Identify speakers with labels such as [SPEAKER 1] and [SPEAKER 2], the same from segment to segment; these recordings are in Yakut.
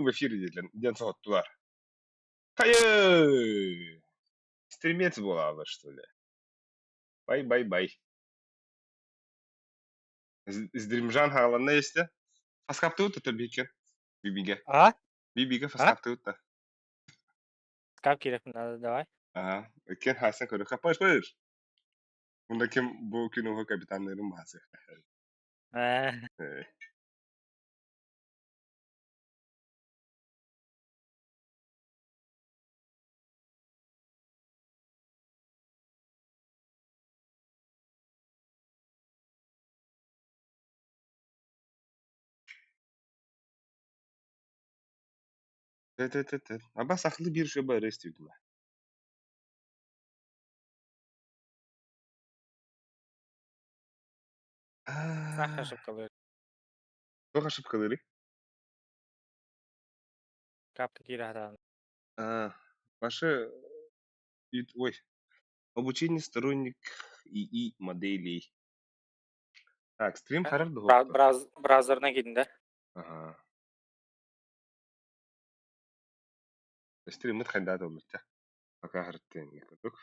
[SPEAKER 1] В эфире диэн соһуттулар. Хайы! Стримец буолаабыт, что ли? Бай-бай-бай. Сдримжан хааланна истэ. Фаскаптыбыт да биһикке. Бибиге.
[SPEAKER 2] А?
[SPEAKER 1] Бибиге
[SPEAKER 2] А?
[SPEAKER 1] фаскаптыбыт да.
[SPEAKER 2] Как киирэх надо, давай.
[SPEAKER 1] Ага. Иккиэн хаасан көрүөххэ. Паш, паш. Мында ким бу күн капитаннарын баасы.
[SPEAKER 2] Э,
[SPEAKER 1] Т-т-т-т. Аба сахлы бир шөбө өрөстүүдүмэ.
[SPEAKER 2] Саха ошибкалыыр.
[SPEAKER 1] Туох ошибкалыырый?
[SPEAKER 2] Капка киирэ сатаан.
[SPEAKER 1] А, ваши... Ой, обучение сторонник ИИ моделей. Так, стрим харар духовка.
[SPEAKER 2] Браузерынан киирдин да?
[SPEAKER 1] Ага. Стриммит хайдаат олбutta. Пока харыттын курдук.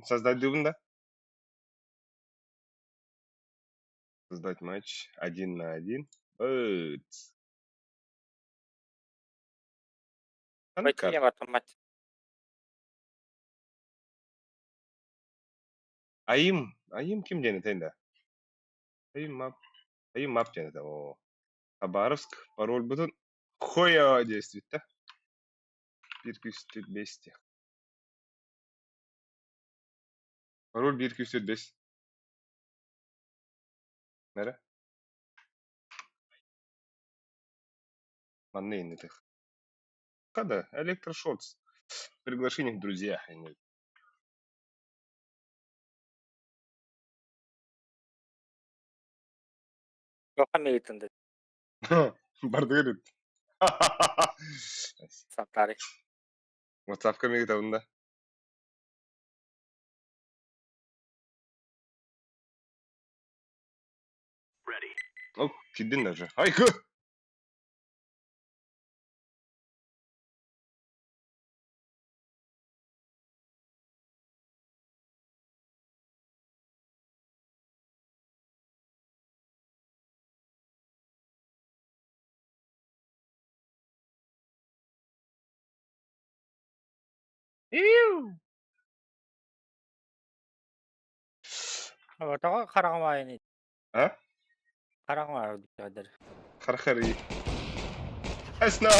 [SPEAKER 1] Создать дубун да? Создать матч один на один. Быт.
[SPEAKER 2] Войти бартым матч.
[SPEAKER 1] Айым, Айым ким диэн этэй да? Айым мап, Айым мап диэн этэ. Оо. Хабаровск пароль бутун хуя действует да? Бир күстү бес Пароль бир күстү бес. Нere? Манны иннитых. Када, электрошортс. Приглашение в друзья.
[SPEAKER 2] Туохха миигиттэн да
[SPEAKER 1] Бардыгыр ыт.
[SPEAKER 2] саптаары.
[SPEAKER 1] WhatsAppка миигитабын да. О, кирдин даже. Айкы! Иу!
[SPEAKER 2] Тоҕо хараҥа баайыный?
[SPEAKER 1] А?
[SPEAKER 2] Хараҥа баайы
[SPEAKER 1] Харахари. Эсна!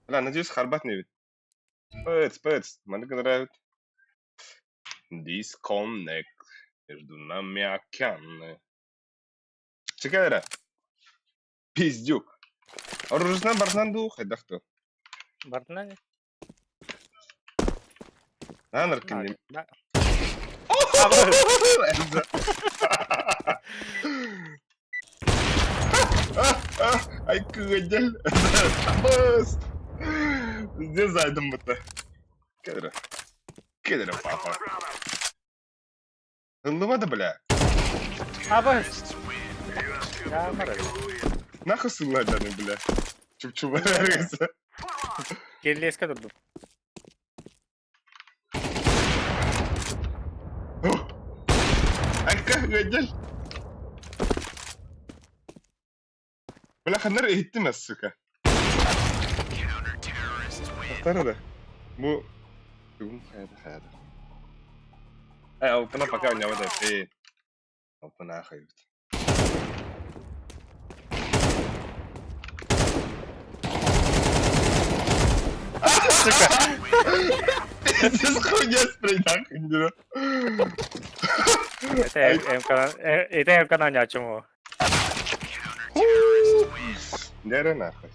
[SPEAKER 1] Бля, надеюсь, харбат не Пэц, пэц, мне нравится. Disconnect. Между нами океаны. Чекай эрэ. Пиздюк. Оружесынан барсынан дуу хайдах дуу?
[SPEAKER 2] Бардынан
[SPEAKER 1] Аан аркинним. Ай кыгадел. Бас. Где зайдем быта? Кедре. Кедре папа. Ыллыба да бля.
[SPEAKER 2] Абас.
[SPEAKER 1] Нахуй сылладаны бля. Чупчуба эргесе.
[SPEAKER 2] Кирлиэскэ турдум.
[SPEAKER 1] Айка ыадьал. Бля ханнар иһиттим сука. Тахтар да. Бу тугум хайда хайда. Ай, алтына пока оñабат эппин. Алтына ахайбыт.
[SPEAKER 2] Сука.
[SPEAKER 1] Пиздец хуйня спрей нахуй.
[SPEAKER 2] Это МК это МК на чему?
[SPEAKER 1] Дere нахуй.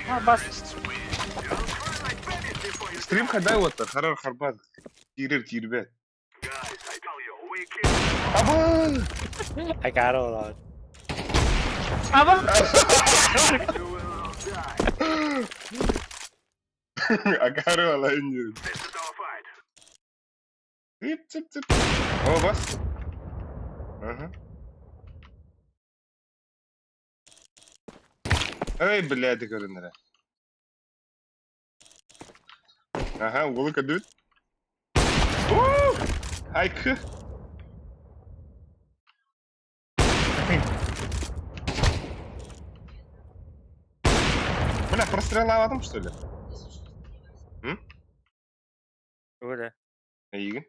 [SPEAKER 2] А, бас.
[SPEAKER 1] Стрим хадай вот харар харбат. Киирэр киирбэт. Аба!
[SPEAKER 2] I got all out. Аба!
[SPEAKER 1] Акаары алайын диэн. Цып цып цып. О, бас. Ага. Эй, блядь, көрүнэрэ. Аха, уолу көрдүбүт. Айкы. Бля, простреловатым, что ли? М?
[SPEAKER 2] Тугу
[SPEAKER 1] Эйигин.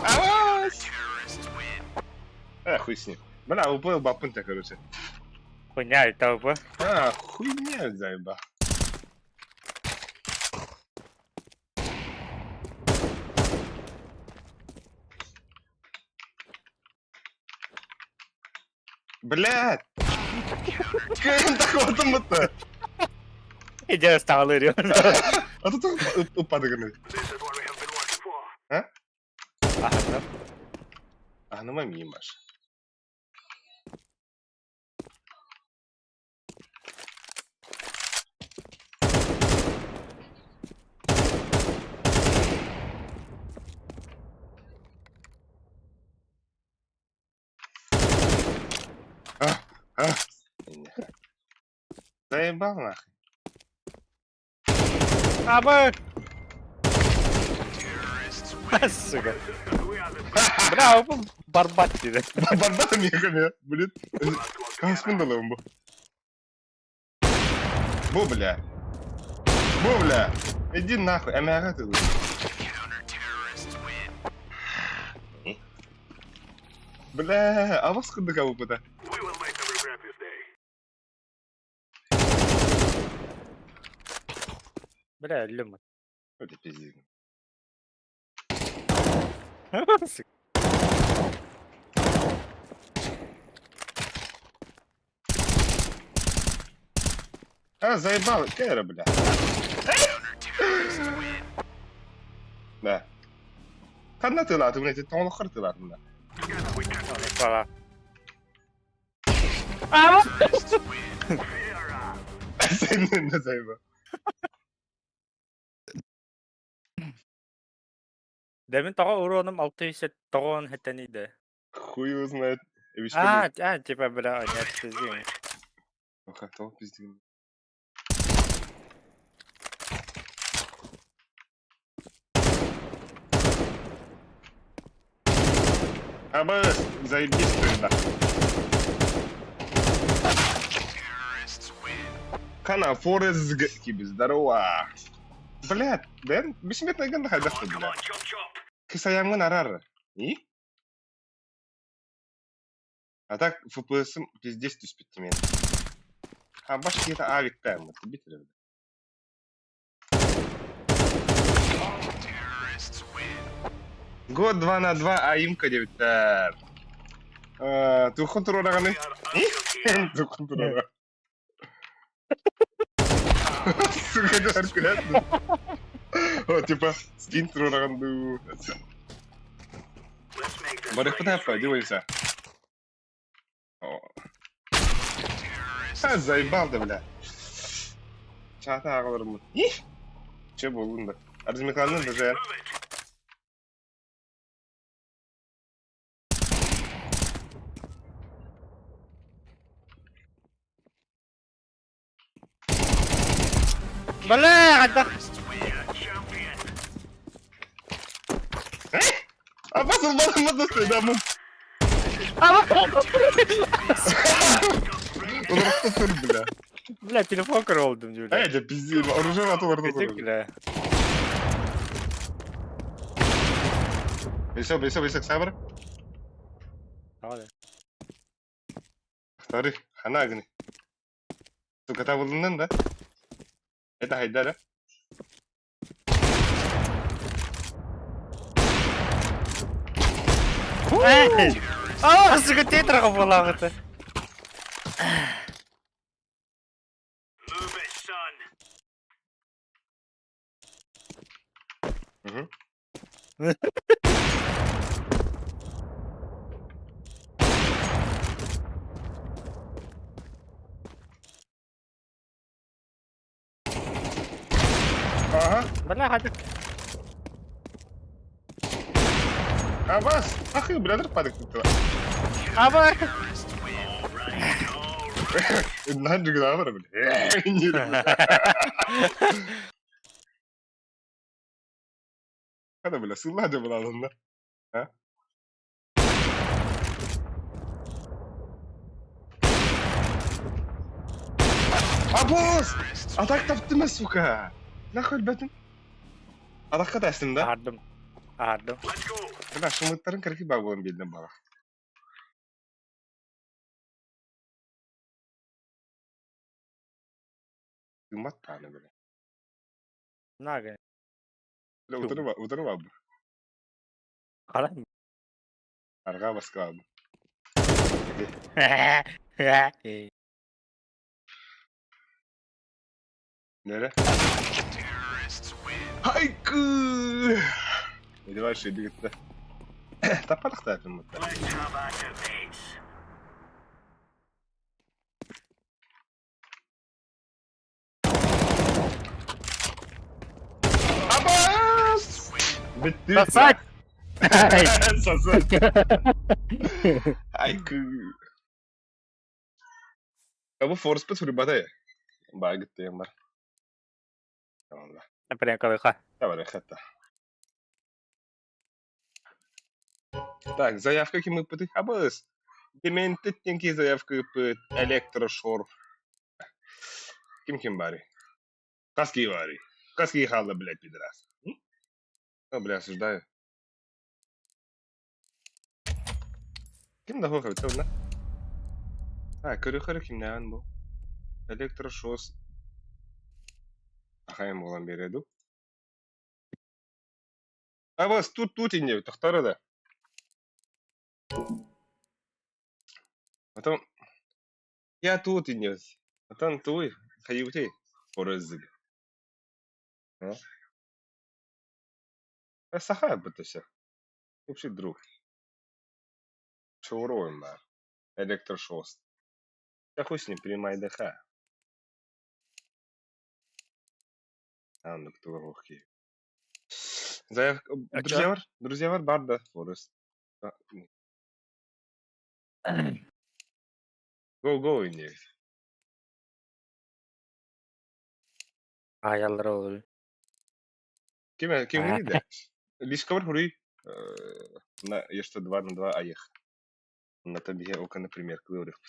[SPEAKER 1] Авась! А, хуй с ним. Бля, упал бапын-то, короче.
[SPEAKER 2] Хуйня это бы.
[SPEAKER 1] А, хуйня заеба. Блядь! Кем такого-то?
[SPEAKER 2] Иди стал
[SPEAKER 1] А тут упадок. А?
[SPEAKER 2] Ага.
[SPEAKER 1] А, ну мимо ж. А, а. Заебал нахуй.
[SPEAKER 2] Аба! Сука. Бля, бу барбат диде.
[SPEAKER 1] Барбат мехами, блин. Каспын бу. Бу, бля. Бу, бля. Иди нахуй, эмэҕэ ты. Бля, абас курдук абыппыта.
[SPEAKER 2] Бля, өллүм.
[SPEAKER 1] Это пиздец.
[SPEAKER 2] Сука.
[SPEAKER 1] А, заебал, Кэра, бля. Да. Ханна тылаатым, эти тоҥолоххор тылаатым да.
[SPEAKER 2] Пала.
[SPEAKER 1] Сен да заебал.
[SPEAKER 2] Дэмин тоҕо уруонум 690 хэтэниде.
[SPEAKER 1] Хуй его знает.
[SPEAKER 2] А, а, типа, бля, нет, пиздец.
[SPEAKER 1] Тоҕо пиздец. Аба, заебись ты, да. Кана Форест киби, здорово. Блядь, да бессмертный ганда хайдахта, бля. Кысаямгын арар. И? А так FPS-ым пиздец түспүт мен. А баш киһитэ авиктааммыт, бит эрэ. Год 2 на 2 аимка диэбиттэр. Туоххун туруораҕыный? Туоххун туруора. Сука, дьэ күлэт. О, типа, скин туруораҕын дуу. Барыхпыт делайся. А, заебал да, бля. Чаата аҕаларыммыт. Их! Че буоллун да. Арзмеканын даже.
[SPEAKER 2] Бля, хайдах.
[SPEAKER 1] А басыл барыммыт да мы. Олорохто бля.
[SPEAKER 2] Бля, телефон көрөлдүм бля.
[SPEAKER 1] Эй, да пиздец, оружие атылар
[SPEAKER 2] Кытык, бля.
[SPEAKER 1] Бесо, бесо, бесо, сабыр.
[SPEAKER 2] Давай.
[SPEAKER 1] Вторых, хана гыны. Сука, табылыннан да? Это хайда, да?
[SPEAKER 2] Эй! А, сука, тетраға болагыты.
[SPEAKER 1] Угу. Ага.
[SPEAKER 2] Бля, хадик.
[SPEAKER 1] Абас! Ах, и блядр падок тут.
[SPEAKER 2] Аба!
[SPEAKER 1] Наджигнавр, бля. Хада, бля, сылла да была лунна. А? Абос! Атак таптыма, сука! Нахуй бэтин? Атакка тастым да?
[SPEAKER 2] Аһардым. Аһардым.
[SPEAKER 1] Бля, шымыттарын кырки баа буолан биэрдим балах. Тыыммат даҕаны, бля.
[SPEAKER 2] Нага.
[SPEAKER 1] Бля, утары утары баабы.
[SPEAKER 2] Хара.
[SPEAKER 1] Арҕаа Москвабы. Nere? Хайкы! Давай шиби gitti. Таппатах да этим. Абас! Bitti.
[SPEAKER 2] Сосать!
[SPEAKER 1] Сосать. Айкы. Абы форспет хурбата Баа gitti бар. Tamam.
[SPEAKER 2] Прям колыха.
[SPEAKER 1] Давай, хатта. Так, заявка ким ыппытый? Абыс. Дементтен заявка ыппыт. Электрошор. Ким ким баарый? Хаски баарый. Хаски хаалла, блядь, пидорас. О, бля, осуждаю. Ким да хуй да? А, көрү кимнээн бу? Электрошос. Ахайым буолан биэрэ дуу. Абыс, тут тут инде, тохтары да. Потом я тут инде. Потом туй, хайыбытый. Хорозыг. А? Саха бытыша. Общий друг. Чуруем, да. Электрошост. Да хуй с ним, принимай ДХ. Аны кто Заявка. Друзья бар? Друзья бар бар да, Форест. Go go инде.
[SPEAKER 2] Аяллар ол.
[SPEAKER 1] Ким ким да? Лишка бар хури. На еще 2 на 2 аех. На табиге ока, например, кылырых.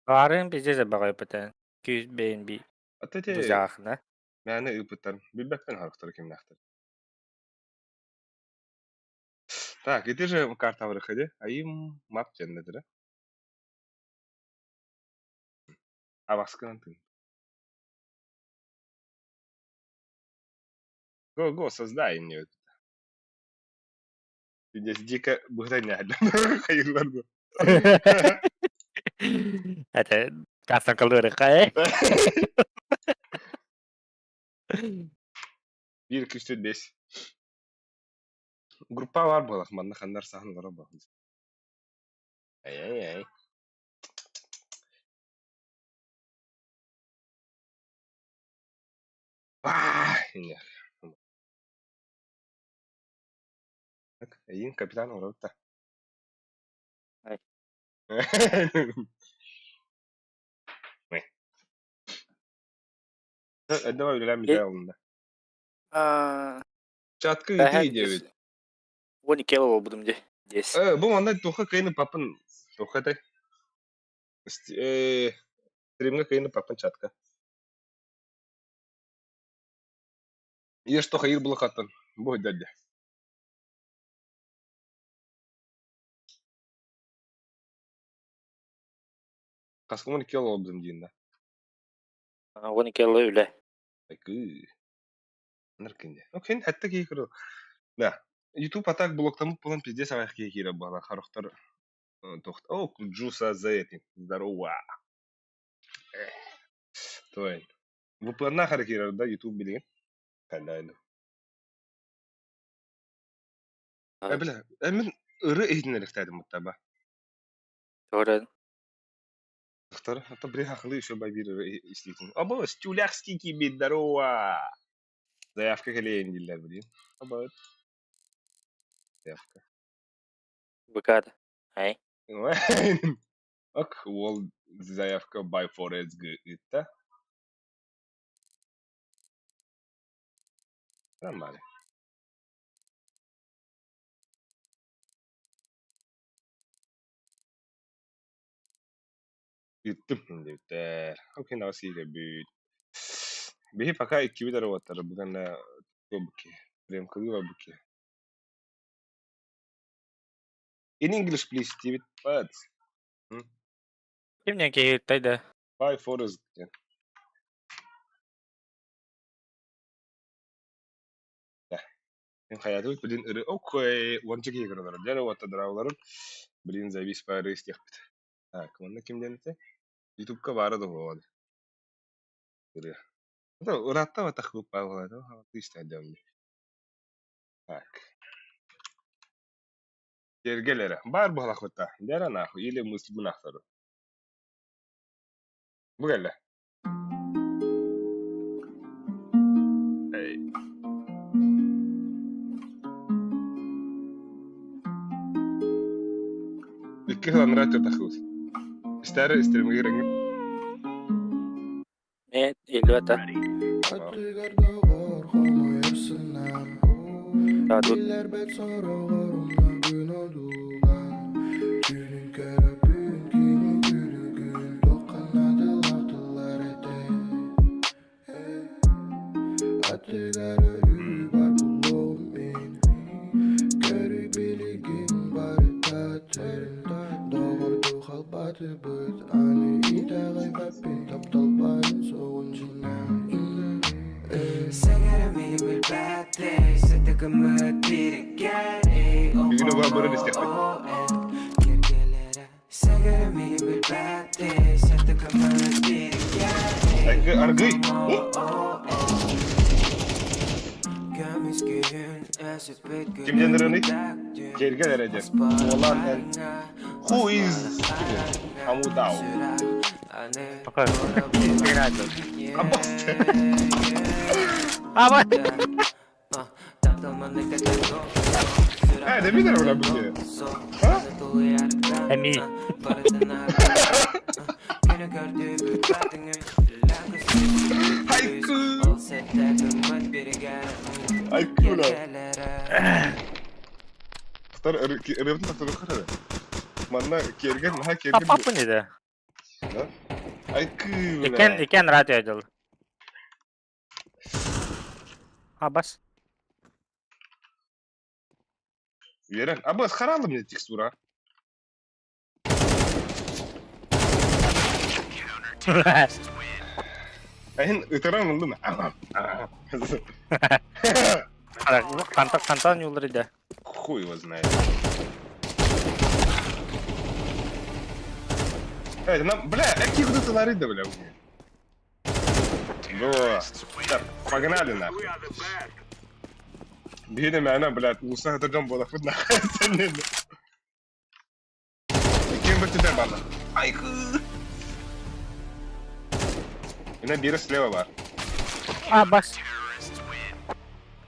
[SPEAKER 2] Арын пиздец багай пытан. Күүс BNB.
[SPEAKER 1] Ата те
[SPEAKER 2] Бузаахна.
[SPEAKER 1] Мээнэ ыыппыттар. Билбэппин харахтара кимнээхтэр. Так, ити же карта выходи. А им мап теннедere. Абаскынан тын. Го, го, создай мне. Здесь дико быграняли. Хайырлар бу.
[SPEAKER 2] Это кастом кылырыка, э?
[SPEAKER 1] 1 2 3 4 5. Группа бар буолах манна ханнар саһан олоро буолах. Ай-ай-ай. Ваа! Так, эйин капитан олоробут
[SPEAKER 2] Ай.
[SPEAKER 1] Давай үлэлээн бүтэ олунна.
[SPEAKER 2] А,
[SPEAKER 1] Чатка ыытыы диэбит.
[SPEAKER 2] Уон икки буолбутум дии. Десять.
[SPEAKER 1] Бу манна туохха кыайын ыппаппын туохха этэй? Стримҥэ кыайын ыппаппын чатка. Ешь что хайыр булахаттан. Бу дядя. Хаскымын икки олордум диин да.
[SPEAKER 2] 12 үлэ.
[SPEAKER 1] Айкы. Ныркинде. Окей, хатта киһи көрө. Да. YouTube атак блоктамыт буолан пиздец аҕыйах киһи киирэр буолла. Харахтар тохт. О, Джуса за этим. Здорово. Той. VPN хара киирэр да YouTube билигин. Калайны. Э, бля, мин ыры иһитиннэриэхтээдим буттаба.
[SPEAKER 2] Тоҕо
[SPEAKER 1] Тахтар, ата бри хахлы еще ба биир ыры истиитин. Або, стюлякский кибит, здорово. Заявка кэлиэйин дииллэр билигин. Абат. Заявка.
[SPEAKER 2] Быкаата. Ай.
[SPEAKER 1] Ок, уол заявка by Forest ыытта. Нормально. Ыыттым диэбиттэр. Окей, сиирэбит. Биһи пока иккибит эрэ уоттар бүгүн буки. Ремкалыы барбыки. In English please диэбит. But.
[SPEAKER 2] Ким диэн киһи ыыттай да?
[SPEAKER 1] By Forest диэн. Мин хайатыбыт билин ыры окей уонча киһи көрөлөр. Дьэ эрэ уотта дыраабыларым билин завис бары истиэхпит. Так, манна ким диэн этэ? Ютубка баара да буолуо. Ырыа. Это ыраатта батах быппаа Так. Тергел эрэ. Баар буолахпыта. Дьэ нахуй или мысльбын ахтарым. Бу кэллэ. Эй. Икки сыл анараа тахыбыт. Истээри истэримигэр эҥин.
[SPEAKER 2] Э, илүүтэ.
[SPEAKER 3] Аттыгар доҕор хомойор сынаам
[SPEAKER 2] Таатут.
[SPEAKER 3] Биллэрбэт сороҕор умнабын одуулаан Түүнүн көрөбүн кини күлүгүн Туохха наадалаах тыллар этэ Аттыгар өрүү бар булуом мин Көрүй билигин барыта төрүн Доҕордуу халбатыбыт Аны итэҕэйбэппин таптал баарын суоҕун
[SPEAKER 1] Бүгүн оба барын истиэхпит. Аргы, аргый! Ким диэн ырыаный? Кэргэн эрэ диэн. Уолан эн Who is Амудау?
[SPEAKER 2] Пока. Аба.
[SPEAKER 1] Э, да видер бля бу А?
[SPEAKER 2] Эми.
[SPEAKER 1] Хайку! Айку бля. Тар ырыабытын тахсыбыт хара. Манна киэргэн, наһаа киэргэн.
[SPEAKER 2] Папа не да.
[SPEAKER 1] Да? Айкы, бля.
[SPEAKER 2] Икен, икен радио дыл. Абас.
[SPEAKER 1] Үөрэн. Абас харалым мне текстура. Эһин ытыран ыллым.
[SPEAKER 2] Хантан хантан юллар иде.
[SPEAKER 1] Хуй его знает. Эй, нам, бля, какие вот это лары, да, бля, Да. Так, погнали нахуй. Биһиги мээнэ, блядь, ууса дьон буолаппыт нахуй. Ким бы тебя бана? Айхы! Мина биир слева бар.
[SPEAKER 2] А, бас.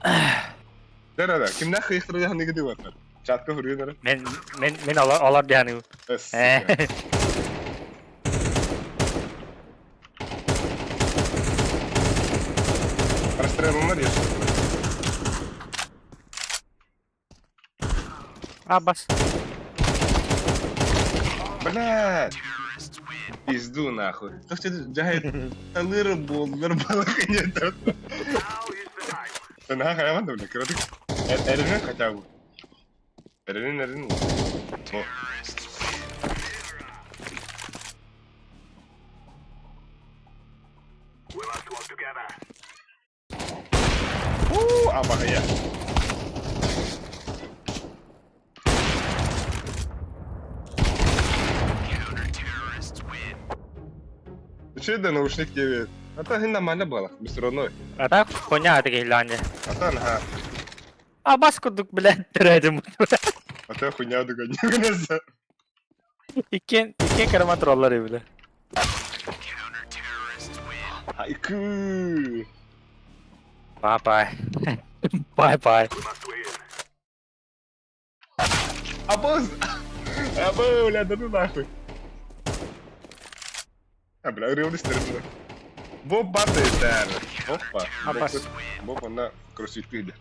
[SPEAKER 1] Да-да-да, кимнээх кыйыктыры яһыныгы дыбаттар. Чатка хуруйун эрэ.
[SPEAKER 2] Мен мен мен алар алар дианы.
[SPEAKER 1] Расстреланна диэн.
[SPEAKER 2] А, бас.
[SPEAKER 1] Блядь! Пизду нахуй. То что жай талыр буоллар балак нет. Наха хайван да бля, кырдык. Эринен хотя бы. Эринен эринен. О. Уу, абаҕайа. Үчүгэй да наушник диэбит. А то иһин нормально буолар, все равно.
[SPEAKER 2] А так хуйня это киһилээн
[SPEAKER 1] А то наһаа.
[SPEAKER 2] А бас курдук, блядь, төрөөтүм.
[SPEAKER 1] А то хуйня дуга
[SPEAKER 2] Иккиэн иккиэн карама тураллар бile.
[SPEAKER 1] Айкы.
[SPEAKER 2] Bye-bye. Bye-bye.
[SPEAKER 1] Абыз! Абы, бля, да ну нахуй. А, бля, ырыабын истэрим да. Бу падает, Опа.
[SPEAKER 2] Абас.
[SPEAKER 1] Бу онно кроссвиттыыр.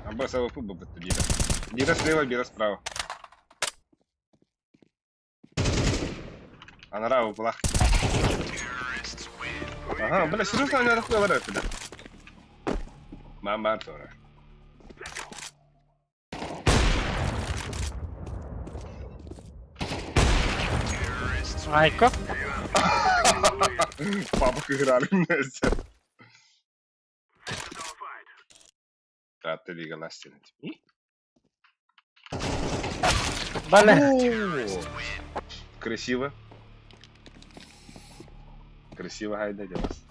[SPEAKER 1] Абас АВП бабытта биирэ. Биирэ слева, биирэ справа. Анараа АВПлаах. Ага, бля, серьезно, анараа хуй барар бля. Мам бар тура.
[SPEAKER 2] Айко.
[SPEAKER 1] Папа кыһыраарын өссө. Таатта лигалаас диэн
[SPEAKER 2] Бале.
[SPEAKER 1] Красиво. Красиво хайда делас.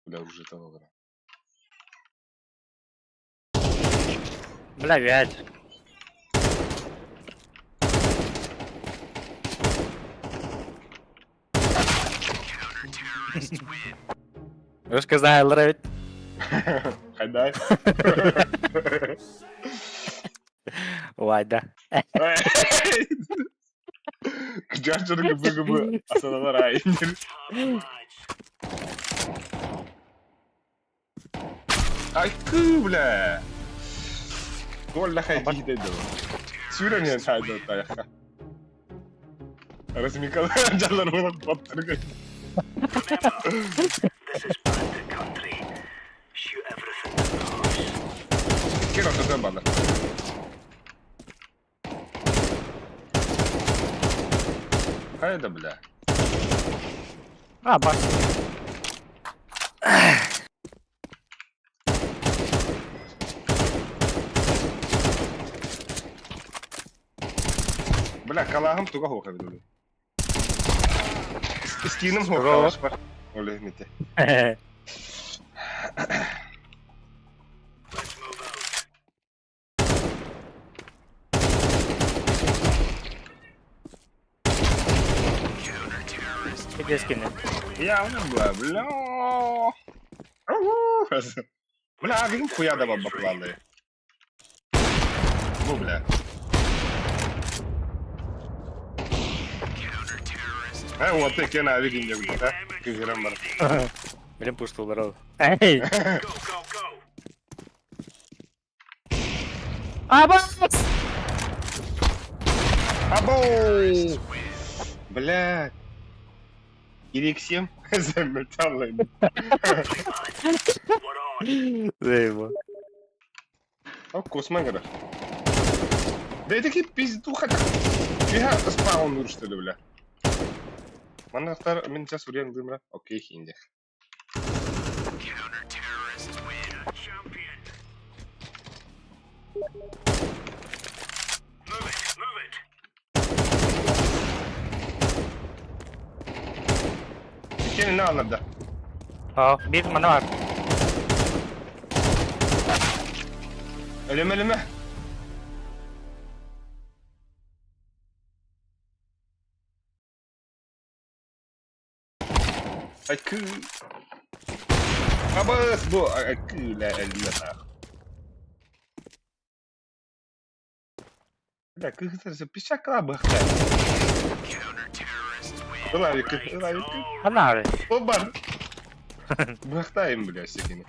[SPEAKER 1] Бля, уже того гра.
[SPEAKER 2] Бля, вять. Өскө знаялар эбит.
[SPEAKER 1] Хайдай.
[SPEAKER 2] Убайда.
[SPEAKER 1] Кыдьааччыны гыбы-гыбы асаналар аайын. Айкы, бля! Туолла хайдиһитэ дуу. Сүүрэн иһэн хаайда тайахха. Размикал дьаллар буолан баттарга. Кир ортотугар бааллар. Хайа да бля.
[SPEAKER 2] А, бас.
[SPEAKER 1] Бля, калааһым туга суох эбит өлүү. Скиным суох калашпар. Оле мите.
[SPEAKER 2] Кэтэскини.
[SPEAKER 1] Я бля, бля. Бля, агым хуя да баблалы. Бу бля. Э, вот ты кен авик инде бля, кыгырам бар.
[SPEAKER 2] Билим пуштулар ол. Эй! Абас!
[SPEAKER 1] Абоу! Бля. Ирексем заметаллы.
[SPEAKER 2] Заебал.
[SPEAKER 1] О, космограф. Да это такие пизду хотя. Я спаун что ли, бля. Манахтар, мин сейчас урен дымра. Окей, хиндих. Иккиэн иннэ аалларда.
[SPEAKER 2] Аа, биир манна баар.
[SPEAKER 1] Өлүмэ өлүмэ. Айкыы. Абыс бу айкыы лэ өлүмэ Бля, кыһытар пищакла бахта. Ылавик, ылавик.
[SPEAKER 2] Ханна
[SPEAKER 1] Оба. Бахтаем, бля, всякими.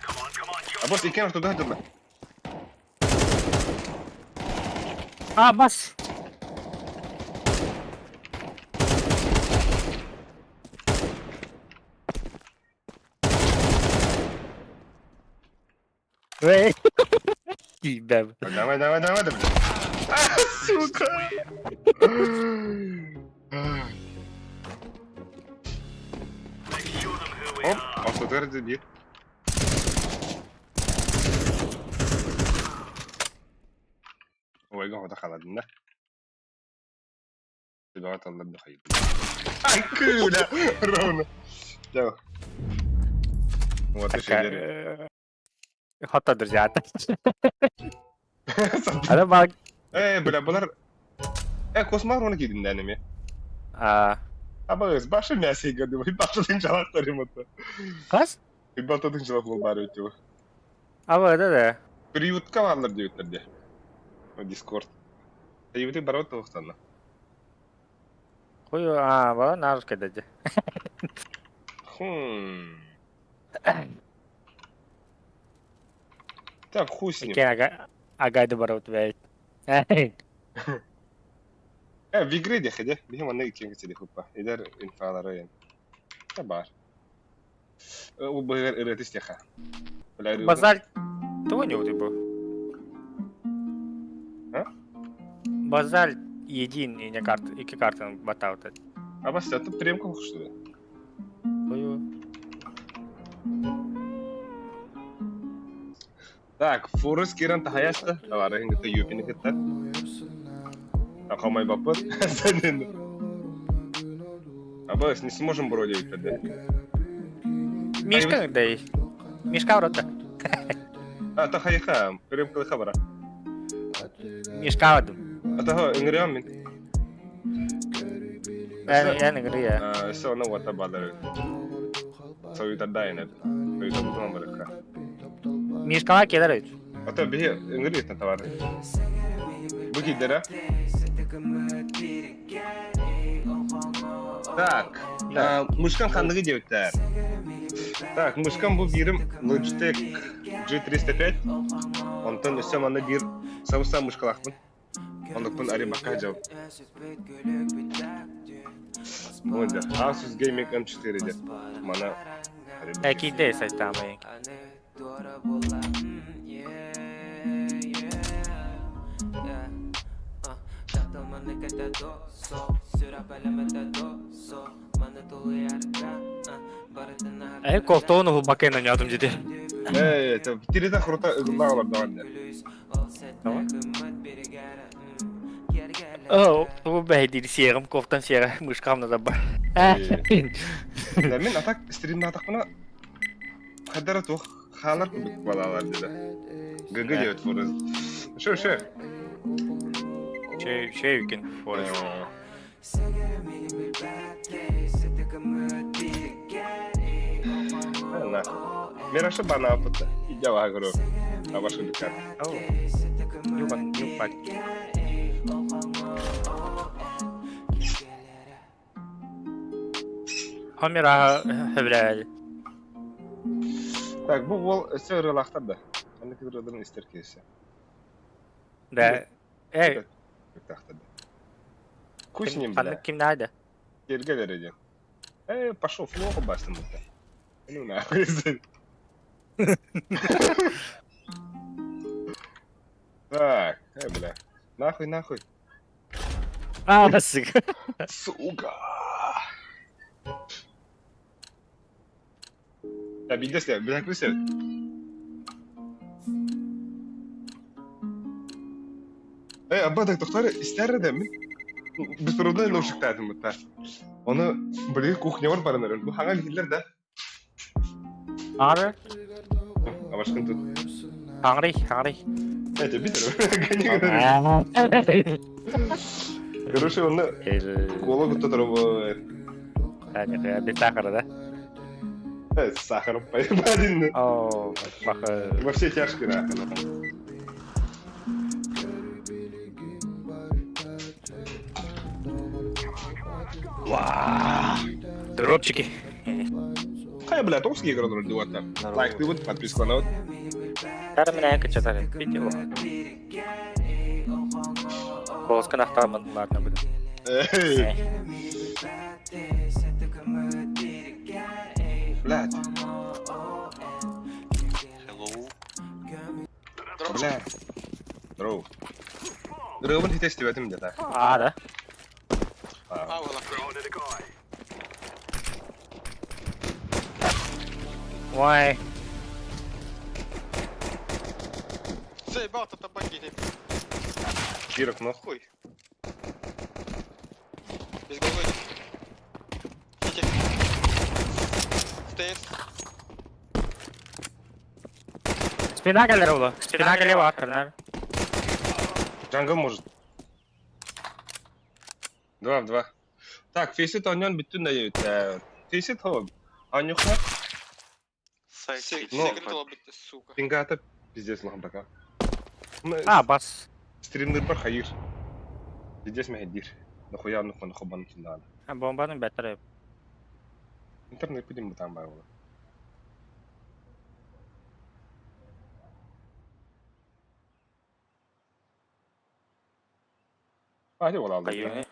[SPEAKER 1] А босс, иккен туда дырла.
[SPEAKER 2] А, бас. Эй. Тиийбэм.
[SPEAKER 1] Давай, давай, давай, давай. А, сука! Оп, ортотугар дьэ биир. Убайга хото халадынна. Төбөҕө таллар да хайдым. Айкыы, бля, ровно. Чао. Вот и
[SPEAKER 2] Такая,
[SPEAKER 1] шедевр.
[SPEAKER 2] Хото, друзья. Аны баар
[SPEAKER 1] Э, бля, булар... Э, космар оны кийдин эми.
[SPEAKER 2] А,
[SPEAKER 1] Абагыз, башы мясо игерди, башы тынчалак ремонта.
[SPEAKER 2] Хас?
[SPEAKER 1] Бата тынчалак бол бары өтү.
[SPEAKER 2] Аба да да.
[SPEAKER 1] Приютка барлар диэбиттэр дии. Дискорд. Приюты барбат туохтанна.
[SPEAKER 2] Кую а, бала наар кэдэдэ.
[SPEAKER 1] Хм. Так, хуй с ним.
[SPEAKER 2] Икки ага агайды барабыт бэйт.
[SPEAKER 1] Э, в игре диэхэ дии. Биһи манна иккиэн кэпсэтиэхпит Эдэр инфалары эн. Да баар. Ол быһыгар ырыа истиэхэ. Бля, ырыа-
[SPEAKER 2] Базальт того не бу?
[SPEAKER 1] А?
[SPEAKER 2] Базальт един и не карт, икки картаны баттаабыт.
[SPEAKER 1] А бас, это премка что ли?
[SPEAKER 2] Кую.
[SPEAKER 1] Так, Форес киирэн таһайаста. Табаарыһын кытта Юпини кытта. Хомой баппыт. Абас, не сможем вроде тогда.
[SPEAKER 2] Мишка дай. Мишка вроде.
[SPEAKER 1] А, тахайха, премка хабара.
[SPEAKER 2] Мишка вроде.
[SPEAKER 1] А того, ыҥырыам мин.
[SPEAKER 2] Я не говорю я.
[SPEAKER 1] Все, ну вот абадары. Союта дайнет. Союта бутон барыха.
[SPEAKER 2] Мишкаҕа кэлэр эбит.
[SPEAKER 1] А то биһи ыҥырыытын товары. Бу киирдэрэ. Так, мышкам ханныгы диэбиттэр. Так, мышкам бу биирим Logitech G305. Онтон өссө манна биир сабыса мышкалаахпын. Оннукпун арыйбакка сылдьабын. Бу дьэ, Asus Gaming M4 диэн. Мана
[SPEAKER 2] Э, киирдэ сайтаамайын. Э, колтоон уһулбакка нанятым дии.
[SPEAKER 1] Э, это тиритэ хорута ыгыллаах олордоҕун дьэ.
[SPEAKER 2] Оо, бу бэйдиир сиэҕим кофтан сиэҕэ мышкам да бар.
[SPEAKER 1] Да мин атак стримнаатахпына хайдара туох хаалар курдук балаалар дии да. ГГ диэбит Форест. Шо, шо.
[SPEAKER 2] Шей, шей үкен Форест.
[SPEAKER 1] Нахуй. Мираша банаапыта. Идя говорю. А ваша дукат.
[SPEAKER 2] Оо, юбан, юбан. Хомира хөбүлээди.
[SPEAKER 1] Так, бу уол өссө ырыалаахтар да. Ханнык ырыаларын истэр киһи.
[SPEAKER 2] Да. Эй,
[SPEAKER 1] Да. Хуй с ним, бля.
[SPEAKER 2] ханнык кимнээдэ да?
[SPEAKER 1] Киргелер диэн. Э, пошел, плохо бастым будто. Ну нахуй. Так, бля. Нахуй, нахуй.
[SPEAKER 2] А, сука.
[SPEAKER 1] Сука. Да, биирдэ бля, күсэ. Э, абба так тохтор истэр да мин беспроводной наушниктаатым бутта. Ону блин кухнябар баран эрэр. Бу хаҥа иһиллэр да.
[SPEAKER 2] Ары,
[SPEAKER 1] Абашкын тут.
[SPEAKER 2] хаҥырый, хаҥырый.
[SPEAKER 1] Это битер. Короче, онно кола кутта турабыт.
[SPEAKER 2] Без сахара, да?
[SPEAKER 1] Э, с сахаром поебать.
[SPEAKER 2] О, баха.
[SPEAKER 1] Во все тяжкие нахуй.
[SPEAKER 2] Ва! Дропчики.
[SPEAKER 1] Хай, бля, томский игра роль вот так. Лайк ты вот, подписку на вот.
[SPEAKER 2] Тары менә кычатар. Видео. Голос канахтамын, ладно буду.
[SPEAKER 1] Эй, блядь,
[SPEAKER 4] Hello.
[SPEAKER 1] бля. Здорово. Ырыабын хитэ истибэтим дьэ
[SPEAKER 2] А, да?
[SPEAKER 4] А, voilà.
[SPEAKER 2] Why?
[SPEAKER 4] Заебал ты табаки, не
[SPEAKER 1] Кирок, но.
[SPEAKER 4] хуй. Без головы. Сити. Stairs.
[SPEAKER 2] Спина кэлэр ула. Спина кэлэр бар.
[SPEAKER 1] Jungle может. Два в два. Так, Faceit оонньоон бүттүн да диэбиттэр. Faceit хо оонньуохха Ну,
[SPEAKER 4] Секрет олорбут, сука.
[SPEAKER 1] пингата пиздец улахан пока.
[SPEAKER 2] А, бас.
[SPEAKER 1] Стримнербар хайыр. Пиздец мэһэйдиир. Нохуя оннук хонохо банытындаҕына.
[SPEAKER 2] А, бомбаны бэтэрэ.
[SPEAKER 1] Интернет будем бытаан баар буолар. Hadi уолааллар.
[SPEAKER 2] Айыы.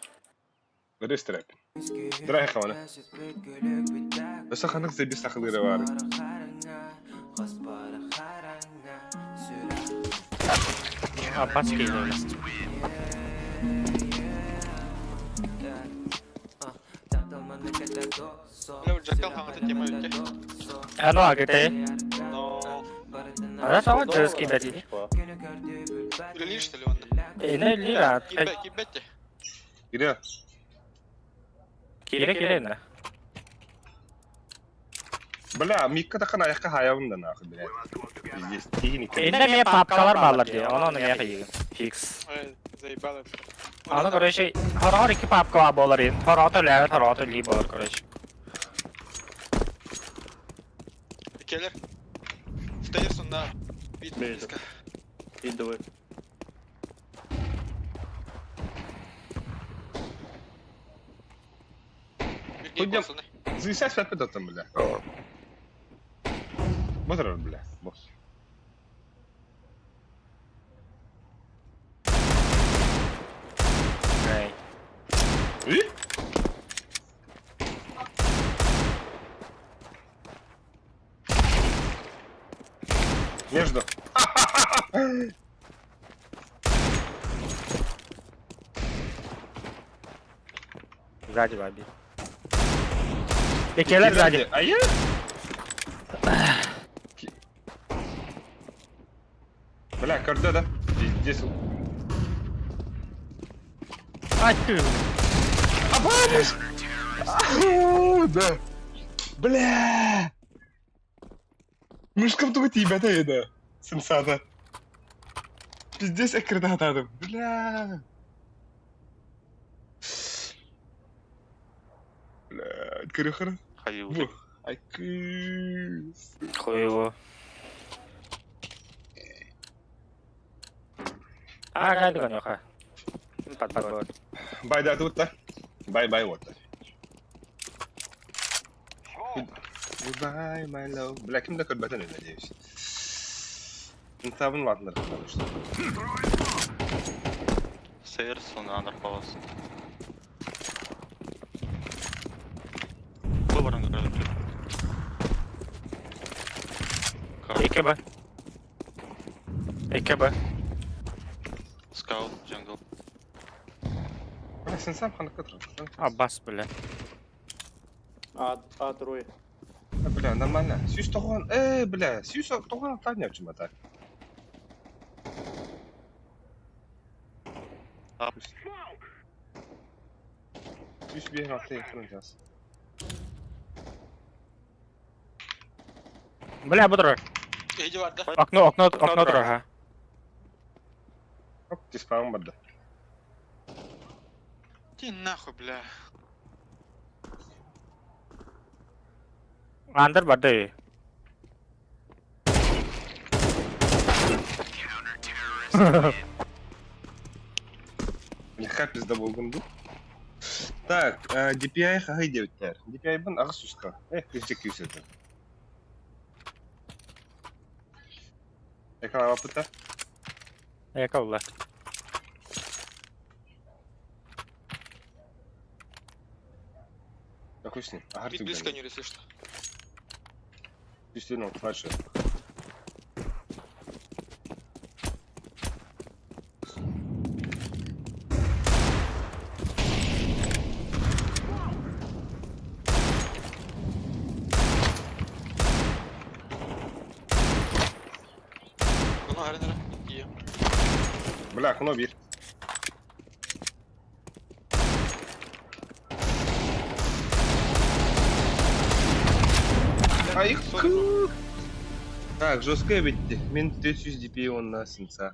[SPEAKER 1] Ырыс трэп. Драй хавана. Өссө ханнык заебись сахалыыра баар.
[SPEAKER 2] А, бас киирдэ.
[SPEAKER 4] Бля, Джакал хаҥата тема өттө.
[SPEAKER 2] Ано агате.
[SPEAKER 4] Но...
[SPEAKER 2] Ара саҕа дьарыс киирбэтини.
[SPEAKER 4] Үлэлиир что ли онно?
[SPEAKER 2] Эне лира.
[SPEAKER 4] Киирбэт, киирбэт де.
[SPEAKER 1] Кире.
[SPEAKER 2] Киирэ киирэ инэ.
[SPEAKER 1] Бля, микка тахан айахха хаайабын да нахуй, блядь. Пиздец, тиһин икки.
[SPEAKER 2] Инэ эмиэ папкалар бааллар дии. Ону ону миэхэ иигин. Фикс.
[SPEAKER 4] Ой, заебало.
[SPEAKER 2] Аны короче, хороҕор икки папка баар буолар иин. Хороҕото үлээбэт, хороҕото үлэлии буолар короче.
[SPEAKER 4] Келер. Стоишь на вид близко.
[SPEAKER 5] Иду.
[SPEAKER 4] Бирге
[SPEAKER 1] Пойдем.
[SPEAKER 4] пацаны.
[SPEAKER 1] Зависать опять там, бля. Ботар, бля, босс.
[SPEAKER 2] Окей.
[SPEAKER 1] И? Между.
[SPEAKER 2] Сзади баби. Иккилэр сзади.
[SPEAKER 1] А я? Бля, көрдө да? Пиздец.
[SPEAKER 2] А ты.
[SPEAKER 1] Апамыш! Да. Бля! Мышкам тугу тиийбэтэ да. Сенсата. Пиздец эккирдатаатым. Бля. Бля, көрөхөрө.
[SPEAKER 5] Хайыы.
[SPEAKER 1] Ай кыыс.
[SPEAKER 2] Хуево. А, кайда конёха. Подпад.
[SPEAKER 1] Байдаатыбыт да. Бай-бай вот. Goodbye, my love. Бля, ким да көрбөтөн надеюсь. Интабын улаатыннар потому что.
[SPEAKER 5] Сэр, анар палас. Выбором көрдүм.
[SPEAKER 2] Икки Б. Икки Б.
[SPEAKER 5] Скаут, джангл.
[SPEAKER 1] Бля, сен сам ханыкка турар.
[SPEAKER 2] А, бас, бля.
[SPEAKER 6] А, А трое.
[SPEAKER 1] Бля, нормально. Сүүс тоҕуон, э, бля, сүүс тоҕуон алтан ньапчым ата.
[SPEAKER 5] А.
[SPEAKER 1] Сүүс биэс алта якын час.
[SPEAKER 2] Бля, бу турар.
[SPEAKER 4] Иди бар да.
[SPEAKER 2] Окно, окно, окно турар, ха.
[SPEAKER 1] Оп, диспаун барда.
[SPEAKER 4] Иди нахуй, бля.
[SPEAKER 2] Андер барда.
[SPEAKER 1] Миэхэ пизда буолгун дуу. Так, DPI хаһый диэбиттэр. DPI-бын аҕыс сүүскэ. Э, кырдьык күүс этэ. Экран
[SPEAKER 2] Эка улла.
[SPEAKER 1] Какой с ним? Ага,
[SPEAKER 4] Вид близко не если что.
[SPEAKER 1] Действительно, дальше.
[SPEAKER 4] Bunu her nere? İyi.
[SPEAKER 1] Бля, окно bir. Ай,
[SPEAKER 4] Sorry,
[SPEAKER 1] Так, жестко ведь. Мин 300 DP он на сенца.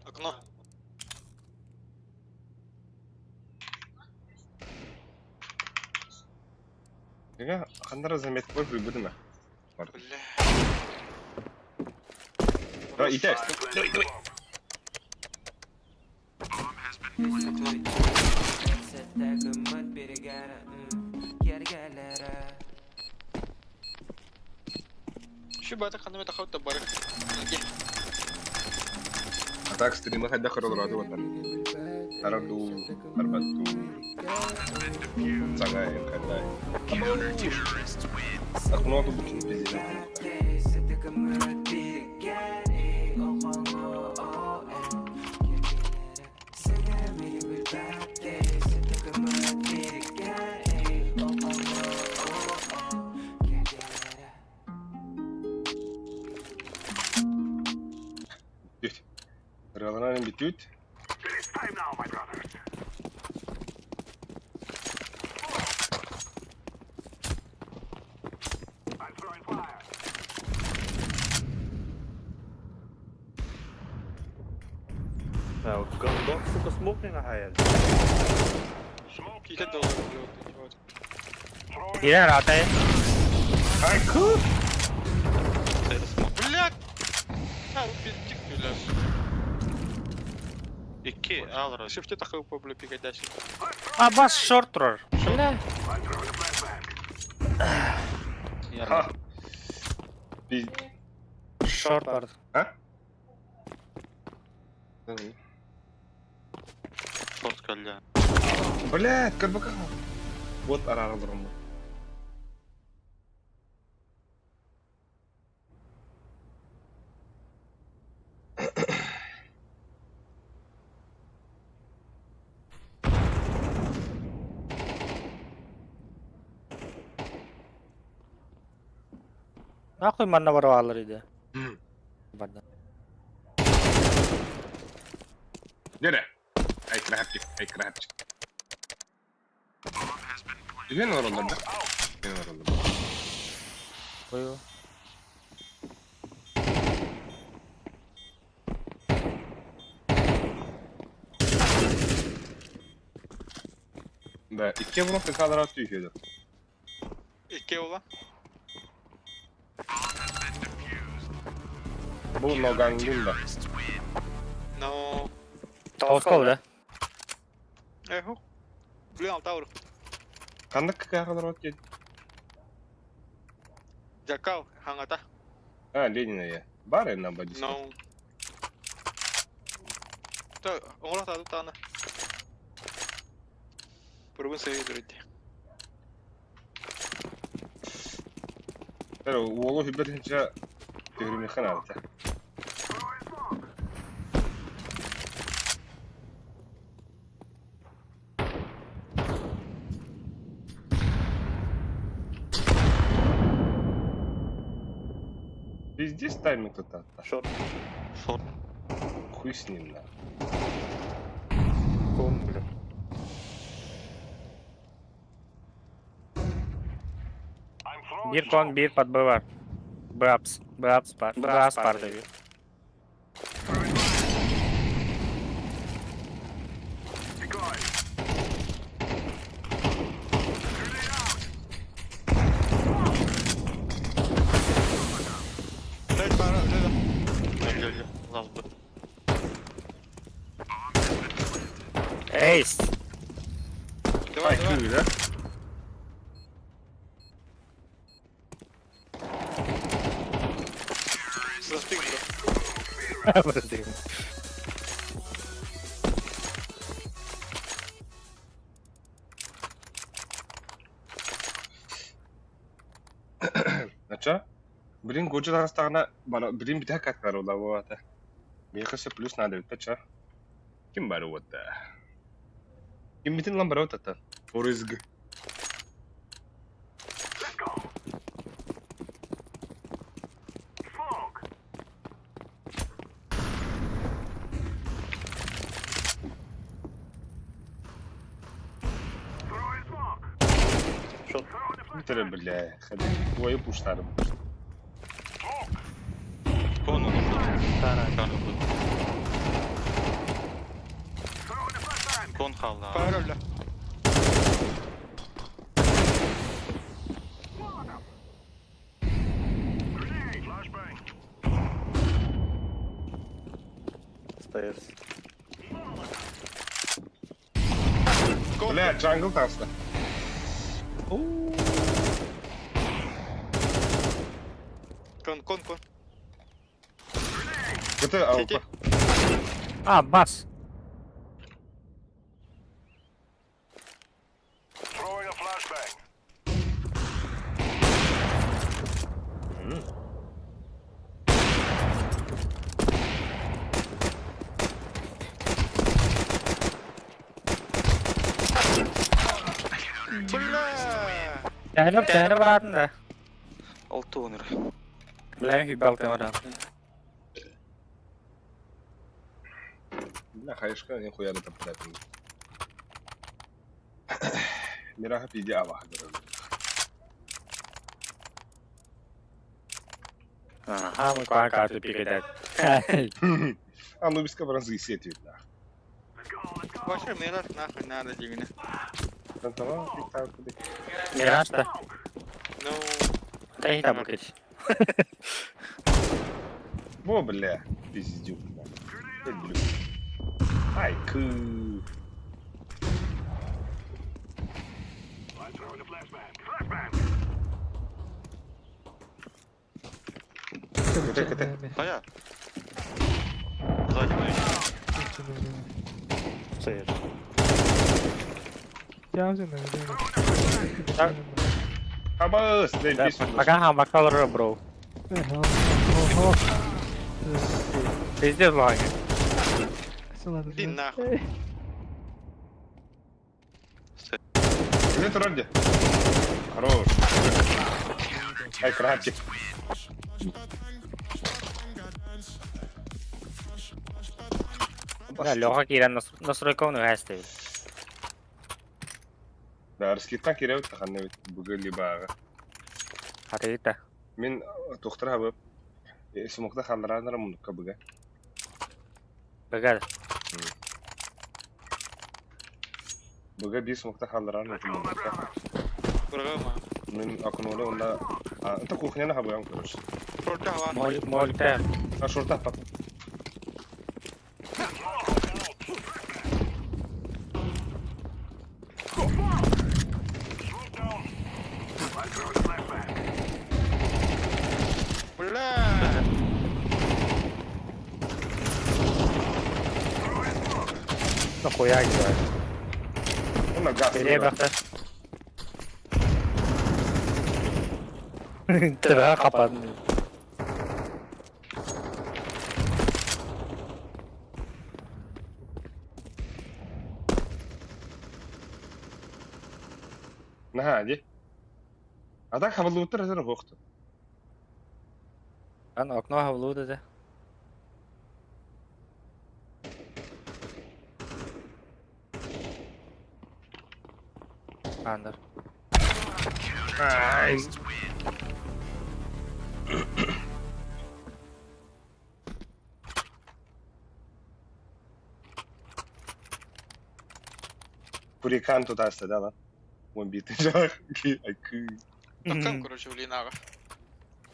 [SPEAKER 4] Окно.
[SPEAKER 1] Эгэ ханнара заметка бар билбитим ээ.
[SPEAKER 4] Бля.
[SPEAKER 1] Давай, итэ. Давай, давай.
[SPEAKER 4] Şu бата ханна тахау табары.
[SPEAKER 1] А так стримы хайдах көрө олорор Тарар дуу, тарбат дуу. Саҥа хайдай. Окно тут пиздец. Бүт. Ырыаланан бүтүүт.
[SPEAKER 6] Гандон, сука, смог не нахаяли.
[SPEAKER 4] 50 долларов, блядь, вот.
[SPEAKER 2] Киирэн аратай.
[SPEAKER 1] Айку!
[SPEAKER 5] Stairs smoke.
[SPEAKER 4] Блядь! А, пиздик, блядь.
[SPEAKER 5] Икки алра.
[SPEAKER 4] Шифте тахау по, бля, пигадящий.
[SPEAKER 2] А бас шорт турар. Бля.
[SPEAKER 1] Ха! Пиз...
[SPEAKER 2] Шорт бар.
[SPEAKER 1] А?
[SPEAKER 5] Шорт кэллэ.
[SPEAKER 1] Блядь, карбака. Вот арараларым.
[SPEAKER 2] Нахуй манна баралар иде. Барда.
[SPEAKER 1] Дere. Ай, крапчик, ай, крапчик. Түһэн олороллор да? Түһэн олороллор.
[SPEAKER 2] Ой.
[SPEAKER 1] Да, икки булан калара түйүһүөдө.
[SPEAKER 4] Икки ола.
[SPEAKER 1] Бу ногангун да.
[SPEAKER 4] Но...
[SPEAKER 2] Тоскол да.
[SPEAKER 4] Эху. Блин, алтаур.
[SPEAKER 1] Ханнык калара түйү?
[SPEAKER 4] Жакал, хангата.
[SPEAKER 1] А, Ленина я. Бар на бодис.
[SPEAKER 4] Но... Та, оңора таду тана. Пробын сәйдірді.
[SPEAKER 1] Pero уолу хүбэтинчэ түһүрүмүххэ наада. Пиздец тайминг тут атта.
[SPEAKER 6] Шорт.
[SPEAKER 5] Шорт.
[SPEAKER 1] Хуй с ним, да.
[SPEAKER 6] Ком, бля.
[SPEAKER 2] Биир кон биир под Б бар. Б апс. Б апс бар. Б ас бар деп.
[SPEAKER 4] Блядь, пара, блядь.
[SPEAKER 5] Өллө өллө. Last B.
[SPEAKER 2] Эйс.
[SPEAKER 4] Давай, давай.
[SPEAKER 1] Ай, да?
[SPEAKER 4] Застык, бро.
[SPEAKER 2] Подожди.
[SPEAKER 1] Ача? Блин, гочу тагыстагына бара блин битэ каттар ола буата. Миэхэ плюс надо бит ча. Ким бар уотта? Ким битин лан бар уотта? Орызг.
[SPEAKER 6] Шорт.
[SPEAKER 1] Битере бля, ходи. Твою пуштарым.
[SPEAKER 5] Кону. Кон хаалла.
[SPEAKER 4] Фаер өллө.
[SPEAKER 6] Stairs.
[SPEAKER 4] Кон.
[SPEAKER 1] Бля, jungle таҕыста.
[SPEAKER 4] Кон, кон, кон.
[SPEAKER 1] КТ
[SPEAKER 4] Сити.
[SPEAKER 1] АВП.
[SPEAKER 2] А, бас.
[SPEAKER 4] Бля!
[SPEAKER 2] Тэһэнэ тэһэнэ баарын да.
[SPEAKER 5] Алты он эрэ.
[SPEAKER 2] Бля, хүйбалты баран.
[SPEAKER 1] Бля, хаешка нихуя не попадает. Мираха пиди аваха, говорю.
[SPEAKER 2] Ага, мы куда карту передать.
[SPEAKER 1] А ну без кабранзы сети, бля.
[SPEAKER 4] Вообще мираж нахуй надо дигне.
[SPEAKER 2] Мираж да.
[SPEAKER 4] Ну,
[SPEAKER 2] Да и там блядь.
[SPEAKER 1] Во, бля, пиздюк, бля. Люблю. Ай, ку. КТ, КТ.
[SPEAKER 5] Хайа. Сзади мы.
[SPEAKER 6] Stairs.
[SPEAKER 1] Абас, дай
[SPEAKER 2] Да,
[SPEAKER 1] писку.
[SPEAKER 2] Пока хамбакал бро. Пиздец лаги.
[SPEAKER 4] иди нахуй.
[SPEAKER 1] Где ты, Родди? Хорош. Ай, красавчик.
[SPEAKER 2] Да, Леха кирен настройковный гасты.
[SPEAKER 1] Да, раскидка кирев таханны бүгүн либаага.
[SPEAKER 2] Хатыйта.
[SPEAKER 1] Мин тохтар хабып смокта хандаранара мунукка бүгэ.
[SPEAKER 2] Бага.
[SPEAKER 1] Бүгэ би смокта хандаран мунукка.
[SPEAKER 4] Быргама.
[SPEAKER 1] Мин окнола онда это кухняны хабыгам короче.
[SPEAKER 4] Шорта бар.
[SPEAKER 2] Мол молта.
[SPEAKER 1] А шорта пап.
[SPEAKER 4] Бля!
[SPEAKER 2] Нахуя играет.
[SPEAKER 1] Онда газ.
[SPEAKER 2] Перебрахта. Тыра кападны.
[SPEAKER 1] Наха, ди. А так хабылуттар азыр хохту.
[SPEAKER 2] Ан окно хавлуда да. Андер.
[SPEAKER 1] Ай. Курикан туда да, да? Он битый жах. Ай,
[SPEAKER 4] Тахтам, короче, в Линага.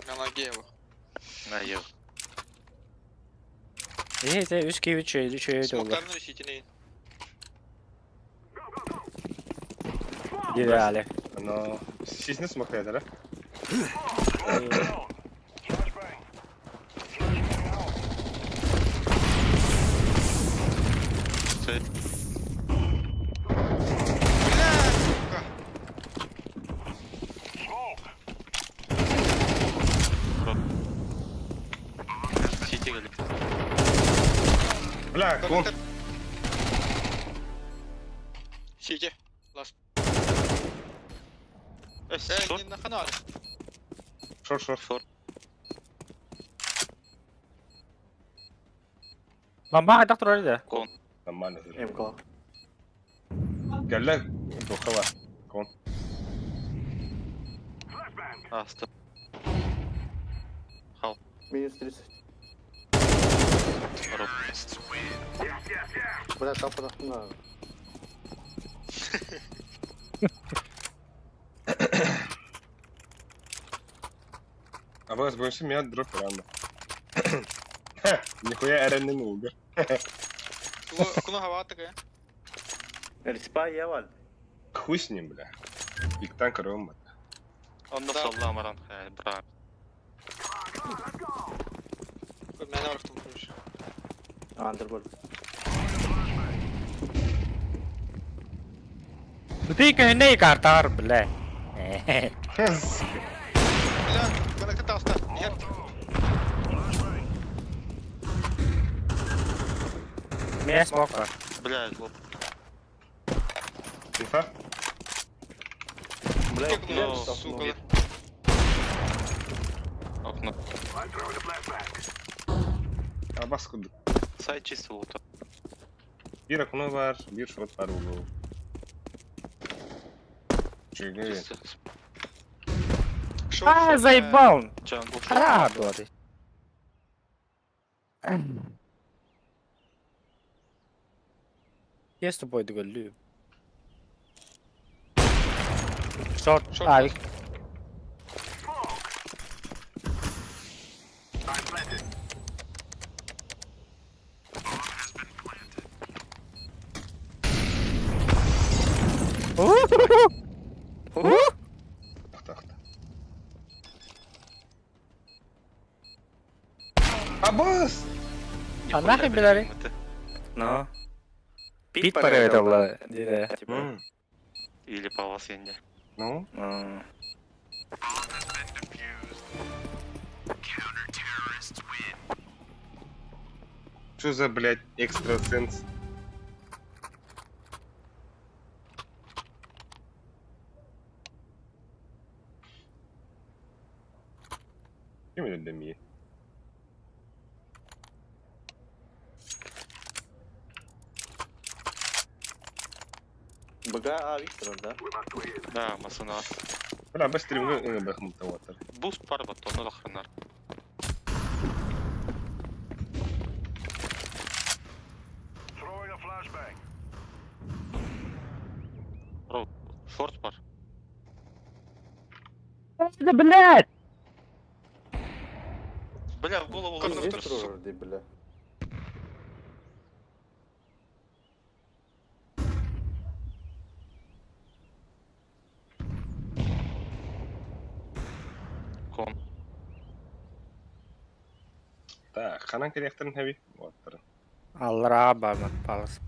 [SPEAKER 4] На ноге его.
[SPEAKER 5] На ев.
[SPEAKER 2] Эй, те үч киви чөйдү чөйдү олар.
[SPEAKER 4] Смоктарны ситини.
[SPEAKER 2] Идеале.
[SPEAKER 1] Но сильно смогли, да?
[SPEAKER 4] Бля, сука!
[SPEAKER 5] Сити гали.
[SPEAKER 1] Бля, кон.
[SPEAKER 4] Сити. Лас.
[SPEAKER 5] Э,
[SPEAKER 4] Э, не на канале.
[SPEAKER 1] Шорт, шорт.
[SPEAKER 5] Шорт.
[SPEAKER 2] Мама хайдах турар да.
[SPEAKER 1] Нормально.
[SPEAKER 6] МК.
[SPEAKER 1] Галля, духова. Кон.
[SPEAKER 5] Аста. Хал.
[SPEAKER 6] Минус 30.
[SPEAKER 5] Роб.
[SPEAKER 6] Бля, там подохнула.
[SPEAKER 1] Абас больше меня дроп рано. Нихуя эрэннин ууга.
[SPEAKER 4] Куну хава такая.
[SPEAKER 6] Респа я вал.
[SPEAKER 1] Хуй с ним, бля. Иктан көрөм бат.
[SPEAKER 5] Онно
[SPEAKER 4] Да.
[SPEAKER 5] салла амаран. Бра.
[SPEAKER 4] Мен орохтум короче.
[SPEAKER 6] Андербол.
[SPEAKER 2] Ты көнней картар, бля.
[SPEAKER 4] Бля, коннекты таста. Нет.
[SPEAKER 2] Меня смока.
[SPEAKER 5] Бля, лоб.
[SPEAKER 1] Инфа?
[SPEAKER 6] Бля,
[SPEAKER 4] Ну,
[SPEAKER 5] Ну,
[SPEAKER 4] сука.
[SPEAKER 5] Окно.
[SPEAKER 1] Абас курдук.
[SPEAKER 5] Сайт чисто лута.
[SPEAKER 1] Биир окно бар, биир шот бар угол. Чугуй.
[SPEAKER 5] Чисто.
[SPEAKER 4] Шо,
[SPEAKER 2] А,
[SPEAKER 4] шо,
[SPEAKER 2] заебал.
[SPEAKER 5] Jungle.
[SPEAKER 2] Хара была ты. Я с тобой договорю. Short,
[SPEAKER 4] Short.
[SPEAKER 2] авик.
[SPEAKER 1] Тахта. Абас!
[SPEAKER 2] А нахуй бежали? Ну. Пит проверил, да.
[SPEAKER 6] Типа.
[SPEAKER 5] Или палас енді.
[SPEAKER 1] Ну?
[SPEAKER 6] М.
[SPEAKER 1] Что за, блядь, экстрасенс? Ким это
[SPEAKER 6] БГ А Виктор, да?
[SPEAKER 5] Да, масына.
[SPEAKER 1] Бля, быстрее бахмутоватор.
[SPEAKER 5] Буст бар бат, оны да хренар. Бро, шорт бар.
[SPEAKER 2] Да, блядь!
[SPEAKER 5] Бля, в голову
[SPEAKER 4] Как
[SPEAKER 5] лазер.
[SPEAKER 4] Виктор, сука.
[SPEAKER 6] Вроде, бля.
[SPEAKER 5] Кон.
[SPEAKER 1] Так, ханан керектерин хаби. Вот.
[SPEAKER 2] Алра бармат палас.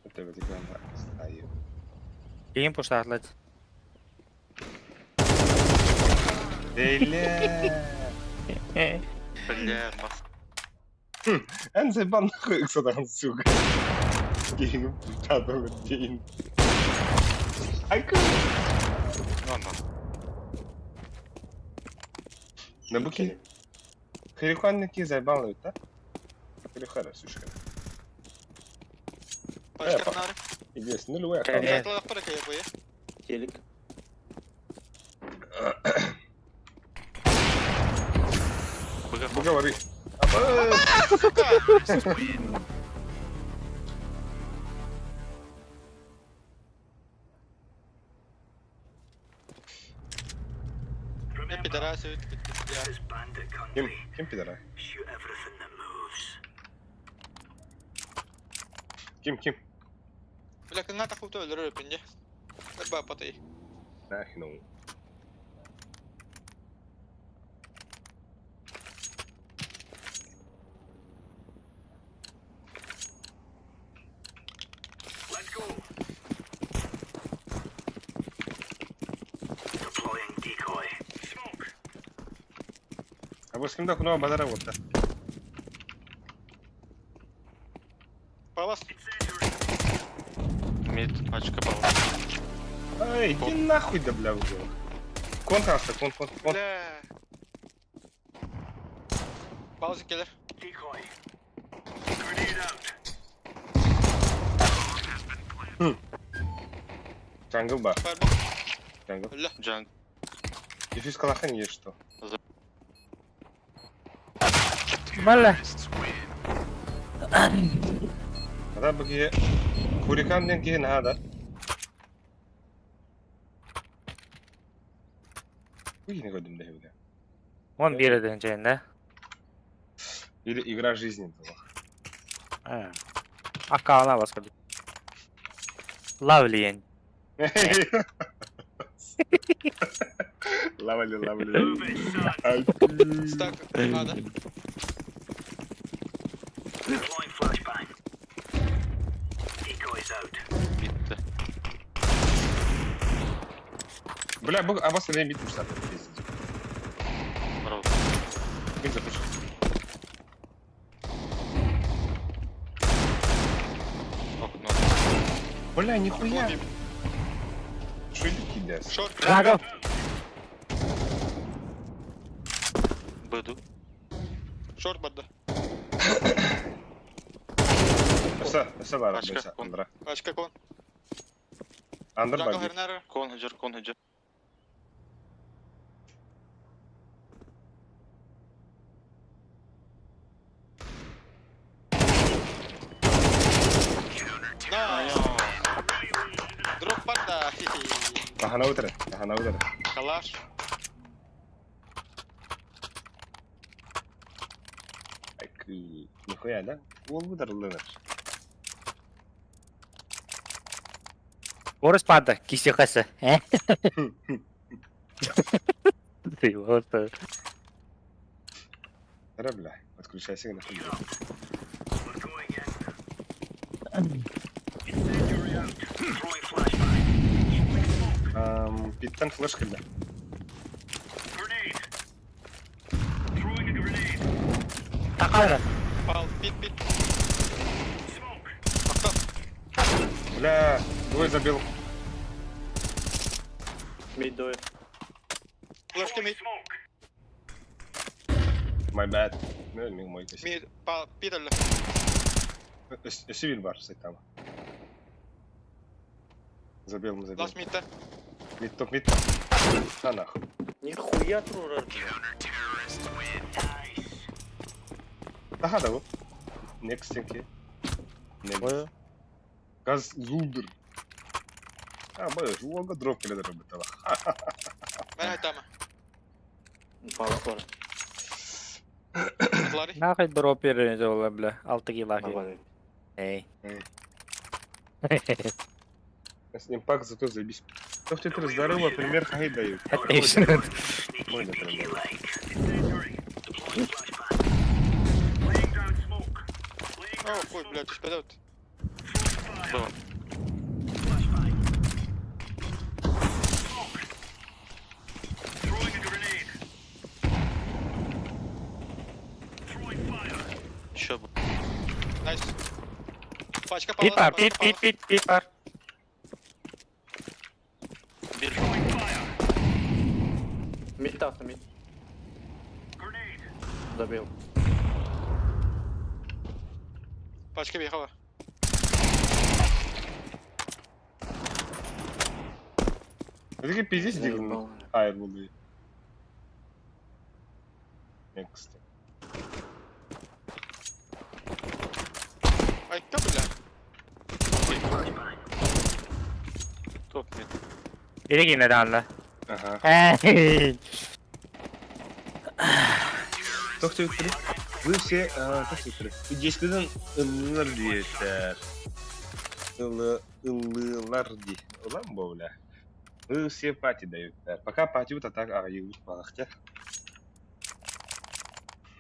[SPEAKER 1] Это вот экран стою.
[SPEAKER 2] Кейін пуштатлать.
[SPEAKER 1] Бля.
[SPEAKER 5] Бля, мас.
[SPEAKER 1] Эн заебал нахуй иксадан, сука. Кейн, путадо, кейн. Айка.
[SPEAKER 5] Ладно.
[SPEAKER 1] На буки. Хирихуанники заебал, да? Хирихара, сушка.
[SPEAKER 4] Пачка нары.
[SPEAKER 1] Иди, нулевая.
[SPEAKER 2] Конечно.
[SPEAKER 4] Сатлах парака я бое.
[SPEAKER 6] Телек.
[SPEAKER 5] БГ
[SPEAKER 1] Говори.
[SPEAKER 4] Сука! Я пидорасы, я.
[SPEAKER 1] Ким, ким пидора? Ким, ким?
[SPEAKER 4] Бля, кыңа такып өлөрөр пинде. Ба патай.
[SPEAKER 1] Нахну. А вот с кем так базара вот, да?
[SPEAKER 4] Палас.
[SPEAKER 5] Мид, пачка палас.
[SPEAKER 1] Ай, иди нахуй, да бля, уже. Кон хаста, кон, кон, кон.
[SPEAKER 4] Бля. Пауза келер.
[SPEAKER 1] Jungle бар,
[SPEAKER 4] Фаербол.
[SPEAKER 1] Jungle.
[SPEAKER 4] Бля.
[SPEAKER 5] Jungle.
[SPEAKER 1] Дефьюз калахан есть что?
[SPEAKER 2] Бля.
[SPEAKER 1] Ада бігие Хурикан ден киһи наһаа да. Киһини көрдүм да бile.
[SPEAKER 2] 11 дэнчээн да?
[SPEAKER 1] Или игра жизни была.
[SPEAKER 2] Аккаунт баска. Lovely.
[SPEAKER 1] Лавали, лавали.
[SPEAKER 4] Стак, надо.
[SPEAKER 5] Bitti.
[SPEAKER 1] Бля, bu абас не bitmiş zaten. Пиздец.
[SPEAKER 5] Bravo.
[SPEAKER 1] Мид запушил.
[SPEAKER 5] Окно.
[SPEAKER 1] Бля, нихуя. Что это кидас?
[SPEAKER 4] Шорт.
[SPEAKER 2] Drago.
[SPEAKER 5] Б
[SPEAKER 4] Шорт барда.
[SPEAKER 1] Өсө, өсө бар,
[SPEAKER 5] Башка,
[SPEAKER 1] өсө,
[SPEAKER 5] кон.
[SPEAKER 1] Андра.
[SPEAKER 4] Пачка кон.
[SPEAKER 1] Андр
[SPEAKER 4] Джангл
[SPEAKER 1] бар.
[SPEAKER 4] Хернера.
[SPEAKER 5] Кон хеджер, кон хеджер.
[SPEAKER 4] Найс. Дроп барда.
[SPEAKER 1] Тахана өтөрө, тахана өтөрө.
[SPEAKER 4] Калаш.
[SPEAKER 1] Ай, нихуя, да? Ол бұдар лыныр.
[SPEAKER 2] Орыс пада, кисекасы. Э? Ты вот.
[SPEAKER 1] Ра, бля, подключайся на хуй. Питтан флешка, бля.
[SPEAKER 2] Такара.
[SPEAKER 4] Пал, пит, пит. Авто.
[SPEAKER 1] Бля, двое забил.
[SPEAKER 6] Мид дует.
[SPEAKER 4] Флешка мид.
[SPEAKER 1] My bad. Ну, не мой косяк.
[SPEAKER 4] Мид, пал, пит әлі.
[SPEAKER 1] Өсі бар, сайтама. Забил, мы забил.
[SPEAKER 4] Лас мидте.
[SPEAKER 1] Мид топ, мид топ. На нахуй.
[SPEAKER 6] Нихуя турар.
[SPEAKER 1] Таха да вот. Next тенки. Next. Газ зулдер. А, бля, жуога дроп келеді работала.
[SPEAKER 4] Мен айтамын.
[SPEAKER 6] Пала бар.
[SPEAKER 4] Лари.
[SPEAKER 2] Нахуй дропер жолы, бля. 6 кило.
[SPEAKER 6] Нормально.
[SPEAKER 2] Эй.
[SPEAKER 1] Импакт зато заебись. Топ теперь здорово, пример хай дают. Мой, например.
[SPEAKER 4] О, хуй, блядь, түспеді өт.
[SPEAKER 5] Б. Еще Б.
[SPEAKER 4] Найс. Пачка пала.
[SPEAKER 2] Пипар, пип, пип, пип, пипар.
[SPEAKER 5] Bir.
[SPEAKER 6] Мид тафта, мид. Забил.
[SPEAKER 4] Пачка бейхава.
[SPEAKER 1] Это пиздец дигл. Хайр буду. Next.
[SPEAKER 4] Ай, кто, бля?
[SPEAKER 5] Топ мид.
[SPEAKER 2] Перекинь да.
[SPEAKER 1] Ага.
[SPEAKER 2] Эй.
[SPEAKER 1] Топ теперь. Вы все, топ теперь. Десятиден ыллар диеттер. Ыллар ди. Улан бовля. Вы все пати дают. Пока пати вот так ағайы балахтя.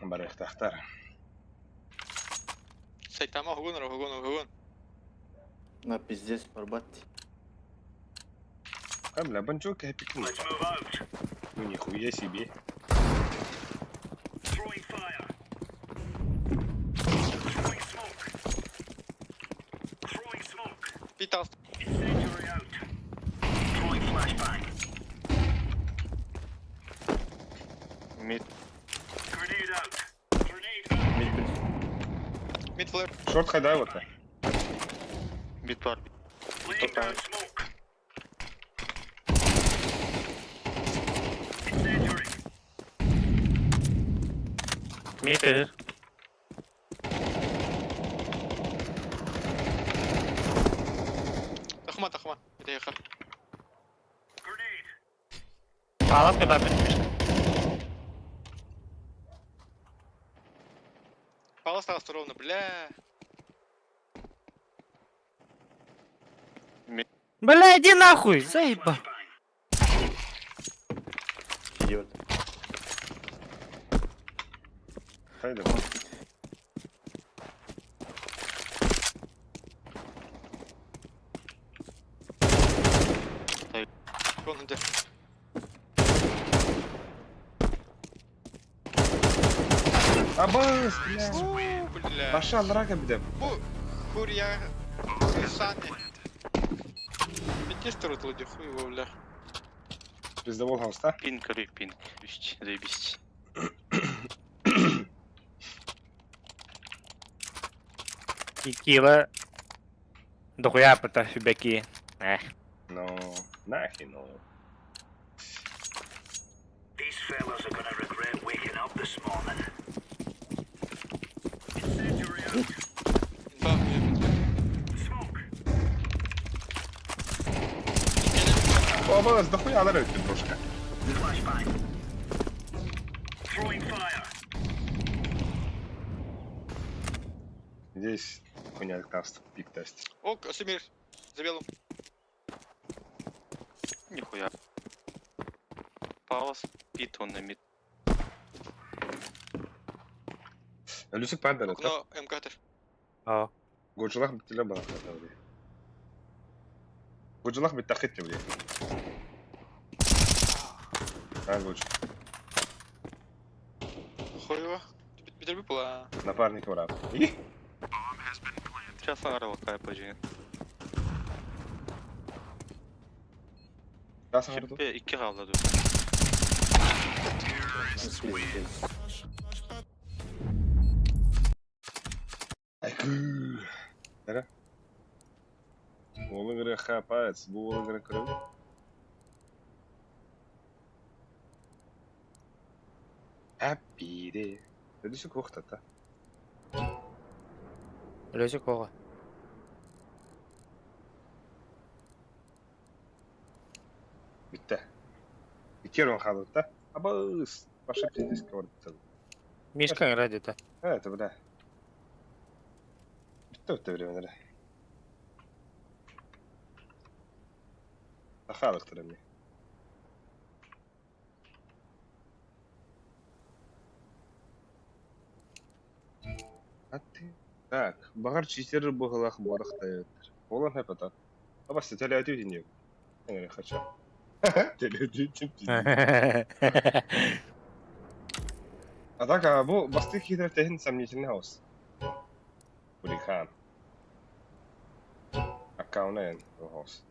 [SPEAKER 1] Барахтахтар.
[SPEAKER 4] Сайтама хугун, хугун, хугун.
[SPEAKER 6] На пиздец, барбат.
[SPEAKER 1] А, бля, банчок я пикнул. Ну нихуя себе.
[SPEAKER 4] Пит алст.
[SPEAKER 5] Мид.
[SPEAKER 6] Мид плюс.
[SPEAKER 4] Мид флэр.
[SPEAKER 1] Шорт хайдай вот.
[SPEAKER 5] Мид бар.
[SPEAKER 6] Топ
[SPEAKER 2] Мид.
[SPEAKER 4] Тахма, тахма. Это я.
[SPEAKER 2] Палас куда бит?
[SPEAKER 4] Палас таҕыста ровно, бля.
[SPEAKER 2] Бля, иди нахуй, заеба.
[SPEAKER 6] Идиот.
[SPEAKER 1] Хайда.
[SPEAKER 4] Вон где.
[SPEAKER 1] Абас, бля.
[SPEAKER 4] Бля.
[SPEAKER 1] Паша, драка бидем.
[SPEAKER 4] Бу хурья сани. Пиздец ты рот хуй его, бля.
[SPEAKER 1] Пиздобол хауста.
[SPEAKER 5] Пинг, ры, пинг. Вести, заебись.
[SPEAKER 2] Кила. Дохуя пыта фибеки. Эх.
[SPEAKER 1] Ну, нахи, ну.
[SPEAKER 4] Инфа, бля.
[SPEAKER 1] Абас, дохуя алар өттү брошка. Здесь хуйня таст, пик тест.
[SPEAKER 4] О, Сумир, за белым.
[SPEAKER 5] Нихуя. Палас, пит он на мид.
[SPEAKER 1] Люсик падар, это.
[SPEAKER 4] Окно МК-тер.
[SPEAKER 2] О.
[SPEAKER 1] Годжулах битиле балах таври. Годжулах биттахит таври. А, Годжу.
[SPEAKER 4] Хуево. Битер выпала.
[SPEAKER 1] Напарник враг. И?
[SPEAKER 5] Сейчас арла кайпа
[SPEAKER 1] Тас аңырды.
[SPEAKER 5] Хиппе 2 қалды.
[SPEAKER 6] Пиздец.
[SPEAKER 1] Айкы. Эре. Олы гыры хапац, бу олы гыры кыры. Happy day. Өдүсү кухтата.
[SPEAKER 2] Лёсик оға.
[SPEAKER 1] Битте. Икер он халытта. Абыс. Баша пиздец кавырды.
[SPEAKER 2] Мишка ради это.
[SPEAKER 1] А, это бля. Битте өтті временері. Ахалықтыр эмне. А ты? Так, бағар читер бұғылақ борық тайыттыр. Олан хэпата. Абасы теле өтеу не. Эңре хача. Теле өтеу А так, а бу басты хитр техин сомнительный хаус. Хулиган. Аккаунт хаус.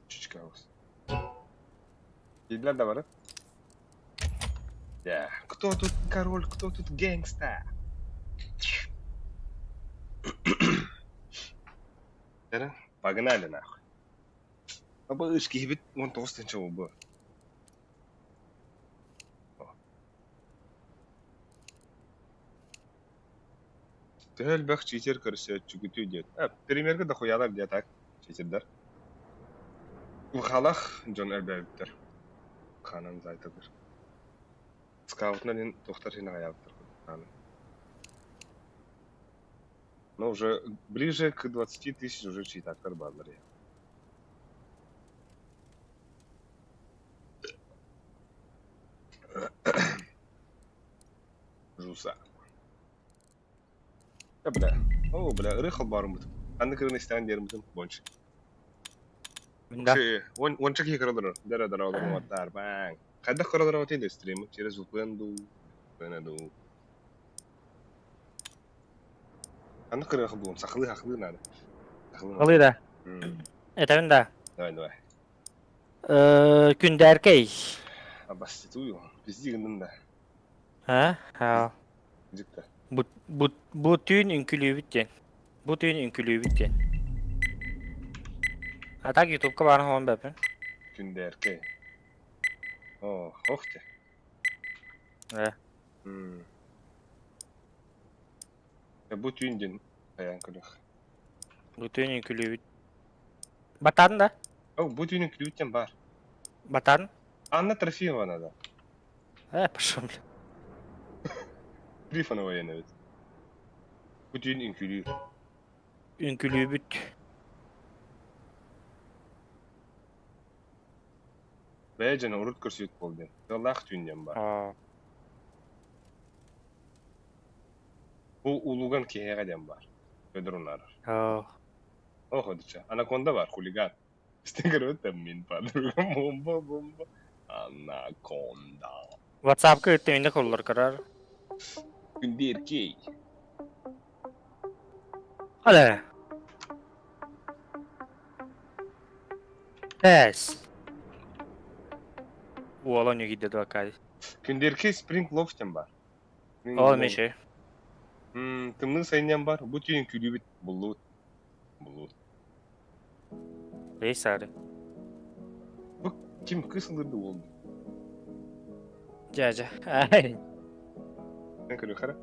[SPEAKER 1] Чичка хаус. Идлер да бар. Я. Кто тут король, кто тут gangsta? Погнали нахуй. Абышки ебет 19 тынча бу. Төһөл читер көрсө чүгүтүү диэт. А, примерге дохуялар диэ так, читердер. Халах дьон элбээбиттэр. Ханан зайтыгыр. Скаутна тохтар хин аябыттар. Но уже ближе к 20 тысяч уже читактар бааллар я. Жуса. Я, бля. О, бля, ырыхал барым бут. Анны кырын истән дерим бутым бонч.
[SPEAKER 2] Да.
[SPEAKER 1] Онча ки кырылыр. Дара дара олар ваттар, бang. Кайда кырылыр вот стрим через VPN ду. VPN ду. Анны кырын булым, сахлы хахлы надо. Сахлы.
[SPEAKER 2] Ылы да. Это да.
[SPEAKER 1] Давай, давай.
[SPEAKER 2] Күндәркей.
[SPEAKER 1] Абаститую. Пизди гындын да.
[SPEAKER 2] А? Ha.
[SPEAKER 1] Дикта.
[SPEAKER 2] Бу бу бу түүн үҥкүүлүүбүт диэн. Бу түүн үҥкүүлүүбүт диэн. А так ютубка баар хоон бэпин.
[SPEAKER 1] Күндәркей. О, хохте.
[SPEAKER 2] Э.
[SPEAKER 1] Бу түүн дин аян көрөх.
[SPEAKER 2] Бу түүн үҥкүүлүүбүт. Батан да?
[SPEAKER 1] О, бу түүнүн күлүүттен бар.
[SPEAKER 2] Батан?
[SPEAKER 1] Анна Трофимова надо.
[SPEAKER 2] Э, пошел, бля.
[SPEAKER 1] Трифонова диэн эбит. Бу түүн үҥкүүлүүр.
[SPEAKER 2] Үҥкүлүүбүт.
[SPEAKER 1] Бэйэ дьоно урут көрсүбүт буол диэн. Тыаллаах түүн диэн баар.
[SPEAKER 2] Аа.
[SPEAKER 1] Бу улуган киһиэхэ диэн баар. Федор Унаров.
[SPEAKER 2] Аа.
[SPEAKER 1] Ох, одуча. Анаконда баар, хулиган. Истэн көрөбүт да мин подругам бомба бомба. Анаконда.
[SPEAKER 2] WhatsApp-ка ыытта инде куллар көрөр.
[SPEAKER 1] Күндеркей.
[SPEAKER 2] Hadi. Пес. Уола не гиде два кай.
[SPEAKER 1] Күндеркей Spring Love диэн баар. Spring
[SPEAKER 2] Ол
[SPEAKER 1] Love.
[SPEAKER 2] меши.
[SPEAKER 1] Тымныы сайын баар. Бу түүн күлүүбүт буллубут. Буллубут.
[SPEAKER 2] Бейсары.
[SPEAKER 1] Бу ким кыс ылырды уол?
[SPEAKER 2] Жа жа. Ай.
[SPEAKER 1] Мен көрү хара.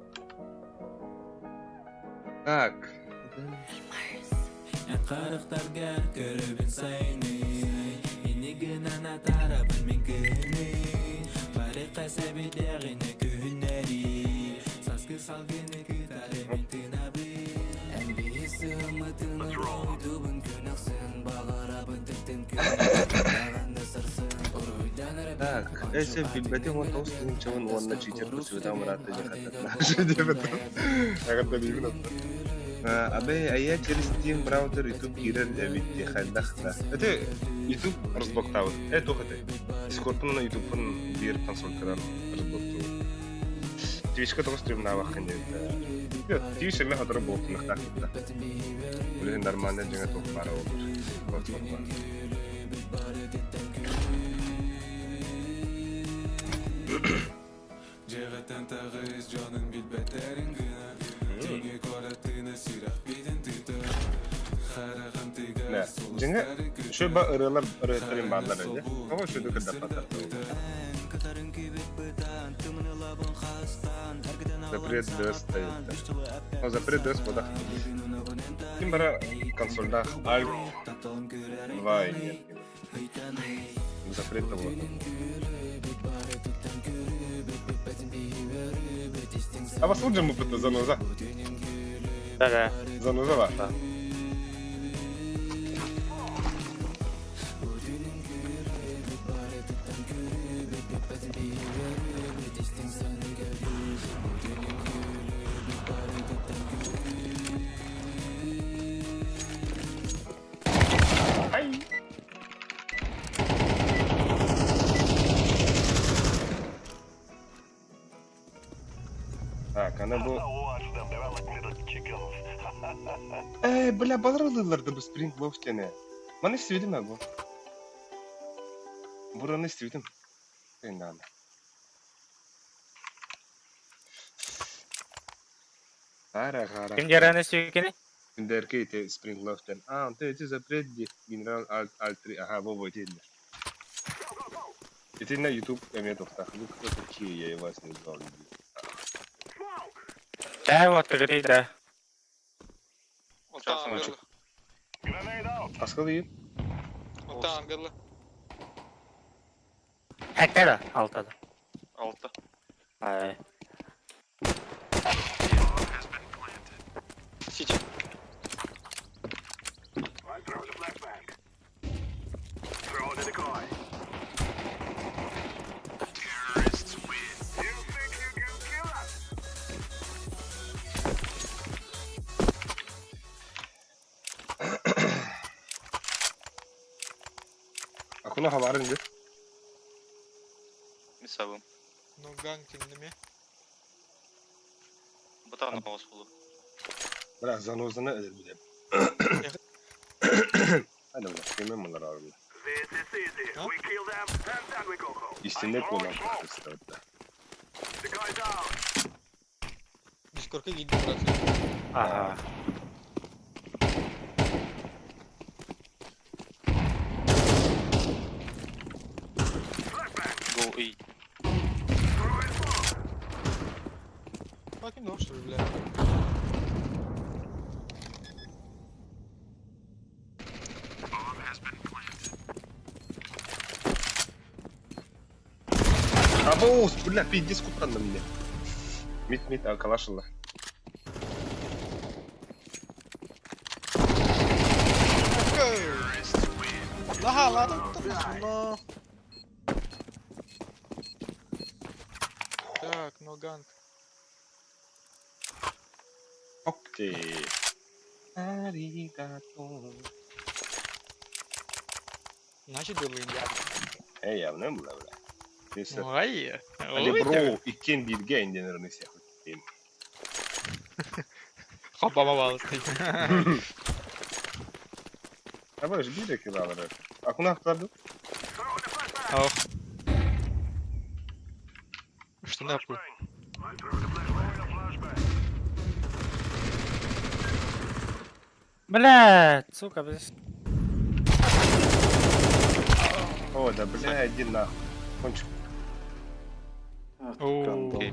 [SPEAKER 1] Так.
[SPEAKER 7] Харахтаргар көрөбүн сайыны Инигынан атарабын мен күнү Барыка сэбидээҕине күһүннэри Саскы салгыны кытары мен тынабын Эн биһи сыһыммытын уруйдубун күн ахсын Баҕарабын тыктын күн Даҕаны сарсын Уруйданар
[SPEAKER 1] Так, эсэ билбэтим 19 тыһыынчабын уонна читер көрсүбүтэ амыраатта дьахаттар. Диэбит. Эҕэрдэлиибин оттон. Абэ, а я через Steam браузер YouTube киирэр эбит дии хайдах да. Это YouTube разблоктаабыт. Э, туох этэй? Discord'ун уонна YouTube'ун биир консольканан разблоктуубут. Twitch'ка тоҕус стримнаабаххын диэбит. Twitch эмиэ сотору блоктаныахтаах да. Билигин нормально дьиҥэ туох баара буоллар. Платформа.
[SPEAKER 7] Дьиэҕиттэн таҕыс дьонун билбэтэрин гына Дьиҥи куораттыына сүрэхпитин тыытар Хараҕым тыгар
[SPEAKER 1] Да. Дьиҥэ,
[SPEAKER 7] сулустары
[SPEAKER 1] үчүгэй
[SPEAKER 7] көтөр
[SPEAKER 1] ырыалар ырыаттарын
[SPEAKER 7] Харана
[SPEAKER 1] бааллар эдэ.
[SPEAKER 7] солбу
[SPEAKER 1] Тоҕо үчүгэйдик
[SPEAKER 7] түүнү
[SPEAKER 1] кырдаппаттар
[SPEAKER 7] сырдаппыта Эн кытарын күүбүт бытаан Тымнылабын хастаан Эргитэн алан
[SPEAKER 1] Запрет дэс
[SPEAKER 7] саҥаттан
[SPEAKER 1] стоит.
[SPEAKER 7] Үс тылы
[SPEAKER 1] О, запрет дэс
[SPEAKER 7] эппэппин
[SPEAKER 1] бодах.
[SPEAKER 7] Өйбүн унабын эн
[SPEAKER 1] Ким бара консольдаах Alt
[SPEAKER 7] Тапталым көрөр
[SPEAKER 1] 2
[SPEAKER 7] ыйтан
[SPEAKER 1] нет.
[SPEAKER 7] ый Ыйтан ый
[SPEAKER 1] Запрет того. А вас лучше мы заноза.
[SPEAKER 2] Да-да.
[SPEAKER 1] Заноза ва.
[SPEAKER 2] Да.
[SPEAKER 1] Ай! Так, она был... Э, бля, балар да бу Spring Love тене. Маны истибитим бу. Бураны истибитим. Надо. Хара хара.
[SPEAKER 2] Ким жараны сүйкені?
[SPEAKER 1] Күндерке ити Spring Love тен. А, онто ити запрет ди. Генерал Alt Alt 3. Ага, во во итиннэ. Итиннэ YouTube эмиэ тохтах. Вы кто такие, я и вас не знал.
[SPEAKER 2] Да, вот, говори, да.
[SPEAKER 4] Оттан ангылы.
[SPEAKER 1] Аскалы
[SPEAKER 4] Оттан ангылы.
[SPEAKER 2] Хәктә алтада.
[SPEAKER 5] Алта.
[SPEAKER 2] Ай.
[SPEAKER 4] Сити.
[SPEAKER 1] Акуна хабарын ди.
[SPEAKER 5] Мисабым.
[SPEAKER 4] Ну ганг тиннеме.
[SPEAKER 5] Бутан ауыз болу.
[SPEAKER 1] Бля, занозаны өлөрбүт. Hadi бля, кеме мунар арбы. Истинник болан представьте.
[SPEAKER 4] Дискордка киирдим брат.
[SPEAKER 2] Ага.
[SPEAKER 5] Go A.
[SPEAKER 4] Fucking no, что ли, бля.
[SPEAKER 1] О, бля, пиздец куттанным мне. Мид, мид, а, калашила.
[SPEAKER 4] Наһаалаатым но. Так, no ганг.
[SPEAKER 1] Окей. Аригато.
[SPEAKER 4] Значит, делаем я.
[SPEAKER 1] Эй, явно бля, бля. Neyse.
[SPEAKER 4] Ой,
[SPEAKER 1] Али бро, иккен бирге инденерни сяхут.
[SPEAKER 4] Хопа балысты.
[SPEAKER 1] Абаш бире килалары. Акунахтарды?
[SPEAKER 4] Ох. Что нахуй?
[SPEAKER 2] Блядь, сука, без...
[SPEAKER 1] О, да бля, иди нахуй. Кончик.
[SPEAKER 4] Окей.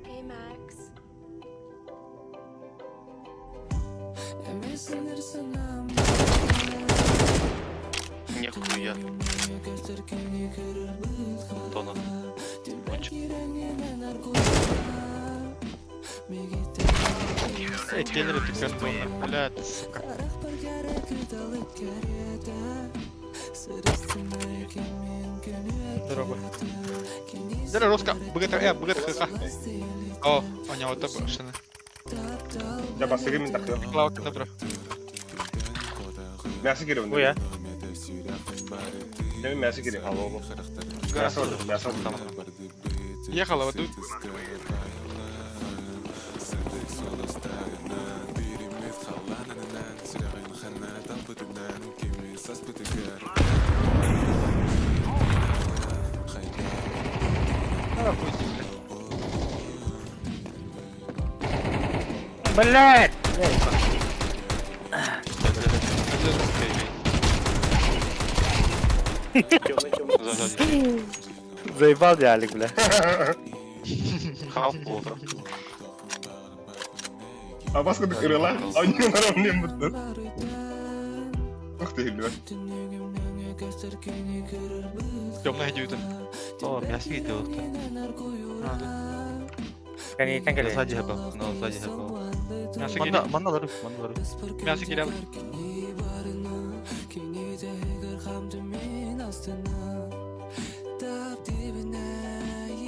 [SPEAKER 8] Hey Max.
[SPEAKER 5] Нихуя. Тона. Кончик.
[SPEAKER 4] Эй, келлер ты картона. Блядь, сука. Здорово. Здорово, Руска. БГТ, БГТХ. О, у него это башена.
[SPEAKER 1] Я басыгы мин такы.
[SPEAKER 4] Клауд, добро.
[SPEAKER 1] Мясо кирип.
[SPEAKER 2] Хуя.
[SPEAKER 1] Я мясо кирип. Мясо, мясо.
[SPEAKER 4] Ехала, вот тут.
[SPEAKER 2] Блядь!
[SPEAKER 5] Сзади.
[SPEAKER 2] Заебал я, Алик, бля.
[SPEAKER 5] Халф плохо.
[SPEAKER 1] А баскы кырыла. Они наравне мутты. Ух ты, бля.
[SPEAKER 4] Темная идиота.
[SPEAKER 5] О, мясо идет.
[SPEAKER 4] А, да.
[SPEAKER 2] Конейтен кэлэ.
[SPEAKER 5] Сзади хэбэ. Ну, сзади хэбэ.
[SPEAKER 4] Мясо
[SPEAKER 5] Манна,
[SPEAKER 4] кирил.
[SPEAKER 5] манна лару, манна лару.
[SPEAKER 4] Мясо кирил.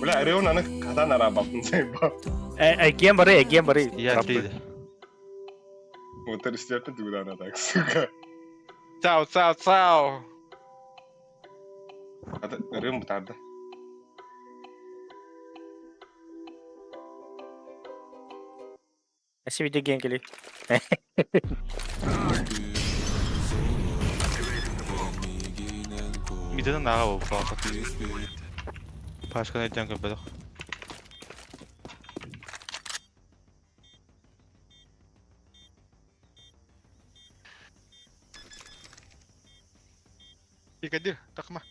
[SPEAKER 1] Бля, Реон аны катан арабаптын заебал.
[SPEAKER 2] Эгем бары, эгем бары.
[SPEAKER 5] Я три.
[SPEAKER 1] Вот это туда так, сука.
[SPEAKER 4] Цао, цао, цао.
[SPEAKER 1] Ата Реон бутарды.
[SPEAKER 2] Спасибо, генкели.
[SPEAKER 5] Миден нага бол фалса. Пашка найден көбөдөх.
[SPEAKER 4] Пикадир, тахма.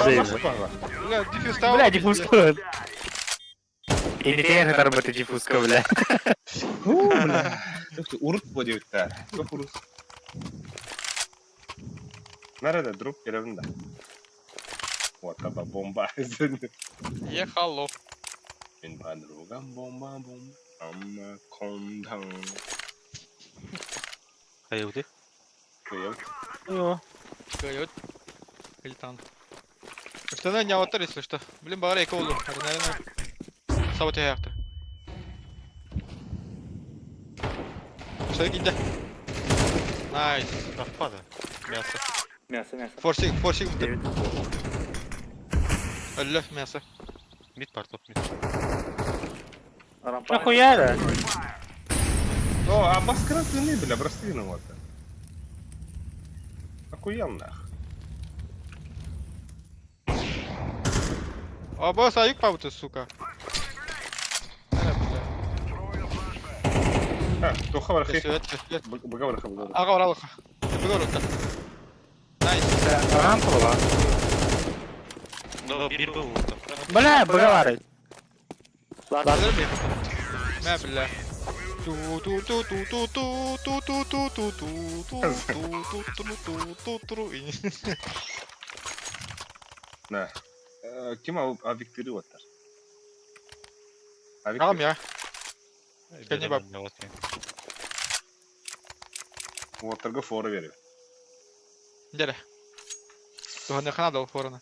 [SPEAKER 2] Заебал.
[SPEAKER 4] Бля, дефьюз стал.
[SPEAKER 2] Бля, диффузка. Инитен хатар диффузка, бля.
[SPEAKER 1] Фу, бля. Урут бо диэбиттэр. Көп урут. Nerede drop görevinde. Вот это бомба.
[SPEAKER 4] Ехало.
[SPEAKER 1] Мен подругам бомба бомба. Амма кондан.
[SPEAKER 5] Хайылды.
[SPEAKER 1] Кыйыл.
[SPEAKER 4] Койот. Или там. Штаны не аватар, если что. Блин, бары эко oldu. Hadi наверное. Саботе яхты. Что гиде? Найс.
[SPEAKER 5] Раппада.
[SPEAKER 4] Мясо.
[SPEAKER 6] Мясо, мясо.
[SPEAKER 4] Форсик, форсик. Аллах, мясо.
[SPEAKER 5] Мид бар топ мид.
[SPEAKER 6] Рампа.
[SPEAKER 2] Нахуя, да?
[SPEAKER 1] О, а баскратыны, бля, простыны вот. Охуел нах.
[SPEAKER 4] А босс, аюк пабыты, сука. Бля, бля.
[SPEAKER 1] А, тоха бархи.
[SPEAKER 4] Төсөт, төсөт.
[SPEAKER 1] Бага бархи, бага.
[SPEAKER 4] Ага, оралыха. Бүгөр отта. Найс.
[SPEAKER 2] Рампа была.
[SPEAKER 5] Но бир был.
[SPEAKER 2] Бля, бага бары.
[SPEAKER 4] Ладно. Мә, бля. Ту-ту-ту-ту-ту-ту-ту-ту-ту-ту-ту-ту-ту-ту-ту.
[SPEAKER 1] На. Ким авиктыыры уоттар?
[SPEAKER 4] Аҕам я. Кэнни бап.
[SPEAKER 1] Уоттарга фора беребит.
[SPEAKER 4] Дьэрэ. Туһаныахха наада ол фораны.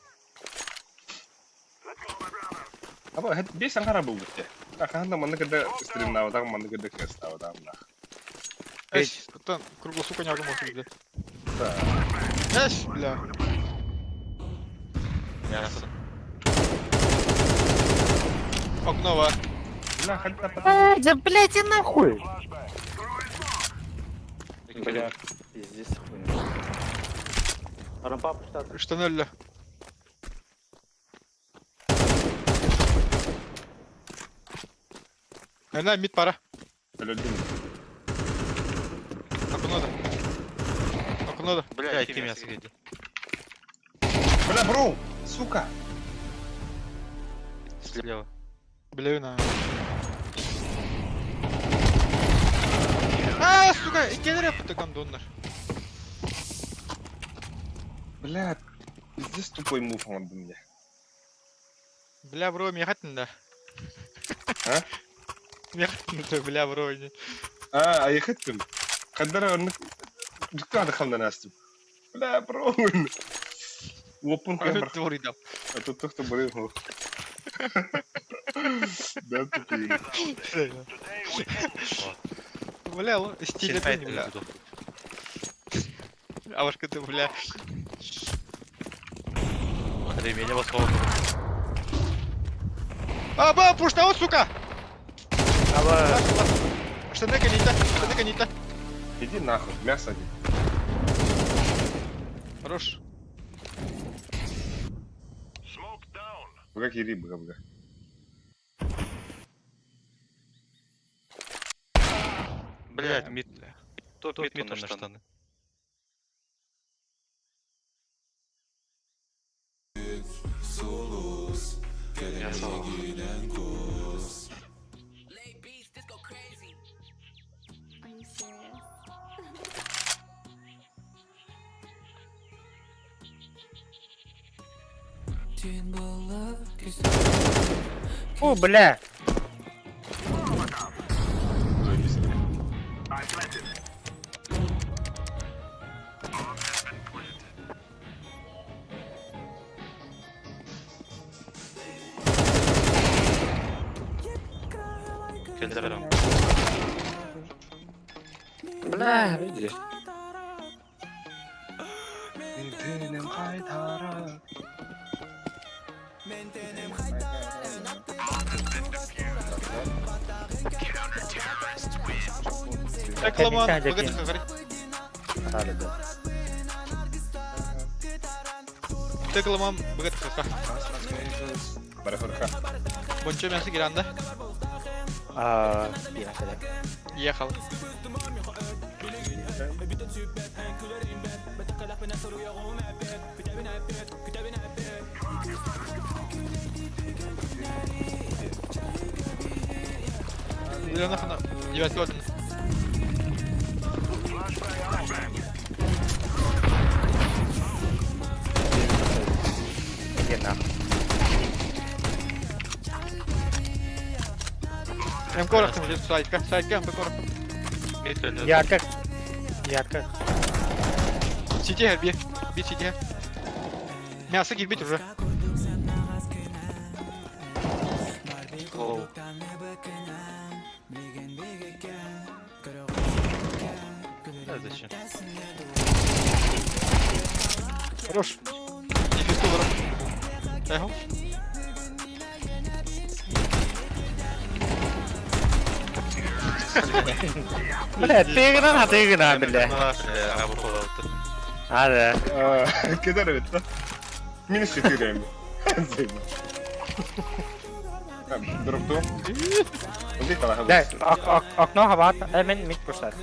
[SPEAKER 1] Аба бес аҥара булбут те. Хаһан да маннык да стримнаабатах, маннык да кыастаабатах мынах.
[SPEAKER 4] Эс, оттон круглосука не могу блядь.
[SPEAKER 1] Да.
[SPEAKER 4] Эс, бля. Окно бар.
[SPEAKER 1] Бля, хотя
[SPEAKER 2] Да, блядь, и нахуй!
[SPEAKER 6] Бля, пиздец хуйня. Рампа пустата.
[SPEAKER 4] Штаны өллө. Она мид пара.
[SPEAKER 1] Өлөрдүм.
[SPEAKER 4] Окно да. Окно да.
[SPEAKER 5] Бля, ким я сидел.
[SPEAKER 1] Бля, бро! Сука!
[SPEAKER 5] Слева.
[SPEAKER 4] Бля, на. А, сука, иккилэр yaptı гондоннар.
[SPEAKER 1] Бля, пиздец тупой мув он меня.
[SPEAKER 4] Бля, бро, мехатын да.
[SPEAKER 1] А?
[SPEAKER 4] Мехатын да, бля, бро. не.
[SPEAKER 1] А, айхеттим. Қаддара оннук дьүккэ дыхалнан астым. Бля, бро. Уоппун кыһын бар.
[SPEAKER 4] Твори дам.
[SPEAKER 1] А тут тохто бары хо. Да, тупые.
[SPEAKER 4] Бля, стиль это не, бля. А ваш ты, бля.
[SPEAKER 5] Ремень басқа.
[SPEAKER 4] А, ба, пушта, о, сука!
[SPEAKER 2] Аба,
[SPEAKER 4] Штаны гоните, штаны гоните.
[SPEAKER 1] Иди нахуй, мясо один.
[SPEAKER 4] Хорош.
[SPEAKER 1] Вы какие рыбы, бля.
[SPEAKER 5] Блять, мид. Топ мид на штаны.
[SPEAKER 8] Are you serious?
[SPEAKER 2] О, бля!
[SPEAKER 1] Заебись.
[SPEAKER 5] Келдерем.
[SPEAKER 2] Бля, видишь.
[SPEAKER 1] Ментенем кайтара.
[SPEAKER 4] Так, ломан,
[SPEAKER 2] Капитан
[SPEAKER 4] погоди,
[SPEAKER 2] Джекин.
[SPEAKER 4] говори.
[SPEAKER 2] Да, да.
[SPEAKER 4] Так, ломан, погоди, ха.
[SPEAKER 1] Барахурха.
[SPEAKER 4] Бончо мясо гиранда.
[SPEAKER 2] А, я сюда.
[SPEAKER 4] Ехал. Бля, нахуй на. Девять один.
[SPEAKER 2] Иди нахуй.
[SPEAKER 4] М корохтым, сайка, сайка, МП корохтым.
[SPEAKER 5] Мид өлді.
[SPEAKER 2] Я как? Я как?
[SPEAKER 4] Сити, би, би сити. Мясо кирбить уже.
[SPEAKER 5] Лоу. Да, зачем?
[SPEAKER 4] Хорош. Дефис долларов. Эхо.
[SPEAKER 2] Бля, ты гна, ты гна, бля. А, да.
[SPEAKER 1] Кедар эбит да? Минус 4 эми. Заебал. Дропту.
[SPEAKER 2] Да, окно хабат, мен мид пуштат.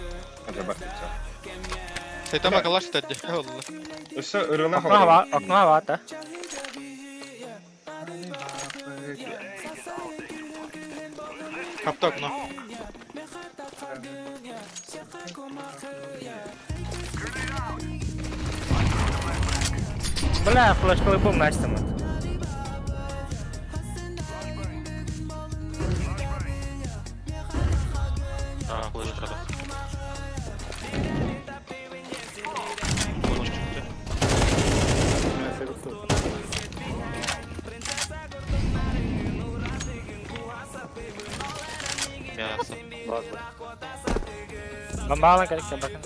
[SPEAKER 4] Сайтама калаш тадди. Эхо.
[SPEAKER 1] Өссө ырына
[SPEAKER 2] Окно хабат, окно хабат, а.
[SPEAKER 4] Хапта окно.
[SPEAKER 2] Бля, флешковый бум Настя мыт.
[SPEAKER 5] А, флешка. Кончик чыкты. Мясо.
[SPEAKER 2] Бомбалан керек бакын.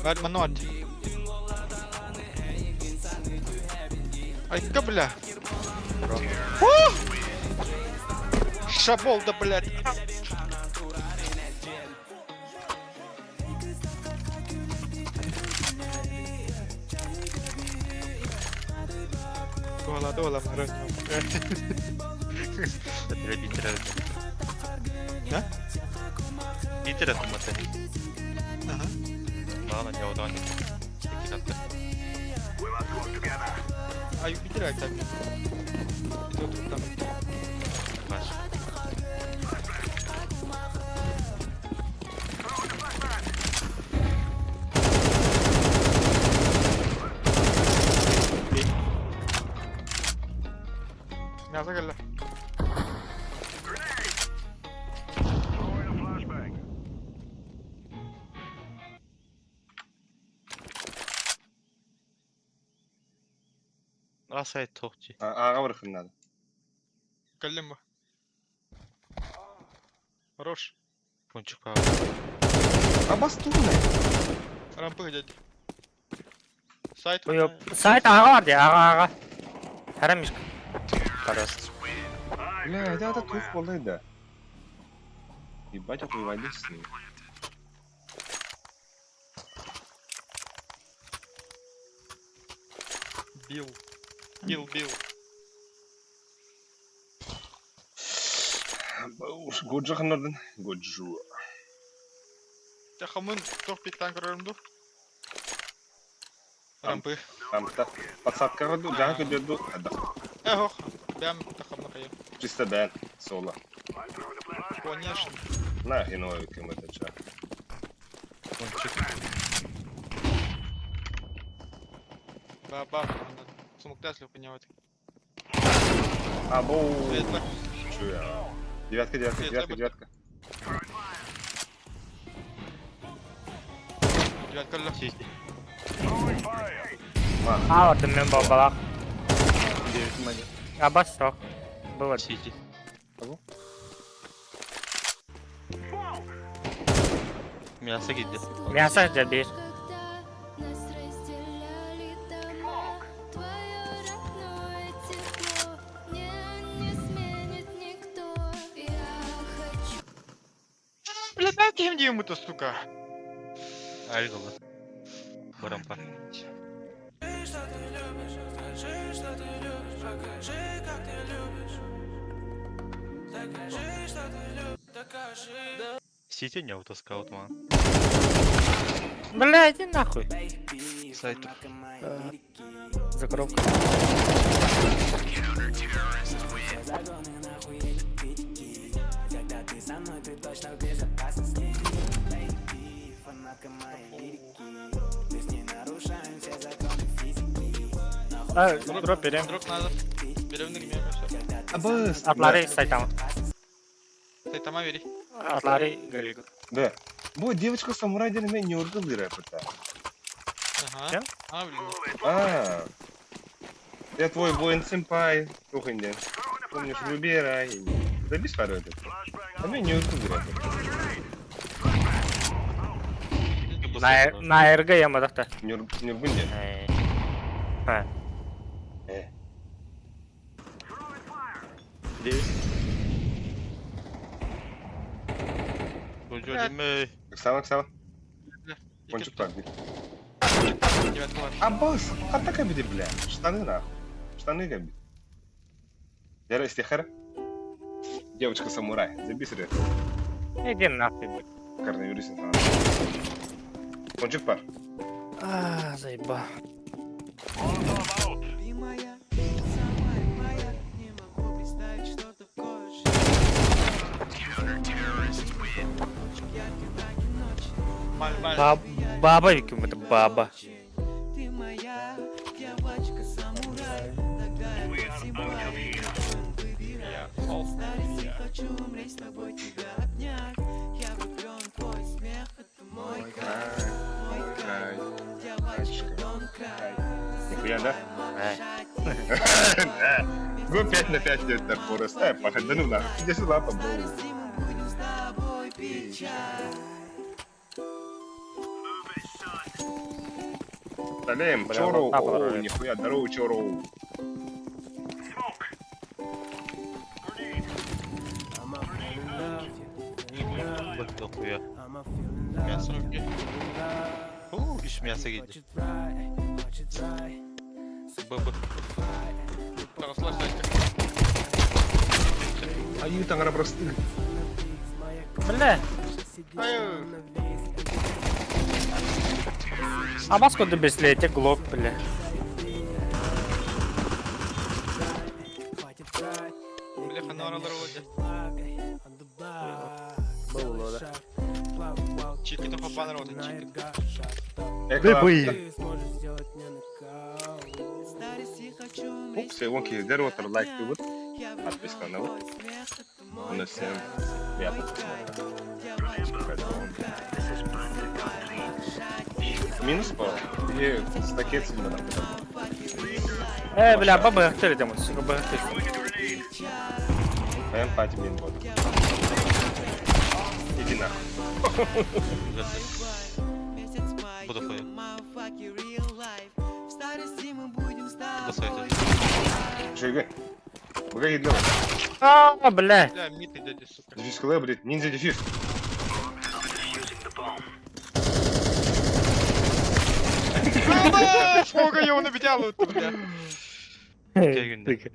[SPEAKER 4] Бәрі мануат. Айка, бля. Шабол, да, блядь. Туала, туала,
[SPEAKER 5] Битер
[SPEAKER 4] Да?
[SPEAKER 5] Битер атматы.
[SPEAKER 4] Ага.
[SPEAKER 5] Ладно, я удан. Икки
[SPEAKER 4] Ай, битер айта. Ити отуруптан.
[SPEAKER 5] Баш.
[SPEAKER 4] Мясо кэллэ.
[SPEAKER 5] Асай тохчи.
[SPEAKER 1] Аға барахын надо.
[SPEAKER 4] Кэллим бу. Хорош.
[SPEAKER 5] Кончик па.
[SPEAKER 1] А бастуны.
[SPEAKER 4] Рампы дядь. Сайт.
[SPEAKER 2] Буйоп. Сайт аға бар де, аға аға. Харамишка. Хорош.
[SPEAKER 1] Бля, это это тух болай да. Ебать, охуевали с ним.
[SPEAKER 4] Бил. Бил, бил.
[SPEAKER 1] Уж Годжо ханорден. Годжо.
[SPEAKER 4] Тахамын тох пиктан көрөрүм Рампы.
[SPEAKER 1] Там та подсадка роду, жана көдөрдү. Да.
[SPEAKER 4] Эх, бям тахамны кайым.
[SPEAKER 1] Чисто бен, соло.
[SPEAKER 4] Конечно.
[SPEAKER 1] На, иной кем это ча.
[SPEAKER 5] Кончик.
[SPEAKER 4] Ба ба. Сумуктас леп поднявать.
[SPEAKER 1] А, боу.
[SPEAKER 4] Светло.
[SPEAKER 1] Чуя. Девятка, девятка,
[SPEAKER 4] Светло
[SPEAKER 1] девятка,
[SPEAKER 4] будет.
[SPEAKER 1] девятка.
[SPEAKER 4] Девятка ле.
[SPEAKER 5] Сити.
[SPEAKER 2] А, вот мен бомбалақ. Абас жоқ. Было.
[SPEAKER 5] Сити. Мясо киди.
[SPEAKER 2] Мясо же бир.
[SPEAKER 8] Когда нас разделяли дома, твое родное тепло мне не сменит никто. Я хочу.
[SPEAKER 4] Бля, дайте им ему-то, сука.
[SPEAKER 5] Альгала. Барампа. Сити не аутоскаут, ман.
[SPEAKER 2] Бля, иди нахуй.
[SPEAKER 5] Сайт.
[SPEAKER 2] Закровка. А, дроп берем.
[SPEAKER 4] Дроп надо. Берем на гмеме все.
[SPEAKER 1] Абас.
[SPEAKER 2] Атлары сайтам.
[SPEAKER 4] Ты там авери.
[SPEAKER 2] Атлары галигу.
[SPEAKER 1] Да. Бу девочка самурай ден мен не ургыл рэпета.
[SPEAKER 4] Ага.
[SPEAKER 2] Чем?
[SPEAKER 4] А, блин.
[SPEAKER 1] А. Я твой воин сэмпай. Тухынде. Помнишь, выбирай. Забись пару этот. А мен не ургыл рэпета.
[SPEAKER 2] На РГ я мадахта.
[SPEAKER 1] Нюргунде.
[SPEAKER 2] А,
[SPEAKER 1] Э.
[SPEAKER 5] Годжо диме.
[SPEAKER 1] Оксана, Оксана. Кончик так.
[SPEAKER 4] Девятка бар.
[SPEAKER 1] Абас, атака биди, бля. Штаны нахуй. Штаны габит. Яра истихара. Девочка самурай. Забись рэп.
[SPEAKER 2] иди нахуй, блядь.
[SPEAKER 1] Коронавирус. Кончик пар.
[SPEAKER 2] А, заеба.
[SPEAKER 7] Ты моя, самая моя, не могу представить, что такое жизнь.
[SPEAKER 4] Маль, маль.
[SPEAKER 2] Баб, баба, это баба.
[SPEAKER 7] Ты моя девочка. Хочу умреть с тобой, тебя обнять. Я влюблен в твой смех, это мой кайф, мой кайф. Девочка, don't cry.
[SPEAKER 1] Нихуя, да? Го 5 на 5 диэттэр Форест. Э, пахай, ну нахуй. Иди сюда, побол.
[SPEAKER 7] Старости мы будем с тобой пить чай.
[SPEAKER 1] Салем,
[SPEAKER 2] Бля,
[SPEAKER 1] Чору.
[SPEAKER 2] вот так
[SPEAKER 1] О,
[SPEAKER 2] вот.
[SPEAKER 1] нихуя, здорово, Чору.
[SPEAKER 5] Б дохуя. Мясо. Уу, үс мясо киирдэ. Б Б.
[SPEAKER 4] Таҕыслар сайтка.
[SPEAKER 1] Айыы таҥара просты.
[SPEAKER 2] Бля,
[SPEAKER 4] Ай,
[SPEAKER 2] а маску ты беслете, глок, бля.
[SPEAKER 4] бля, ханаралар oldu.
[SPEAKER 6] Было, да.
[SPEAKER 4] Чики-то хапанар oldu, чики.
[SPEAKER 1] Эклап.
[SPEAKER 7] Старости хочу умреть
[SPEAKER 1] Упс, он киһи отыр лайк дыбыт.
[SPEAKER 7] Я
[SPEAKER 1] Подписка на
[SPEAKER 7] влюблен в твой смех, это мой
[SPEAKER 1] Уна всем
[SPEAKER 7] кайф,
[SPEAKER 1] приятного
[SPEAKER 7] мой
[SPEAKER 1] просмотра.
[SPEAKER 7] кайф. Девочка, don't cry.
[SPEAKER 1] Минус по. И стакет сильно там.
[SPEAKER 2] Э, бля, баба, ты идем, сука, б, ты.
[SPEAKER 1] Прям пати мин вот. Иди нахуй.
[SPEAKER 7] Месяц май,
[SPEAKER 5] Буду хуя.
[SPEAKER 7] motherfucking real life. В старости мы будем с
[SPEAKER 5] Буду
[SPEAKER 7] тобой.
[SPEAKER 5] сайт.
[SPEAKER 1] Жига. Бага идло.
[SPEAKER 2] А, бля.
[SPEAKER 4] Бля, мид дядя, сука.
[SPEAKER 1] Дефьюз кылы, блядь, ниндзя дефьюз.
[SPEAKER 4] Бля, сколько его набедяло, бля.
[SPEAKER 5] Кегүндэ.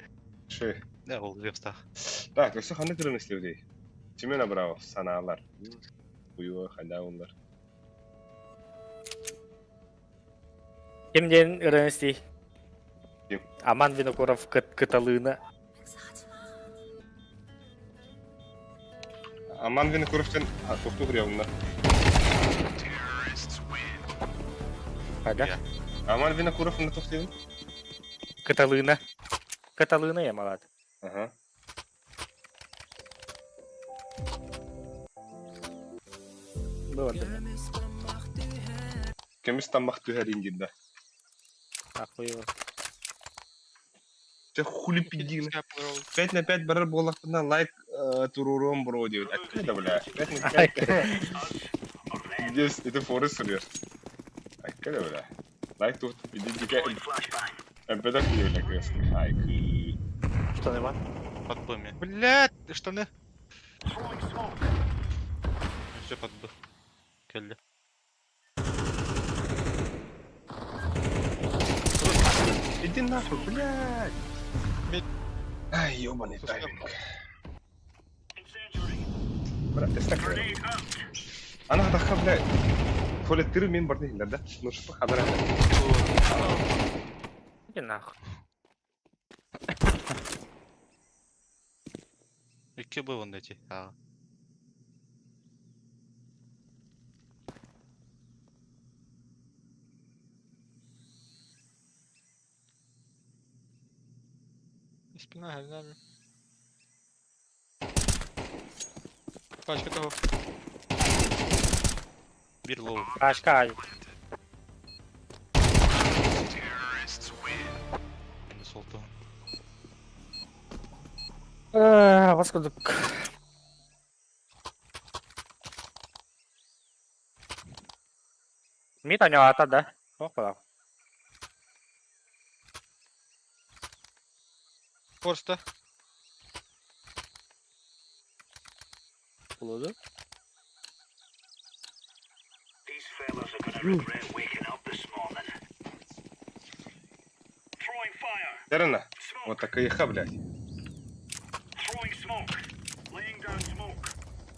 [SPEAKER 1] Ши.
[SPEAKER 5] Да, ол вебстах.
[SPEAKER 1] Так, өссө ханнык ырыны истебидей? Семен Абрамов, санаалар. Уйуа, ханда олар.
[SPEAKER 2] Ким диэн ырынсти?
[SPEAKER 1] Ким?
[SPEAKER 2] Аман Винокуров кыталыына.
[SPEAKER 1] Аман Винокуровтан тохтуу хурьябынна.
[SPEAKER 2] Ага.
[SPEAKER 1] Аман Винокуров на тохтуйбун?
[SPEAKER 2] Кыталыына. Кыталыына я малат.
[SPEAKER 1] Ага.
[SPEAKER 2] Было да.
[SPEAKER 1] Көмүс таммах түһэр индирда.
[SPEAKER 2] Ахуево.
[SPEAKER 1] Те хули пидин. 5 на 5 барар буоллахпына лайк туруруом бро диэбит. Акка да бля. 5 на 5. Здесь это Форест суруйар. Акка да бля. Лайк тух пидин дике. Эбедак диэбит кыыс. Ай кыы.
[SPEAKER 6] Штаны бар.
[SPEAKER 5] Под Б мен.
[SPEAKER 4] Блядь, штаны.
[SPEAKER 5] Все под Б. Кэллэ.
[SPEAKER 1] Иди нахуй, блядь.
[SPEAKER 4] Мид.
[SPEAKER 1] Ай, ёбаный тайминг. Брат, ты стак. Ана хатахха, блядь. Туалеттері мен барды хиллер, да? Ну что, хабар.
[SPEAKER 2] Иди нахуй.
[SPEAKER 5] Икки Б вон эти. А.
[SPEAKER 4] Спина, гальнами. Пачка того.
[SPEAKER 5] Бир лоу.
[SPEAKER 2] Ашка ай.
[SPEAKER 5] Солту.
[SPEAKER 2] Э, вас кудук. Мид аня да? Ох,
[SPEAKER 4] Форста.
[SPEAKER 6] Булуду.
[SPEAKER 1] Дарена, вот такая ха, блядь.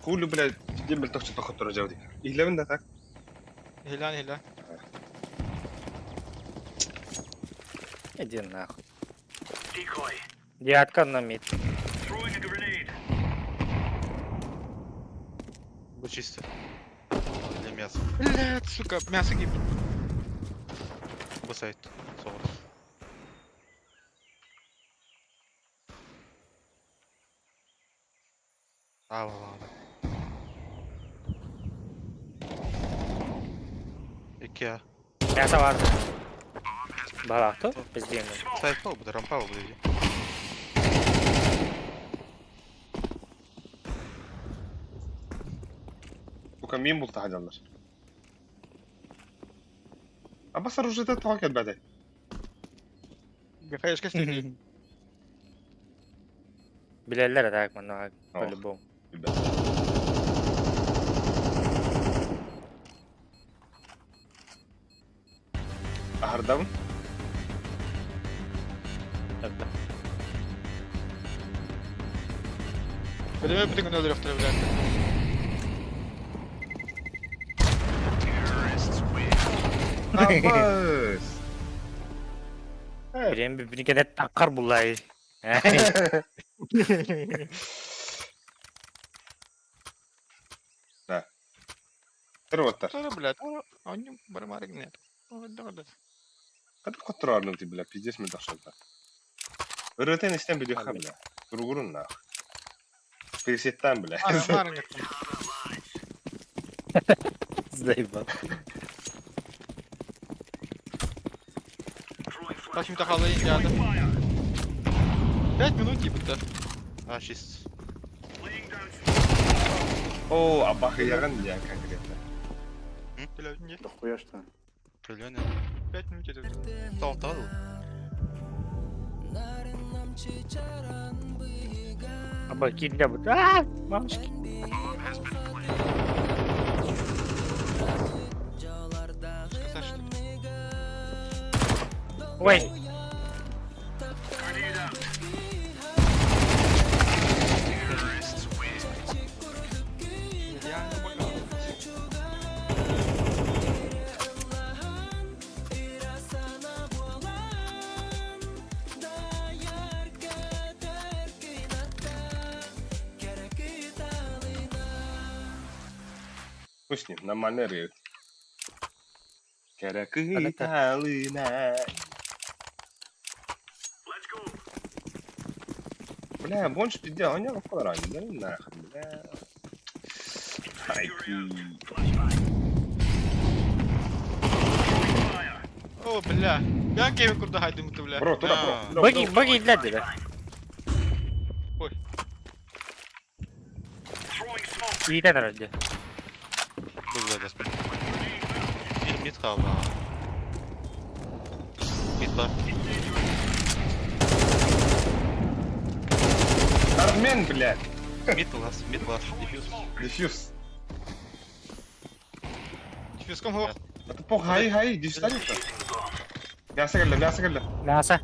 [SPEAKER 1] Хули, блядь, дембель тохчу тохотура жауди. Иhlevin да так.
[SPEAKER 4] Хилян, хилян.
[SPEAKER 2] Иди нахуй. Девятка на мид.
[SPEAKER 5] Б чисто. Для мяса.
[SPEAKER 4] Блядь, сука, мясо гиб.
[SPEAKER 5] Б сайт. Соғыр. Аа, Икки А.
[SPEAKER 2] Мясо бар. Балахты, бізден.
[SPEAKER 5] Сайт буолбут, рампа буолбут дии.
[SPEAKER 1] Сука, мин бултаһа дьаллар. Абас оружиета тоҕо кэлбэтэй?
[SPEAKER 4] Хаешка стене.
[SPEAKER 2] Билэллэр так манна
[SPEAKER 1] Ох.
[SPEAKER 2] по-любому.
[SPEAKER 1] Билбэт. Аһардабын.
[SPEAKER 4] Билеме бүтүн күн өлөрөхтөрө билэр.
[SPEAKER 1] Абас!
[SPEAKER 2] Билем биргеде таккар булай.
[SPEAKER 1] Тырваттар.
[SPEAKER 4] Тора, блядь, они бармарик нет.
[SPEAKER 1] Хатып хоттороорнум ти бля, пиздец мен тахшалта. Ырытын истен билиха бля. Туругурун нах. Пресеттан бля.
[SPEAKER 2] Заебал.
[SPEAKER 4] Так им тахалы яда. 5 минут типа да.
[SPEAKER 5] А, чист.
[SPEAKER 1] О, абахыягын я конкретно.
[SPEAKER 4] Бля, не,
[SPEAKER 6] Да хуя что.
[SPEAKER 5] Определенно.
[SPEAKER 4] 5 минут это.
[SPEAKER 5] Тоҕо
[SPEAKER 2] Аба килля бут. А, мамочки.
[SPEAKER 4] Сказать, что ли?
[SPEAKER 2] Ой,
[SPEAKER 4] Идеально понял.
[SPEAKER 1] Пусть с ним, нормально рыют. Каракыталына. Бля, больше пиздец, он не ранен, да нахуй, бля. Ай,
[SPEAKER 4] О, бля. Я кем курда хайдым ты, бля.
[SPEAKER 1] Бро, туда, бро.
[SPEAKER 2] Баги, баги для тебя.
[SPEAKER 4] Ой.
[SPEAKER 2] Иитэн эрэлдэ.
[SPEAKER 5] Бұл Bir mid kaldı abi. Mid var.
[SPEAKER 1] Армен, блядь.
[SPEAKER 5] Mid last, mid last. Defuse.
[SPEAKER 1] Дефьюз.
[SPEAKER 4] Дефьюзком го.
[SPEAKER 1] Это пох, хай, хай, дефьюз Мясо кэллэ, мясо кэллэ.
[SPEAKER 2] Мясо.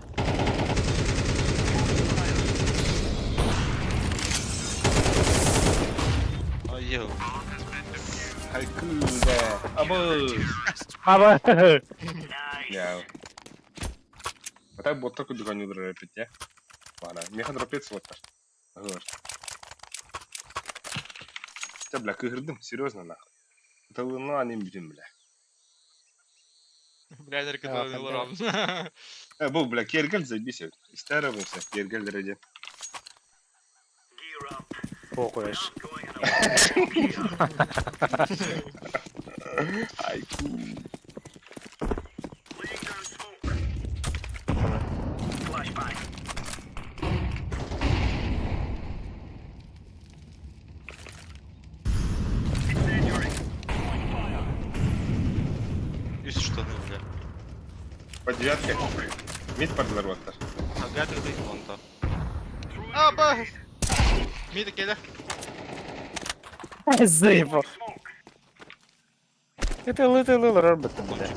[SPEAKER 5] Ай, ел.
[SPEAKER 1] Хай, куда. Абы.
[SPEAKER 2] Аба.
[SPEAKER 1] Я. А так вот только дуганю дропить, не? Ладно, меха дропец вот так. Та, бля, кыгырдым, серьезно, нахуй. Это луна, не будем, бля.
[SPEAKER 4] Бля,
[SPEAKER 2] А,
[SPEAKER 4] наркотовый
[SPEAKER 2] да.
[SPEAKER 4] рам.
[SPEAKER 1] Э, был, бля, кергель забейся. Старовымся, кергель ради.
[SPEAKER 2] Похуешь.
[SPEAKER 1] Ай, ку.
[SPEAKER 5] Üst штаны, бля.
[SPEAKER 1] По девятке. Мид подворотар.
[SPEAKER 5] Ага, ты вон там.
[SPEAKER 4] А, ба. Мид кэлэ.
[SPEAKER 2] Заебал. Это лыты лыл робот, бля.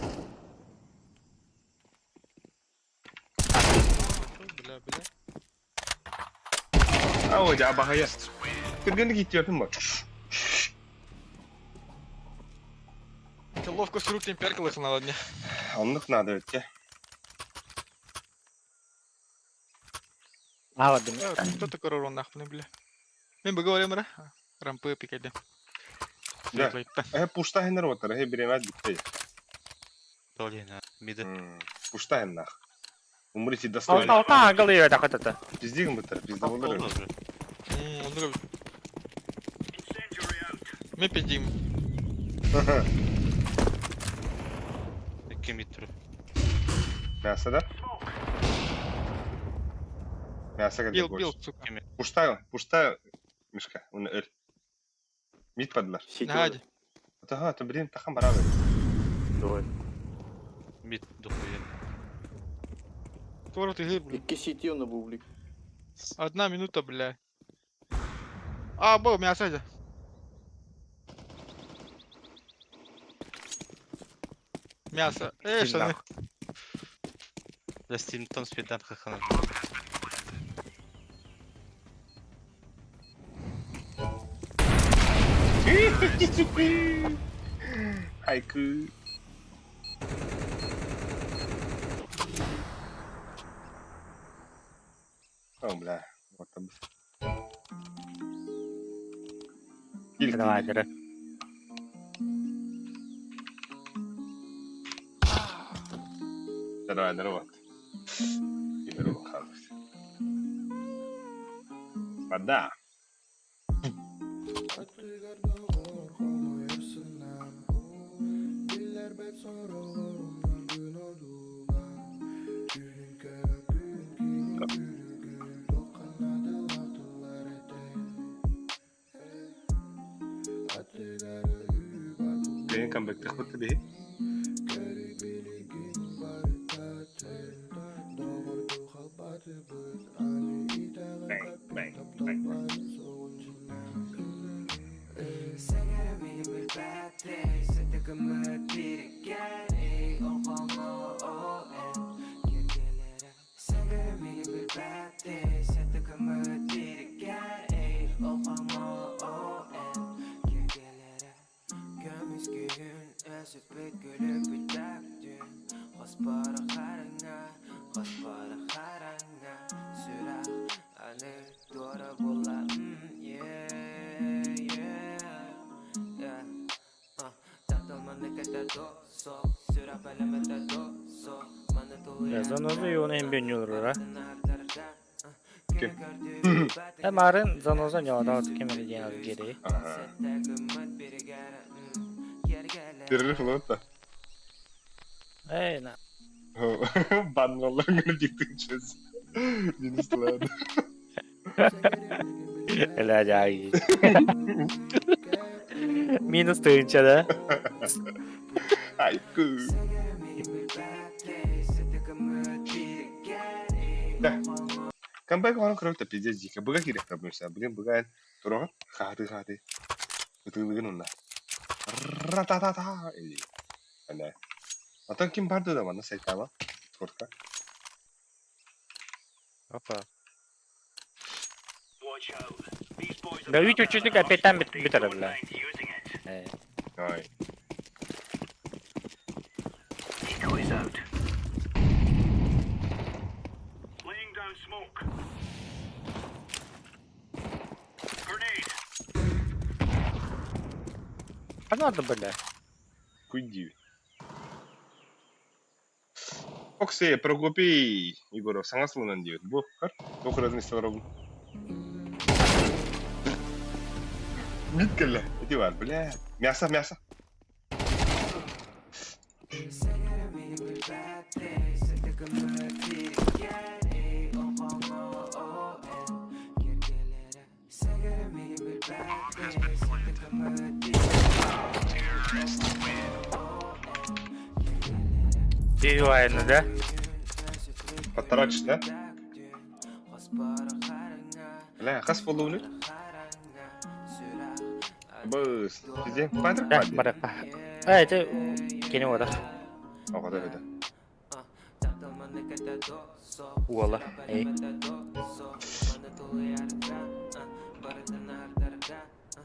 [SPEAKER 4] Бля, бля.
[SPEAKER 1] А, ой, абахая. Кыргын китеп бар.
[SPEAKER 4] Ты ловко с рук темперкалых на ладне.
[SPEAKER 1] Оннук надо өтте.
[SPEAKER 2] А, ладно.
[SPEAKER 4] Кто такой урон нахуй, бля? Мен бы говорим, ра. Рампы пикали.
[SPEAKER 1] Да. Э, пушта хенер отар, э, беремәт битте.
[SPEAKER 5] Толина. Миды.
[SPEAKER 1] Пушта хен нах. Умрите достойно.
[SPEAKER 2] Алта, галыя так это.
[SPEAKER 1] Пиздигин битер, пизде болар.
[SPEAKER 5] Oldu уже.
[SPEAKER 4] Онда. Мы пиздим.
[SPEAKER 5] Икки мид турар.
[SPEAKER 1] Мясо, да? Мясо когда
[SPEAKER 4] Бил, бил,
[SPEAKER 1] больше.
[SPEAKER 4] сука.
[SPEAKER 1] Пуштаю, пуштаю, Мишка, он өл. Мид падлар.
[SPEAKER 6] Сити.
[SPEAKER 4] Нади.
[SPEAKER 1] Ага, то блин, тахам барабы.
[SPEAKER 6] Давай.
[SPEAKER 5] Мид дохуя.
[SPEAKER 4] Скоро ты гы, блин.
[SPEAKER 6] Икки сити на бублик.
[SPEAKER 4] Одна минута, бля. А, был, мясо это. Мясо. Эй,
[SPEAKER 5] Иди
[SPEAKER 4] штаны.
[SPEAKER 5] нахуй. Да стимтон спидан хахана.
[SPEAKER 1] Хайку. О, бля, вот там. Киль,
[SPEAKER 2] Давай, бери.
[SPEAKER 1] Давай, здорово. Здорово, Ханус. Вода.
[SPEAKER 3] Аттыгар доҕор хомойор сынан Биллэрбэт сороҕор умнаргын одуулаан Түүнүн көрөккүн кини күлүгүн Туохха наадалаах тыллар этэ Аттыгар өлүү бар
[SPEAKER 1] Бэйэн камбэктэх бит биһи.
[SPEAKER 3] Көрүй билигин барыта Доҕордуу халбатыбыт Аны
[SPEAKER 1] Bang,
[SPEAKER 3] итэҕэйбэппин
[SPEAKER 1] bang,
[SPEAKER 3] таптал
[SPEAKER 1] bang.
[SPEAKER 3] барын суоҕун
[SPEAKER 2] Бля, занозу и он им бенюр, да?
[SPEAKER 1] Ким?
[SPEAKER 2] Э, марын заноза не отдал, кем или день гири.
[SPEAKER 1] Ага. Перерыв лота.
[SPEAKER 2] Эй, на.
[SPEAKER 1] Баннолар диктың чөз. Минус ладно.
[SPEAKER 2] Бля, жай. Минус тысяча, да?
[SPEAKER 1] Айку. Да. Камбэк оҥорон көрөбүт да пиздец диэки. Быга киириэхтэр буйса. Блин, быга эн тураҕын хаатыы-хаатыы. Ытыылыгын уна. Ра-та-та-та. Или. Ана. Оттон ким барды да манна сайтама? Спортка.
[SPEAKER 5] Опа.
[SPEAKER 2] Да ведь учитель опять там битер, бля. Э,
[SPEAKER 1] Ой.
[SPEAKER 2] А надо, бля.
[SPEAKER 1] Куйди. Оксе, Прокопий Егоров, саҥа сылынан диэбит. Бу, көр, туох ырыатын истэ олоробун. Мит кэллэ. Ити бар, бля. Мясо, мясо.
[SPEAKER 2] Дивайно, да?
[SPEAKER 1] Потратишь, да? Бля, хас буоллугунуй? Быс. Пиздец, Патрик
[SPEAKER 2] Да,
[SPEAKER 1] падает.
[SPEAKER 2] бара. А, это кини вода.
[SPEAKER 1] Оҕото эбитэ.
[SPEAKER 2] Уола. Эй.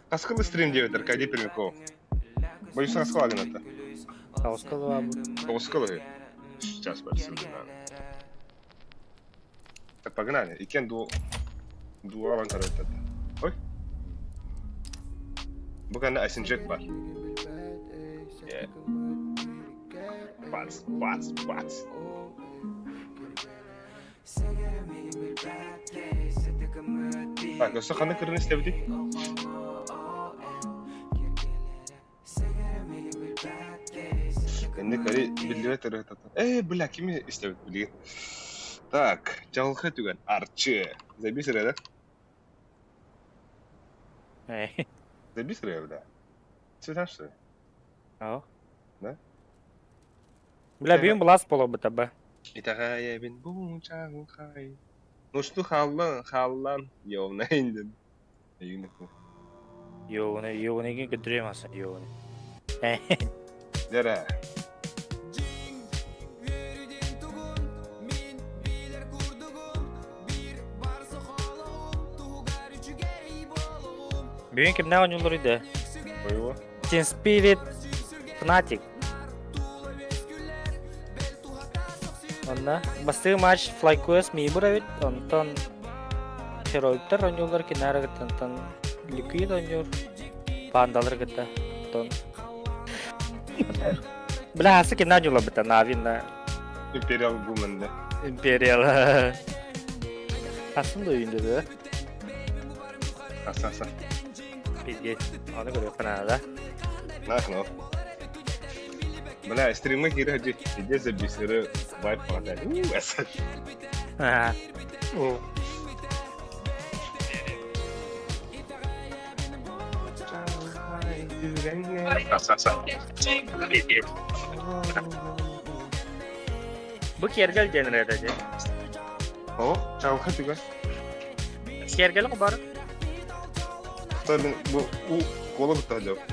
[SPEAKER 1] Хаскылы стрим диэбит Аркадий Пермяков. Боюсь, хаскыла гына
[SPEAKER 2] Таускалыа бу.
[SPEAKER 1] Тоҕускалы. Сейчас спросим, да. Так, погнали. Икен ду... Дуалан көрөттөт. Ой. Бу кэннэ Айсинджек бар. Yeah. Бац, бац, бац. Так, өссө ханнык ырыаны истэбитий? Свет ырыата. Э, бля, кими истэбит билигин? Так, чаҕылхай түгэн. Арчы. Забис ырыа да?
[SPEAKER 2] Эй.
[SPEAKER 1] Забис ырыа, бля. Цвета, что ли?
[SPEAKER 2] О.
[SPEAKER 1] Да?
[SPEAKER 2] Бля, бүгүн былаас буолбута ба.
[SPEAKER 1] Итэҕэйэбин бу чаҕылхай. Ну что хааллан, хааллан, ёвна индин. Эйигин
[SPEAKER 2] Йоуна, йоуна игин көтүрүөм аса, йоуна.
[SPEAKER 1] Дэрэ.
[SPEAKER 2] Бүгүн кимнээх оонньууллар да?
[SPEAKER 1] Бойуо.
[SPEAKER 2] Team Spirit Fnatic. Онно бастыгы матч FlyQuest Миибур эбит, онтон Heroic-тар оонньууллар кинээр кытта, онтон Liquid оонньуур Пандалар кытта, онтон Бля, асы кинээ оонньуулларбыта, Нави на
[SPEAKER 1] Imperial Woman да.
[SPEAKER 2] Imperial. Асын да үйүндө да.
[SPEAKER 1] Аса аса.
[SPEAKER 2] Пиздец. Аны көрүөххэ наада.
[SPEAKER 1] Нах ну. Бля, стримы киирэ дьи. Иде забисыры вайп хватает. У, эсэ.
[SPEAKER 2] Аа. О.
[SPEAKER 1] Аса аса.
[SPEAKER 2] Пиздец. Бу киэргэл диэн ырыата дии.
[SPEAKER 1] О, чаҕылхай түгэн.
[SPEAKER 2] Киэргэл бар.
[SPEAKER 1] Мин бу у кола кытта сылдьабын.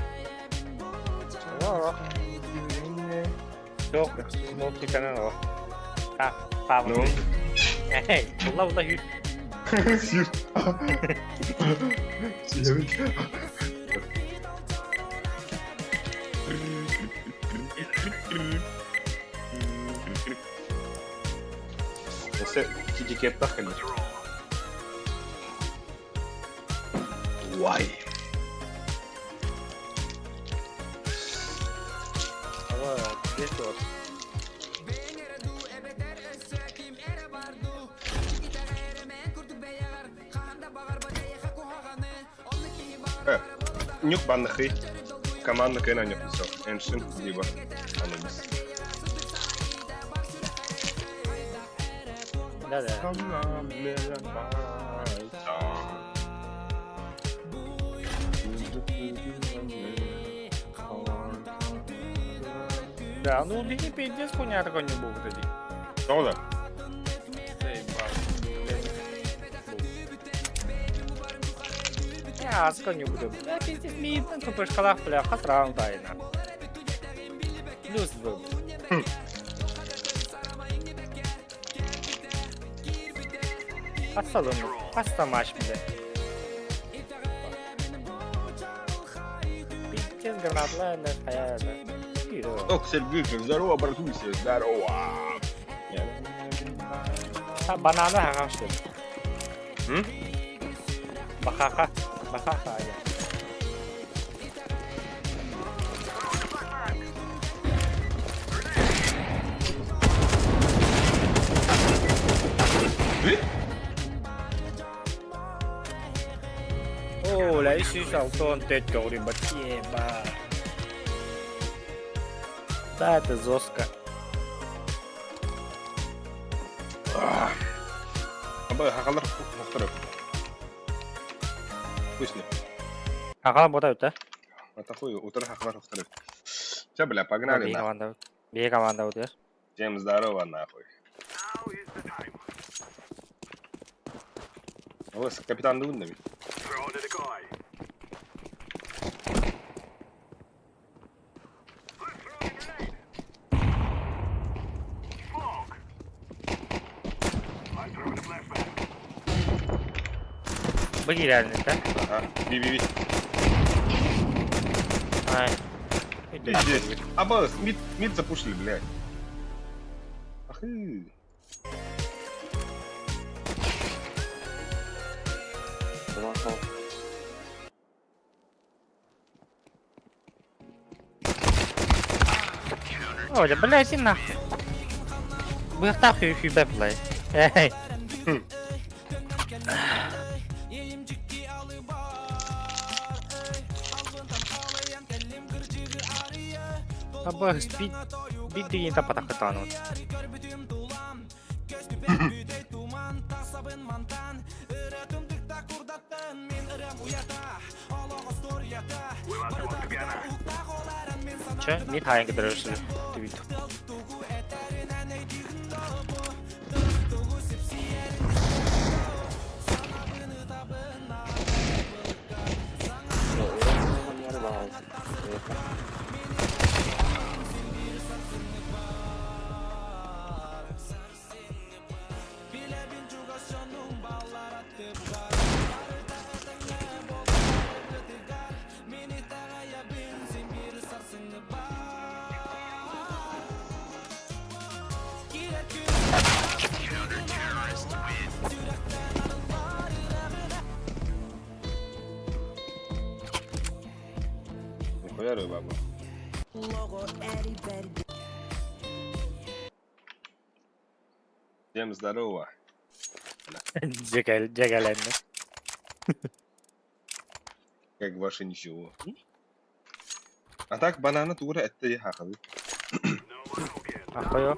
[SPEAKER 2] Жоқ, мультиканан о. А, павыл.
[SPEAKER 1] Ну?
[SPEAKER 2] Эй, була була хү.
[SPEAKER 1] Сир. Сиэбит. Өссө китикеттах кэлэр. Why?
[SPEAKER 2] Ава, здесь вот.
[SPEAKER 1] Э, нюк банныхый. Команда кына нюк все. Эншин, либо Анубис.
[SPEAKER 2] Да-да. Да, ну убери пиздец хуйня такой не был тоді.
[SPEAKER 1] Правда?
[SPEAKER 2] Заебал. Я аска не буду. Бля, пиздец, ми ну по шкалах, бля, хас раунд айна. Плюс был. Хас салон, хас матч, бля. Пиздец, гранатлайна, хая, да.
[SPEAKER 1] Ох, Сергей, здорово, братуся, здорово.
[SPEAKER 2] А, банана хаҕа что ли?
[SPEAKER 1] М?
[SPEAKER 2] Бахаха. Бахаха, я. О, ля, исүс алтон төт көҕүрү еба. Да, это зоска.
[SPEAKER 1] Аба, хахалар мохторов. Вкусно.
[SPEAKER 2] Хахала бота өтө.
[SPEAKER 1] Это хуй, утро хахалар мохторов. Че, бля, погнали
[SPEAKER 2] Бии
[SPEAKER 1] нахуй.
[SPEAKER 2] команда. Бии команда утуйар.
[SPEAKER 1] Всем здорово, нахуй. Ой, капитан Дуннами.
[SPEAKER 2] Бу киирэрин да?
[SPEAKER 1] Ага, би-би-би.
[SPEAKER 2] Ай.
[SPEAKER 1] Пиздец. Аба, мид, мид запушили, блядь. Ах и.
[SPEAKER 6] Два
[SPEAKER 2] О, да блядь, и нахуй. Быхтах хүйбэ блядь. Эй. Аба, спид. Биир дигин таппатахха таанут. Чэ, мин хаайан кытарар түбүт.
[SPEAKER 1] Нихуя рыба был. Всем здорово.
[SPEAKER 2] Дьэгэлэннэ.
[SPEAKER 1] Как ваше ничего. А так бананы тура это я хахалы.
[SPEAKER 2] Ахойо.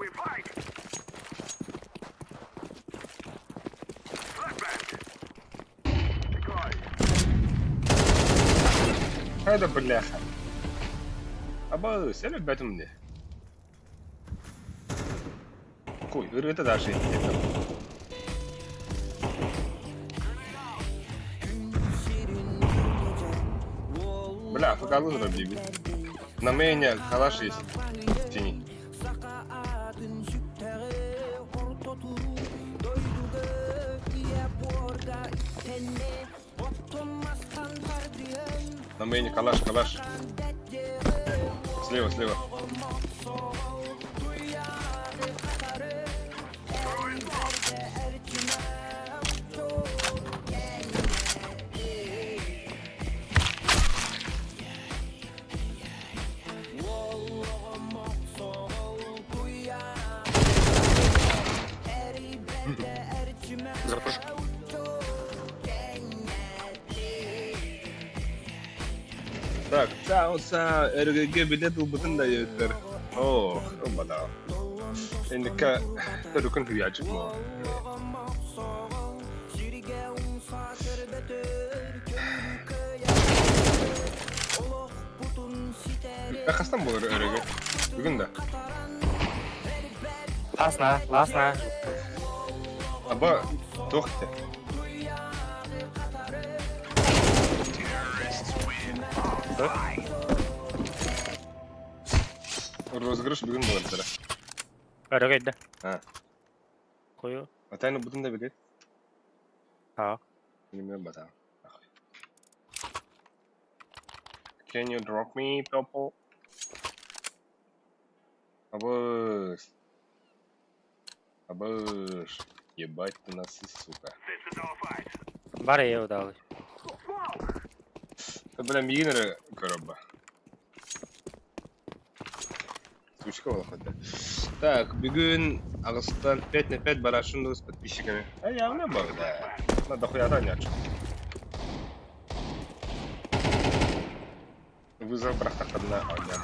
[SPEAKER 1] Хайда бляха. Аба, сели бэтим мне. Хуй, это даже это. Бля, факалу забили. На мейне калаш есть. Синий. На мейне калаш, калаш. Слева, слева.
[SPEAKER 4] Запуш.
[SPEAKER 1] Так, цаоса РГГ билет ылбытын да өттөр. Ох, ылбада. Эндикка төрүкүн хуячык мо. Хастан болор РГГ. Бүгүн да.
[SPEAKER 2] Ласна, ласна.
[SPEAKER 1] Аба тохте. Розыгрыш бүгүн болор.
[SPEAKER 2] Өрөгөйдө.
[SPEAKER 1] А.
[SPEAKER 2] Кою.
[SPEAKER 1] Атайны бутын да билет.
[SPEAKER 2] А.
[SPEAKER 1] Неме бата. Can you drop me, purple? Абыш. Абыш. Ебать ты нас, сука.
[SPEAKER 2] Бар еу далы.
[SPEAKER 1] Да, бля, мигинер короба. Сучка была хотя. Так, бүгүн Агыстан 5 на 5 барашын с подписчиками. А явно был, да. Надо хуя нячу. Вызов брахтахадна онян.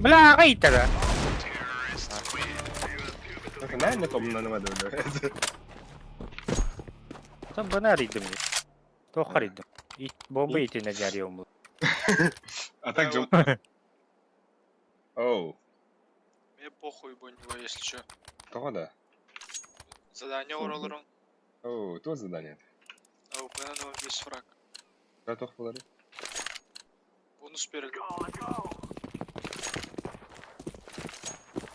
[SPEAKER 2] Бля, кайтара.
[SPEAKER 1] Наверное, комнаны
[SPEAKER 2] Там бына арыйдым. Тоқ арыйдым. Бомба итіне жарыйым бұл.
[SPEAKER 1] А так же... Оу,
[SPEAKER 4] Мне похуй бы него, если чё.
[SPEAKER 1] того да.
[SPEAKER 4] Задание уралырым.
[SPEAKER 1] Оу, то задание.
[SPEAKER 4] А у нам весь фраг.
[SPEAKER 1] Да, тох булары.
[SPEAKER 4] Бонус берилди.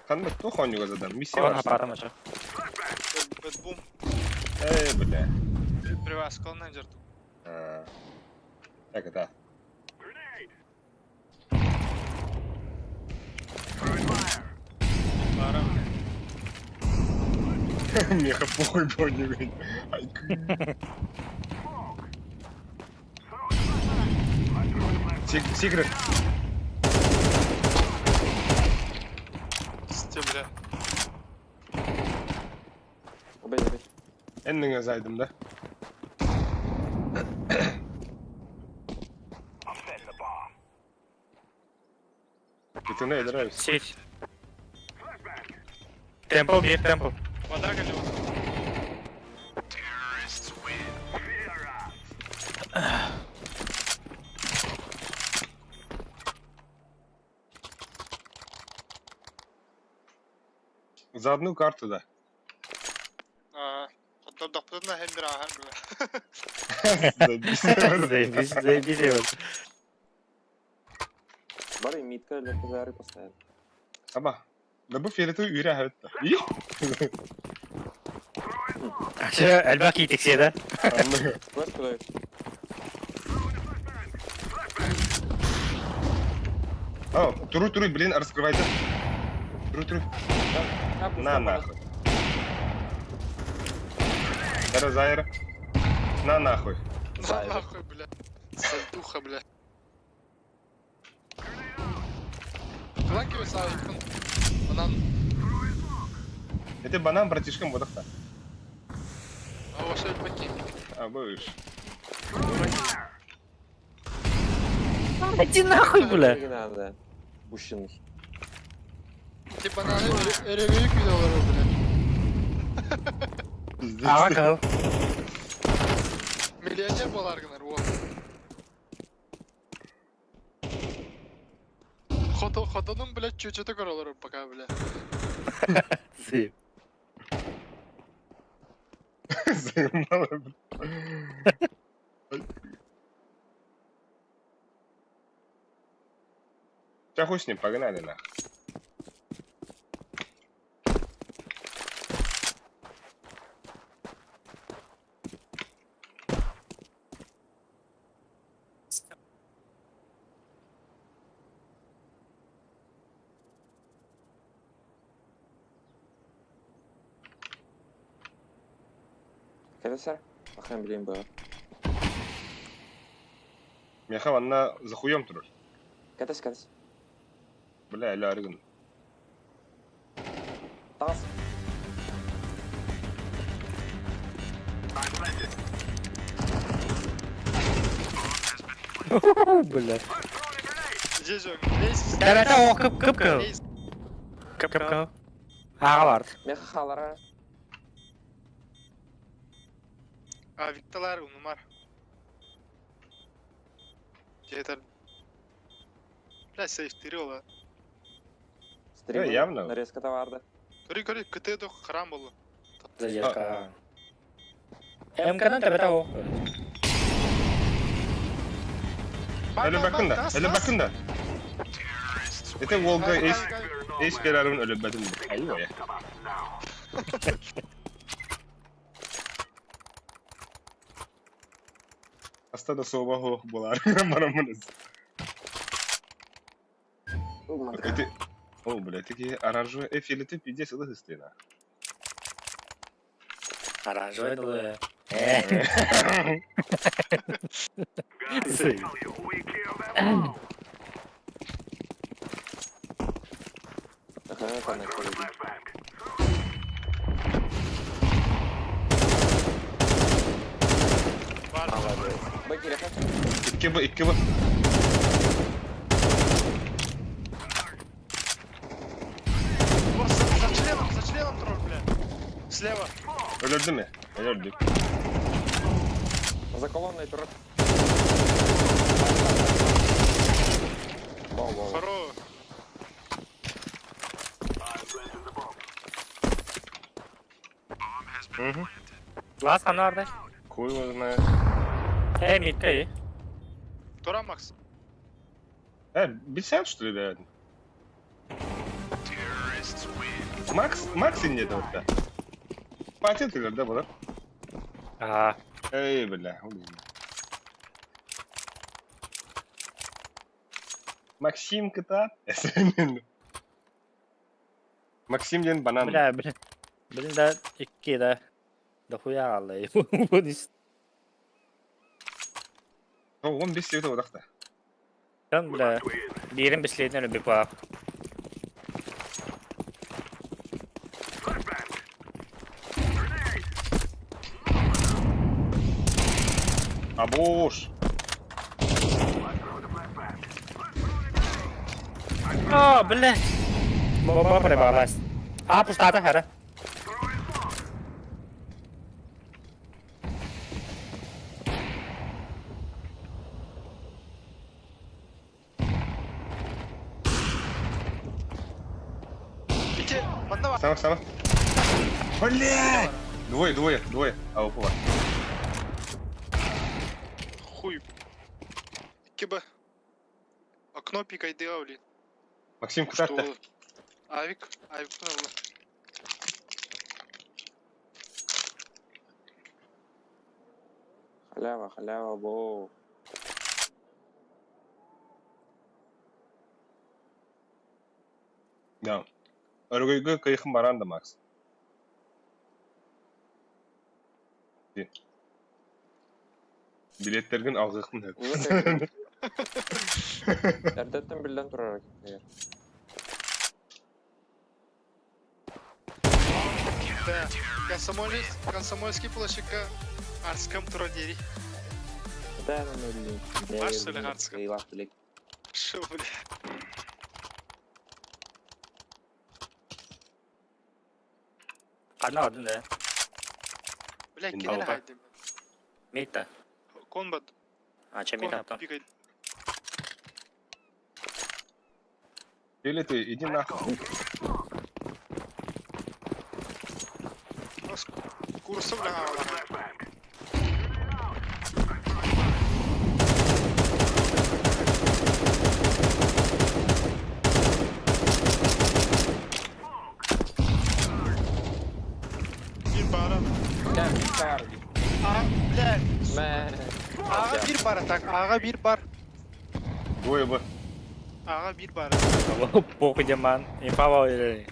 [SPEAKER 1] Ханна тох онюга задан. Миссия
[SPEAKER 2] Ана
[SPEAKER 1] бар.
[SPEAKER 2] парам аша.
[SPEAKER 4] Бэтбум.
[SPEAKER 1] Эй, бля.
[SPEAKER 4] Привязка на дерту.
[SPEAKER 1] А. Так, это.
[SPEAKER 4] Пара, бля.
[SPEAKER 1] Меха похуй броню. Секрет.
[SPEAKER 4] Сте, бля.
[SPEAKER 6] Убей, убей.
[SPEAKER 1] Эн зайдым да. Итини өлөрөбүт.
[SPEAKER 2] Сеть. Темпл, бир темпл.
[SPEAKER 4] Вода голема.
[SPEAKER 1] За одну карту, да.
[SPEAKER 4] Аа, хоттордохпутуна һэн бир ааһар бля.
[SPEAKER 1] Заебись.
[SPEAKER 2] Заебись, заебись его.
[SPEAKER 6] Бары митка для ПЗР поставили.
[SPEAKER 1] Аба. Да бу фиолетовый үүрэ аһабыт да. И?
[SPEAKER 2] Чэ, элбэх киитиксиэ да.
[SPEAKER 1] Анны.
[SPEAKER 6] Знаешь, куда их?
[SPEAKER 1] А, туру туру, блин, раскрывайте. Туру туру. На нахуй. Зайра, Зайра. На нахуй.
[SPEAKER 4] На нахуй, бля. Сальтуха, бля. Фланки высаживают. Банан.
[SPEAKER 1] Это банан, братишкам, вот так.
[SPEAKER 4] А ваши баки.
[SPEAKER 1] А, будешь.
[SPEAKER 2] Иди нахуй, бля.
[SPEAKER 6] Не надо. Бущенный.
[SPEAKER 4] Ти бананы өрөгөйүк видеолары, бля.
[SPEAKER 1] Пиздец.
[SPEAKER 2] Ага, кал.
[SPEAKER 4] Миллионер болар гынар, о. Хото, хотонун, блядь, чүчөтө көрөлөр пока, бля.
[SPEAKER 2] Си.
[SPEAKER 1] Заебало, блин. Сейчас хуй с ним, погнали нахуй.
[SPEAKER 6] Комиссар? Ахам, блин, было.
[SPEAKER 1] Меха, анна за хуем турар.
[SPEAKER 6] Катась, катась.
[SPEAKER 1] Бля, или арыгын.
[SPEAKER 6] Тас.
[SPEAKER 2] Бля.
[SPEAKER 4] Здесь же, лезь.
[SPEAKER 2] Да, это о, кып кып кып.
[SPEAKER 4] Лезь.
[SPEAKER 2] Кып кып. Ага бар.
[SPEAKER 6] Меха халара.
[SPEAKER 4] А, Викталар, унумар. Где-то... Бля, сейф тырила.
[SPEAKER 6] Стрим.
[SPEAKER 1] явно.
[SPEAKER 6] Нарезка товарда.
[SPEAKER 4] Көрі, көрі, КТ дох храм болу.
[SPEAKER 2] Задержка. МК-дан төбөтө о.
[SPEAKER 1] Әлі бакын да, әлі бакын да. Это Волга эс эс берарын өлі бәдім. Айва я. Аста да соба хох болар. Барамыныз. Это О, бля, такие оранжевые э, фиолетовый пиздец, это стена.
[SPEAKER 2] Оранжевый дылы.
[SPEAKER 6] Ага, там
[SPEAKER 4] Бар.
[SPEAKER 6] Бакиреха.
[SPEAKER 1] Икки бу, икки бу.
[SPEAKER 4] Вот, за членом, за членом тролль, бля. Слева.
[SPEAKER 1] Өлөрдү ме? Өлөрдү.
[SPEAKER 6] За колонной тур. Воу, воу.
[SPEAKER 4] Хоро.
[SPEAKER 1] Угу.
[SPEAKER 2] Лас анарды.
[SPEAKER 1] Хуй его знает.
[SPEAKER 2] Э, митка
[SPEAKER 4] Тура, Макс.
[SPEAKER 1] Бесят, что ли, блядь? Макс, Макс инде вот да. Патент да, было?
[SPEAKER 2] Ага.
[SPEAKER 1] Эй, бля, хуй знает. Максим кыта. Максим ден банан.
[SPEAKER 2] Бля, бля. Блин, да, икки да. Да хуя аллай.
[SPEAKER 1] О, он без себеті одақта.
[SPEAKER 2] Там, бля, биирин бэслиэтинэн өлбүт баах.
[SPEAKER 1] Абуш!
[SPEAKER 2] О, бля! Бомба прибалась. А, пустата, хара.
[SPEAKER 4] Ити, манна бар.
[SPEAKER 1] Сама, сама. Блядь! Двое, двое, двое. А, упала.
[SPEAKER 4] Хуй. Киба. Окно пикай блин.
[SPEAKER 1] Максим, куда ты?
[SPEAKER 4] Что? Авик, авик, ну,
[SPEAKER 6] Халява, халява, бо.
[SPEAKER 1] Да. Өргөйгө кыйхын баран да, Макс. Ди. Билеттерген алгыкмын хөп.
[SPEAKER 6] Эрдэттэн биллэн турар экин.
[SPEAKER 4] Да. Комсомолец, комсомольский площадка Арском турнире.
[SPEAKER 6] Да, ну, блин.
[SPEAKER 4] Ваш, что ли, Арском? Шо, бля?
[SPEAKER 2] Ханна один, да.
[SPEAKER 4] Бля,
[SPEAKER 1] Инда
[SPEAKER 4] кенер
[SPEAKER 1] алба.
[SPEAKER 4] хайды.
[SPEAKER 2] Митта.
[SPEAKER 4] Конбат,
[SPEAKER 2] А, чем
[SPEAKER 4] кон,
[SPEAKER 2] митта там?
[SPEAKER 4] пикай.
[SPEAKER 1] Или ты, иди нахуй.
[SPEAKER 4] Курсы, бля, ала. Bir bara. А, бля,
[SPEAKER 6] Мэ.
[SPEAKER 4] Аға bir бар так, аға bir бар.
[SPEAKER 1] Двое бы.
[SPEAKER 4] Аға bir бар.
[SPEAKER 2] Похуй, Диман. Инфа был. Эй,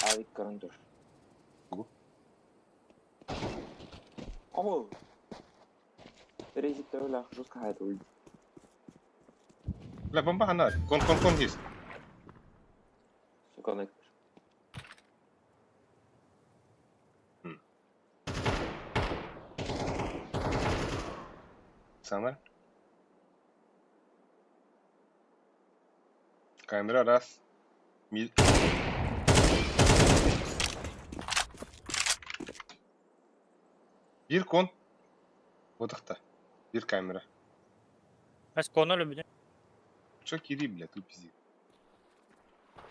[SPEAKER 6] Авик көрөн тур.
[SPEAKER 1] Гу.
[SPEAKER 6] О! Резик төвлөх жестко хайд ульд.
[SPEAKER 1] Бля, бомба ханар. Кон, кон, кон есть.
[SPEAKER 6] Сука, коннектор.
[SPEAKER 1] Сама. Камера раз. Ми... Bir кон. Отықта. Bir камера.
[SPEAKER 2] Ас коно любит.
[SPEAKER 1] Чё кири, бля, тут пизди.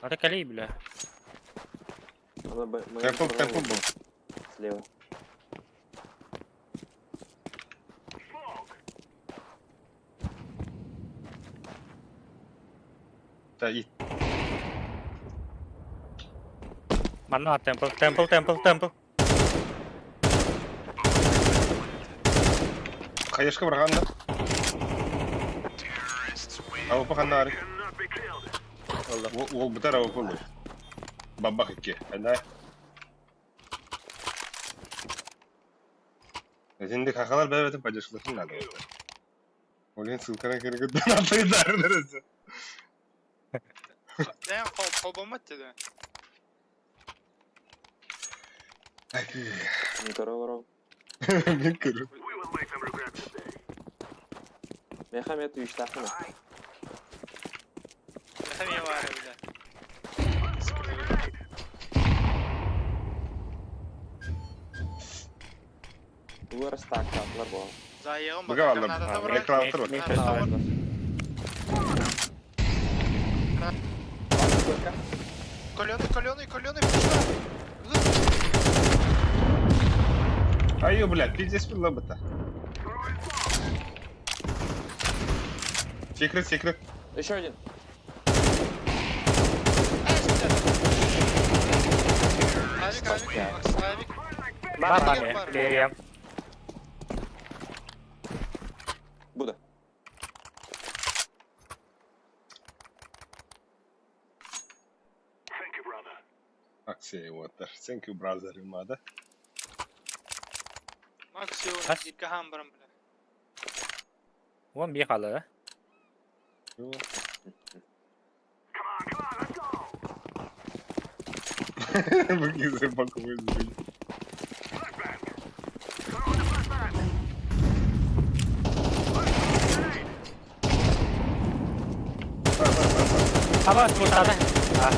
[SPEAKER 2] А ты калей, бля.
[SPEAKER 6] Она б- мы
[SPEAKER 1] Темпл, темпл был.
[SPEAKER 6] Слева.
[SPEAKER 1] Да, и
[SPEAKER 2] Манна, темпл, темпл, темпл, темпл.
[SPEAKER 1] Хаешка барганда. Ауыпа ханнары. Ол бітар ауыпа бұл. Бабах икки. Айдай. Şimdi kakalar бәрі поддержкаларын надо. Олен ссылкана керек донаты
[SPEAKER 4] Дән қол, қол болмады деді.
[SPEAKER 6] Не көрө
[SPEAKER 1] Мен көріп.
[SPEAKER 6] Мехамед үштахына.
[SPEAKER 4] Мехаме бар, бля.
[SPEAKER 6] Улар стак татлар бол.
[SPEAKER 4] Зайығым бар.
[SPEAKER 1] Бұға алып.
[SPEAKER 4] Надо табыр.
[SPEAKER 1] Реклама тұр.
[SPEAKER 4] Каленый, каленый, каленый, пушка.
[SPEAKER 1] Ай, бля, пиздец пила быта. Секрет, секрет.
[SPEAKER 6] Еще один.
[SPEAKER 4] Авик, авик, Макс, авик.
[SPEAKER 2] Бабами, бля.
[SPEAKER 6] Буда.
[SPEAKER 1] Акция water. Thank you, brother. Мада.
[SPEAKER 4] Максимум
[SPEAKER 2] Хас?
[SPEAKER 4] икки хаан баран бля.
[SPEAKER 2] 11 хаалла да?
[SPEAKER 1] Бу рыбаку вызвали.
[SPEAKER 2] Хаба спортада. А.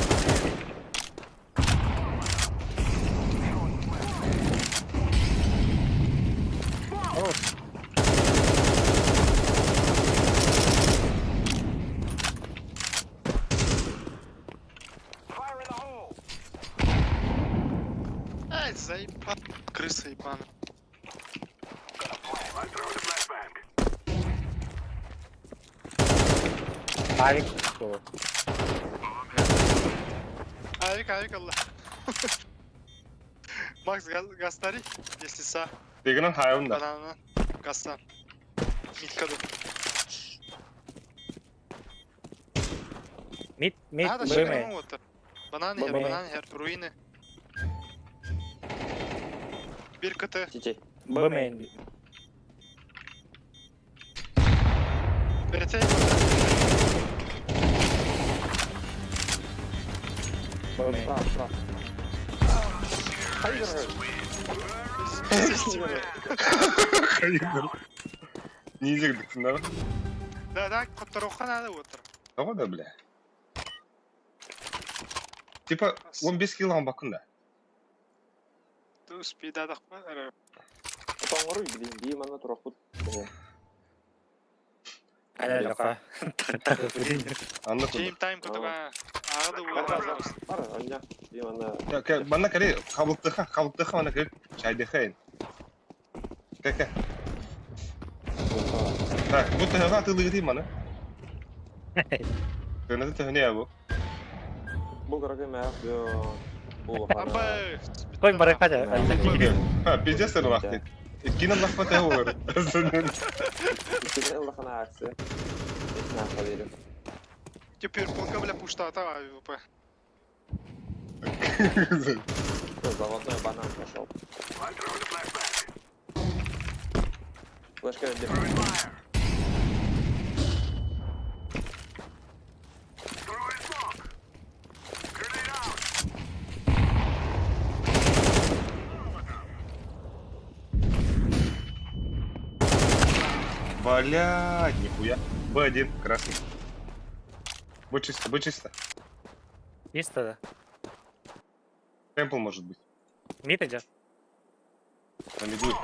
[SPEAKER 4] Ай, заеба. Крыса ебаная.
[SPEAKER 2] Авик.
[SPEAKER 4] Авик, авик, Allah. Макс, гастари, если са,
[SPEAKER 1] Дегенен хайван да.
[SPEAKER 4] банана, гастан. Миткаду.
[SPEAKER 2] Мид, мид,
[SPEAKER 4] Надо
[SPEAKER 2] Б
[SPEAKER 4] шикарно
[SPEAKER 2] мейн.
[SPEAKER 4] вот. Бананы хер,
[SPEAKER 2] Б мейн.
[SPEAKER 4] бананы хер, руины. Bir КТ.
[SPEAKER 6] Тетей.
[SPEAKER 2] Б мейн.
[SPEAKER 4] Перед
[SPEAKER 2] Б мейн.
[SPEAKER 6] Справа, справа. Хайдер!
[SPEAKER 1] Хайдер. Не изигдык, да?
[SPEAKER 4] Да, да, которуха надо вот.
[SPEAKER 1] Того да, бля. Типа, 15 кило бакын да.
[SPEAKER 4] Ты успей, да, да,
[SPEAKER 6] Тоңору билин, бии манна турахпут.
[SPEAKER 2] Аля,
[SPEAKER 1] Анна куда?
[SPEAKER 4] Гейм тайм кутуга. Ағады
[SPEAKER 6] Бар,
[SPEAKER 4] уға.
[SPEAKER 6] бар, анья. Бии манна.
[SPEAKER 1] Манна кәре, қабылтыха, қабылтыха, манна кәре, чайдыха. Кәкә. Так, бу тыһыга тылыгы маны. Төнөтө төһөнө я бу.
[SPEAKER 6] Бу каракай мә, бу
[SPEAKER 4] Абы.
[SPEAKER 2] Кой баракада.
[SPEAKER 1] Ха, пиздец лахты. Иккинен лахпа тыһы болар.
[SPEAKER 6] Иккинен лахана акция. На, поверю.
[SPEAKER 4] Теперь полка, бля, пуштата, АВП.
[SPEAKER 6] Заводной банан пошел. Флешка где?
[SPEAKER 1] Блядь, нихуя. Б1, красный. Будь чисто, будь чисто.
[SPEAKER 2] Чисто, да.
[SPEAKER 1] Темпл может быть.
[SPEAKER 2] Мид идет.
[SPEAKER 1] На миду.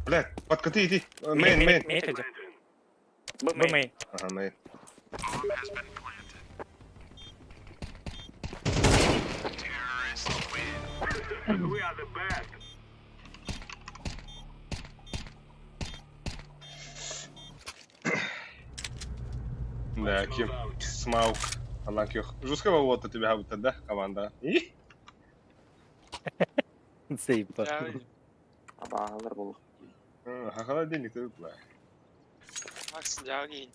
[SPEAKER 1] Блядь, подкаты иди. Мейн, мейн.
[SPEAKER 2] Мид идет. Б мейн.
[SPEAKER 1] Ага, мейн. Да, кем? Смаук. Аллах их. Жесткого вот у тебя будто, да, команда? И?
[SPEAKER 2] Заебал.
[SPEAKER 6] Абагалар был.
[SPEAKER 1] А холодильник ты бля.
[SPEAKER 4] Макс, дягин.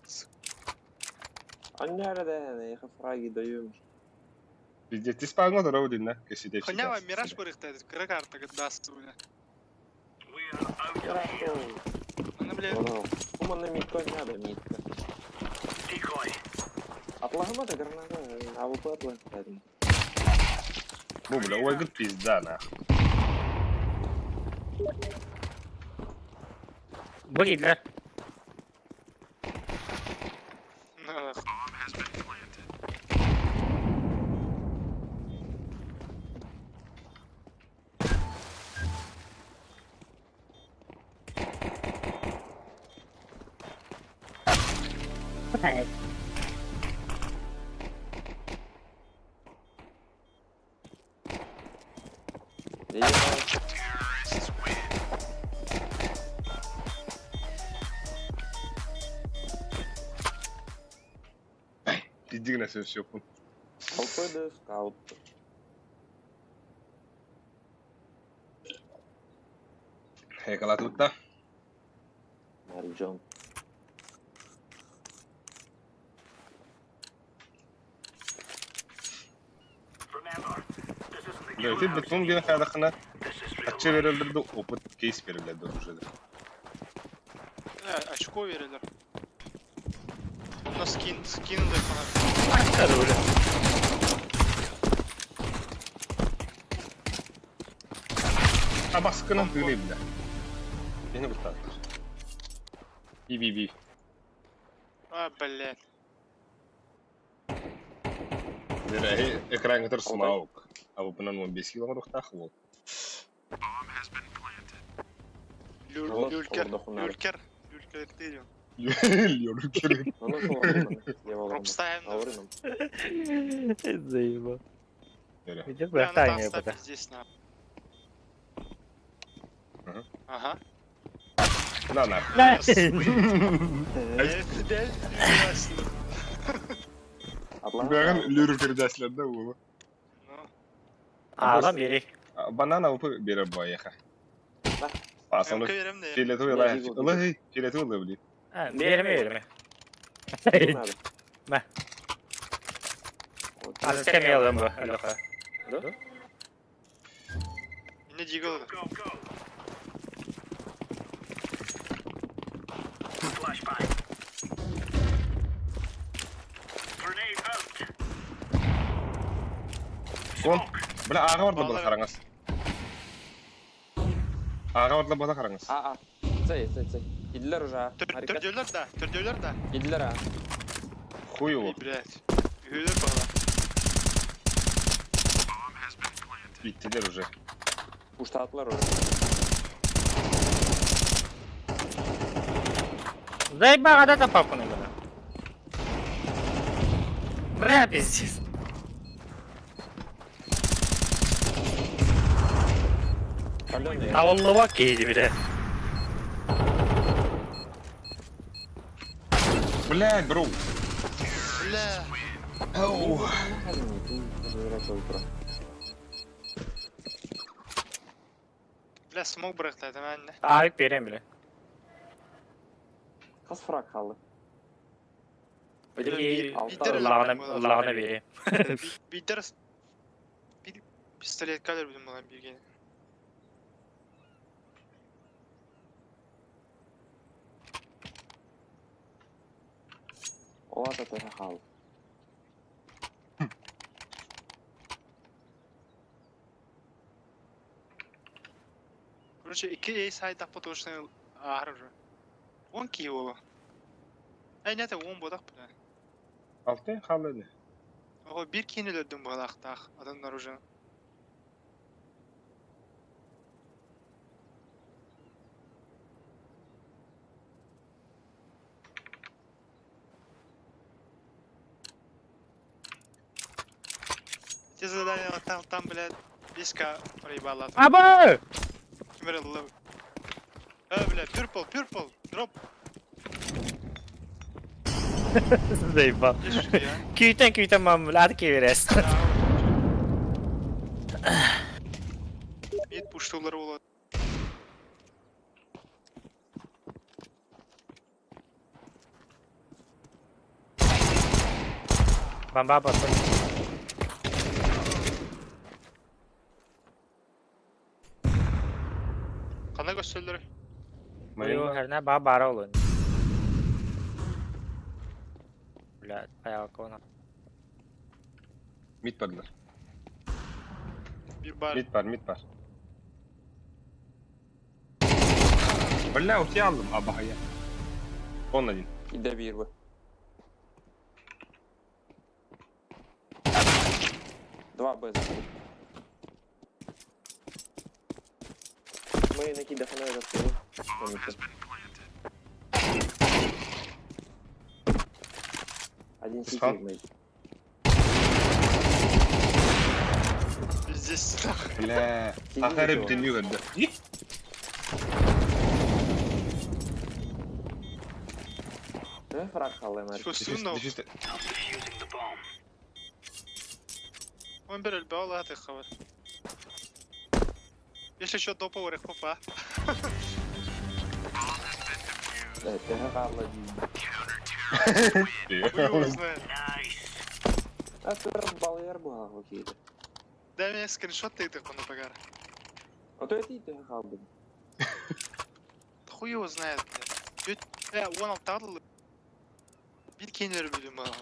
[SPEAKER 6] Анья да, я фраги даю.
[SPEAKER 1] Пиздец, ты спал на дорогу, да? Каси
[SPEAKER 4] Хунява мираж барыхта, кыра карта даст у меня. Она, бля,
[SPEAKER 6] Уманна митка не надо, митка. Атлахама да граната, АВП атлахама.
[SPEAKER 1] Бу, бля, ой, говорит, пизда, нахуй.
[SPEAKER 2] Б киирдилэр.
[SPEAKER 4] на,
[SPEAKER 1] Пизди на все, все.
[SPEAKER 6] Алпеды скаут.
[SPEAKER 1] Хекала тут, да?
[SPEAKER 6] Марджон.
[SPEAKER 1] Ити бутун диэн хаадахына ачча береллер да опыт кейс береллер да уже да.
[SPEAKER 4] Очко береллер. На скин, скин да
[SPEAKER 2] Бля.
[SPEAKER 1] А баскынан тыыны бля. Beni kurtardılar. Би би би.
[SPEAKER 4] А, блядь.
[SPEAKER 1] Экран кытар смаук. А бу 15 километр ухтах бол.
[SPEAKER 4] Люлькер, люлькер, люлькер değil.
[SPEAKER 1] Люлькер.
[SPEAKER 4] Пропстаем.
[SPEAKER 2] Заебал. Идет братание пока.
[SPEAKER 4] Здесь на. Ага.
[SPEAKER 1] На на. Бәрін люлькер дәсләнді ол.
[SPEAKER 2] Адам бери.
[SPEAKER 1] Банан алып бере баяха. Асаны фиолетовый лай. Лай, фиолетовый блин.
[SPEAKER 2] Берме, берме. Мә. Азы кем бу, Алёха.
[SPEAKER 6] Да?
[SPEAKER 4] Не дигл.
[SPEAKER 1] Кон. Бля, аға барды бұла қараңыз. Аға барды бұла қараңыз.
[SPEAKER 6] А, а. Цей, цей, цей. Идлер уже.
[SPEAKER 4] Түрдөлер да, түрдөлер да.
[SPEAKER 6] Идлер, а.
[SPEAKER 1] Хуй его.
[SPEAKER 4] Блядь. Үгілер бағала.
[SPEAKER 1] Биттилер уже.
[SPEAKER 6] Уштатлар уже.
[SPEAKER 2] Заебал, да папу на Бля, пиздец. Таваллыба кейди бля.
[SPEAKER 1] Блядь, бро.
[SPEAKER 4] Бля.
[SPEAKER 1] Оу.
[SPEAKER 4] Бля, смог bıraktı hemen.
[SPEAKER 2] Арик берем бля.
[SPEAKER 6] Қас фраг қалды.
[SPEAKER 2] Лағына берем.
[SPEAKER 4] Бидер bir пистолет кадр будем була билген.
[SPEAKER 6] Олата төһө қалды.
[SPEAKER 4] Короче, iki A side потому что аар уже. Он киола. Эй, нет, он бодақ бля.
[SPEAKER 1] Алты қалды.
[SPEAKER 4] Ого, bir кийин өлөрдүм балактах адамдар уже. Те задания там, там, блядь, 5к проебала.
[SPEAKER 2] Аба!
[SPEAKER 4] Кимер бля, purple, purple, drop.
[SPEAKER 2] Заебал. Күйтен күйтен мам, бля, кеверес.
[SPEAKER 4] Мид пуштулар болады.
[SPEAKER 2] Бомба потом.
[SPEAKER 4] Қандай көстөлдері?
[SPEAKER 2] Herне ба бара олын. Бля, аяқ она.
[SPEAKER 1] Мид барлар.
[SPEAKER 4] Bir бар.
[SPEAKER 1] Mid var, mid var. Бля, у тебя алдым, абахая. Он один.
[SPEAKER 6] Иде bir bu. Два Б. Мы на кида хана закрыли. Один сити, мейт.
[SPEAKER 4] Здесь.
[SPEAKER 1] Бля. Ахары бүтін югырды.
[SPEAKER 6] Төһө фраг қалды, Марик.
[SPEAKER 4] Көстүн Он бір өлбе алады хабар. Если что, допа орек папа.
[SPEAKER 6] Төһө қалды.
[SPEAKER 4] Хуй знает.
[SPEAKER 6] А тур балыяр буһа кейде.
[SPEAKER 9] Дай мне скриншот ты их на
[SPEAKER 6] А то это и ты хаалбын.
[SPEAKER 9] Хуй его знает, блядь. Бля, он алтадыл. Bir kenarı bölüm bana.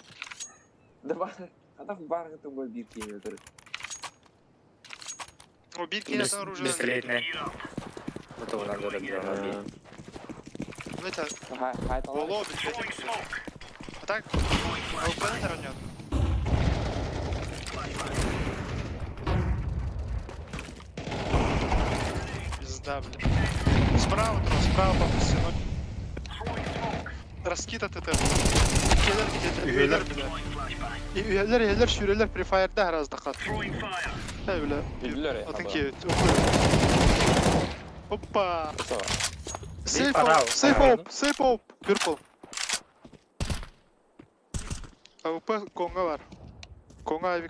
[SPEAKER 6] Да бар, адам баргы бой бир кийин өлтүрүп.
[SPEAKER 9] О, bir kenardan оружие.
[SPEAKER 2] Бесследно. Вот он надо разбирать.
[SPEAKER 9] Ну это,
[SPEAKER 6] Хайталар.
[SPEAKER 9] боло, блядь. А так, АВП на нет. Пизда, блядь. Справа, трос, справа по стену. Раскид от этого. Келер где-то.
[SPEAKER 1] Üyeler.
[SPEAKER 9] Üyeler, üyeler, şüreler Free Fire'da her az dakika. He bile.
[SPEAKER 6] Üyeler,
[SPEAKER 9] Atın
[SPEAKER 6] haber.
[SPEAKER 9] ki. Hoppa. Safe
[SPEAKER 2] Parao,
[SPEAKER 9] op, safe
[SPEAKER 2] parao.
[SPEAKER 9] op, safe op. Purple. AWP Konga var. Konga abi.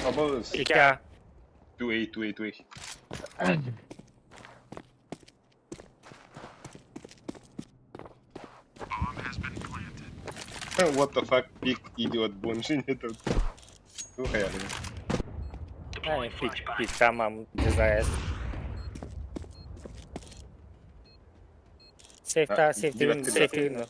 [SPEAKER 1] Above
[SPEAKER 2] Ика.
[SPEAKER 1] 2A, 2A, 2A. What the fuck, big idiot бомж не тут. Слухай,
[SPEAKER 2] Ай, пицца, мам, дизайс. Сейфта,
[SPEAKER 1] А,
[SPEAKER 2] сейфти,
[SPEAKER 1] девятка,
[SPEAKER 2] сейфти.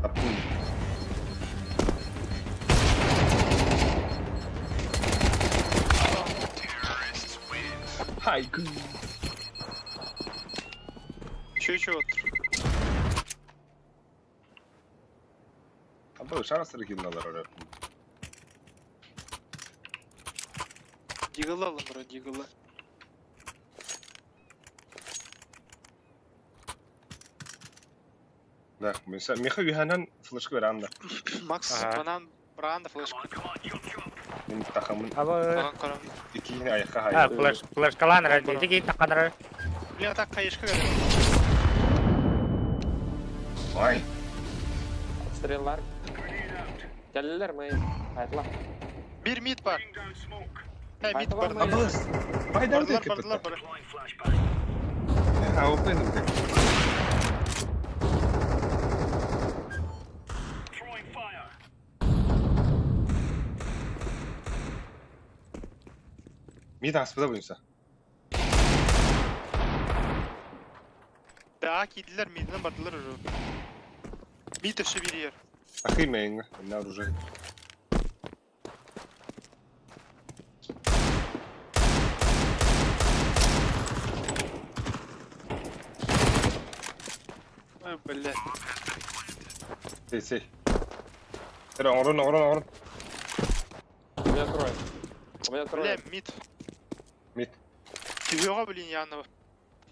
[SPEAKER 1] Таптым. Хайку.
[SPEAKER 9] Еще еще вот.
[SPEAKER 1] Абы шарасыр килналар орап.
[SPEAKER 9] Дигл алın bro, Diggle'ı.
[SPEAKER 1] Да, меха юханан флешка веранда.
[SPEAKER 9] Макс,
[SPEAKER 2] Ага.
[SPEAKER 9] банан, бранда, флешка.
[SPEAKER 1] Мен тахамын
[SPEAKER 2] Абы.
[SPEAKER 9] Банан карам.
[SPEAKER 1] икини аяққа
[SPEAKER 2] А,
[SPEAKER 1] хай.
[SPEAKER 2] флеш, флешкалан, ради, таканар.
[SPEAKER 9] Бля, так каешка говорит.
[SPEAKER 1] Ой.
[SPEAKER 6] Стреллар. Келлер мы. Хайтла.
[SPEAKER 9] Bir mid var. He mid
[SPEAKER 6] Hayta
[SPEAKER 9] var.
[SPEAKER 6] var mı?
[SPEAKER 1] Абыз. Байдар
[SPEAKER 9] Bardılar,
[SPEAKER 1] деп
[SPEAKER 9] bardılar,
[SPEAKER 1] кетті.
[SPEAKER 9] bardılar.
[SPEAKER 1] АВП німде. Мид аспыда бойынса.
[SPEAKER 9] Daha kiydiler midine bardılar уже. Mid öşü bir yer.
[SPEAKER 1] Ахи мейнг, на оружие.
[SPEAKER 9] Ay бля.
[SPEAKER 1] Сей, сей. Тері, орын, орын, орын.
[SPEAKER 6] У меня трое. У меня
[SPEAKER 9] Бля,
[SPEAKER 6] трое.
[SPEAKER 9] mid.
[SPEAKER 1] Мид.
[SPEAKER 9] Тюбеға блин яны.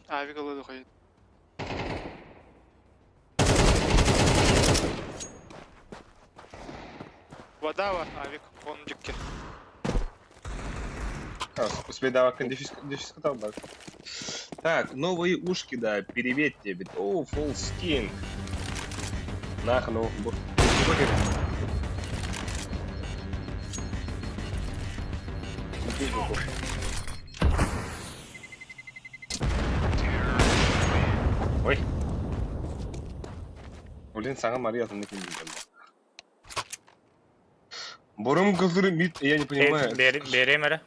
[SPEAKER 9] Авик алады қойды. Вода var авик, onun дикке.
[SPEAKER 1] А, Успей дефис, дефис катал, да. Так, новые ушки, да, переведь тебе. О, full skin. Нах, ну, Ой. Блин, саңа Мария атында ким билген. Бурум кызыры мид, я не понимаю.
[SPEAKER 2] Берем, эре.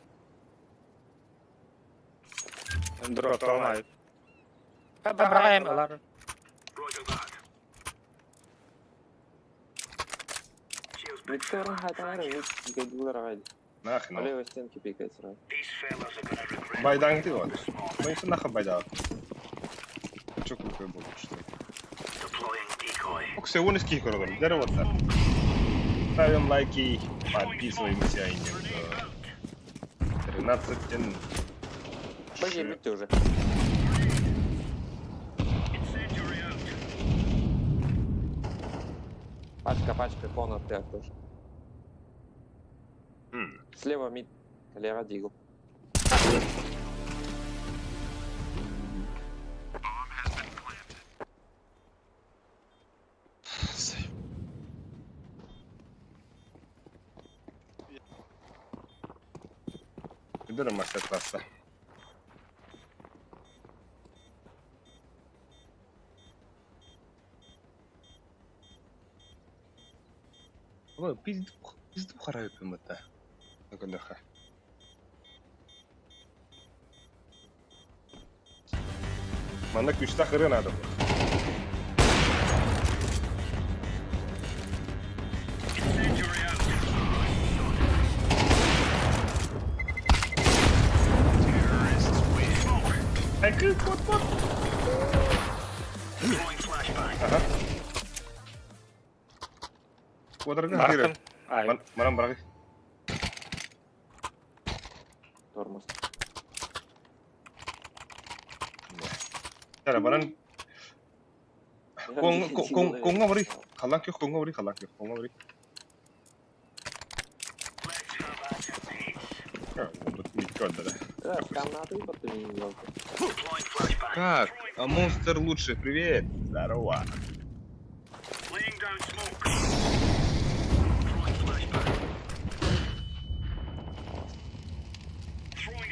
[SPEAKER 2] Дроп алмай. Барайм, алар.
[SPEAKER 6] Виктор хайталар, пикает гайды.
[SPEAKER 1] Нах,
[SPEAKER 6] По
[SPEAKER 1] ну.
[SPEAKER 6] левой стенке пикает сразу.
[SPEAKER 1] Байдан ты вот. Ну и нахуй байдан. Чё крутой был, что ли? Ок, все, он из кикера, дерево так. Ставим лайки, подписываемся и 13 Н.
[SPEAKER 6] Пойди, ты уже. Пачка, пачка, кон от тебя тоже.
[SPEAKER 1] М,
[SPEAKER 6] Слева мид, лево дигл.
[SPEAKER 1] Көрдөрө мастер-класста. Ой, пизду, пизду харайпым это. Көрдөхө. Манна күүстээх ырыа наада буолар. Айкы, кот, кот! Ага. Куотарга хатыыры. Манан барагы.
[SPEAKER 6] Тормоз.
[SPEAKER 1] Тара баран Коңга барый. Халан көх коңга барый, халан көх коңга барый. Как? А монстр лучше, привет. Здорово.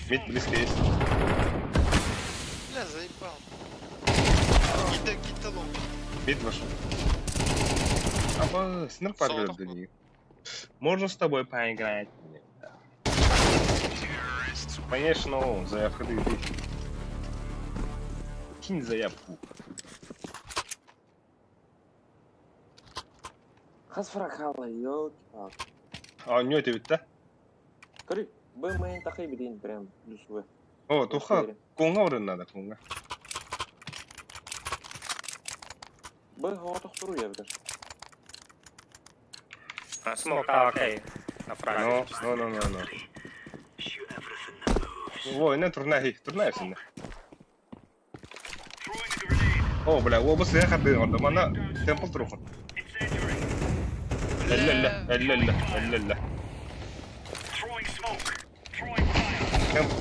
[SPEAKER 1] Мид близко есть.
[SPEAKER 9] Бля, заебал. Гита, гита лонг.
[SPEAKER 1] Мид вошел. Аба, сныр паргырды. Можно с тобой поиграть? Нет. Конечно, заявка ты. Кинь заявку.
[SPEAKER 6] Хас фракала, елки-палки.
[SPEAKER 1] А, не это ведь, да?
[SPEAKER 6] Көрү, б мейн тахай билин прям плюс в.
[SPEAKER 1] О, туха, куңа орын надо, куңа.
[SPEAKER 6] Б хоотохтору я битер.
[SPEAKER 2] Смок, а, окей. На фраге.
[SPEAKER 1] No, no, no, no, no. Во, не турнай, турнай синне. О, бля, о, бу сыа харды орда, мана темпл турухун. Эллелле, эллелле, эллелле. Темп,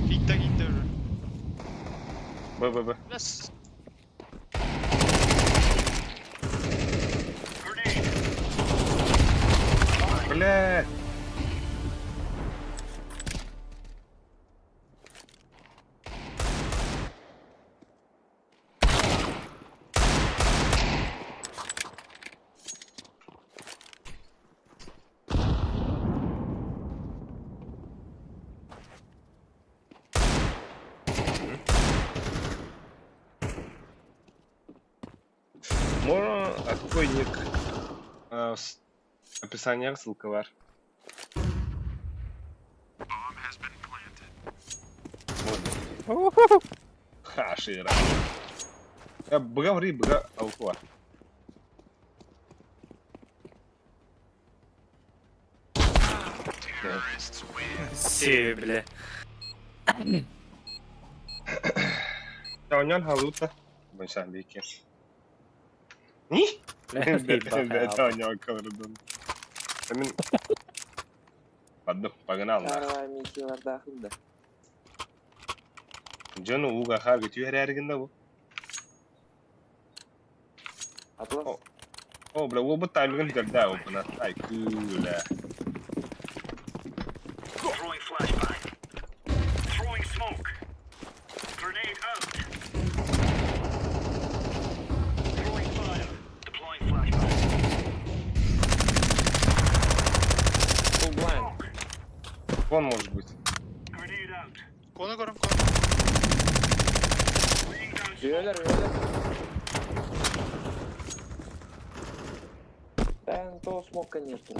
[SPEAKER 9] Гита, гита уже.
[SPEAKER 1] Б, Б, Б.
[SPEAKER 9] Бля, с-
[SPEAKER 1] Бля. Можно а какой ник? А, в описании ссылка бар. Вот. Ха, шира. Я бга ври, бга алкуа.
[SPEAKER 2] Си, бля.
[SPEAKER 1] Оонньоон халута. Быншан бейкен. Ни? Бэт оонньоон кылырдым. Мен... Ладно, погнал на.
[SPEAKER 6] Каравай миссиялардахын да.
[SPEAKER 1] Дьону ууга хаарга түһэрээригин да бу.
[SPEAKER 6] Атлас.
[SPEAKER 1] О. О, бля, уолбут таймигын көрдө опына. Ай, күүлэ.
[SPEAKER 6] Full blind.
[SPEAKER 1] Вон может быть.
[SPEAKER 9] Коны көрөм, коны.
[SPEAKER 6] Üyeler üyeler. Ben то смог, конечно.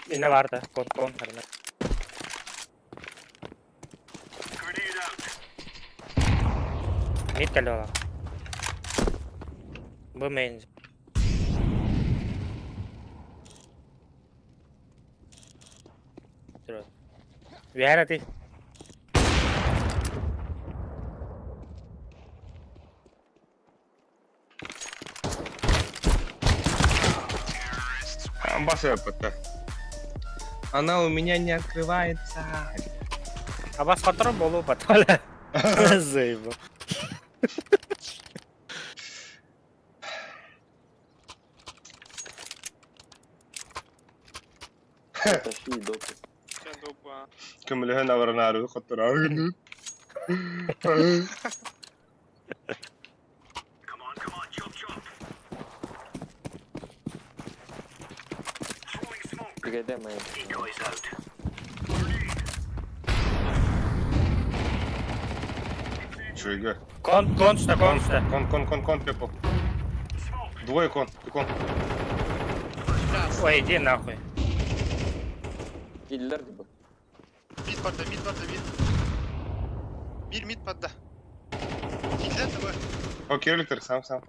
[SPEAKER 2] Yine vardı. Kon kon. Harina. Mid кэллэ ола. Бу мейн. Вера ты.
[SPEAKER 1] Амбасса ПТ. Она у меня не открывается.
[SPEAKER 2] Абас патрон болу баталя. Заебал.
[SPEAKER 6] Тащи допу.
[SPEAKER 9] Чэ, допа.
[SPEAKER 1] Көмөлөһөн абыранаары хоттороору.
[SPEAKER 6] Погоди, моя.
[SPEAKER 1] Чуйга.
[SPEAKER 2] Кон, кон сюда, кон сюда.
[SPEAKER 1] Кон, кон, кон, кон, пепл. Двое кон, ты кон.
[SPEAKER 2] Ой, иди нахуй.
[SPEAKER 6] Киллер типа.
[SPEAKER 9] Мид барда, мид барда, мид. Bir mid барда. Киллер тобой.
[SPEAKER 1] О, кирликтер, сам, сам.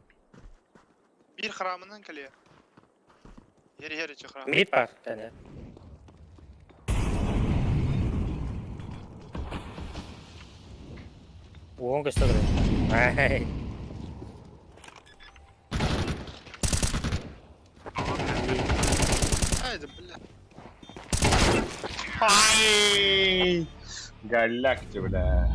[SPEAKER 9] Bir храмынан кале. Ери ери че храм.
[SPEAKER 2] Мид бар. Да, Уон көстө Ай.
[SPEAKER 9] Ай, да бля.
[SPEAKER 1] Ай! Голяк ты, бля.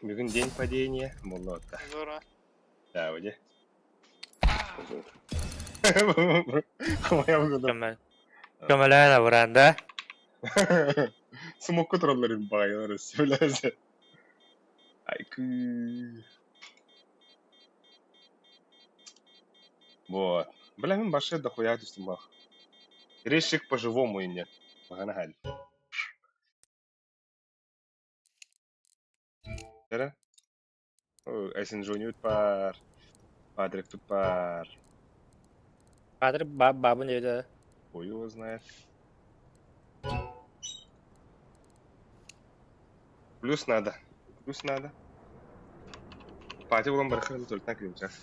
[SPEAKER 1] Бүгін день падения. Молота.
[SPEAKER 9] Здорово.
[SPEAKER 1] Да, где? Моя буду.
[SPEAKER 2] Көмөлөөн абыран да.
[SPEAKER 1] Смоку троллерин байлар сөйләсе. Айкы. Вот. Бля, мин башы дохуя түстüm бах. Резчик по-живому и нет. Багана хәл. Тәрә? Әсен жонют бар. Патрик тут бар.
[SPEAKER 2] Патрик бабын деді.
[SPEAKER 1] Хуй его знает. Плюс надо. Плюс надо. Пати булан бар хырды только на сейчас.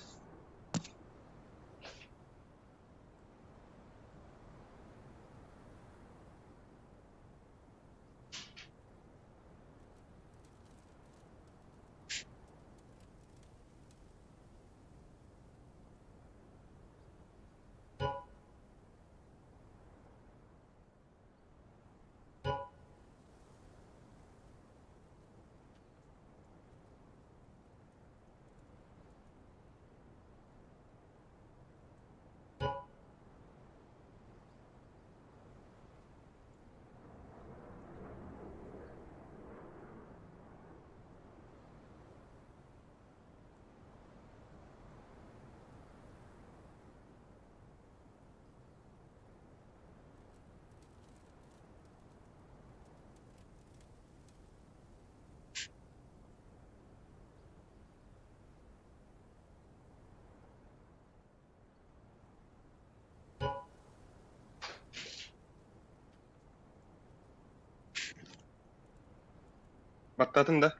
[SPEAKER 1] Баттатын да?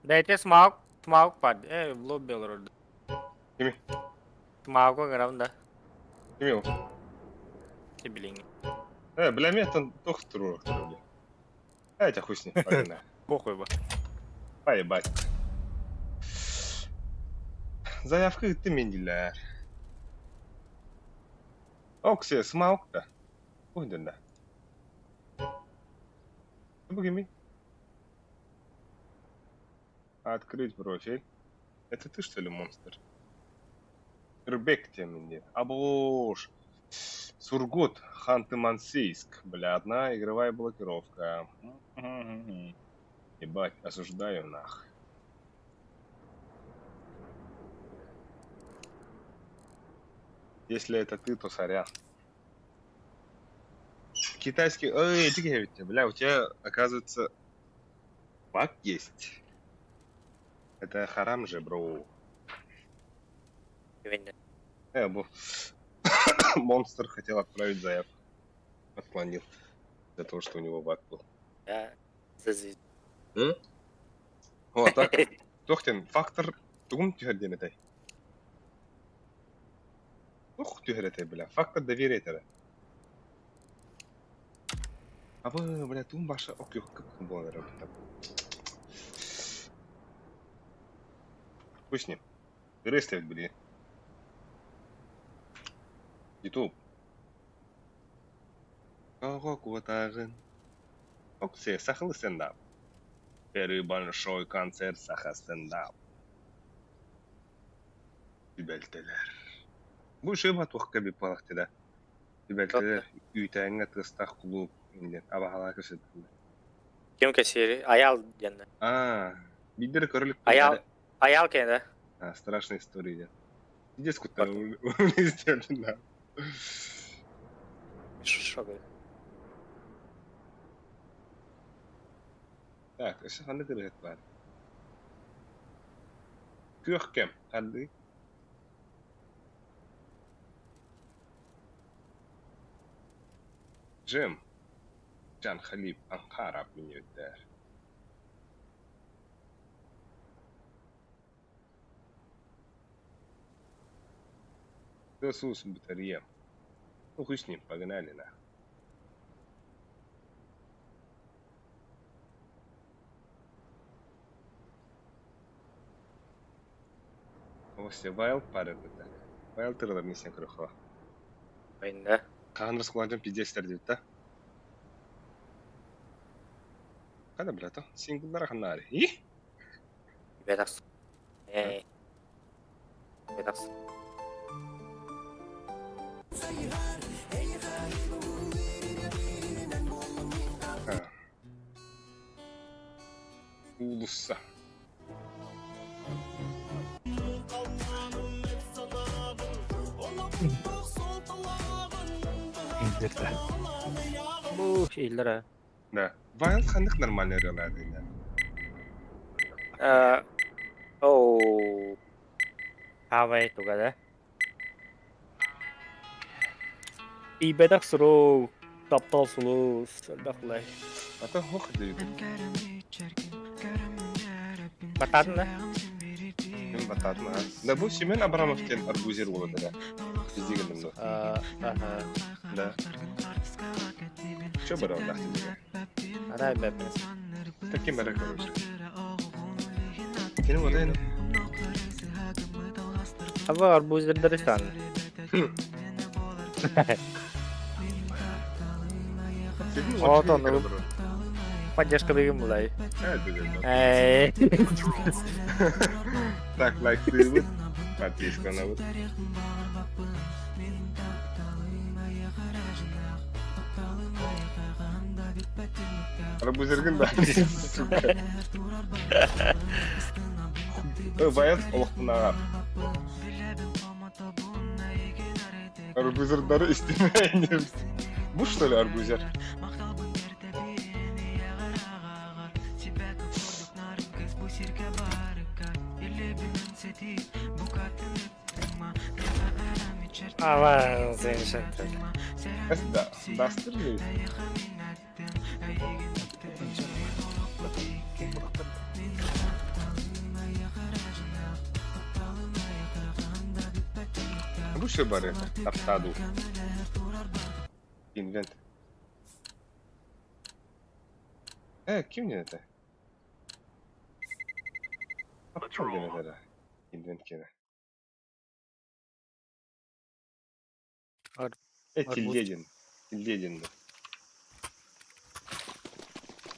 [SPEAKER 2] Дайте смаук, смаук пад. Э, в лобби олорор.
[SPEAKER 1] Кими?
[SPEAKER 2] Смаук грам да.
[SPEAKER 1] Кими ол?
[SPEAKER 2] Ты билиң.
[SPEAKER 1] Э, бля, мен там тох турур бля. Э, тебя хуй с ним, погнали.
[SPEAKER 2] Похуй ба.
[SPEAKER 1] Поебать. Заявка ты менделер. Оксе, смаук да. Уйден да. Бугими. Открыть профиль. Это ты, что ли, монстр? Рыбек темни. Абош. Сургут, Ханты-Мансийск. Бля, одна игровая блокировка. Ебать, осуждаю нах. Если это ты, то сорян. Китайский... Эй, ты бля, у тебя, оказывается, баг есть. Это харам же, бро. Монстр хотел отправить заявку. Отклонил. За то, что у него баг был.
[SPEAKER 2] Да.
[SPEAKER 1] О, так. Тохтен, фактор тугум түһэрдиэн этэй. Тух түһэр этэй, бля. Фактор доверия этэрэ. Абы, бля, тум баша ок юк кып буолар эбит. Пусть с ним. Рестовит, блин. Ютуб. Ого, куотагын. Оксе, сахалы стендап. Первый большой концерт саха стендап. Түбэлтэлэр. Бу шыба туохка биппалахты да. Түбэлтэлэр үүтээҥҥэ тыастаах кулууп диэн абаһалаа көсөттүлэр.
[SPEAKER 2] Ким кэсиэри? Аял диэн.
[SPEAKER 1] Аа, биирдэрэ көрөлүк
[SPEAKER 2] Аял Аял кэнэ.
[SPEAKER 1] А, страшная история диэн. Пиздец куттан да.
[SPEAKER 2] Шо
[SPEAKER 1] Так, өссө ханнык ырыһыт баар? Күөх кэм, ханнык? Джем, Джан Халиб, Анкара миньөттээр. Тыас-уус бүтэрийэм. Ну хуй с ним, погнали нах. Ося Вайл парыгыта. Вайл тырылар миссия көрөхө.
[SPEAKER 2] Ойна.
[SPEAKER 1] Хаһан раскладым пиздецтер диэбит да. Хана блято, сингллара ханнаары. И?
[SPEAKER 2] Бетакс. Э. Бетакс.
[SPEAKER 1] Уулусса.
[SPEAKER 5] Индерде.
[SPEAKER 2] Бу şeyler
[SPEAKER 1] Да. Вайл ханнык нормальный ырыалар да.
[SPEAKER 2] ha. Оу. Хавай тугада. Ибедак суру. Таптал сулу. Сырдақлай.
[SPEAKER 1] Ата хох дейт.
[SPEAKER 2] Бататын да?
[SPEAKER 1] Мен бататын а. Да бу Семен Абрамов диэн арбузер буолар да. Биздигин да.
[SPEAKER 2] Аха.
[SPEAKER 1] Да. Чё барар да.
[SPEAKER 2] Арай бэппин.
[SPEAKER 1] Таким бара короче. Кини бодайны.
[SPEAKER 2] Аба арбузердер сан. Отон, ну. Поддержка деген булай. Эй.
[SPEAKER 1] Так, лайк тыыбыт, подписканабыт. Арбузергин да. Сука. Баят олохтунааҕар. Арбузердары истимэйин. Бу что ли арбузер?
[SPEAKER 2] Ава, замечательно.
[SPEAKER 1] Да, Дастер ли? Бу что бары? Таптаду. Инвент. Ким не это? Ким не это? Инвент кene.
[SPEAKER 2] Арбуз.
[SPEAKER 1] Тильдедин. Тильдедин.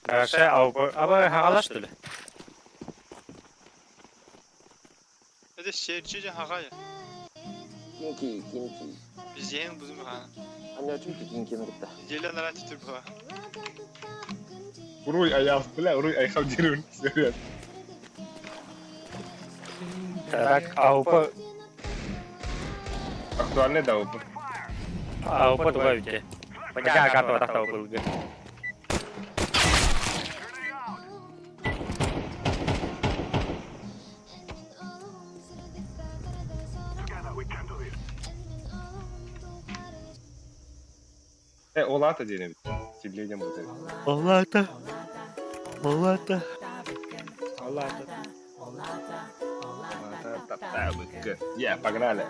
[SPEAKER 2] Аша, аба, аба хагалаш что ли?
[SPEAKER 9] Это серчи хагая.
[SPEAKER 6] Кинки, кинки.
[SPEAKER 9] Bizyeğin buzum ha.
[SPEAKER 6] Аня чүнки кинкини кытта.
[SPEAKER 9] Jelен ара түтүр bu.
[SPEAKER 1] Уруй аял, бля, уруй айхал деревни. Серьезно.
[SPEAKER 2] Так, аупа,
[SPEAKER 1] Актуальный да, опыт.
[SPEAKER 2] аупа туга бите. Бажа карта тахта булгы.
[SPEAKER 1] Олата деревни. Тильдедин будет.
[SPEAKER 2] Олата. Олата. Олата.
[SPEAKER 1] Олата, Я, погнали.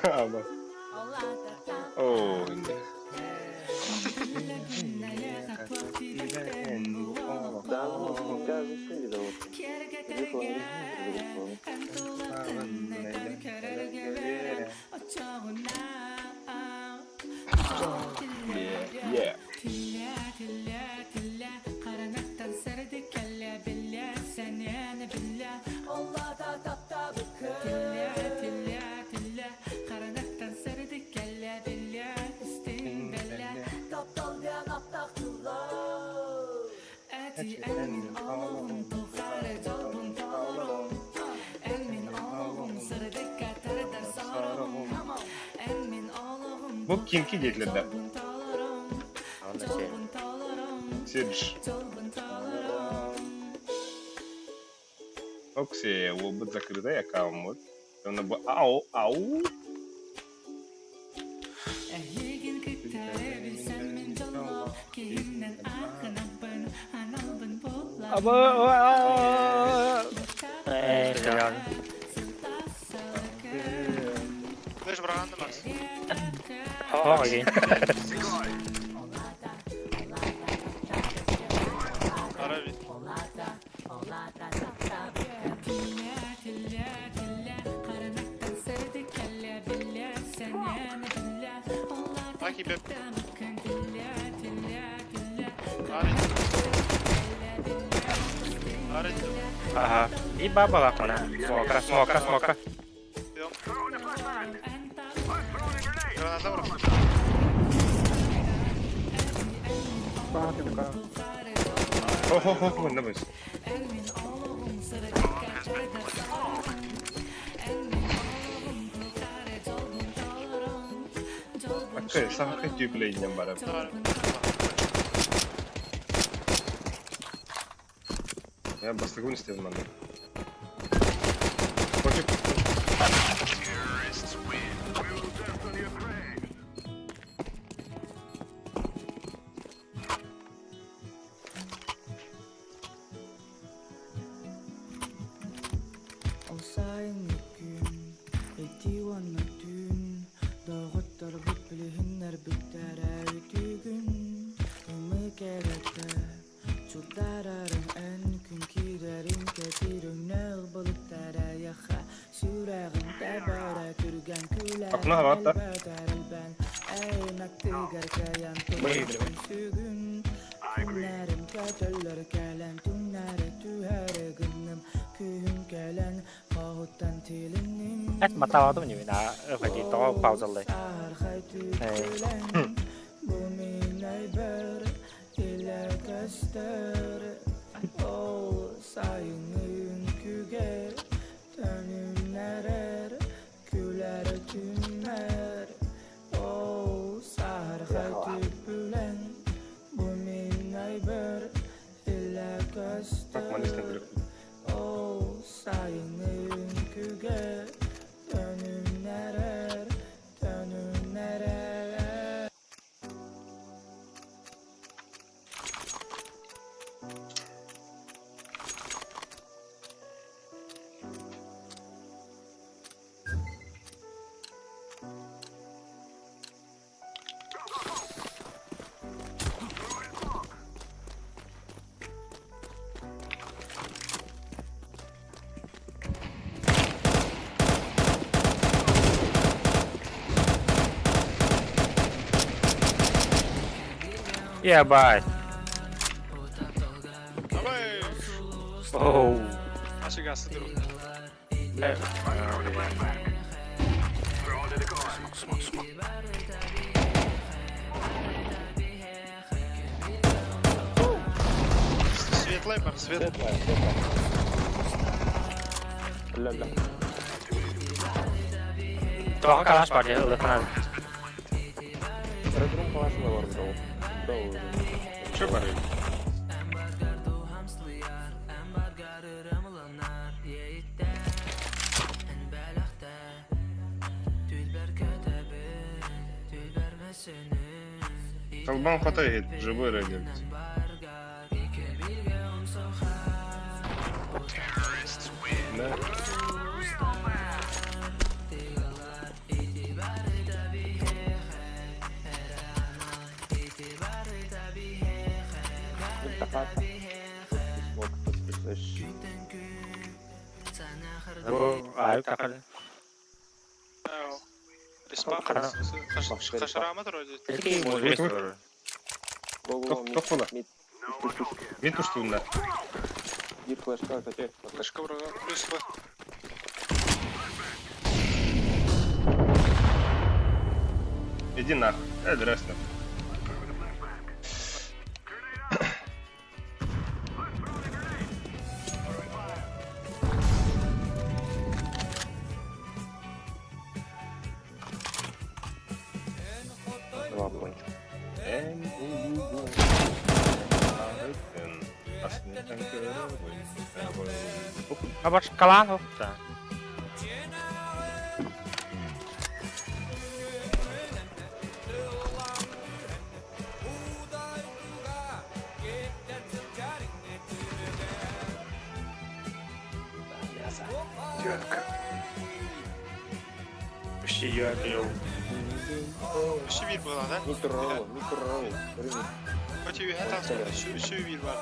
[SPEAKER 1] Аба. О, не.
[SPEAKER 6] Да, ну, кажется, да, вот.
[SPEAKER 1] Yeah, yeah. Бу Кимки диэтилэр да?
[SPEAKER 2] Онно сир.
[SPEAKER 1] Сирж. Оксе, уолбут закрытай аккауммут. Онно бу ау ау.
[SPEAKER 2] Аба. Э, стрелял.
[SPEAKER 9] Флеш браганды Макс.
[SPEAKER 2] О, окей.
[SPEAKER 9] Ара бит. Аки беп. Ара. Ара.
[SPEAKER 2] Ага. И баба лапана. Смока, смока, смока.
[SPEAKER 9] Граната бро.
[SPEAKER 1] Хо-хо-хо, на быс. Акка, сахар тюплейнем барап.
[SPEAKER 9] Ара.
[SPEAKER 1] Я бастыгун истедим манна. Кончик, кончик.
[SPEAKER 7] Ол сайыҥҥы күн, ити уонна түүн, доҕотторбут билиһиннэрбиттэрэ үтүгүн, ымыы кэрэтэ, чугдарарым эн күн киирэрин кэтиир өҥнөөх былыттара яха, сүрэҕим тэбэрэ түргэн күлэр
[SPEAKER 1] Акна хаватта.
[SPEAKER 7] элбэтэр элбэн, эймэктигэр кэйэн турбун сүгүн, күннэрим көтөллөр кэлэн түҥнэри түһэрэ гынным, күһүн кэлэн хоһуттан тилинним.
[SPEAKER 2] Эт матаадым не на ходи того паузалай. Эй.
[SPEAKER 1] Так, манистен көрөк.
[SPEAKER 2] Ебать.
[SPEAKER 9] Давай.
[SPEAKER 2] Оу.
[SPEAKER 9] Ашыга сыдыру.
[SPEAKER 2] Бля.
[SPEAKER 9] Светлый бар, свет.
[SPEAKER 2] Тоға калаш бар, я ылыхнан.
[SPEAKER 1] Чё бары? Колбан хватает, живой радио. Да.
[SPEAKER 2] Ай, тақыр.
[SPEAKER 9] Респам.
[SPEAKER 2] Қара.
[SPEAKER 9] Қашырама тұр өде.
[SPEAKER 1] Тох була. Мид уштуунда.
[SPEAKER 9] Флешка бұрға. Плюс В.
[SPEAKER 1] Иди нахуй. Здрасте.
[SPEAKER 6] Два пончик.
[SPEAKER 1] Эн улуу арыттын, астынтан көрөбүн.
[SPEAKER 2] Абашкалаан ухта.
[SPEAKER 5] Девятка. Почти девятый ел.
[SPEAKER 9] Өссө биир буолла да?
[SPEAKER 6] Микро, микро.
[SPEAKER 9] Хоть үһэ тахса, өссө биир бар.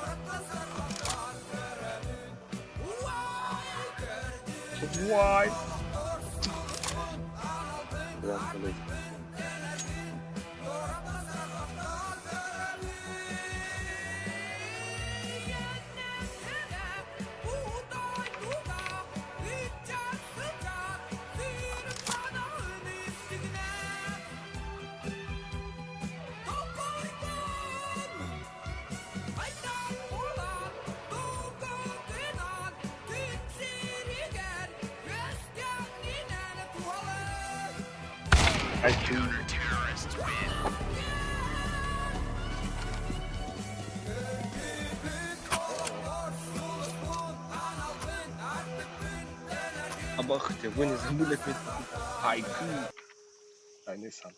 [SPEAKER 1] Why?
[SPEAKER 6] Да, блядь.
[SPEAKER 1] Айчу. Абахте, вы не забыли отметить хайку. А, не сам.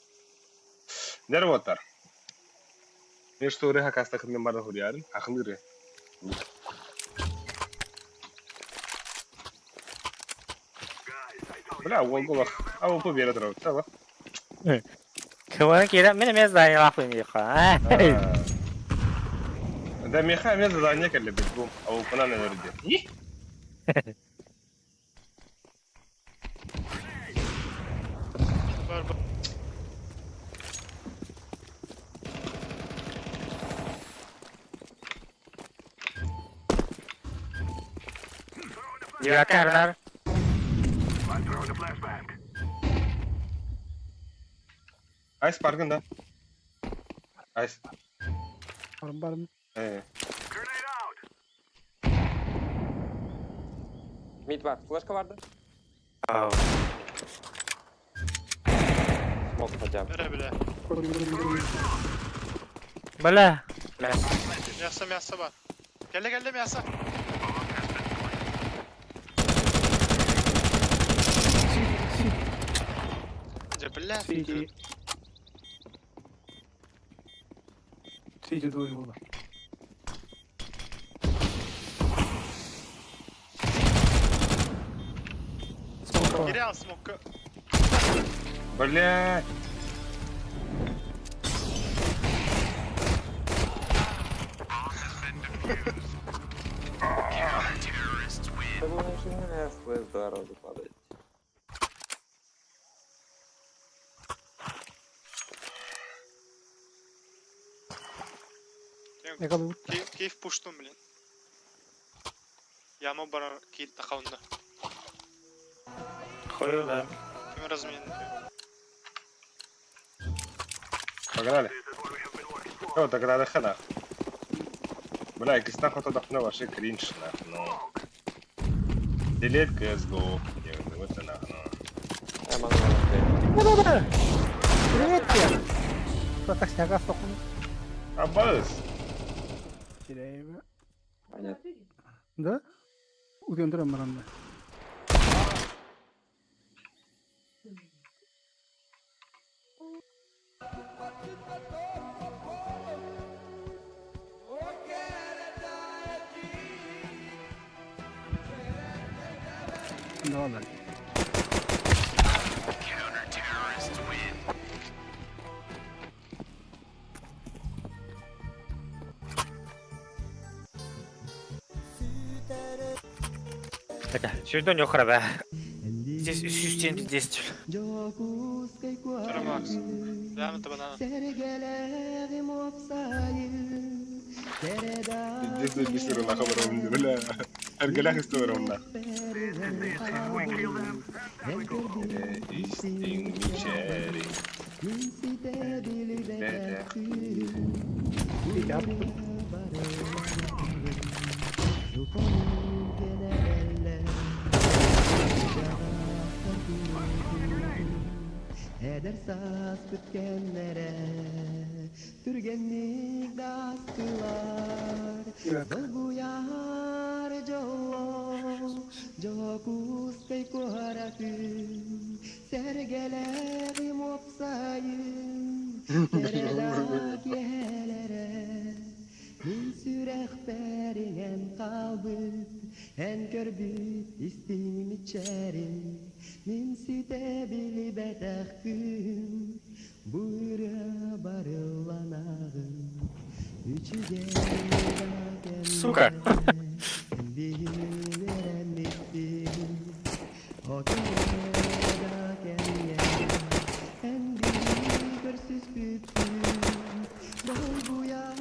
[SPEAKER 1] Нервотар. Мен что рыха кастахын мен барды хурьярын, ахылыры. Бля, ол голах. А ол победа тұрау, тала.
[SPEAKER 2] Кымын кирен мен эмес дайылапын диха.
[SPEAKER 1] Да меха мен задание келе бит бу. А ол пана наверде. И?
[SPEAKER 9] Mid var bak.
[SPEAKER 2] Якарнар.
[SPEAKER 1] Айс паркын да. Айс.
[SPEAKER 10] Барым барым.
[SPEAKER 1] Э.
[SPEAKER 6] Mid var. Флешка vardı. Smoke atacağım.
[SPEAKER 9] Nere bile.
[SPEAKER 2] Бля.
[SPEAKER 9] Мияса мияса бар. Gel gel мияса. Же, бля.
[SPEAKER 10] Сити. Сити двое было. Smoke
[SPEAKER 9] Geri al smoke'u.
[SPEAKER 1] Бля.
[SPEAKER 6] FPS два раза падает.
[SPEAKER 10] Yakaladık.
[SPEAKER 9] Keyif пуштум, блин. Яма барар киит тахаунда.
[SPEAKER 2] Хуй да.
[SPEAKER 9] Ким размен.
[SPEAKER 1] Погнали. О, тогда да хана. Бля, кистан хото дахна вообще кринж, нах, ну. Делет CSGO. Вот это нах, ну.
[SPEAKER 6] Я могу на
[SPEAKER 10] Привет тебе. Что так снега стокун?
[SPEAKER 1] Абаз.
[SPEAKER 10] Теряем.
[SPEAKER 6] Понятно.
[SPEAKER 10] Да? Утендерем баранда. Да, да.
[SPEAKER 2] Так, сюда не храбе. Здесь 170.
[SPEAKER 9] Тура Макс. Да, это банана.
[SPEAKER 1] Пиздец, бисер нахуй, бля. Эргелях история нах. Истин мичери.
[SPEAKER 7] Эдэр сааспыт кэмнэрэ Түргэнник да астылар Долгуйар дьоллоох Дьокуускай куоратын Сэргэлээҕим уопсайын Кэрэ да киэһэлэрэ Мин сүрэхпэр иҥэн хаалбыт Эн көрбүт истиҥ мичээриҥ Мин ситэ билбэтэх кыыһым Бу ырыа барылланаҕын Үчүгэй да
[SPEAKER 2] Сука.
[SPEAKER 7] кэмҥэ Биһиги Отура да кэмҥэ Эн биһиги көрсүспүппүт Долгуйар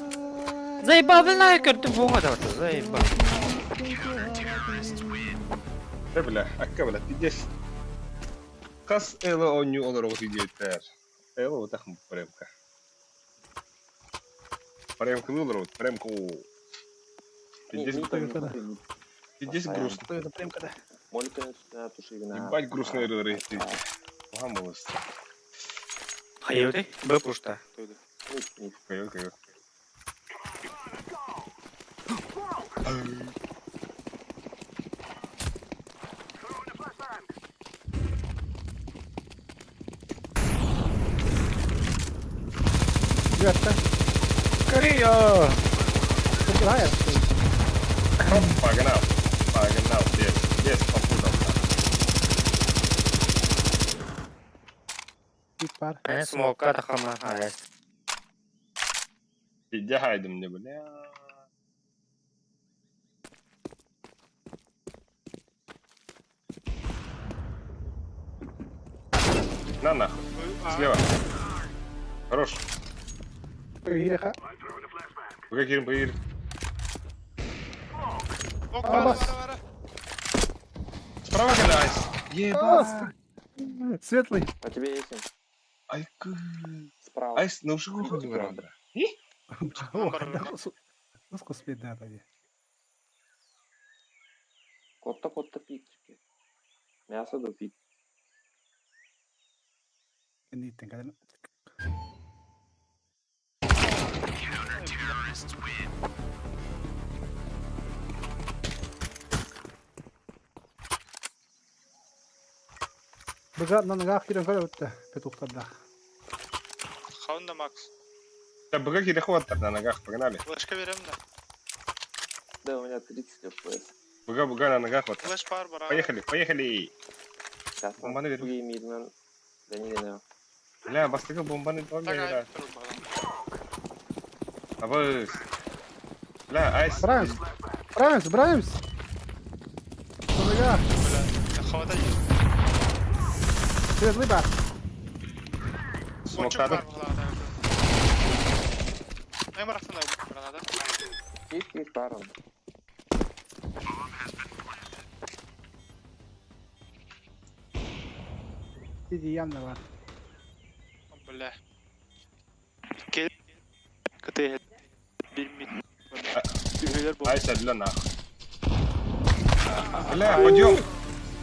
[SPEAKER 2] Заебал, блин, көрдүм буоҥа да заебал.
[SPEAKER 1] Э бля, акка бля, пиздец. Хас эло оонньуу олороҕут диэбиттэр. Эло утах премка. Премкалыы олоробут, премка. Пиздец, пиздец грустно.
[SPEAKER 10] Это премка да.
[SPEAKER 1] Ебать грустные ырыалары иһиттибит. Уһаан буолуос.
[SPEAKER 2] Хайыты? Б пушта.
[SPEAKER 1] Кайы, кайы.
[SPEAKER 10] Ребята,
[SPEAKER 2] Корея!
[SPEAKER 10] убирает.
[SPEAKER 1] Погнал, погнал, без, без попутал.
[SPEAKER 10] Бит бар.
[SPEAKER 2] Э, смока тахама. Ай.
[SPEAKER 1] Иди хайдым мне, бля. На нахуй. Слева. Хорош.
[SPEAKER 10] Иреха.
[SPEAKER 1] Быга киирин, быга.
[SPEAKER 9] Ок,
[SPEAKER 10] А,
[SPEAKER 9] бара,
[SPEAKER 10] бас.
[SPEAKER 9] бара, бара.
[SPEAKER 1] Справа когда айс. Ебать.
[SPEAKER 10] Светлый.
[SPEAKER 6] А тебе есть
[SPEAKER 1] Айкы.
[SPEAKER 6] Справа.
[SPEAKER 1] Айс, на уши ходил.
[SPEAKER 10] О, да, да,
[SPEAKER 6] Котта котта пик. Мясо до пик.
[SPEAKER 10] Niitten käden. Быга нанага кирен көрөбүттэ петухтарда.
[SPEAKER 9] Хаунда Макс.
[SPEAKER 1] Да, быга киирин хватит на ногах, погнали.
[SPEAKER 9] Флешка берем да.
[SPEAKER 6] Да, у меня 30 FPS.
[SPEAKER 1] Быга, быга на ногах вот.
[SPEAKER 9] Флеш пар бара.
[SPEAKER 1] Поехали, поехали.
[SPEAKER 6] Сейчас
[SPEAKER 1] Бомбаны беру.
[SPEAKER 6] мидмен. Да не знаю.
[SPEAKER 1] Бля, бастыгы бомбаны
[SPEAKER 9] Так,
[SPEAKER 1] бомбаны.
[SPEAKER 9] ай,
[SPEAKER 1] А вы... Бля, айс.
[SPEAKER 10] Браемся. Браемся, браемся. Нанага.
[SPEAKER 9] Бля, хватай.
[SPEAKER 10] Светлый бар.
[SPEAKER 9] Ончук
[SPEAKER 1] Смоктадым.
[SPEAKER 9] бар була, да. Не барахтан да граната.
[SPEAKER 6] Пик, пик, паром.
[SPEAKER 10] Иди явно бар.
[SPEAKER 9] Бля.
[SPEAKER 4] КТ. Bir mid. Üyeler bu.
[SPEAKER 1] Айс, для нахуй. Бля, пойдем.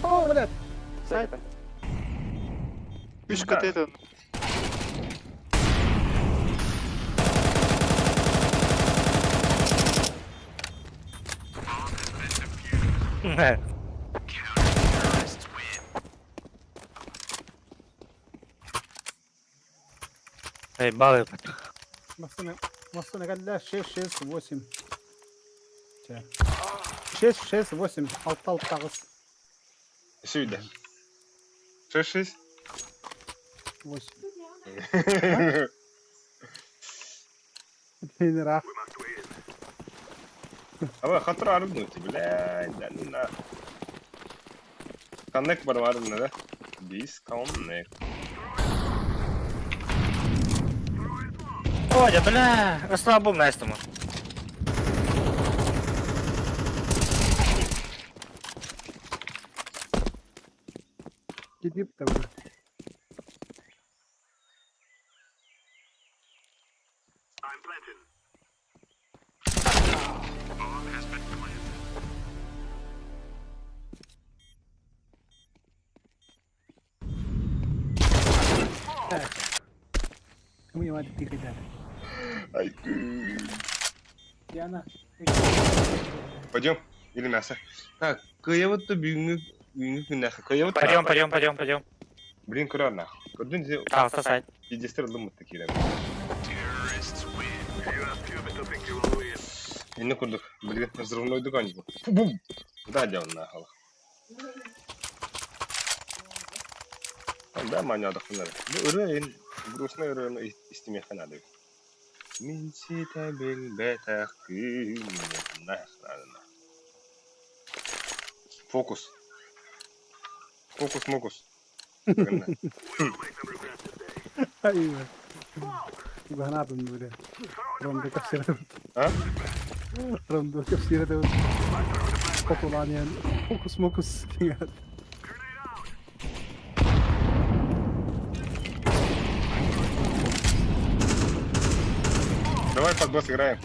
[SPEAKER 10] О, блядь.
[SPEAKER 6] Сайт.
[SPEAKER 4] 3 КТ
[SPEAKER 2] Эй, баллы.
[SPEAKER 10] Массына, массына кэллэ 6 6 8. 6 6 8 алта алта аҕыс
[SPEAKER 1] Сюда. 6-6.
[SPEAKER 10] 8. Ыраах.
[SPEAKER 1] А вы хатыр арбнуть, блядь, да ну нахуй. Коннект бар арбна, да? Дисконнект.
[SPEAKER 2] Ой, бля, расслабу местому.
[SPEAKER 10] Кидип там. Кым тикайдар.
[SPEAKER 1] Ай,
[SPEAKER 10] Диана.
[SPEAKER 1] Пойдем. Или мясо. Так, кыйабыт да бүгүҥҥү бүгүҥҥү күннээх. Кыйабыт
[SPEAKER 2] Пойдем, пойдем, пойдем, пойдем.
[SPEAKER 1] Блин, көрөр нах. Көрдүн дии.
[SPEAKER 2] Пожалуйста, сайт.
[SPEAKER 1] Пиздестер ылыммытта киирэн. Инне курдук. Билген взрывнойдук аньбы. Бум! Да, дьон нахал. Да, манядахтынар. Бу ырыа ин грустный ырыаны истимиэххэ наада. Мин ситэ билбэтэх күнүм нахрана. Фокус. Фокус-мокус.
[SPEAKER 10] Айва. Уганаатын бile. Ромду капсирата.
[SPEAKER 1] А?
[SPEAKER 10] Ромду капсирата. Хотуланиан фокус-мокус кингат.
[SPEAKER 1] Давай под босс играем.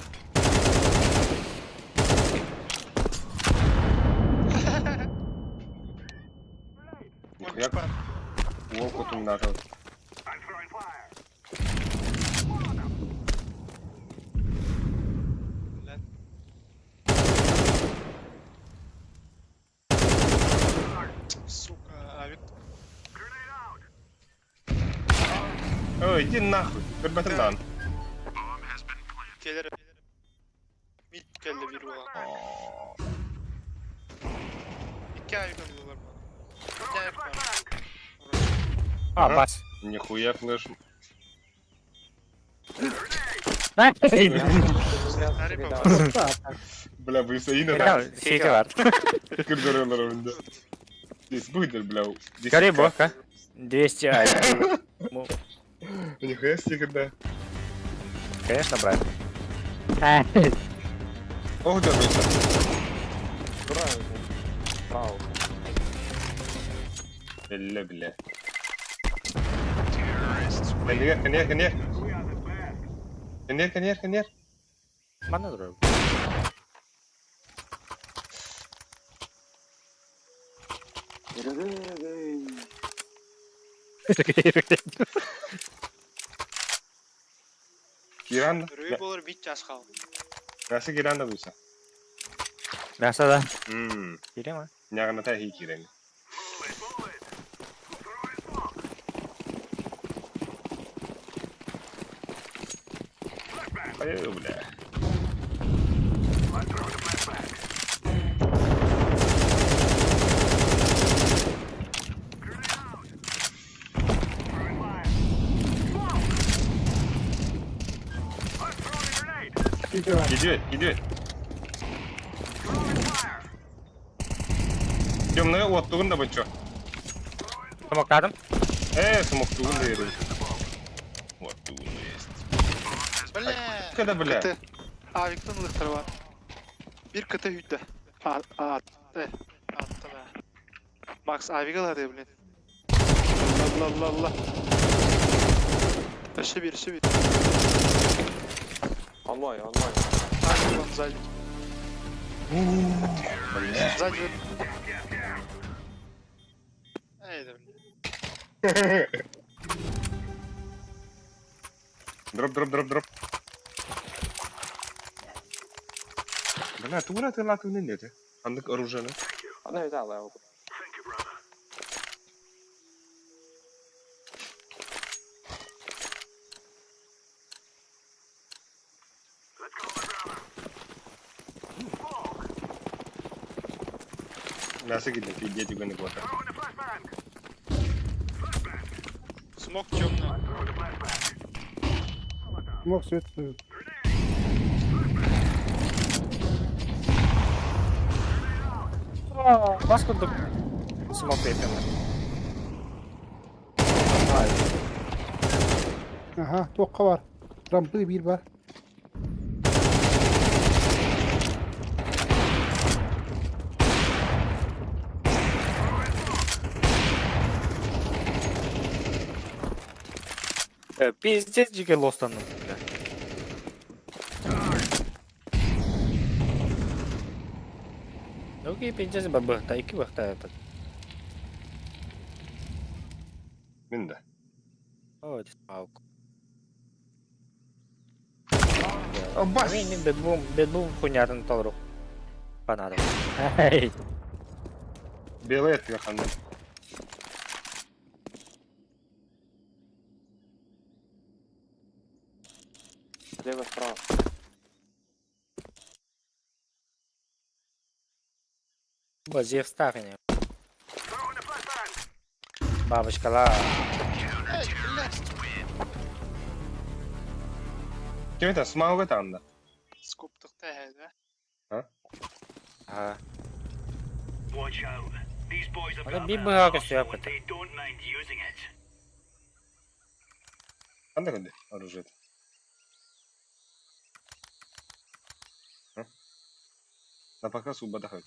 [SPEAKER 1] Нихуя Волку тут надо.
[SPEAKER 9] Сука, авик.
[SPEAKER 1] Ой, иди нахуй. Көрбөтүм даҕаны.
[SPEAKER 9] Келер. Mid geldi bir ulan. İki avik alıyorlar bana. İki avik var.
[SPEAKER 2] А,
[SPEAKER 1] Ага.
[SPEAKER 2] бас.
[SPEAKER 1] Нихуя флеш. Бля, бысаина да.
[SPEAKER 2] Сити бар.
[SPEAKER 1] Көрдөрөлөр önde. Здесь будет, бля. Здесь
[SPEAKER 2] Гори бока. 200 ай.
[SPEAKER 1] Нихуя себе, да.
[SPEAKER 2] Конечно, брат.
[SPEAKER 1] Ох, да, да.
[SPEAKER 6] Вау.
[SPEAKER 1] Бля, бля. Кэннигэр, кэннигэр, кэннигэр. Кэннигэр, кэннигэр, кэннигэр.
[SPEAKER 2] Мана друг.
[SPEAKER 1] Киран.
[SPEAKER 9] Rüyü olur mid час kaldı.
[SPEAKER 1] Насы Киран да буйса.
[SPEAKER 2] Мясо да.
[SPEAKER 1] Мм.
[SPEAKER 2] Кире ма?
[SPEAKER 1] Нягана хи кирен. Ай, бля. Идет, идет. Темная вот тугун да бычо.
[SPEAKER 2] Смокадым.
[SPEAKER 1] Смог тугун да еру. Вот тугун да есть.
[SPEAKER 9] Бля.
[SPEAKER 1] Когда, бля?
[SPEAKER 9] КТ. Авиктан ылыктары бар. Bir КТ hüdde. A, A, T. Attı be. Max avik alады, блин. Allah Allah Allah. Өссө bir, өссө bir.
[SPEAKER 6] Онлайн, онлайн.
[SPEAKER 9] Авик он сзади.
[SPEAKER 1] Бля.
[SPEAKER 9] Сзади. Эй, да, блин.
[SPEAKER 1] Дроп, дроп, дроп, дроп. Бля, тугуна ты лату не нет. Андык оружие.
[SPEAKER 6] Ана взяла.
[SPEAKER 1] Мясо кидет, дети гоны плохо.
[SPEAKER 9] Смок темный.
[SPEAKER 10] Мог свет.
[SPEAKER 2] Бас курдук. Смок бердим.
[SPEAKER 10] Ага, тоққа бар. Рампы bir бар.
[SPEAKER 2] Пиздец, жеке лостанным. Бля. Окей, пиздец, бабахта, ики бахта этот.
[SPEAKER 1] Мин да.
[SPEAKER 2] О, это смаук.
[SPEAKER 1] Бас!
[SPEAKER 2] Мен бетбум, бетбум хуйнятын толору. Фанатов. Эй.
[SPEAKER 1] Белый это хандан.
[SPEAKER 6] Слева, справа.
[SPEAKER 2] Базев стахне. Бабочка ла.
[SPEAKER 1] Ким это? Смаук это анда.
[SPEAKER 9] Скуптық та
[SPEAKER 2] Ага. Аны би быға көсөп көтө.
[SPEAKER 1] Анда көнде оружие. На показ убадахать.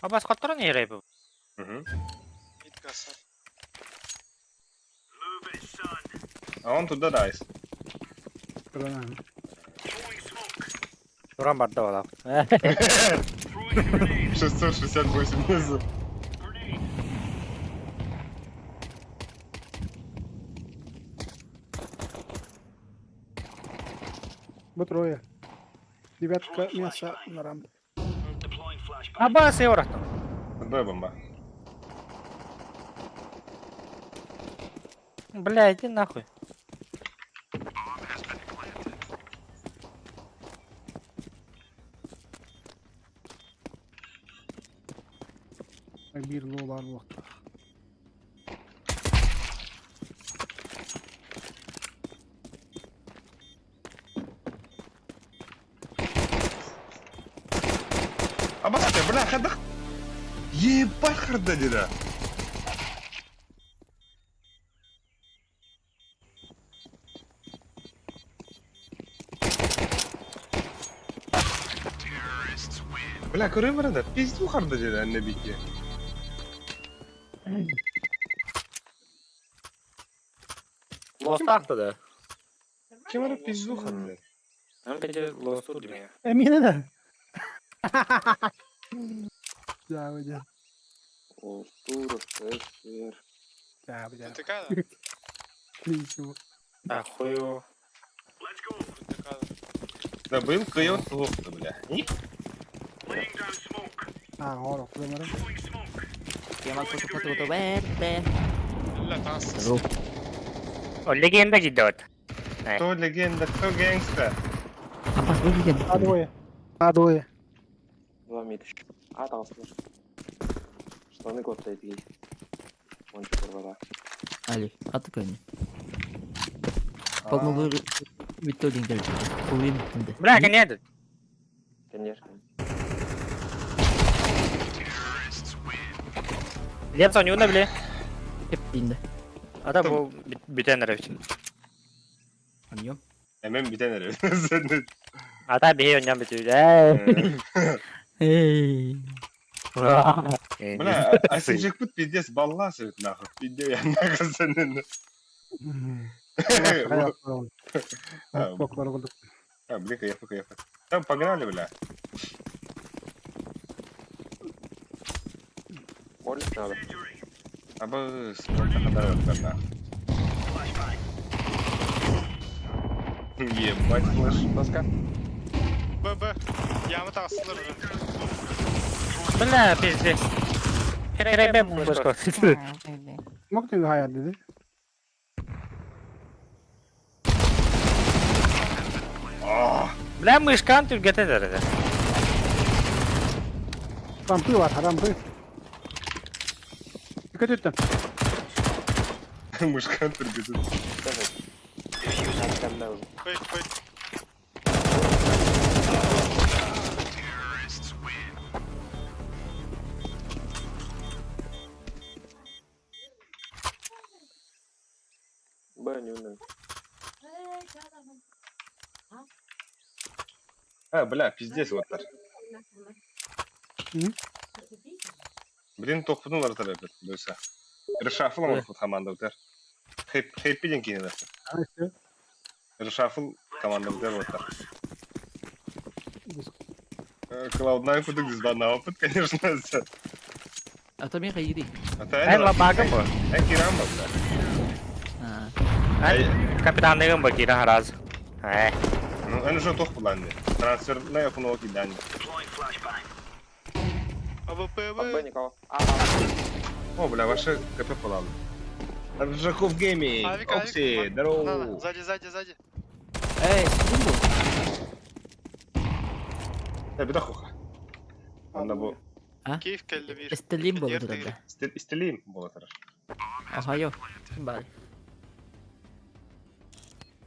[SPEAKER 2] Абас каттырын ерей бу.
[SPEAKER 1] Угу.
[SPEAKER 9] Мидгаса.
[SPEAKER 1] А он туда дайс.
[SPEAKER 2] Туран барды бала.
[SPEAKER 1] 668 внизу.
[SPEAKER 10] Бу трое. Девятка мяса на рампе.
[SPEAKER 2] Абас еорахтан.
[SPEAKER 1] Б бомба.
[SPEAKER 2] Бля, иди нахуй.
[SPEAKER 10] Бир лолар буолта.
[SPEAKER 1] Абас, бля, хадах. Ебать харда деда. Бля, көрө барада, пизду харда деда, анне бике.
[SPEAKER 2] Лостахты да.
[SPEAKER 1] Ким ара пизду харда?
[SPEAKER 2] Ан педе лосту диме.
[SPEAKER 10] Эмине да. Да, да.
[SPEAKER 6] Устуров, СР.
[SPEAKER 10] Да, да.
[SPEAKER 9] НТК да?
[SPEAKER 10] Ничего.
[SPEAKER 2] Ахую.
[SPEAKER 9] НТК да.
[SPEAKER 1] Да был кыйон туохта, бля. Ни?
[SPEAKER 10] А, оро, кудамара.
[SPEAKER 9] Бля, тас.
[SPEAKER 2] О, легенда идет.
[SPEAKER 1] Кто легенда, кто гэнгста?
[SPEAKER 10] А двое. А двое.
[SPEAKER 6] Два мид. А, там слышь. Штаны год стоит есть. Он что вода.
[SPEAKER 11] Али, атыкайны. Полнолы Витолин келди. Улин тынды.
[SPEAKER 2] Бля, нет.
[SPEAKER 6] Конечно.
[SPEAKER 2] Лепса не бля.
[SPEAKER 11] Эптинде.
[SPEAKER 2] Ата бу бүтен ревчи.
[SPEAKER 11] Аньо.
[SPEAKER 1] Эмен битен эрэ.
[SPEAKER 2] Ата бие оньян бүтү.
[SPEAKER 11] Эй.
[SPEAKER 1] Бля, а синжекпут пиздец балласывает нахуй. Пиздец, я нахуй сенен. А, бля, кайфа, кайфа. Там погнали, бля.
[SPEAKER 6] Молить надо.
[SPEAKER 1] Аба спорта хадарат нахуй. Ебать, флеш.
[SPEAKER 6] Доска.
[SPEAKER 9] Б, Б. Яма тасылар уже.
[SPEAKER 2] Бля, пиздец. Херебе бушко.
[SPEAKER 10] Мог ты хаяр dedi.
[SPEAKER 2] Бля, мышкан түргете дерде.
[SPEAKER 10] Rampı var, rampı. Dikkat et.
[SPEAKER 1] Мышка түргізіп.
[SPEAKER 6] Давай.
[SPEAKER 9] Кой, кой.
[SPEAKER 6] Б, не умею.
[SPEAKER 1] А, бля, пиздец, вот так. Блин, тохпутун тарапет, бойса. Решафл он команда утер. Хэппи ден кине Решафл команда утер вот так. Cloud9 кудук звана опыт, конечно.
[SPEAKER 11] А то мен хайыри.
[SPEAKER 2] Эн лабаагын бу.
[SPEAKER 1] Эн киран бу.
[SPEAKER 2] Эн капитанныгын бу киран хараз. Э.
[SPEAKER 1] Ну, эн уже тох буланды. Трансферная окно кидание.
[SPEAKER 9] АВПВ.
[SPEAKER 6] никого.
[SPEAKER 1] О, бля, ваше КП полало. Ржаков Гейминг,
[SPEAKER 9] Авик, авик.
[SPEAKER 1] Окси, здорово.
[SPEAKER 9] Сзади, сзади, сзади.
[SPEAKER 11] Эй, сидим бу.
[SPEAKER 1] Э, беда хуха. Анда бу
[SPEAKER 9] Киев келди bir.
[SPEAKER 11] Эстелим бу
[SPEAKER 9] Ер
[SPEAKER 11] дурада.
[SPEAKER 1] истелим болатыр.
[SPEAKER 11] Ага, йо. Бали.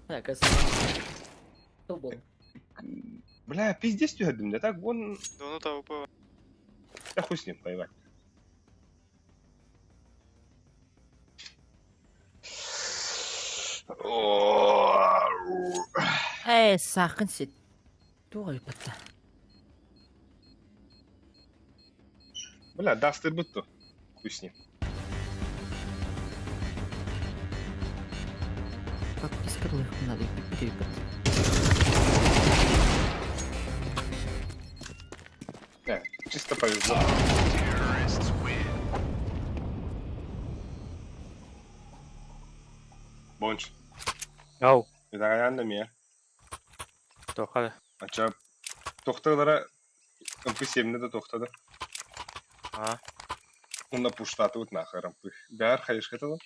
[SPEAKER 11] Так, Тол
[SPEAKER 1] Бля, пиздец тюһәрдем да так, вон,
[SPEAKER 9] Дону АВП.
[SPEAKER 1] да хуй с ним, поебать.
[SPEAKER 11] Эй, сақын сет. Туға өпәтті.
[SPEAKER 1] Бля, даст и будто. Хуй с ним.
[SPEAKER 11] Подписка надо өпәтті.
[SPEAKER 1] Не, чисто повезло. Бонч,
[SPEAKER 2] Оу.
[SPEAKER 1] это мне.
[SPEAKER 2] Тоха.
[SPEAKER 1] Ача, тохталара МП-7 да тохтада.
[SPEAKER 2] А.
[SPEAKER 1] Онда пуштаты вот нахер МП. Бәр хайш хатала.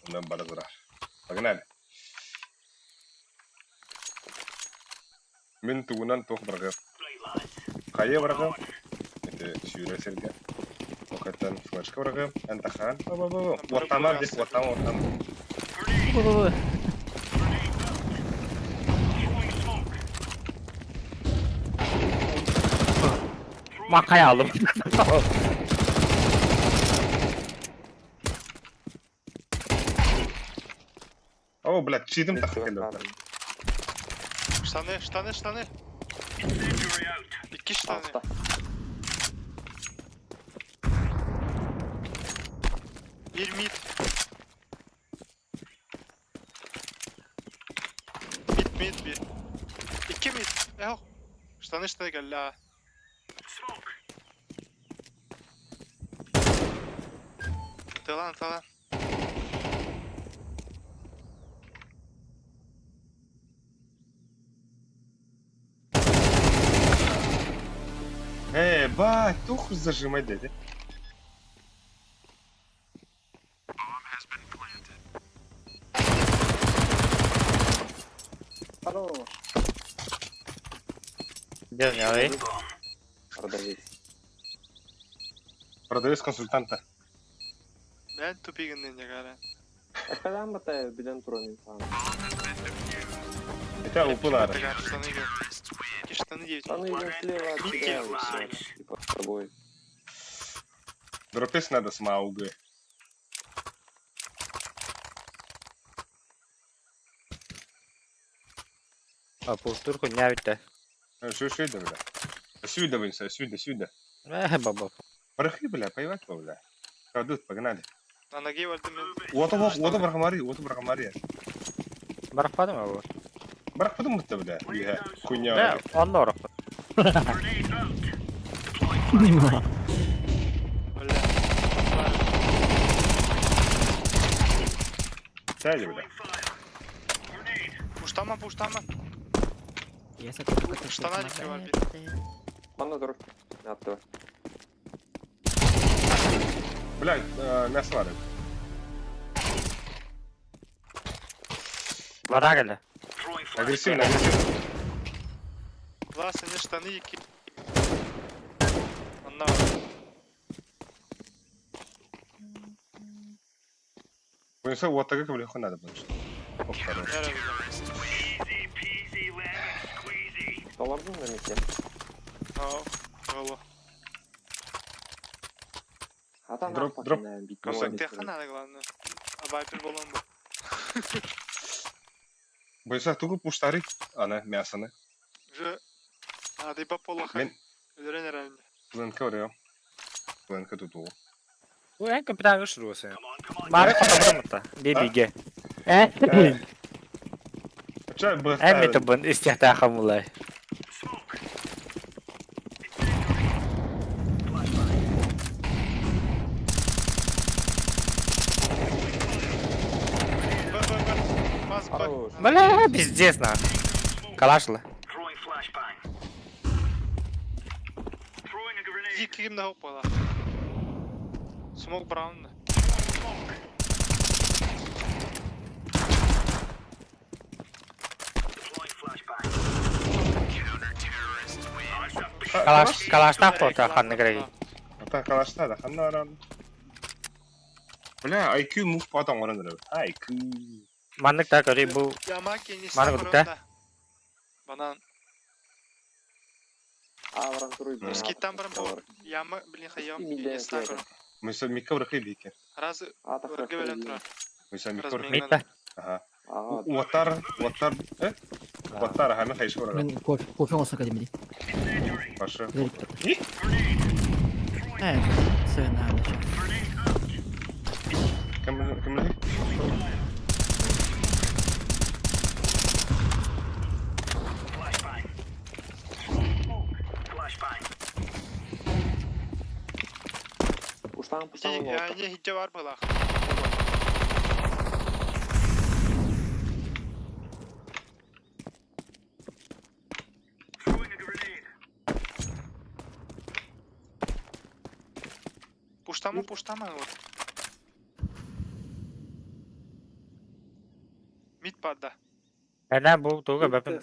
[SPEAKER 1] Онда баразрар. Погнали. Мен тугунан тох баргы. Кая баргы. Это сюрә серге. Окаттан флешка баргы. Антахан. Ба-ба-ба. Ватама здесь, ватама, ватама.
[SPEAKER 2] Макай алдым.
[SPEAKER 1] О, блядь, читым так келді.
[SPEAKER 9] Штаны, штаны, штаны. İki штаны.
[SPEAKER 6] Altta.
[SPEAKER 9] Bir mid. Mid mid bir. İki mid. Yok. Штаны штаны geldi ha. Talan talan.
[SPEAKER 1] Эй, бать, тух зажимай деді.
[SPEAKER 6] Хорош.
[SPEAKER 2] Держи,
[SPEAKER 6] Продавец.
[SPEAKER 1] Продавец консультанта.
[SPEAKER 9] Ben tupiginden yakara.
[SPEAKER 6] Arkadan bataya bilen turan insan.
[SPEAKER 1] Это упылары.
[SPEAKER 9] Штаны gel. İki штаны değil.
[SPEAKER 6] Штаны идут слева от тебя и всё. Типа с тобой.
[SPEAKER 1] Дропес надо с Маугы.
[SPEAKER 2] А пустур хуйня ведь
[SPEAKER 1] Что, что это, бля? Сюда, вынься, сюда, сюда.
[SPEAKER 2] Э, баба.
[SPEAKER 1] Порохи, бля, поебать, бля. Кладут, погнали.
[SPEAKER 9] На ноге vardım ben.
[SPEAKER 1] Ото, ото брахмари, ото брахмари.
[SPEAKER 2] Барахпадым абы.
[SPEAKER 1] Барах потом это, бля. Ига, хуйня.
[SPEAKER 2] Да, он орох.
[SPEAKER 9] Öyle.
[SPEAKER 1] Сяди, бля.
[SPEAKER 9] Puştama puştama. Штана diki var bir.
[SPEAKER 6] Bana dur. Ne yaptı?
[SPEAKER 1] Бля, мясо варят.
[SPEAKER 2] Бара келе.
[SPEAKER 1] Агрессивно, агрессивно.
[SPEAKER 9] La senin штаны iki. Anla var.
[SPEAKER 1] Вынесу вот так, как бля, надо, потому что. Оп, хорош.
[SPEAKER 9] Nerede?
[SPEAKER 6] Dolardın mı Miki?
[SPEAKER 9] Ha, bravo.
[SPEAKER 6] Hatta
[SPEAKER 1] Drop, drop. Красавчик.
[SPEAKER 9] Теха надо главное. А Viper болон bu.
[SPEAKER 1] Бойса, тугу пуштары, ана, мясо,
[SPEAKER 9] Уже Hadi bak Allah'a.
[SPEAKER 1] Мен
[SPEAKER 9] Öldüren herhalde.
[SPEAKER 1] Пленка варю. Пленка тут у.
[SPEAKER 2] Бу эн капитан үш русы. Бары котомта. Бибиге. Э?
[SPEAKER 1] Чай бы.
[SPEAKER 2] Эн метабын истехта хамулай.
[SPEAKER 6] Хорош.
[SPEAKER 2] Бля, пиздец на. Калашла.
[SPEAKER 9] Икки ким да хоппала. Смок браун.
[SPEAKER 2] Калаш, калаштаах тота ханна керек.
[SPEAKER 1] Ата калашта да ханна арам. Бля, IQ move потом орын IQ.
[SPEAKER 2] Маннык та көрүй бу
[SPEAKER 9] Яма кенис.
[SPEAKER 2] Маны кутта.
[SPEAKER 9] Банан.
[SPEAKER 6] А, баран туруй.
[SPEAKER 9] Скиттан баран бу. Яма, блин, хайом. Кенис көрüm.
[SPEAKER 1] Мыса микка бырахы бейке.
[SPEAKER 9] Раз
[SPEAKER 6] А, так
[SPEAKER 9] өргө бөлөн турар.
[SPEAKER 1] Мыса микка
[SPEAKER 9] Размен.
[SPEAKER 1] бырахы.
[SPEAKER 2] митта.
[SPEAKER 1] Ага.
[SPEAKER 6] Ага.
[SPEAKER 1] Уаттар, уаттар, э? Уаттар, ага, мен хайшы барар.
[SPEAKER 11] Мен кофе, кофе olsa академии.
[SPEAKER 1] Башы.
[SPEAKER 11] Верик тата. Э, сен ана.
[SPEAKER 1] Кім кім біледі?
[SPEAKER 6] Уштан пуштан.
[SPEAKER 9] Не хитте бар была. Пуштама, пуштама вот. Мид падда.
[SPEAKER 2] Әнә бу туга бәпен.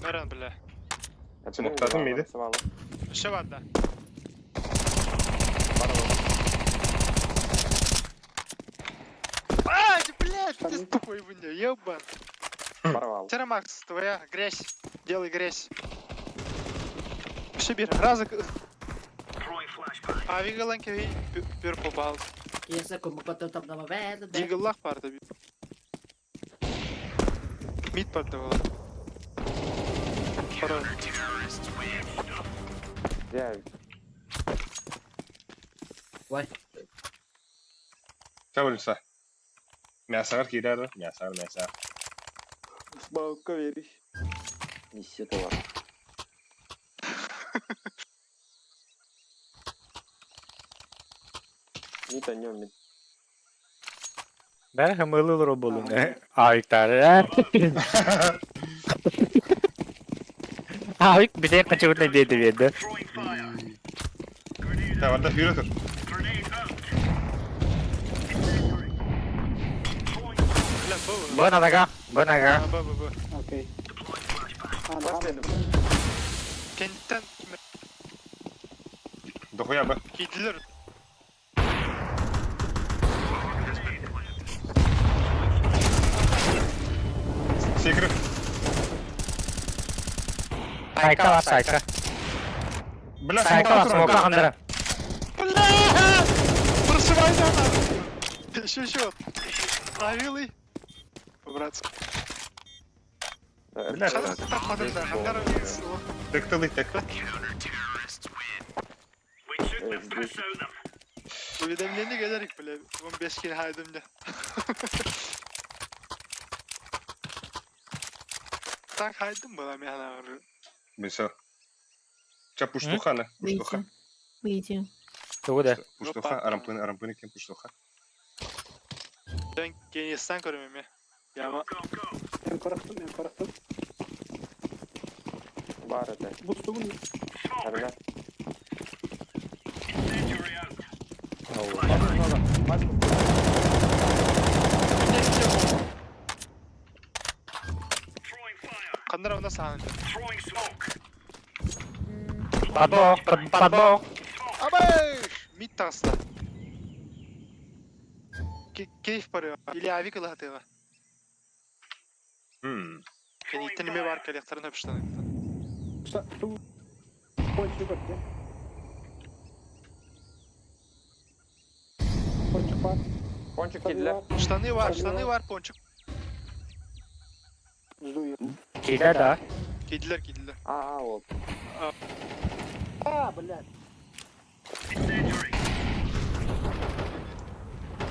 [SPEAKER 9] Баран бля.
[SPEAKER 1] Смоктадың мейді?
[SPEAKER 9] Еще барда. А, ты, блядь, ты тупой, бля, ебан.
[SPEAKER 6] Порвал.
[SPEAKER 9] Тера Макс, твоя грязь. Делай грязь. Все бир, разы. А вигаланки бир попал.
[SPEAKER 11] Кесе кому потом там на вед.
[SPEAKER 9] Дигаллах барды. Мид барды была. Хорош.
[SPEAKER 6] Я
[SPEAKER 11] Вай.
[SPEAKER 1] Сәбілса. Мясағар кейдәрі. Мясағар, мясағар.
[SPEAKER 6] Смока веришь. Неси товар. Мид о нем, мид.
[SPEAKER 2] Бәр хымылы роболун. Авиктар. Авик бите качугутна беди беди.
[SPEAKER 1] Таварда хүйрі тұр.
[SPEAKER 9] Бля, был.
[SPEAKER 2] Бу анага, бу анага.
[SPEAKER 9] А, Б, Б, Б.
[SPEAKER 10] Окей.
[SPEAKER 9] Кенттен
[SPEAKER 1] Дохуя бы.
[SPEAKER 9] кийдилер.
[SPEAKER 1] Секіріп.
[SPEAKER 2] Сайка бар, сайка.
[SPEAKER 1] Бля,
[SPEAKER 2] Сайка бар,
[SPEAKER 1] смоктан
[SPEAKER 2] смока
[SPEAKER 1] тұр.
[SPEAKER 2] хандыра.
[SPEAKER 9] Бля! Прошивай да Еще, еще. Правилый. По-братски.
[SPEAKER 1] Бля, Тектілі, тек.
[SPEAKER 9] Уведомление gelerek bile 15 kere haydımda. Так хайдым была мен ары.
[SPEAKER 1] Мыса. Ча пуштуха, на. Пуштуха.
[SPEAKER 8] Выйти.
[SPEAKER 2] Тугу да.
[SPEAKER 1] Пуштуха, арампын, арампын екен пуштуха.
[SPEAKER 9] Ben genişten görüyorum ya. Ya ama
[SPEAKER 10] Мен корықтым, мен корықтым.
[SPEAKER 6] Бар это.
[SPEAKER 10] Бұстугун.
[SPEAKER 6] Арга.
[SPEAKER 9] kandır onda sahne.
[SPEAKER 2] Подбог, подбог.
[SPEAKER 9] Абай! Mid tasla. Keyif barıyor. Или авик ылатыга.
[SPEAKER 1] Хм.
[SPEAKER 9] Кенеттен неме бар келектерин өпүштөн.
[SPEAKER 10] Пончик көрді. Пончик бар.
[SPEAKER 6] Пончик кидлер.
[SPEAKER 9] Штаны var, штаны var пончик.
[SPEAKER 10] Жду я.
[SPEAKER 2] Киде да.
[SPEAKER 9] Кийдилер, кийдилер.
[SPEAKER 6] А, а, вот.
[SPEAKER 10] А, блядь.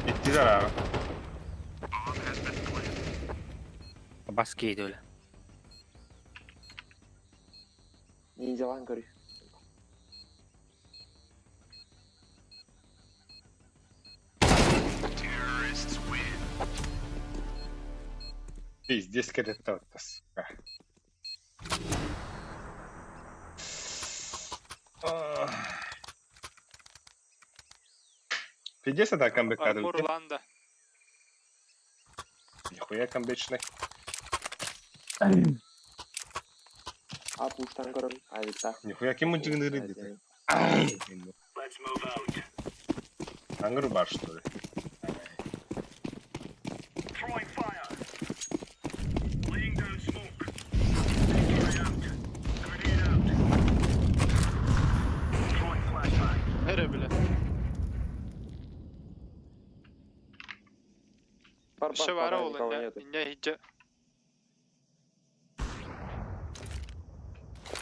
[SPEAKER 1] Иттилер ағы.
[SPEAKER 2] Бас кейді өлі.
[SPEAKER 6] Ниндзялан көрүй.
[SPEAKER 1] Пиздец кэтэттэ сука. Пиздец это камбэк
[SPEAKER 9] Армор Ланда.
[SPEAKER 1] Нихуя камбэчный.
[SPEAKER 6] А пуштан көрөн, авиктах.
[SPEAKER 1] Нихуя ким мультигын дейді. Аңыр бар, что ли?
[SPEAKER 9] Эре бля.
[SPEAKER 6] Бар,
[SPEAKER 9] Еще
[SPEAKER 6] бар,
[SPEAKER 9] вара
[SPEAKER 6] пока
[SPEAKER 9] ол
[SPEAKER 6] никого
[SPEAKER 9] инне
[SPEAKER 6] нету.
[SPEAKER 9] инне хиджа.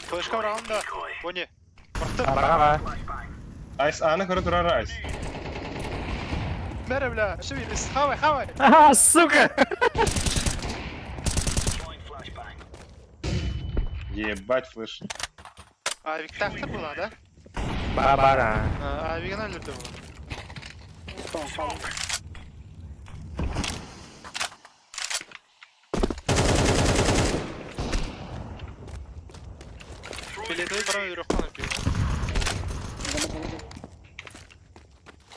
[SPEAKER 9] Флешка раунда. Они. Барта.
[SPEAKER 2] Араға.
[SPEAKER 1] Айс, аны көрі тұрар айс.
[SPEAKER 9] Мере бля. Еще бир. Хавай, хавай.
[SPEAKER 2] А, сука!
[SPEAKER 1] Ебать, флеш.
[SPEAKER 9] Авик тахта была, да?
[SPEAKER 2] Ба-бара.
[SPEAKER 9] Авигін өлірді бұл. Филетовый баран өлірі қанып келген.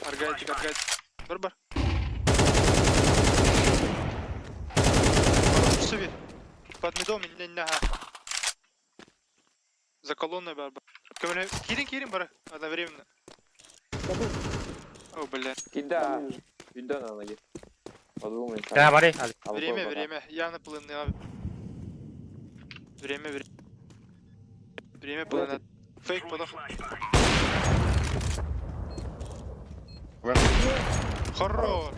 [SPEAKER 9] Аргайтик, аргайтик. Бар бар. Все Под медом не нага. За колонной бар бар. Кирин, Кирин бар одновременно. О, бля.
[SPEAKER 6] Кида. Кида на ноги. Подумай.
[SPEAKER 2] Да, бары.
[SPEAKER 9] Время, время. Явно плыны. Время, время. Время плыны. Фейк потом. Хорош.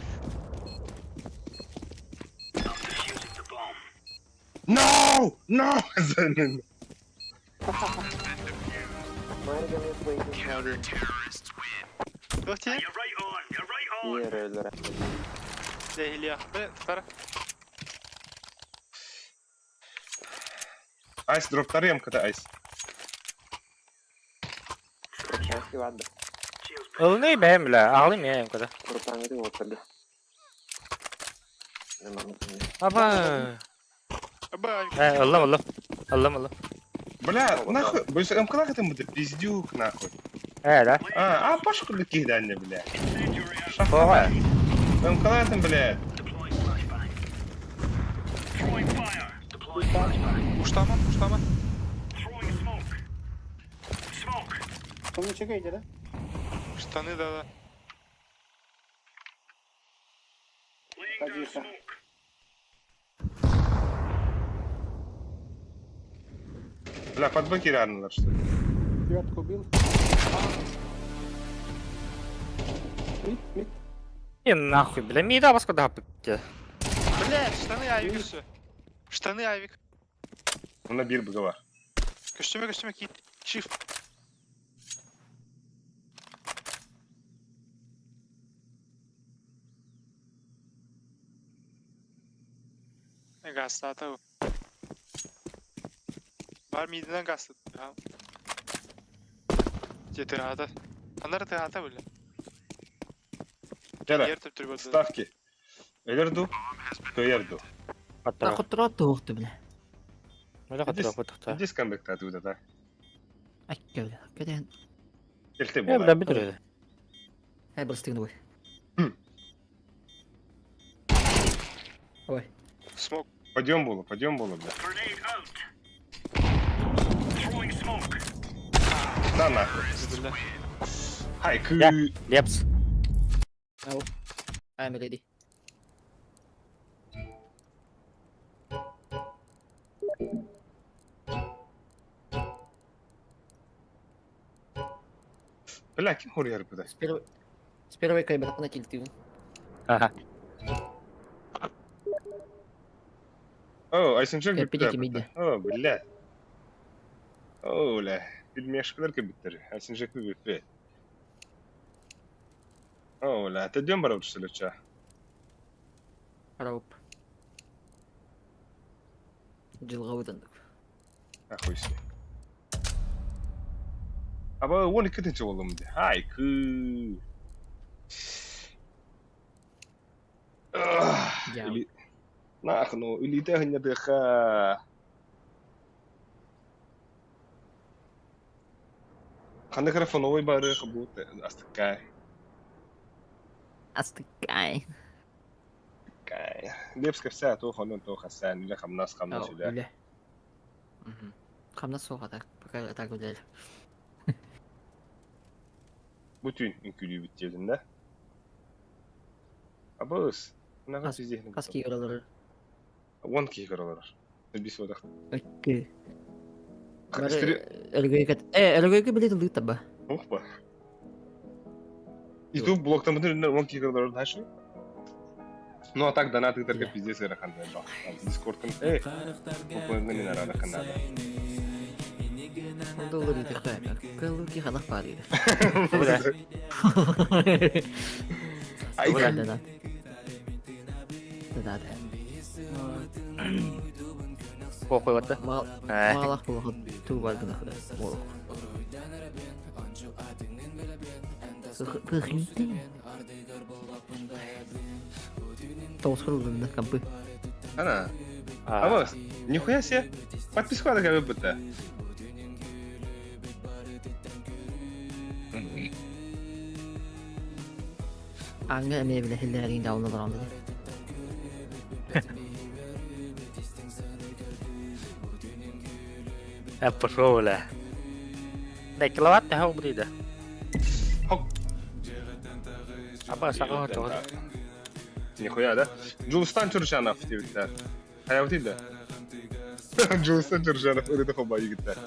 [SPEAKER 1] No! No!
[SPEAKER 9] Өте.
[SPEAKER 6] Өлдүрэ.
[SPEAKER 9] Дехилия. Бе, тара.
[SPEAKER 1] Айс, дроптар емката айс.
[SPEAKER 6] Шански вадда.
[SPEAKER 2] Ылны бәм, бля. Ағлым я мкада.
[SPEAKER 6] Крутаңды отырды.
[SPEAKER 2] Аба.
[SPEAKER 9] Аба,
[SPEAKER 2] Э, ыллым, ыллым. Ыллым, ыллым.
[SPEAKER 1] Бля, нахуй, бу мкалах это будет пиздюк, нахуй.
[SPEAKER 2] Э, да.
[SPEAKER 1] А, а пашку для кидания, бля.
[SPEAKER 2] Оға.
[SPEAKER 1] МК там, блядь.
[SPEAKER 9] Уштама, уштама.
[SPEAKER 10] Соны чекайте, да?
[SPEAKER 9] Штаны, да, да.
[SPEAKER 10] Тихо.
[SPEAKER 1] Бля, под быки рано, что ли?
[SPEAKER 10] Девятку убил. Мид, мид.
[SPEAKER 2] И нахуй, бля, мида басқа да бітті.
[SPEAKER 9] Бля, штаны авик все. Штаны авик.
[SPEAKER 1] Она бир быгала.
[SPEAKER 9] Көстеме, көстеме кит. Shift. Гастата. Бар мидинен гастат. Же тыгата. Андар тыгата бля.
[SPEAKER 1] Кеда,
[SPEAKER 9] Ер түп түрбөдө.
[SPEAKER 1] ставки. Элерду, Көерду.
[SPEAKER 2] Қаттыра.
[SPEAKER 11] Құттыра тоқты бля.
[SPEAKER 2] Бля, қаттыра, қаттыра.
[SPEAKER 1] Здесь камбэк тату да.
[SPEAKER 11] Әкке бля. Кәден.
[SPEAKER 1] Келте
[SPEAKER 2] Э, бля,
[SPEAKER 1] була.
[SPEAKER 2] бітіреді.
[SPEAKER 11] Әй бір істеген ой. Ой.
[SPEAKER 9] Смок.
[SPEAKER 1] Подъем было, подъем было, бля. Да нахуй.
[SPEAKER 9] Бля.
[SPEAKER 1] Хай, кы.
[SPEAKER 2] Я. Лепс.
[SPEAKER 11] Ау. I'm ready.
[SPEAKER 1] Бля, ким хурьер буда?
[SPEAKER 11] С первой... С первой камеры на тильты.
[SPEAKER 2] Ага.
[SPEAKER 1] О, айсынчак
[SPEAKER 11] Э,
[SPEAKER 1] бітті.
[SPEAKER 11] пидите миди.
[SPEAKER 1] О, бля. О, бля. Пельмешкалар кебиттер. Айсынчак бітті. О, бля, ты дем барып что ли, ча?
[SPEAKER 11] Рауп. Жылға өтіндік.
[SPEAKER 1] Ахуй с ней. Аба, он и кытынчы болдым. Хай, кы.
[SPEAKER 11] Я.
[SPEAKER 1] Или... Нах, ну, илиитэ ыһынньатыахха. Ханнык эрэ фоновой барыах буут астыккай.
[SPEAKER 11] Астыккай.
[SPEAKER 1] Кай. Лепс кэпсээ туох онон туох хасаан үлэ хамнас хамнас
[SPEAKER 11] Оо,
[SPEAKER 1] үлэ.
[SPEAKER 11] үлэ. Хамнас суох а так, пока так үлэлэр.
[SPEAKER 1] Бу түүн үҥкүүлүүбүт диэтин да? Абыс. Наҕа
[SPEAKER 11] Хас
[SPEAKER 1] пиздиһин
[SPEAKER 11] хас киһи олорор?
[SPEAKER 1] 10 киһи көрө олорор. Бис бодах.
[SPEAKER 11] Икки. Бары Өргөйгө Өргөйгө билет ылыы таба.
[SPEAKER 1] Ох ба. YouTube блоктамытын үрдүнэн 10 киһи көрө олорор знаешь ли? Ну а так донат ыытарга пиздец ыарахан Дискордтан эй, буквально не надо надо.
[SPEAKER 11] Доллар ыытыахтаах. Кыллы ки ханах баар диир.
[SPEAKER 1] Айка.
[SPEAKER 11] Да да. Да да.
[SPEAKER 2] Похуй
[SPEAKER 11] Маалах булахат туу бар гына. Пыхинты. Тоғыз құрылды компы.
[SPEAKER 1] Ана. Абыс, нихуя себе. Подписку надо как будто.
[SPEAKER 11] Аңга эмиэ билэ хиллэрин даунна баран dedi.
[SPEAKER 2] Пошел, бля. Да, киловатт не хау будет, да.
[SPEAKER 1] Хоп.
[SPEAKER 2] Аба, саҕа тоҕо.
[SPEAKER 1] Нихуя, да? Джулстан Чурчанов диэбиттэр. Хайабытый да? Джулстан Чурчанов ырыта хоба йигиттэр.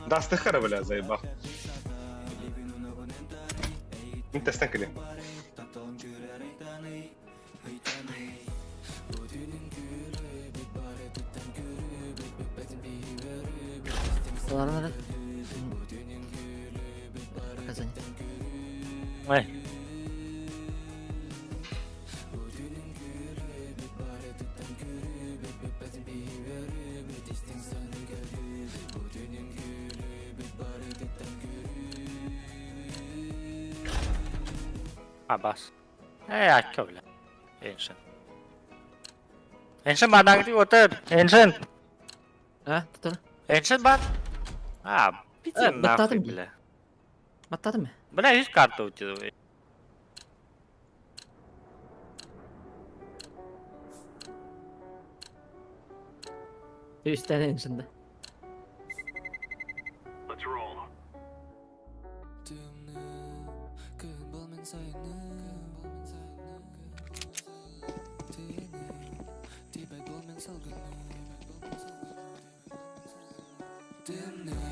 [SPEAKER 1] Дастыхара, бля, заебал. Интестен кэлиэм.
[SPEAKER 11] Оларан Казань.
[SPEAKER 2] Ой. Абас. Э, акка, бля. Эншин. Эншин бадан отыр. Эншин.
[SPEAKER 11] А, тур.
[SPEAKER 2] Эншин бан. А, пиздец
[SPEAKER 11] Э,
[SPEAKER 2] нахуй,
[SPEAKER 11] баттадым.
[SPEAKER 2] бля.
[SPEAKER 11] Баттадым.
[SPEAKER 2] Бля, есть карта у тебя.
[SPEAKER 11] Үстән эншинде.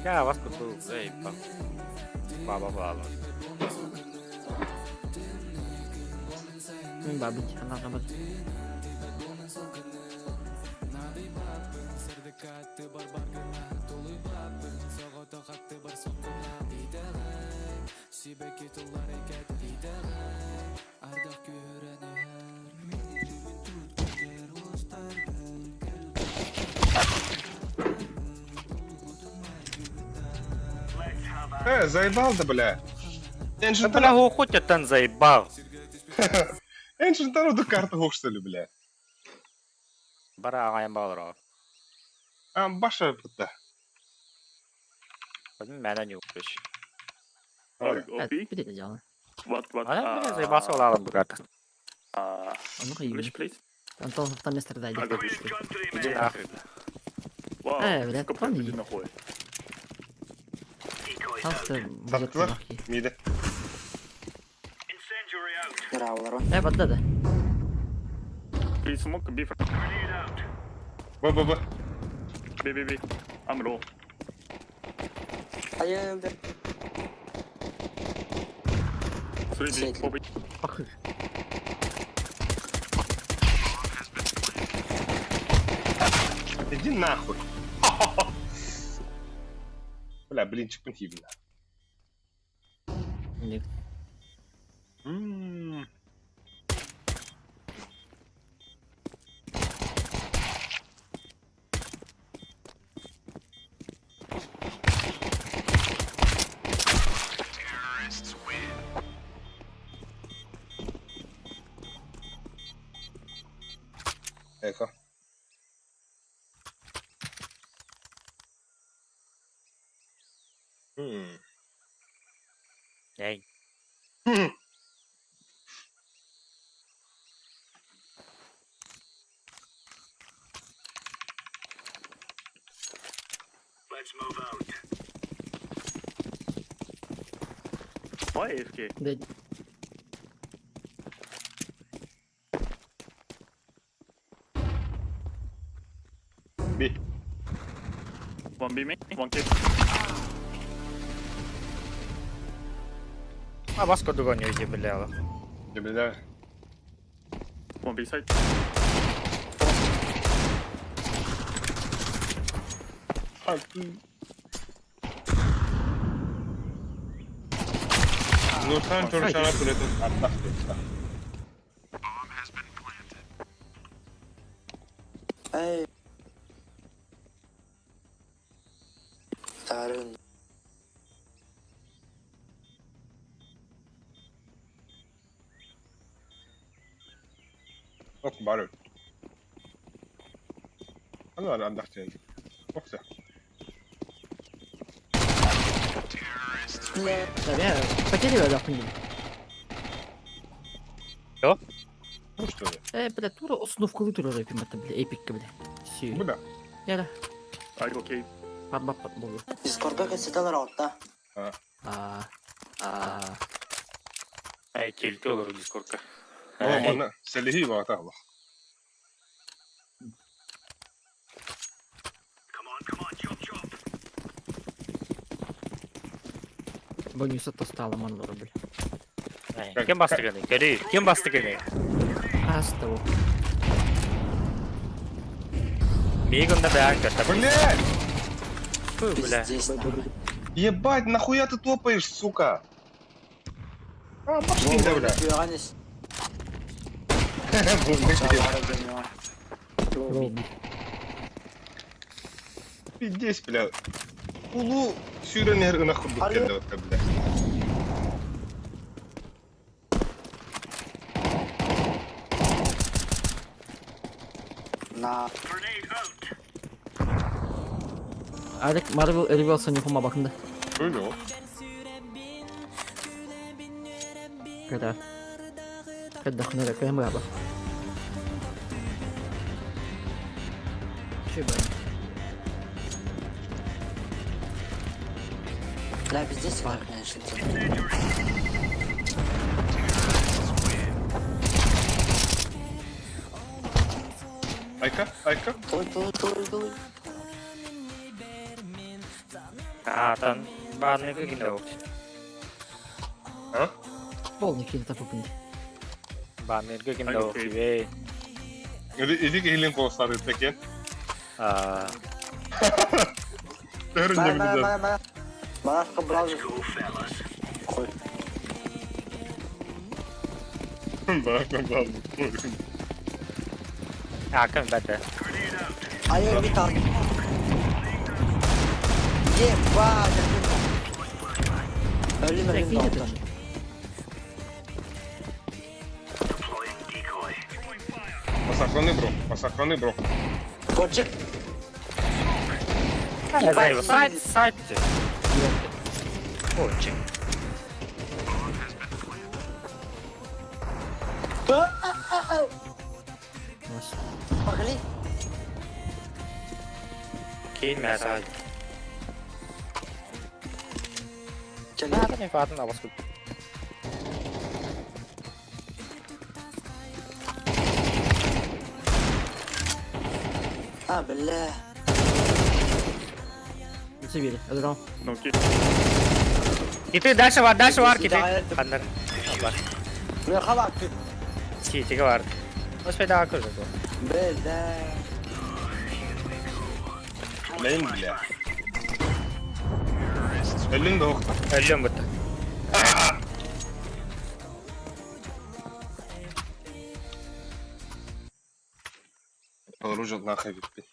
[SPEAKER 2] Я вас купил, эй, ба ба ба.
[SPEAKER 11] Мен бабыч, ана кабат.
[SPEAKER 1] Э, заебал да, бля.
[SPEAKER 2] Да, бля, хоть я заебал.
[SPEAKER 1] Эншин таруду карту хок, что ли, бля?
[SPEAKER 2] Бара ағайын балыр.
[SPEAKER 1] А, баша бутта.
[SPEAKER 2] Мәнә не укыш.
[SPEAKER 11] Бит жаны.
[SPEAKER 12] What, what?
[SPEAKER 2] Ана, бля, заебался олалым бу карта.
[SPEAKER 11] Аны кыйын. Антон там место дайды.
[SPEAKER 2] Иди нахуй, бля.
[SPEAKER 11] Э, бля, пони. Хаста
[SPEAKER 1] Саттылар. Миде.
[SPEAKER 11] Э, батта да.
[SPEAKER 12] B smoke, B
[SPEAKER 1] Б, Б, Б.
[SPEAKER 12] B, B, B. I'm low.
[SPEAKER 6] Айылды.
[SPEAKER 12] 3 B, 4 B.
[SPEAKER 1] Иди нахуй. Бля, блинчик пентивно.
[SPEAKER 11] Нет.
[SPEAKER 1] Эко.
[SPEAKER 2] Эй.
[SPEAKER 12] Why AFK?
[SPEAKER 11] Да,
[SPEAKER 1] B.
[SPEAKER 12] One B main, one K.
[SPEAKER 2] А вас кодуга не уйди, бля.
[SPEAKER 1] Бля.
[SPEAKER 12] One B side.
[SPEAKER 1] Nursan Çoruşan'a suretin Allah demişler.
[SPEAKER 6] Эй. Тарын.
[SPEAKER 1] Ok bari. Allah Allah diye. Yoksa.
[SPEAKER 11] да, потерял я хуйню.
[SPEAKER 1] Bu что ли?
[SPEAKER 11] Э, бля, тура основка тура рэпим это, бля, эпик, бля. Си.
[SPEAKER 1] Bu da.
[SPEAKER 11] Яра,
[SPEAKER 12] I go cave.
[SPEAKER 11] парба болу.
[SPEAKER 6] Дискордга кэсеталар отта.
[SPEAKER 11] А, а,
[SPEAKER 2] Эй, килти olur Discord'ка.
[SPEAKER 1] Oğlum bana selihi var Allah.
[SPEAKER 11] Бонуса тостала манлора, бля.
[SPEAKER 2] Кем басты гene? Geri, кем басты gene?
[SPEAKER 11] Астау.
[SPEAKER 2] Мигом да бәян кәтә.
[SPEAKER 1] Блядь!
[SPEAKER 2] Фу, бля.
[SPEAKER 6] Пиздец, нахуй.
[SPEAKER 1] Ебать, нахуя ты топаешь, сука? А, пошли, да, бля.
[SPEAKER 6] Юанис.
[SPEAKER 1] Пиздец, бля. Улу сүүрэн эр ынах курдук кэллэ бакка, бля.
[SPEAKER 6] На.
[SPEAKER 11] Арик Marvel Rivals не бакында.
[SPEAKER 1] Öyle o.
[SPEAKER 11] Когда? Когда хнера кэмра ба. Чебан.
[SPEAKER 6] Бля, пиздец, конечно.
[SPEAKER 1] Айка, айка.
[SPEAKER 6] Той, той, той, той.
[SPEAKER 2] А, там баанныгы кинде ол.
[SPEAKER 1] А?
[SPEAKER 11] Полный кино тапып.
[SPEAKER 2] Баанныгы кинде ол.
[SPEAKER 12] Окей.
[SPEAKER 1] Иди кehilin kolsar tekin.
[SPEAKER 2] А,
[SPEAKER 1] Төрүн
[SPEAKER 6] Бара,
[SPEAKER 1] не
[SPEAKER 6] бара,
[SPEAKER 1] билдим.
[SPEAKER 6] бара, бара. Барашка браузер. Хуй.
[SPEAKER 1] Bak bak.
[SPEAKER 2] а, кем бәтә?
[SPEAKER 6] А я витал. Ебать, Өлүм, өлүм, өлүм.
[SPEAKER 1] Pasaklanı bro, pasaklanı bro.
[SPEAKER 6] Кочек.
[SPEAKER 2] Сайт, сайт. Очень.
[SPEAKER 6] Погли.
[SPEAKER 2] Кейін мә сайт.
[SPEAKER 6] Чали.
[SPEAKER 2] А, не фатын алыс күп.
[SPEAKER 6] А, бля.
[SPEAKER 11] Сибири, адрон.
[SPEAKER 12] No cave.
[SPEAKER 2] И ты дальше var, дальше var кити.
[SPEAKER 6] Да, это-
[SPEAKER 2] Ханнар. Бар.
[SPEAKER 6] Бля, халак.
[SPEAKER 2] Ситиге бар. Успей да көрді.
[SPEAKER 6] Бля.
[SPEAKER 1] Neyin bile? Elin de okta.
[SPEAKER 2] Өлөм бітті.
[SPEAKER 1] Оружие нахуй битти.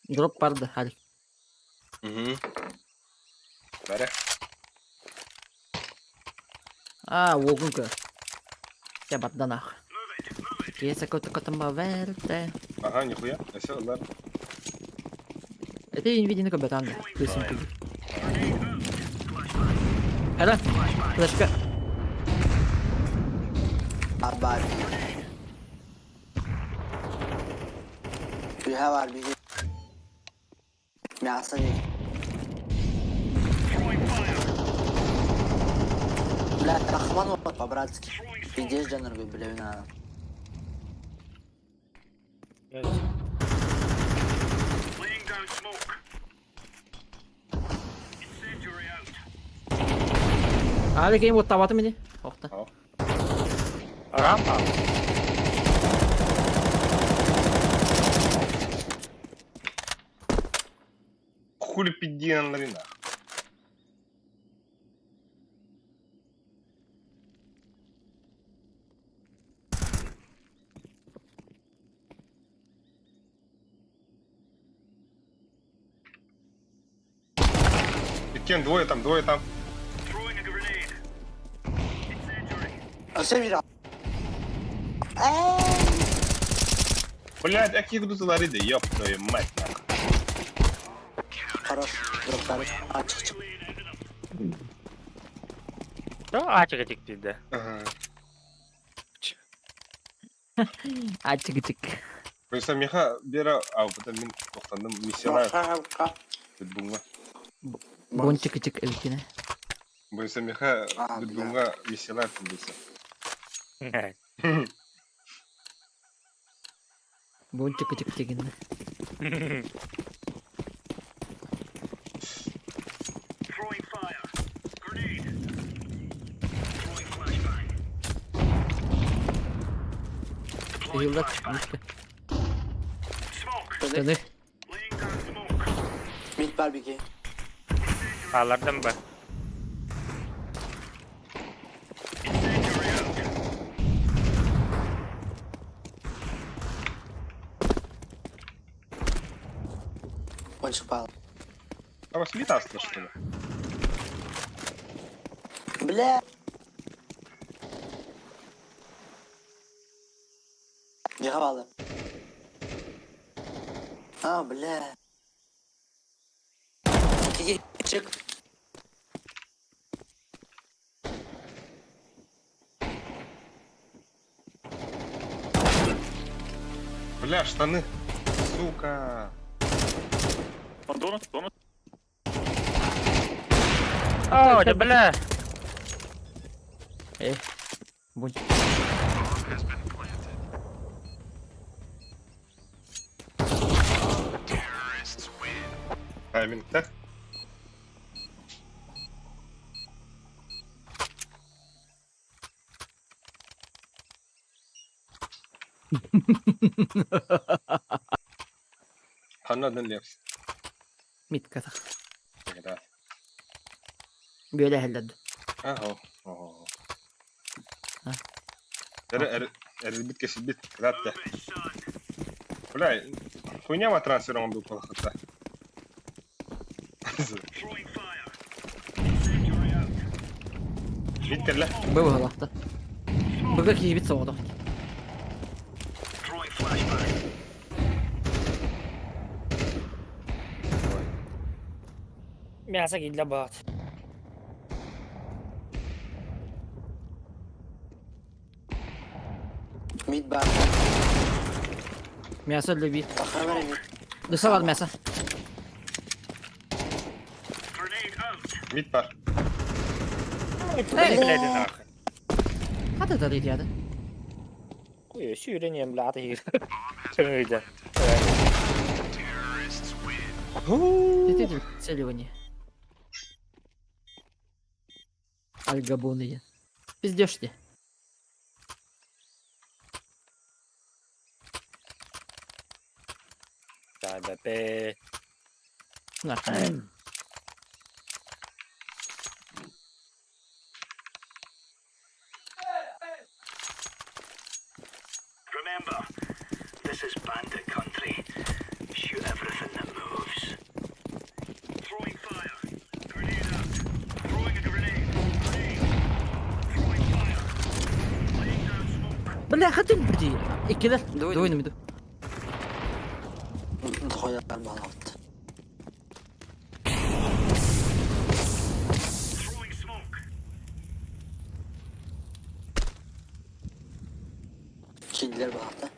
[SPEAKER 11] Дроп барды, Арик.
[SPEAKER 1] Hı. Бәрі.
[SPEAKER 11] А, огунка. Чэ бардан аах. Киэсэ көтө-көтө
[SPEAKER 1] Ага, нихуя. Все, ладно.
[SPEAKER 11] Это инвидини көбөтөн да. Плюсун күлү. Ара, флешка.
[SPEAKER 3] Абар. You have RPG. Мясо не. Бля, Рахман вот по-братски. Пиздец, Джанаргой, бля, вина.
[SPEAKER 11] Али кейм оттабаты мени. Охта.
[SPEAKER 2] Рампа.
[SPEAKER 1] Хули пидди на нах. Кен, двое там, двое там.
[SPEAKER 3] Все мира.
[SPEAKER 1] Блядь, а какие тут лариды, ёб твою мать, нахуй.
[SPEAKER 3] Хорош, дроп хорош. А, чик чик.
[SPEAKER 2] Да, ачык этик да.
[SPEAKER 1] Ага.
[SPEAKER 11] Ачык-чык.
[SPEAKER 1] Просто меха бера, а потом мин тоқтандым миссиялар бутбунга.
[SPEAKER 11] Бончик-чик эбикине.
[SPEAKER 1] Бойса меха
[SPEAKER 3] А, бля.
[SPEAKER 1] бутбунга миссиялар бойса.
[SPEAKER 11] Бончик-чик дегенне. Yıllar çıkmıştı. Штаны.
[SPEAKER 3] Mid barbecue.
[SPEAKER 2] Алардан ба.
[SPEAKER 3] Больше пал.
[SPEAKER 1] А вас мид астра, что ли?
[SPEAKER 3] Бля. Не хавала. А, бля. Иди, чик.
[SPEAKER 1] Бля, штаны. Сука.
[SPEAKER 12] One donut, donut.
[SPEAKER 2] О, да бля.
[SPEAKER 11] Бончик.
[SPEAKER 1] Тайминг, да? Ханнадан лепс.
[SPEAKER 11] Мид казах.
[SPEAKER 1] Да.
[SPEAKER 11] Böyle hellendi.
[SPEAKER 1] Ага. Ого.
[SPEAKER 11] А.
[SPEAKER 1] Эр эр бит кесит бит. Кратте. Бля, хуйня ма трансфером был плохо. Биттерле.
[SPEAKER 11] Был голахта. Быга кийбит соғды.
[SPEAKER 2] Мясо кидле бат.
[SPEAKER 3] Mid bar.
[SPEAKER 11] Мясо любит.
[SPEAKER 3] Похавали мид.
[SPEAKER 11] Досавал мясо.
[SPEAKER 1] Мид бар.
[SPEAKER 2] Блядь, нахуй.
[SPEAKER 11] Хата да дейді.
[SPEAKER 2] Ой, сүйренем, бля, аты Чыңыйды.
[SPEAKER 11] Ты целивание. Альгабоны. Пиздешь ты.
[SPEAKER 2] Да, да, пе.
[SPEAKER 11] На. Бля, хотел бди. Иккилер. Двое на миду.
[SPEAKER 3] Хуя балалт. Киллер балалта.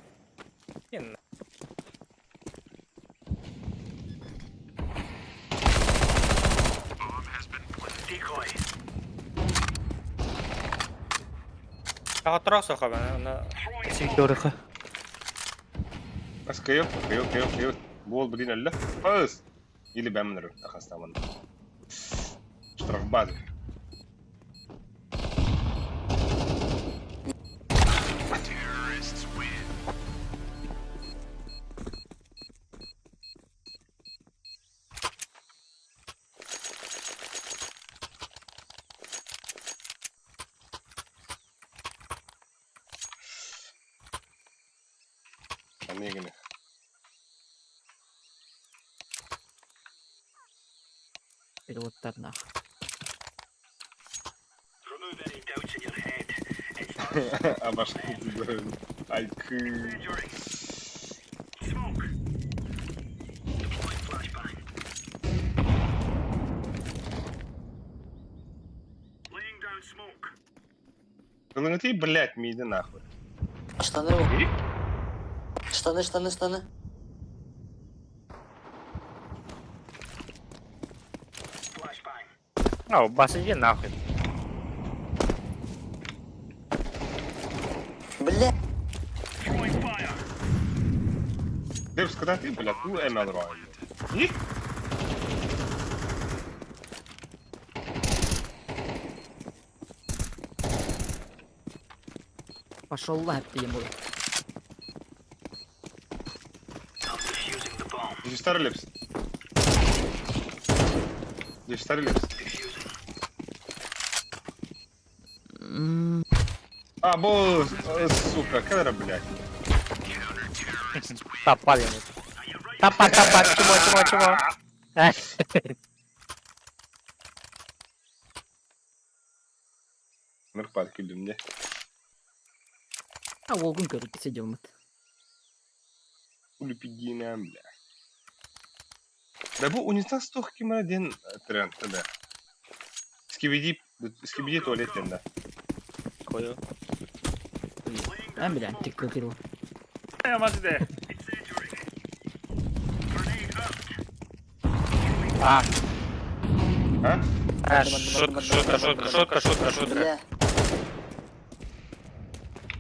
[SPEAKER 2] Аҕатрах соха бана. Сидорха.
[SPEAKER 1] Бас кыйыл, кыйыл, кыйыл, кыйыл. Буол блин өллө. Пыс! Или бэмнер тахастамын. Штрафбат. Онегины.
[SPEAKER 11] Переводтар нах.
[SPEAKER 1] Абашкы Айкы. Ну ты, блядь, миди нахуй.
[SPEAKER 3] Штаны его. Штаны, штаны, штаны.
[SPEAKER 2] А, бас иди нахуй.
[SPEAKER 3] Бля.
[SPEAKER 1] Дыбс, когда ты, блядь, ну ML рой. И?
[SPEAKER 11] Пошел лап ему.
[SPEAKER 1] Здесь старый лепс. Здесь старый лепс. А, бо, сука, когда, блядь.
[SPEAKER 2] Тапали ему. Тапа, тапа, чего, чего, чего?
[SPEAKER 1] Нырпат күлдүм де.
[SPEAKER 11] А волгун көрүп сидел мыт.
[SPEAKER 1] Улюпидина, бля. Да бу унитаз туох кимара диэн тренд да. Скибиди, скибиди туалет диэн да.
[SPEAKER 2] Кою.
[SPEAKER 11] А, бля, тиктокер.
[SPEAKER 12] マジで。
[SPEAKER 2] А,
[SPEAKER 1] А?
[SPEAKER 2] а, шутка, шутка, шутка, шутка, шутка, шутка.
[SPEAKER 3] Бля.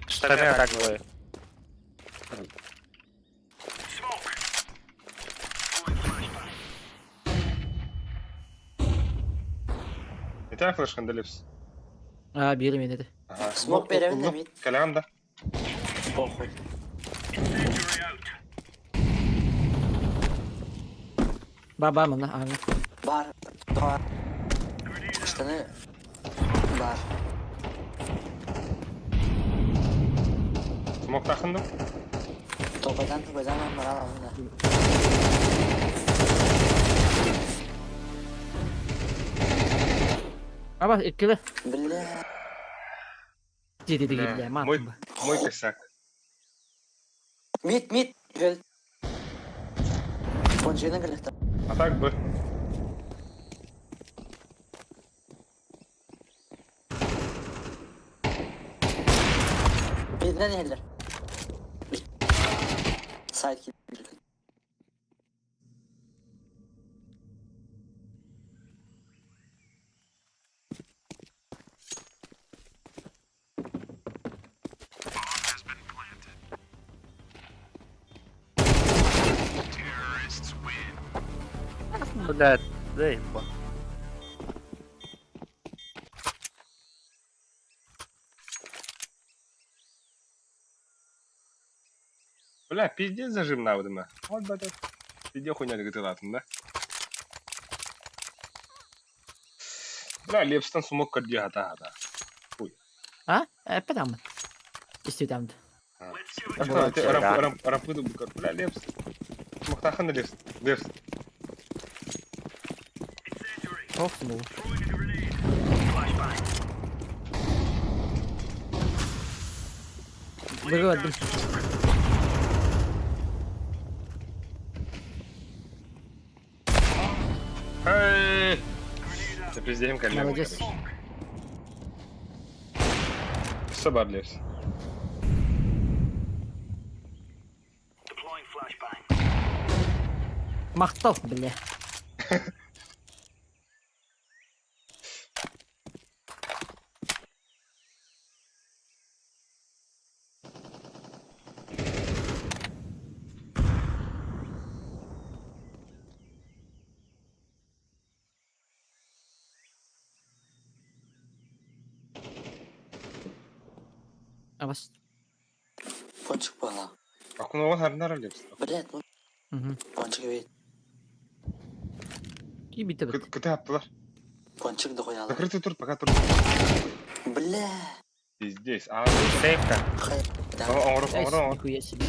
[SPEAKER 2] Штаны так двое.
[SPEAKER 1] Это флешкан лепс.
[SPEAKER 11] А, бири мен эти.
[SPEAKER 1] Ага.
[SPEAKER 3] Смок берем на мид.
[SPEAKER 1] Калям да.
[SPEAKER 3] Похуй.
[SPEAKER 11] Ба-ба, мана, ага.
[SPEAKER 3] Бар. Бар. Штаны. Бар.
[SPEAKER 1] Смок тахындым.
[SPEAKER 3] Топайдан, топайдан, баралам да.
[SPEAKER 11] Аба, иккиле.
[SPEAKER 3] Бля.
[SPEAKER 11] Диди диги, бля,
[SPEAKER 1] Мой,
[SPEAKER 11] мат.
[SPEAKER 1] мой косяк.
[SPEAKER 3] Мид, мид. Гел. Понжина галехта.
[SPEAKER 1] А так бы.
[SPEAKER 3] Миднен хеллер. Сайт кил.
[SPEAKER 2] Блядь, да еба.
[SPEAKER 1] Бля, пиздец зажим навыдыма. Вот, блядь. Пиздец хуйня гытылатын, да? Бля, лепстан сумок кырдья хата хата.
[SPEAKER 11] А? Эппедам. Истүтамд.
[SPEAKER 1] Рампыду букар. Бля, лепс. Смоктахан лепс. Лепс.
[SPEAKER 11] Ох, смол. Быгы
[SPEAKER 1] Эй! Запиздеем коллегу,
[SPEAKER 11] Молодец.
[SPEAKER 1] короче. Все барлес.
[SPEAKER 11] Махтал, бля. Абас.
[SPEAKER 3] Пончик была.
[SPEAKER 1] Акунова харнар лепс.
[SPEAKER 3] Блядь, ну
[SPEAKER 11] Угу.
[SPEAKER 3] пончик ведь.
[SPEAKER 11] И битэ бит.
[SPEAKER 1] Кыты аттылар.
[SPEAKER 3] Пончик дохуя.
[SPEAKER 1] Закрытый тур, пока тур.
[SPEAKER 3] Бля.
[SPEAKER 1] Здесь. А,
[SPEAKER 2] Сейфка.
[SPEAKER 3] Хай.
[SPEAKER 1] оңоруп,
[SPEAKER 11] Эс,
[SPEAKER 1] оңоруп, оңоруп.
[SPEAKER 11] нихуя себе.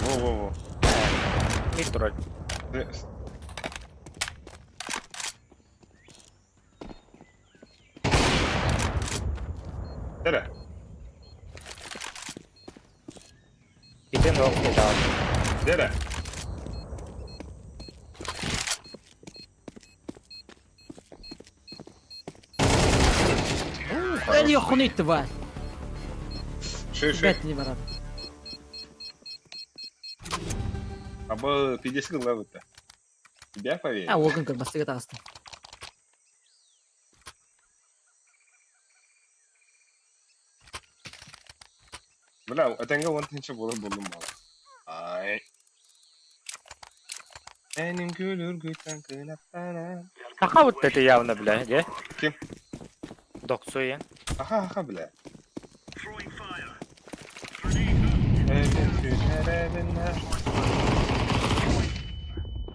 [SPEAKER 1] Во-во-во.
[SPEAKER 2] Мид турар.
[SPEAKER 1] Тере.
[SPEAKER 2] Итин ол кидал.
[SPEAKER 1] Дере.
[SPEAKER 11] Эл ёхуный тварь.
[SPEAKER 1] Ши, ши.
[SPEAKER 11] Бэт не барат.
[SPEAKER 1] Абы пидеси гылла бытта. Тебя поверь.
[SPEAKER 11] А, огын көр бастыга тагысты.
[SPEAKER 1] Бля, этенге он тынча болор болдум бала. Ай. Benim gülür güten kınatlara.
[SPEAKER 2] Аха вот это явно, бля, где?
[SPEAKER 1] Ким?
[SPEAKER 2] Доксуя.
[SPEAKER 1] Аха, аха, бля. Evet,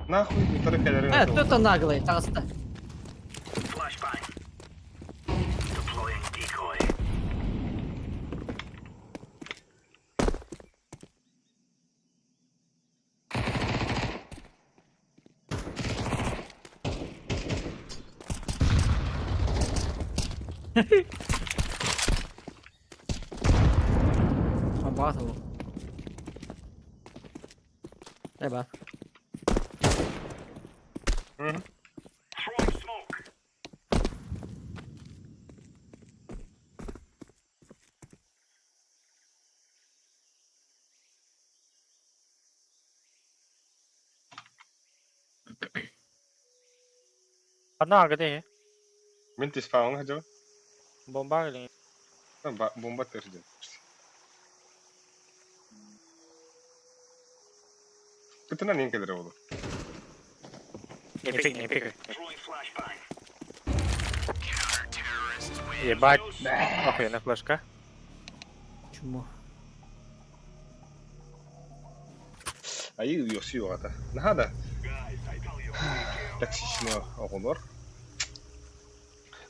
[SPEAKER 1] Нахуй, утары кәләрен.
[SPEAKER 11] Э, кто-то наглый, тагысты. Богатого. Дай ба.
[SPEAKER 1] Мгм.
[SPEAKER 2] Одна где?
[SPEAKER 1] Мин тиспауҥа дьо.
[SPEAKER 2] Бомба или?
[SPEAKER 1] Бомба терден. Кытына нен келер болу.
[SPEAKER 2] Не пик, не пикай. Ебать. Охуенная флешка.
[SPEAKER 11] Чмо.
[SPEAKER 1] Айы йоси оғата. Нахада. Токсично оҕолор.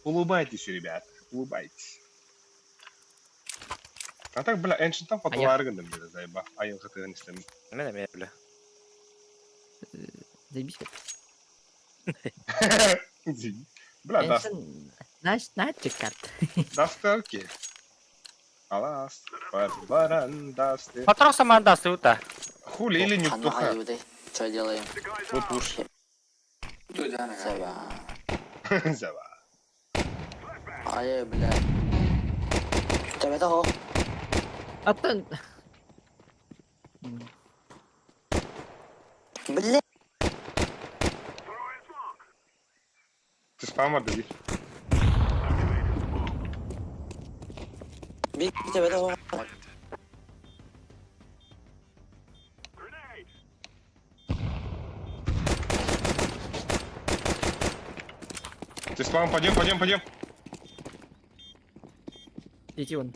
[SPEAKER 1] Улыбайтесь, ребят. Улыбайтесь. А так, бля, Ancient'тан фотолары гындым, бля, заеба. Айыл хатыгын истем.
[SPEAKER 2] Мен эме, бля.
[SPEAKER 11] Заебись.
[SPEAKER 1] Бля, даст.
[SPEAKER 11] Знаешь, знаете карт.
[SPEAKER 1] Дастарки. Алас. Баран дасты.
[SPEAKER 2] Патрон сама даст ута.
[SPEAKER 1] Хули или не туха.
[SPEAKER 3] Что делаем?
[SPEAKER 1] Вот уж.
[SPEAKER 3] Саба.
[SPEAKER 1] Заба.
[SPEAKER 3] Ай, бля. Тебе того.
[SPEAKER 11] Аттан.
[SPEAKER 3] Бля.
[SPEAKER 1] Ты спама дадишь.
[SPEAKER 3] Биг тебе того.
[SPEAKER 1] Ты спам, пойдем, пойдем, пойдем.
[SPEAKER 11] Иди он.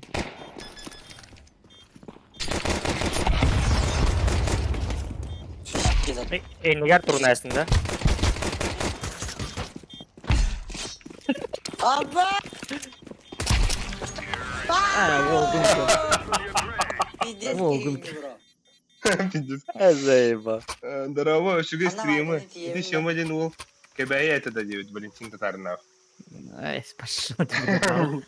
[SPEAKER 2] Энигар турнайсын, да?
[SPEAKER 3] Аба!
[SPEAKER 11] А, волгунка. Волгунка.
[SPEAKER 1] Пиздец.
[SPEAKER 2] Заеба.
[SPEAKER 1] Здорово, шуга стримы. Иди еще один ул. КБ это да делать, Валентин Татаринов.
[SPEAKER 11] Ай, пошел ты.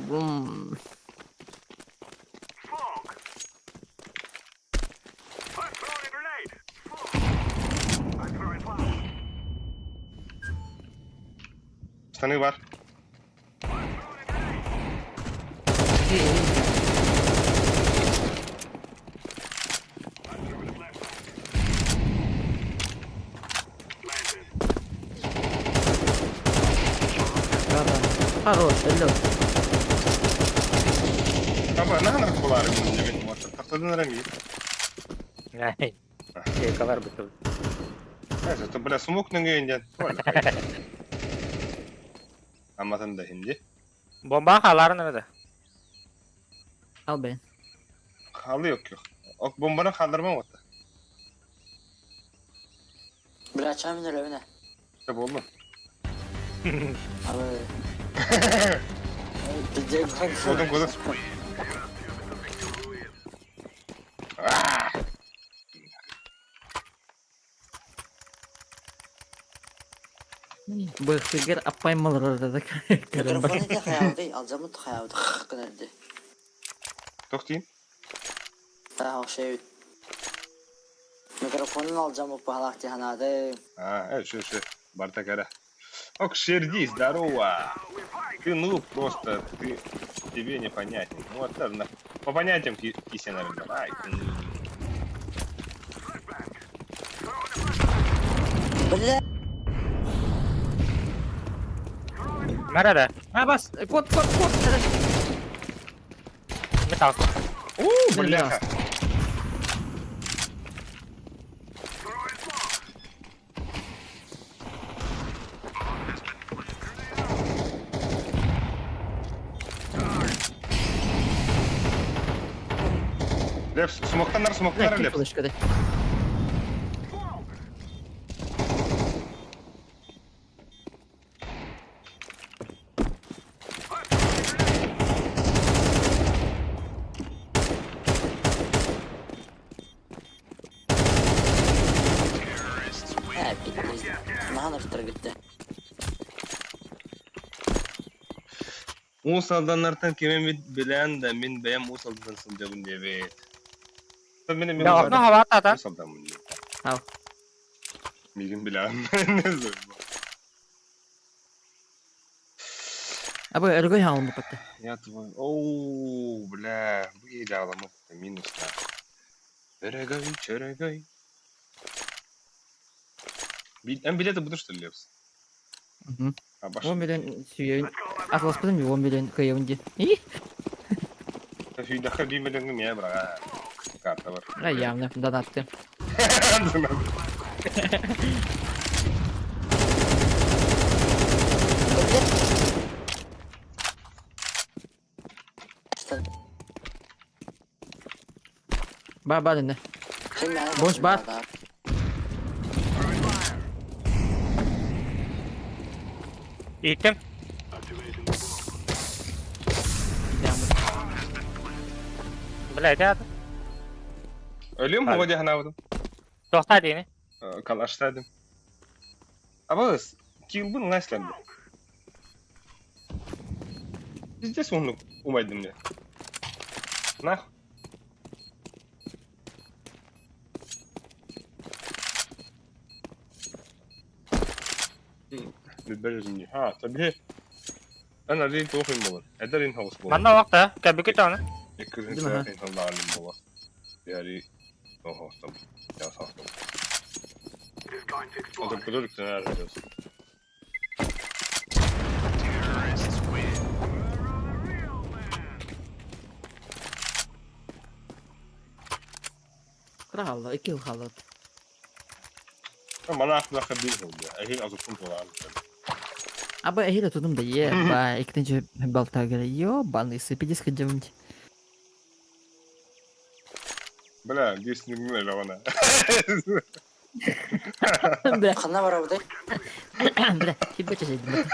[SPEAKER 11] Бум.
[SPEAKER 1] Штаны бар.
[SPEAKER 11] Хорош, алло.
[SPEAKER 1] Аба, нахана кулары мен Тахтадан рами.
[SPEAKER 2] Ай. Кейкалар бутыл.
[SPEAKER 1] Это, бля, смок неңе Аматын да хинди.
[SPEAKER 2] Бомба халарын öyle.
[SPEAKER 11] Ал бен.
[SPEAKER 1] Халы yok yok. Ok bombanı kaldırmam hatta.
[SPEAKER 3] Бля, чам мен өлөбүнэ.
[SPEAKER 1] Tabi oldu.
[SPEAKER 3] Алы. Пиздец.
[SPEAKER 1] Kodum kodum.
[SPEAKER 11] Быхтыгер аппаймалар да
[SPEAKER 3] Микрофон ите хаялды, алжамыт хаялды. Кынарды.
[SPEAKER 1] Тохтин.
[SPEAKER 3] Та ошей. Микрофонун алжамыт бахалак тиханады.
[SPEAKER 1] А, э, шо, шо. Бартакара. Ок, Шерди, здорово. Ты ну просто, ты тебе непонятен. Ну вот на, по понятиям кися, наверное. Ай, ты ну.
[SPEAKER 3] Бля.
[SPEAKER 2] Nerede?
[SPEAKER 11] А, бас, кот, кот, кот.
[SPEAKER 2] Металл.
[SPEAKER 1] У, бляха. Лепс, смоктанар, смоктанар, Лепс.
[SPEAKER 11] Флешка,
[SPEAKER 3] Э, пиздец. Нахан ыртыр гитти.
[SPEAKER 1] Уус алданнартан кимин билэн да мин бэйэм уус алдан сылдьабын диэбит. Мин мен
[SPEAKER 2] Ya okna hava ata.
[SPEAKER 1] Уус алдаммын диэбит.
[SPEAKER 11] Ал.
[SPEAKER 1] Мигин билэн.
[SPEAKER 11] Абы өргөй хаалым баппатта.
[SPEAKER 1] Я твой. Оу, бля, бу киһи минус на. Өрөгөй, чөрөгөй. Эн билети буду что ли, Лепс?
[SPEAKER 11] Мгм.
[SPEAKER 1] А баш.
[SPEAKER 11] 10 миллион сүйөйүн. Атласпытым 10 миллион кыйыбын ди. И?
[SPEAKER 1] Сүйдэхэ 1 миллионга мия браға. Карта бар.
[SPEAKER 11] А явно, донатты.
[SPEAKER 3] Что?
[SPEAKER 11] Ба, ба, дэнэ. Бош бар.
[SPEAKER 2] Иттим. Бля, это
[SPEAKER 1] Өлүм
[SPEAKER 2] Hadi.
[SPEAKER 1] хоға дияханабытым.
[SPEAKER 2] Тохта дейini.
[SPEAKER 1] Калаштадым. Абыз, килбын лайсланды. Пиздец оны умайдым мне. Нах. Ha, tabii. Эн алин тоохин болар. Эдэрин хаус болар.
[SPEAKER 2] Манна вакта. Кәбүкү таны.
[SPEAKER 1] Эккүрүн инхаллаалин болар. Яри тоохостом. Я сахтом. Отон көдөрүктен әрдес.
[SPEAKER 11] Кыра хаалла, 2 жыл хаалла.
[SPEAKER 1] Мана ахлаха бир болду. Эхин азыктын толаан.
[SPEAKER 11] Абы эхиле тудум да е, ба, иккинчи балта келе. Ё, баны сыпидис хыджымын.
[SPEAKER 1] Бля, здесь не гнали она.
[SPEAKER 11] Бля,
[SPEAKER 3] Хана бар абыдай.
[SPEAKER 11] бля, хибе чешедим.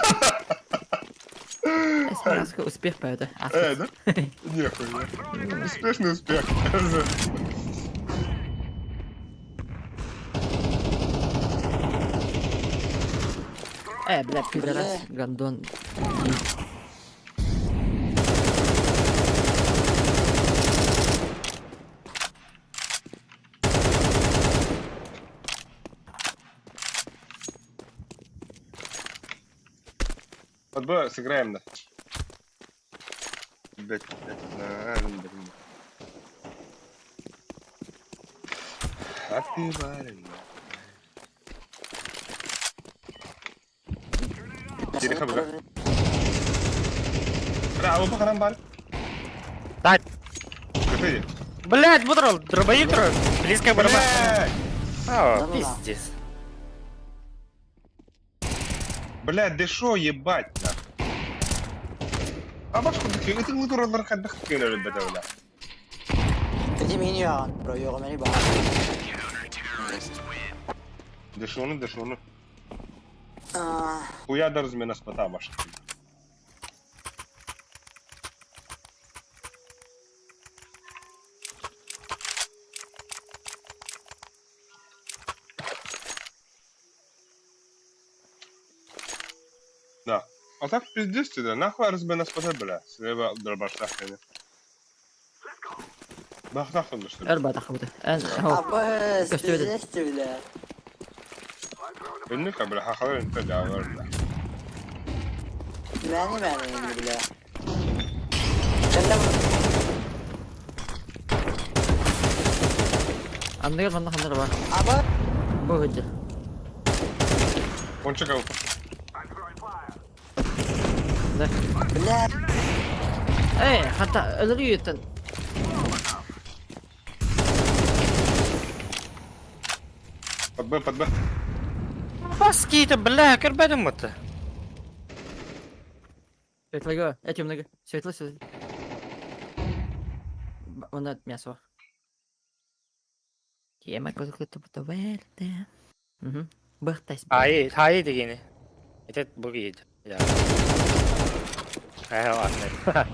[SPEAKER 11] Аска успех поэта.
[SPEAKER 1] Э, да? Нехуя. Успешный успех.
[SPEAKER 11] Э, бля, пидорас, гандон.
[SPEAKER 1] Вот бы сыграем, да. Блять, блять, блин. А ты барин. Кириха бра. Бра, а харам бар.
[SPEAKER 2] Да.
[SPEAKER 1] Көтөй.
[SPEAKER 2] Блять, будрал, дробовик Близкая борьба.
[SPEAKER 1] Блядь!
[SPEAKER 2] О, пиздец.
[SPEAKER 1] Блядь, да шо ебать нахуй. А башку таки, это лутуралар хаддах кенер бля.
[SPEAKER 3] Эти мини бро, його ба.
[SPEAKER 1] Дешону, дешону. Хуя размена спата башка. Да. А так пиздец тебе, нахуй размена спата, бля. Слева дробашта хрена. Бах нахуй, что ли?
[SPEAKER 11] Эрба тахабыта. Эн, хо.
[SPEAKER 3] Абы,
[SPEAKER 11] Көстүбэт.
[SPEAKER 3] пиздец бля.
[SPEAKER 1] Өннүк, бля, хахалар энте да, бля.
[SPEAKER 3] Мәне мәне бля. Кәллә
[SPEAKER 11] Анныгар манна ханнар бар.
[SPEAKER 3] Абы.
[SPEAKER 11] Бу хыджы.
[SPEAKER 1] Онча кау.
[SPEAKER 11] Да.
[SPEAKER 3] Бля.
[SPEAKER 11] Эй, хата өлөрү юттан.
[SPEAKER 1] Под Б, под Б.
[SPEAKER 2] Баски-то, бля, көрбәдем это.
[SPEAKER 11] Светлого, эти много. Светло, светло. Вона мясо. Тема козыклы верте. Угу. Бахтась.
[SPEAKER 2] Ай, ай дегени. Это буги. Я. Ай, ладно.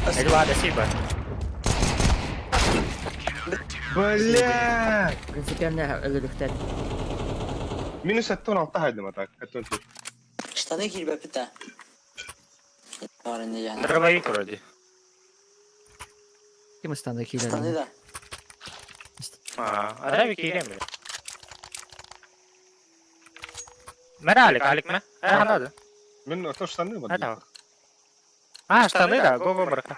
[SPEAKER 2] Это ладно, спасибо.
[SPEAKER 1] Бля!
[SPEAKER 11] Принципиально өлөрүхтэр.
[SPEAKER 1] Минус аттон алта хайдым атак. Аттон тут.
[SPEAKER 3] Штаны кирбе пита. Бар инде яны.
[SPEAKER 2] Дробовик вроде.
[SPEAKER 11] Ким станды
[SPEAKER 3] Штаны
[SPEAKER 11] килер?
[SPEAKER 3] да.
[SPEAKER 2] А, а кирем. Мэр алик, алик мэ. Э, надо.
[SPEAKER 1] Мен ото штаны вот.
[SPEAKER 2] Это. А, штаны, да, го, го, брака.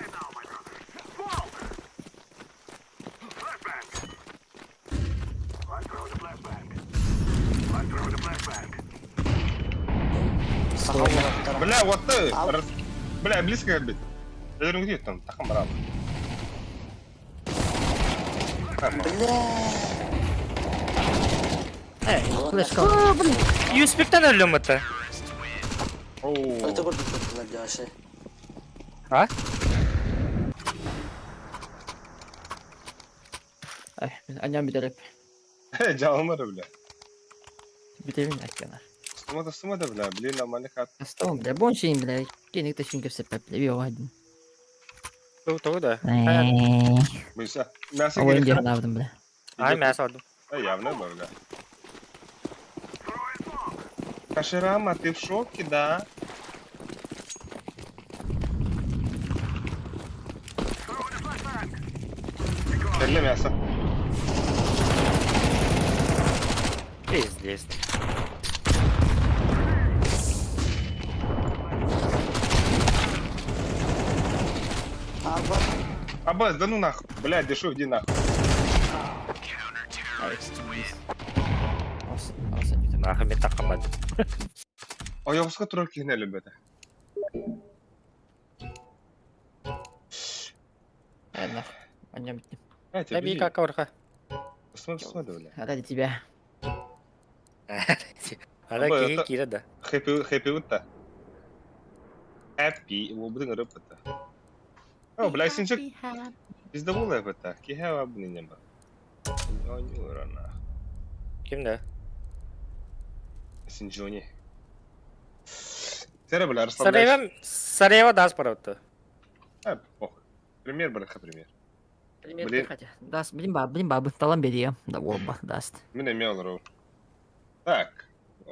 [SPEAKER 1] Бля, вот ты. Бля, близко бить. Я где там, тахам брал.
[SPEAKER 3] Бля.
[SPEAKER 11] Эй, флешка.
[SPEAKER 2] Юспектен өлөм это.
[SPEAKER 3] Это курдук туттулар.
[SPEAKER 2] А?
[SPEAKER 11] Ай, аням битереп.
[SPEAKER 1] Жалмар, бля.
[SPEAKER 11] Битебин акканар.
[SPEAKER 1] Стумада, стумада, бля, блин, нормально хат.
[SPEAKER 11] Астон, бля, бон шейин, бля. Кеник ташин кепсеп, бля, био один.
[SPEAKER 2] Ту, да.
[SPEAKER 1] Мыса. Мясо
[SPEAKER 11] Ойын
[SPEAKER 1] керек.
[SPEAKER 11] деген алдым, бля.
[SPEAKER 2] Ай, мясо алдым.
[SPEAKER 1] А явно, бля. Каширама, ты в шоке, да? Кэллэ мясо.
[SPEAKER 2] Пиздец.
[SPEAKER 3] Абы.
[SPEAKER 1] Абаз, да ну нахуй. Блядь, да шо, иди нахуй.
[SPEAKER 2] Нахуй мен таққамадым.
[SPEAKER 1] Ойоғысқа турар киһини өлбөтө.
[SPEAKER 11] Ай, нахуй. Аням биттим.
[SPEAKER 1] Э, тебе
[SPEAKER 2] Таби как орха.
[SPEAKER 1] Стумада, бля.
[SPEAKER 11] Ради тебя.
[SPEAKER 2] Ара киһи киирэ да.
[SPEAKER 1] Хэппи, хэппи утта. Хэппи, уобутун ырыппыта. О, бля, синчик. Пиздабула это. Киһэ абнинеба. Онюрана.
[SPEAKER 2] Ким да?
[SPEAKER 1] Синджони. Сэрэ бля, расслабляйся.
[SPEAKER 2] Сараева, Сараева даст параута.
[SPEAKER 1] А, пох. Пример, бляха, пример.
[SPEAKER 11] Пример
[SPEAKER 1] Блин.
[SPEAKER 11] хотя. Даст, блин, ба, блин, бабы, талан берем. Да, оба, даст.
[SPEAKER 1] Мин эмиэ олору. Так.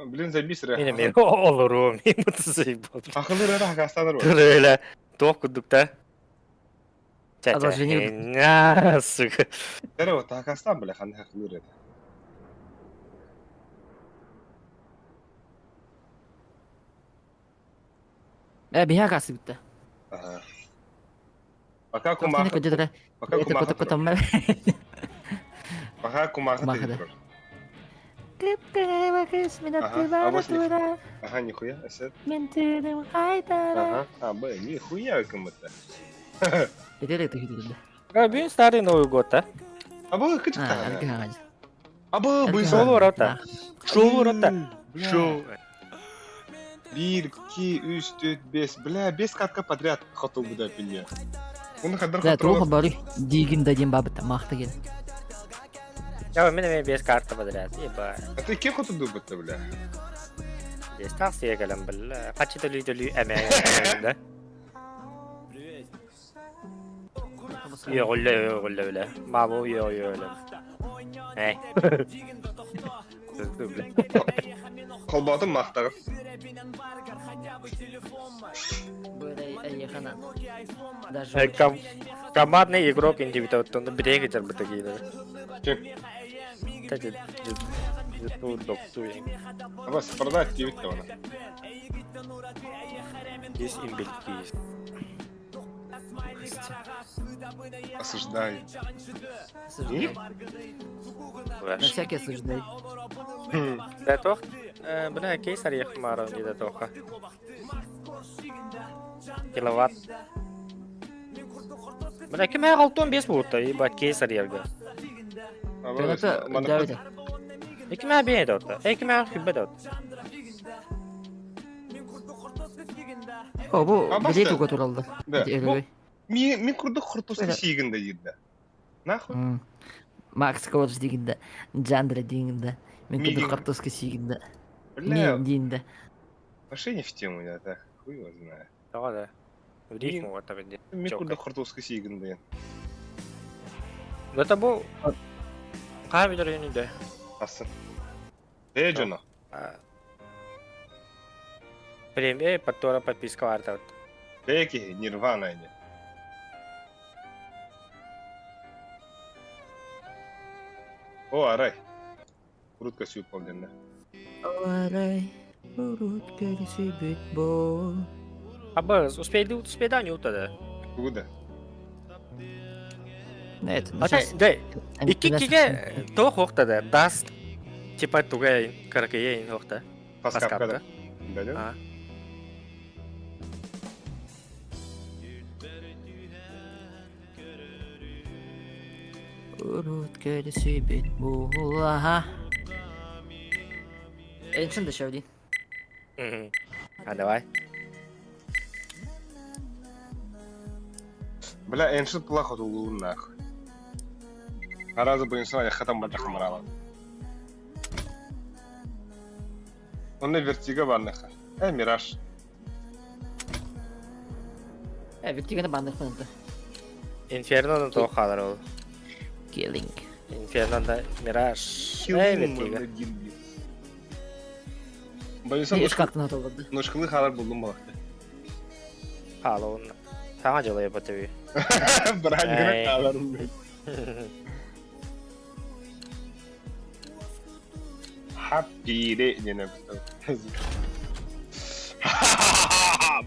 [SPEAKER 1] Блин, забис эрэ.
[SPEAKER 2] Мин эмиэ олоруом, мин заебал.
[SPEAKER 1] Ахылыр эрэ хакастанар бар.
[SPEAKER 2] Түлөйлө, туох курдук да?
[SPEAKER 11] Одолжение.
[SPEAKER 2] Ча-ча, сука.
[SPEAKER 1] Эрэ вот хакастан бля, ханна хахылыр это.
[SPEAKER 11] Э, биһиэхэ кассыбытта.
[SPEAKER 1] Ага. Пока
[SPEAKER 11] Тоқтаны
[SPEAKER 1] кумаха,
[SPEAKER 11] көдүрэ.
[SPEAKER 1] пока
[SPEAKER 11] Это
[SPEAKER 1] кумаха
[SPEAKER 11] кото
[SPEAKER 1] турар.
[SPEAKER 11] котоммар.
[SPEAKER 1] Пока кумаха
[SPEAKER 11] Кумаха,
[SPEAKER 1] ты
[SPEAKER 11] да.
[SPEAKER 1] турар. Ага, а вот Ага, нихуя, эсэ. Ага, а, б, нихуя кому-то.
[SPEAKER 11] Это это это.
[SPEAKER 2] Бүгүн старый Новый год, а?
[SPEAKER 1] А бұл кычык
[SPEAKER 11] А,
[SPEAKER 1] тағана.
[SPEAKER 11] арга.
[SPEAKER 1] А бұл
[SPEAKER 11] Арга.
[SPEAKER 2] Шоу ворота. Шоу ворота.
[SPEAKER 1] Шоу. Бир, ки, үс, төрт, бес. Бля, бес катка подряд хотел бы да пиле. Оны хадар
[SPEAKER 11] Да,
[SPEAKER 1] хотел.
[SPEAKER 11] туох бары дигин да дем бабыта махта ген.
[SPEAKER 2] Я у меня без карты подряд. Еба.
[SPEAKER 1] А ты кем хотел дубать-то, бля?
[SPEAKER 2] Здесь так все кэлэн бля. Хачы төлүй төлүй эмэ да. Йоҕулла йоҕулла бля. Мабу йо йо Эй.
[SPEAKER 1] Колбатын мақтағы.
[SPEAKER 11] Даже
[SPEAKER 2] Командный игрок индивидуально бреги жарбыта кейді.
[SPEAKER 1] Кем?
[SPEAKER 2] Тәжі докту
[SPEAKER 1] Аба, сапарда активит оны.
[SPEAKER 2] Есть имбельки есть.
[SPEAKER 1] Осуждаю.
[SPEAKER 11] На всякий осуждай.
[SPEAKER 2] Да тох, бля, кейс арьех марон не тоха. Киловатт. Бля, кем я алтон бес будто, ебать, кейс арьерга.
[SPEAKER 11] Это да,
[SPEAKER 2] Кем я бей дот? Эй, кем я хибе дот?
[SPEAKER 11] О, бу
[SPEAKER 1] А
[SPEAKER 11] билет
[SPEAKER 1] баста?
[SPEAKER 11] уга туралды.
[SPEAKER 1] Да.
[SPEAKER 11] Өлөй.
[SPEAKER 1] Ми, ми курдук хуртуска
[SPEAKER 11] Бля.
[SPEAKER 1] сигин да дейді. Нахуй?
[SPEAKER 11] Макс Корж дегенде, Джандра дегенде, мен
[SPEAKER 1] Мигин.
[SPEAKER 11] курдук картошка сигенде,
[SPEAKER 1] Бля,
[SPEAKER 11] мен дейінде.
[SPEAKER 1] вообще не в тему, я так, хуй его знает.
[SPEAKER 2] Да, да. В рифму вот там где.
[SPEAKER 1] Ми
[SPEAKER 2] Чётко.
[SPEAKER 1] курдук хуртуска сигин да.
[SPEAKER 2] Это был... Камера не да.
[SPEAKER 1] Асын. Э, жона.
[SPEAKER 2] Премия, подтора подписка варта.
[SPEAKER 1] Беки, нирвана не. О, арай. Крутка сүйіп қалды да.
[SPEAKER 11] Арай, урут көрүсүбүт бо.
[SPEAKER 2] А быз, успейді, успейді не утады.
[SPEAKER 1] Тугуда.
[SPEAKER 11] Нет,
[SPEAKER 2] А да, икки киге то хоқтады. Даст, типа тугайын, каракайын хоқта.
[SPEAKER 1] Паскапка да. Да, да?
[SPEAKER 2] А.
[SPEAKER 11] Урут көрүсүбүт бо. Эншин дешевли.
[SPEAKER 2] А давай.
[SPEAKER 1] Бля, эншит плохо тулуун нахуй. Аразы бойынша я хатам бардах марала. Онна вертига барнаха. Э, мираж.
[SPEAKER 11] Э, вертиганы бандых мынты.
[SPEAKER 2] Инферно то халар ол.
[SPEAKER 11] Killing.
[SPEAKER 2] Инферно да Мираж. Э, вертига.
[SPEAKER 1] Бойынша
[SPEAKER 11] Үш картын атылды.
[SPEAKER 1] нушкылы халар булдум балакты.
[SPEAKER 2] Халон. Саңа жылы ебатыби.
[SPEAKER 1] Браник
[SPEAKER 2] Эй.
[SPEAKER 1] халарым. Happy day, не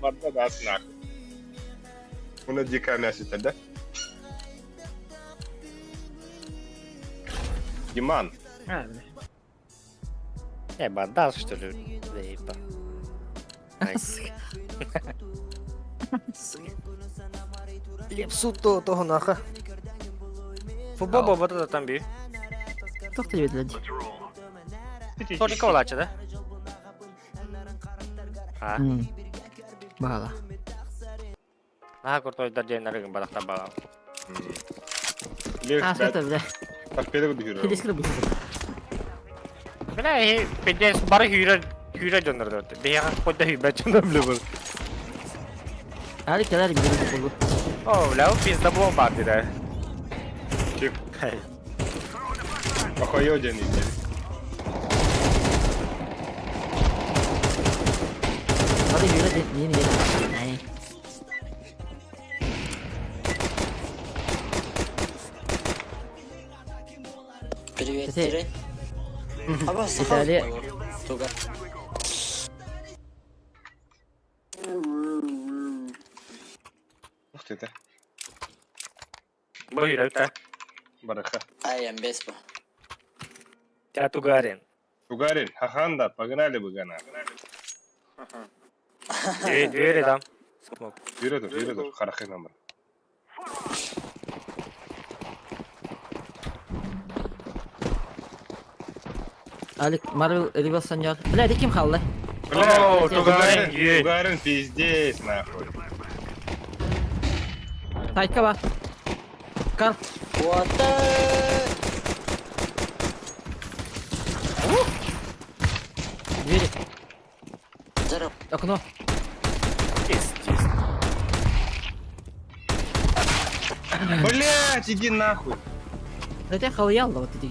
[SPEAKER 1] Барда да нахуй. Уна дикая мясо да? Диман,
[SPEAKER 11] А, бля.
[SPEAKER 2] Э, бандал, что ли? Да еба. Лепсу то того наха. Футбол бобота да там би.
[SPEAKER 11] Тохты жебетледи.
[SPEAKER 2] Только олачы да? А,
[SPEAKER 11] Бағала.
[SPEAKER 2] наха куртой дерден нарыгын балактан бала.
[SPEAKER 11] А, это, бля.
[SPEAKER 1] Торпеда куды
[SPEAKER 11] Келескілі бұл.
[SPEAKER 2] Бля, пиздец, бары хүйрер. Күүрэ дьоннор Биһиэхэ хоть да хүйбэт дьоннор билэ был.
[SPEAKER 11] Али кэлэр билэр буолу.
[SPEAKER 2] О, бля, ол пизда был бар дире.
[SPEAKER 1] Ким? Охойо диэн иитэр.
[SPEAKER 11] Hadi yürü yeni yeni. Ay.
[SPEAKER 3] Привет,
[SPEAKER 11] Ити-
[SPEAKER 3] Тирей. Аба, саха.
[SPEAKER 11] Италия.
[SPEAKER 3] Туга.
[SPEAKER 1] Ух ты, да.
[SPEAKER 2] Бу yürü
[SPEAKER 1] Бараха.
[SPEAKER 3] Ай, амбеспа.
[SPEAKER 2] Тебя Тугарин.
[SPEAKER 1] Тугарин, хаханда, погнали бы гана.
[SPEAKER 2] Двери там. Смог.
[SPEAKER 1] Yürü dur, yürü dur. Харахы номер.
[SPEAKER 11] Алик Марвел Ривел Саньор. Бля, это ким халлы?
[SPEAKER 1] Бля,
[SPEAKER 2] О,
[SPEAKER 1] Тугарин,
[SPEAKER 2] Тугарин,
[SPEAKER 1] Тугарин, пиздец, нахуй.
[SPEAKER 11] Тайка ба. Кар.
[SPEAKER 3] What the?
[SPEAKER 11] Двери.
[SPEAKER 3] Здорово.
[SPEAKER 11] Окно.
[SPEAKER 2] Пиздец.
[SPEAKER 1] Блять, иди нахуй.
[SPEAKER 11] Да тебя халыял вот эти.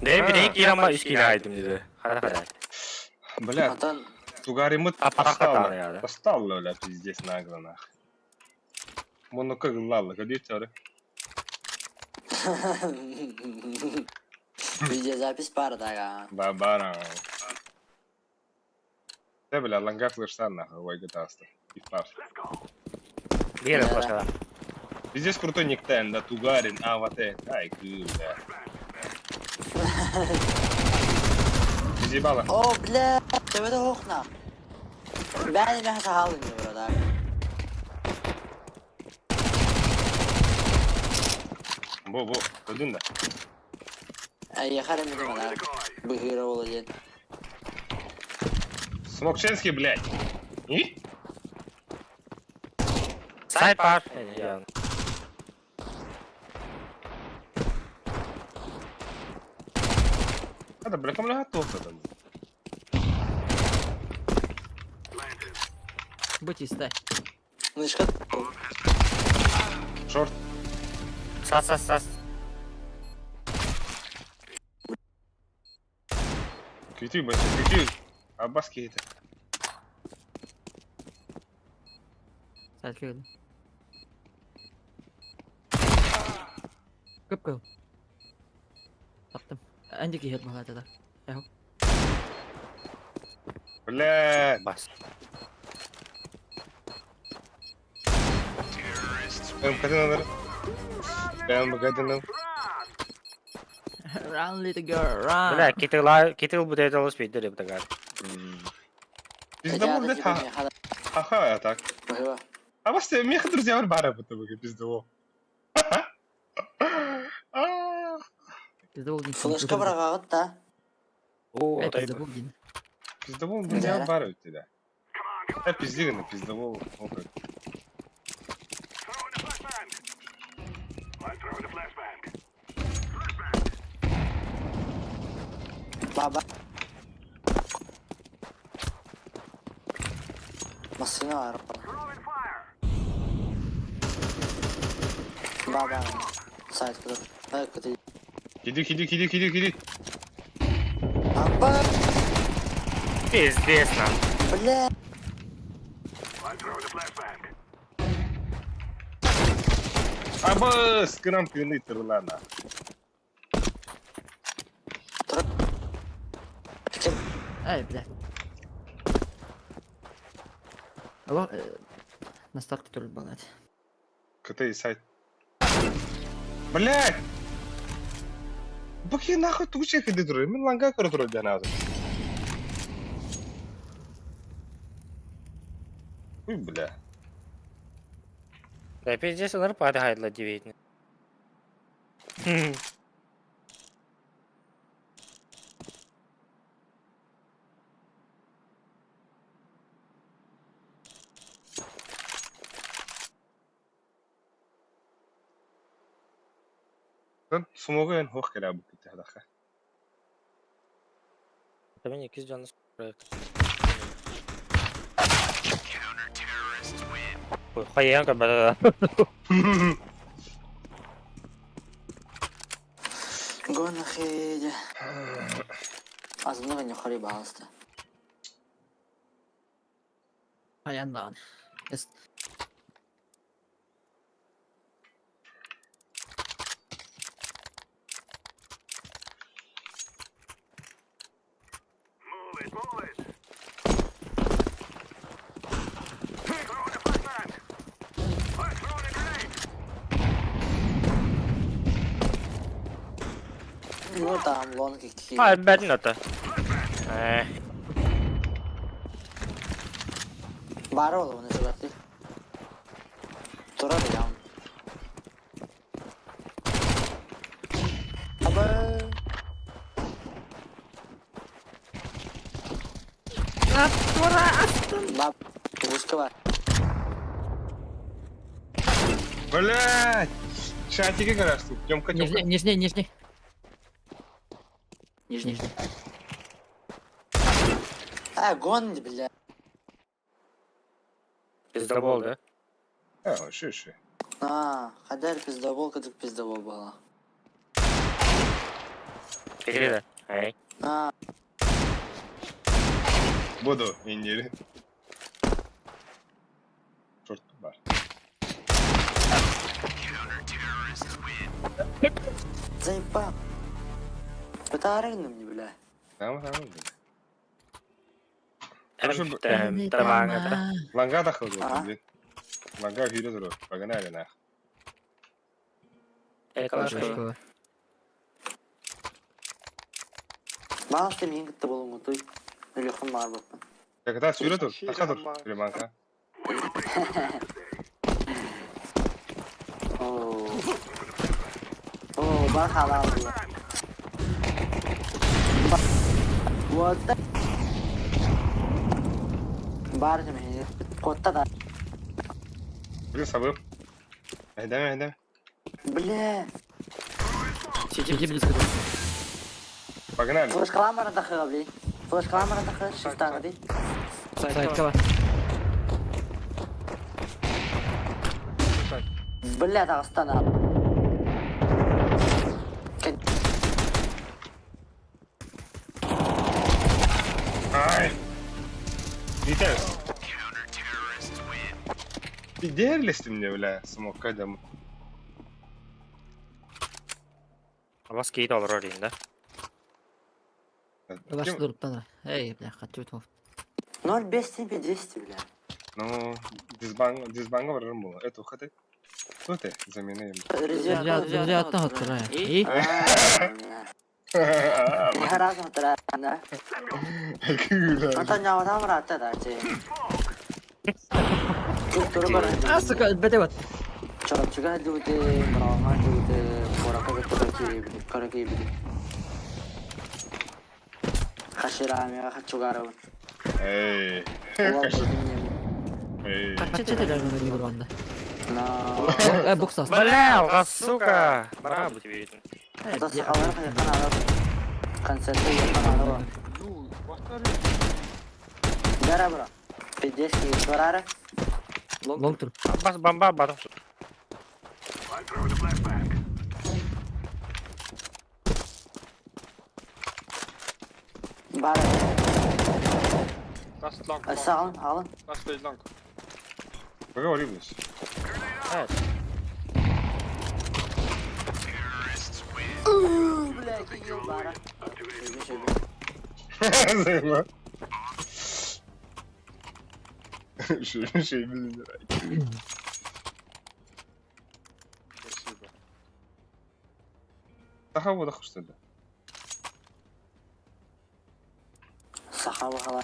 [SPEAKER 2] Не, бирин кирама үс кире айдым dedi. Хара хара.
[SPEAKER 1] Бля,
[SPEAKER 3] Антон,
[SPEAKER 1] Тугарин мы
[SPEAKER 2] А,
[SPEAKER 1] достал,
[SPEAKER 2] я, да.
[SPEAKER 1] достал, бля, пиздец, нагло, нахуй. Моно как лала, где тебя?
[SPEAKER 3] Видеозапись пара, да.
[SPEAKER 1] Бабара. Да, бля, ланга флешсан, нахуй, ой, гатаста. И пав.
[SPEAKER 2] Двери
[SPEAKER 3] Да.
[SPEAKER 2] флешка.
[SPEAKER 1] Пиздец крутой никтайн, да, Тугарин, а, вот это, ай, кы, бля. Изъебало.
[SPEAKER 3] О, бля, ты в это окна. Бля, не мясо халын, брат.
[SPEAKER 1] Бо, бо, öldün да.
[SPEAKER 3] Ай, я харем не да. Быгыра один.
[SPEAKER 1] Смокченский, блядь. И?
[SPEAKER 2] Сайт бар.
[SPEAKER 1] Это, бля, кому готов там.
[SPEAKER 11] Будь истай.
[SPEAKER 3] Ну, что?
[SPEAKER 1] Шорт.
[SPEAKER 2] Сас сас сас.
[SPEAKER 1] Кьюти, бля, кьюти. Абаски это.
[SPEAKER 11] Сайт кирди. Көп кыл. Таптым. Әндеки хет мала да.
[SPEAKER 1] Бля,
[SPEAKER 2] Бас.
[SPEAKER 1] МКД надо. МКД
[SPEAKER 11] Run little girl, run.
[SPEAKER 2] Бля, китила китил будет это успеть деп тагар.
[SPEAKER 1] Пиздобол, блядь, ха. Ха-ха, а так.
[SPEAKER 3] Быгыра.
[SPEAKER 1] А вас меха, друзья, бара будто бы пиздобол. А.
[SPEAKER 11] Пиздобол дин.
[SPEAKER 3] Флешка брагагыт да.
[SPEAKER 2] О,
[SPEAKER 11] Э, пиздобол дин.
[SPEAKER 1] Пиздобол, друзья,
[SPEAKER 3] Да.
[SPEAKER 1] бара у тебя. Да, пизди, на пиздобол. О, как.
[SPEAKER 3] Баба. Машина бар. Баба. Сайт куда? Ай, куда?
[SPEAKER 1] Иди, иди, иди, иди, иди.
[SPEAKER 3] Аба,
[SPEAKER 2] Пиздец на.
[SPEAKER 3] бля.
[SPEAKER 1] Абас, грамм пины тырлана.
[SPEAKER 11] Ай, бля. Алло, на старте тоже балать.
[SPEAKER 1] КТ и сайт. Блядь! Баки нахуй туча ходи туры. Мен ланга көрө туру жаназы. Уй, бля.
[SPEAKER 2] Да пиздец, он рпады хайдла девять.
[SPEAKER 1] Смогу хох кэлэ бу китэ хадаха.
[SPEAKER 2] Это мне киз жаны проект. Хайыан көрбөтө.
[SPEAKER 3] Гонахеде. Азмного не хори баласта.
[SPEAKER 11] Хайан даҕаны.
[SPEAKER 3] Ну там лонги какие.
[SPEAKER 2] А, бэтин ата. Э,
[SPEAKER 3] Бары ол оны жыбатты. Турар ям. Аба. Баб, вузка бар.
[SPEAKER 1] Блять! Шатики гаражты. Тёмка, Тёмка.
[SPEAKER 11] Нижний, нижний, нижний. Нижний.
[SPEAKER 3] А, гон, бля.
[SPEAKER 2] пиздобол, да?
[SPEAKER 1] А, ши, ши.
[SPEAKER 3] А, хадар пиздобол, кадык пиздобол была.
[SPEAKER 2] Кире да. Эй.
[SPEAKER 3] А,
[SPEAKER 1] Буду, индири. Черт бар.
[SPEAKER 3] заебал. Пытарыгны мне, бля.
[SPEAKER 1] Tamam tamam.
[SPEAKER 2] Эм, тармаҥа
[SPEAKER 1] Ланга тахыл
[SPEAKER 3] А?
[SPEAKER 1] блин. Ланга хүйрө туру. Погнали нах.
[SPEAKER 2] Эколошка.
[SPEAKER 3] Баласты мин кытта болуңу туй. Үлөхүм бар баппын.
[SPEAKER 1] Когда сүйрө тур, таха тур. Приманка.
[SPEAKER 3] Оо. Оо, бар халал. Вот. Бар деме. Котта да.
[SPEAKER 1] Блин, сабып. Айдам, айдам.
[SPEAKER 3] Бля.
[SPEAKER 11] Сиди близко.
[SPEAKER 1] Погнали.
[SPEAKER 3] Флешкаламара тахыга, бли. Флешкаламара тахы, шифтага ди.
[SPEAKER 11] Сайтка бар.
[SPEAKER 3] Бля, Дагыстан.
[SPEAKER 1] Ай. Витас. Ты дерлись мне, бля, смог, когда мы.
[SPEAKER 2] Бас кейт олорор дейм да.
[SPEAKER 11] Баш дуруптан. Эй, бля, хочу тут.
[SPEAKER 3] 0,5 тебе 10, бля.
[SPEAKER 1] Ну, дисбанг, дисбанга барарым было. Это ухаты. Кто ты? Замена им.
[SPEAKER 3] Резерв.
[SPEAKER 11] Резерв оттырая. И?
[SPEAKER 3] Разом да. Антон, я вот рата да, те.
[SPEAKER 11] А, сука, бете вот.
[SPEAKER 3] Чорапчыга дүүтэ, брааңа дүүтэ, борака кытта караки били. Хаширамига хачугарабын.
[SPEAKER 1] Эй. Эй.
[SPEAKER 11] Качча телермени бурванда.
[SPEAKER 3] На.
[SPEAKER 11] Э, буксас.
[SPEAKER 2] Бля, алға, сука! Бара бу тебе видно.
[SPEAKER 3] Сахалар хайхан алып. Концертте яхан алып. Дара бро. Пиздец, барара.
[SPEAKER 11] Лонг тур.
[SPEAKER 2] Бас бомба батым.
[SPEAKER 3] Бара.
[SPEAKER 4] Last long.
[SPEAKER 3] Сағын, алын.
[SPEAKER 4] Last stage long.
[SPEAKER 1] Поговори, блядь.
[SPEAKER 2] Evet.
[SPEAKER 3] Бля, кигил бара. Шөбе, шөбе.
[SPEAKER 1] Займа. Şey, şey bilmiyorum.
[SPEAKER 4] Спасибо.
[SPEAKER 1] Таха вода хушты да.
[SPEAKER 3] Сахава хала.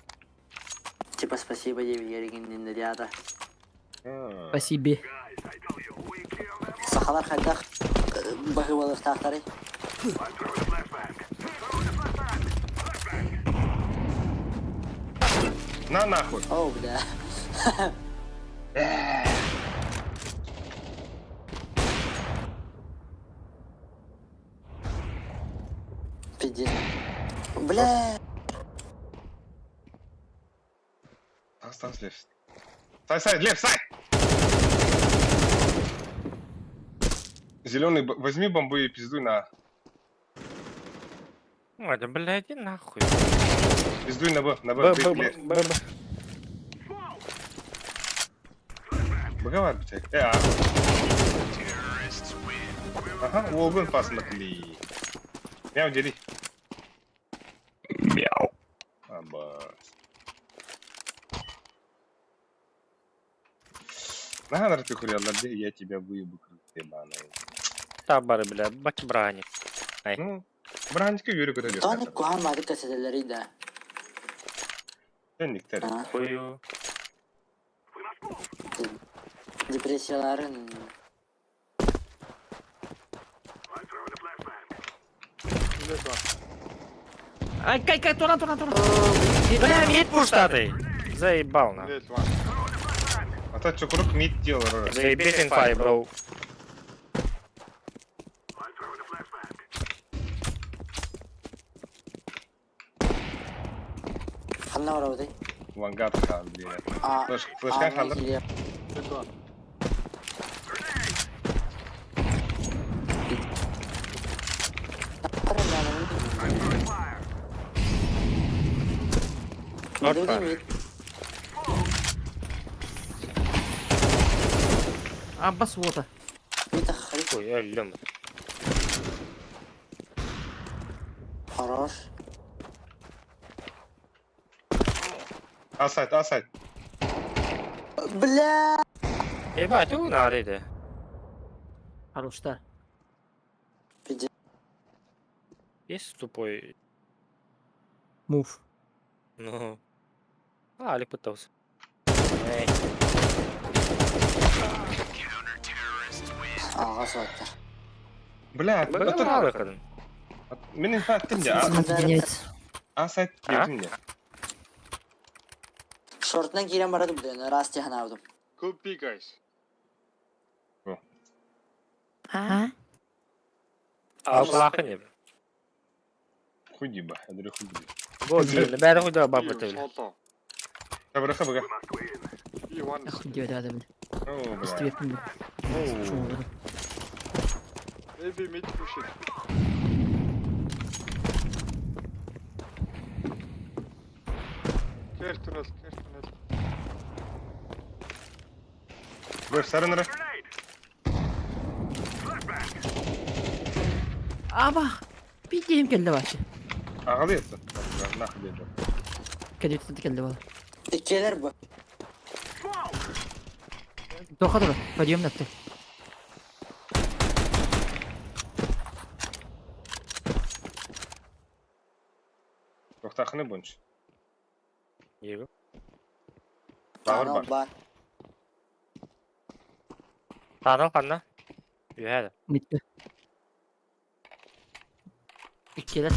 [SPEAKER 3] Типа спасибо ергеннен ряда.
[SPEAKER 11] Спасибо.
[SPEAKER 3] Сахалар хайдах бахыбалар тахтары.
[SPEAKER 1] На нахуй.
[SPEAKER 3] О, бля. Пиздец. Бля.
[SPEAKER 1] Тас, тас, лев. Сай, сай, лев, сай! Зеленый, возьми бомбу и пиздуй на А.
[SPEAKER 2] Ой, да блядь, иди нахуй.
[SPEAKER 1] Пиздуй на Б, на
[SPEAKER 2] Б,
[SPEAKER 1] Б,
[SPEAKER 2] Б,
[SPEAKER 1] Б,
[SPEAKER 2] Б, Б, Б.
[SPEAKER 1] Б, блядь. А. Ага, уолгун посмотри. Мяу, дери. Мяу. Абас. На, ты хуя, я тебя выебу, ебаный.
[SPEAKER 2] Табары, бля, баки браник. Ай.
[SPEAKER 1] Ну, бранчика Юрий куда
[SPEAKER 3] Тони куһаан маадык кэсэтэллэрий да.
[SPEAKER 1] Тенниктер.
[SPEAKER 3] А?
[SPEAKER 2] Хую.
[SPEAKER 3] Депрессияларын.
[SPEAKER 11] Ай, кай, кай, туран, туран, туран.
[SPEAKER 2] Бля, мид пуштатый. Заебал на.
[SPEAKER 1] А то чукрук мид делал.
[SPEAKER 2] Заебись инфай, бро.
[SPEAKER 3] Ханна барабытай.
[SPEAKER 1] Лангат хан, блин.
[SPEAKER 3] А,
[SPEAKER 1] Флеш, флешка
[SPEAKER 3] ааҥҥа
[SPEAKER 1] ханнар.
[SPEAKER 3] киириэ.
[SPEAKER 2] Опа.
[SPEAKER 11] Аббас вота.
[SPEAKER 2] Ой, өллөм.
[SPEAKER 3] Хорош.
[SPEAKER 1] Асайт, асайт.
[SPEAKER 3] Бля!
[SPEAKER 2] Ебать, у надо.
[SPEAKER 11] Хороштар.
[SPEAKER 3] Пиздец.
[SPEAKER 2] Есть тупой.
[SPEAKER 11] Мув.
[SPEAKER 2] Ну. А, Алик пытался. Эй.
[SPEAKER 3] Аҕа суоттар.
[SPEAKER 1] Бля,
[SPEAKER 2] Бля,
[SPEAKER 1] а то
[SPEAKER 2] Алик.
[SPEAKER 1] Мин инфа аттым дьэ.
[SPEAKER 11] Меняется.
[SPEAKER 1] Асайт
[SPEAKER 2] А?
[SPEAKER 1] диэтим дьэ.
[SPEAKER 3] Шортынан киирэн барадым дыны, раз тиһанаабытым.
[SPEAKER 9] Could be, guys.
[SPEAKER 11] А?
[SPEAKER 2] А, плохо не.
[SPEAKER 1] Худиба, я говорю худиба.
[SPEAKER 2] Го, не, бәрі худо бабы ты.
[SPEAKER 9] Солто.
[SPEAKER 1] Хабра хабра.
[SPEAKER 9] B1.
[SPEAKER 11] Охуеть, да, да, бля.
[SPEAKER 1] О, бля.
[SPEAKER 11] Истебеппин, бля.
[SPEAKER 1] Оу.
[SPEAKER 9] Maybe mid push it. Care tunnel, care tunnel.
[SPEAKER 1] Бля, сарынра.
[SPEAKER 11] Аба! Пидеем келді вообще.
[SPEAKER 1] Ағалы етті. Нахуй деді.
[SPEAKER 11] Келді келді бала.
[SPEAKER 3] Иккиэлэр бу.
[SPEAKER 11] Тоха тұр, подъем дапты.
[SPEAKER 1] Тоқтақыны бойынша.
[SPEAKER 2] Его.
[SPEAKER 1] Бағыр
[SPEAKER 3] Анал
[SPEAKER 1] бар.
[SPEAKER 3] бар.
[SPEAKER 2] Таныл қанна. Үйәді.
[SPEAKER 11] Митті. Иккиэлэр.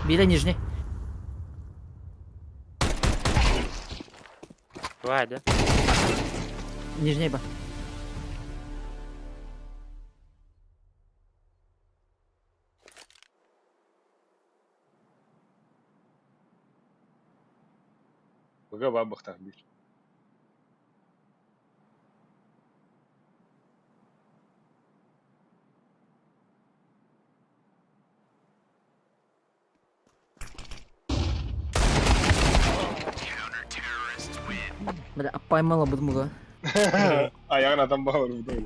[SPEAKER 11] Бире нижний.
[SPEAKER 2] Үйәді.
[SPEAKER 11] Нижний ба.
[SPEAKER 1] Бұға бабықтақ бір.
[SPEAKER 11] Бля, поймала буду муга.
[SPEAKER 1] Аяғын адам бағыр бұды.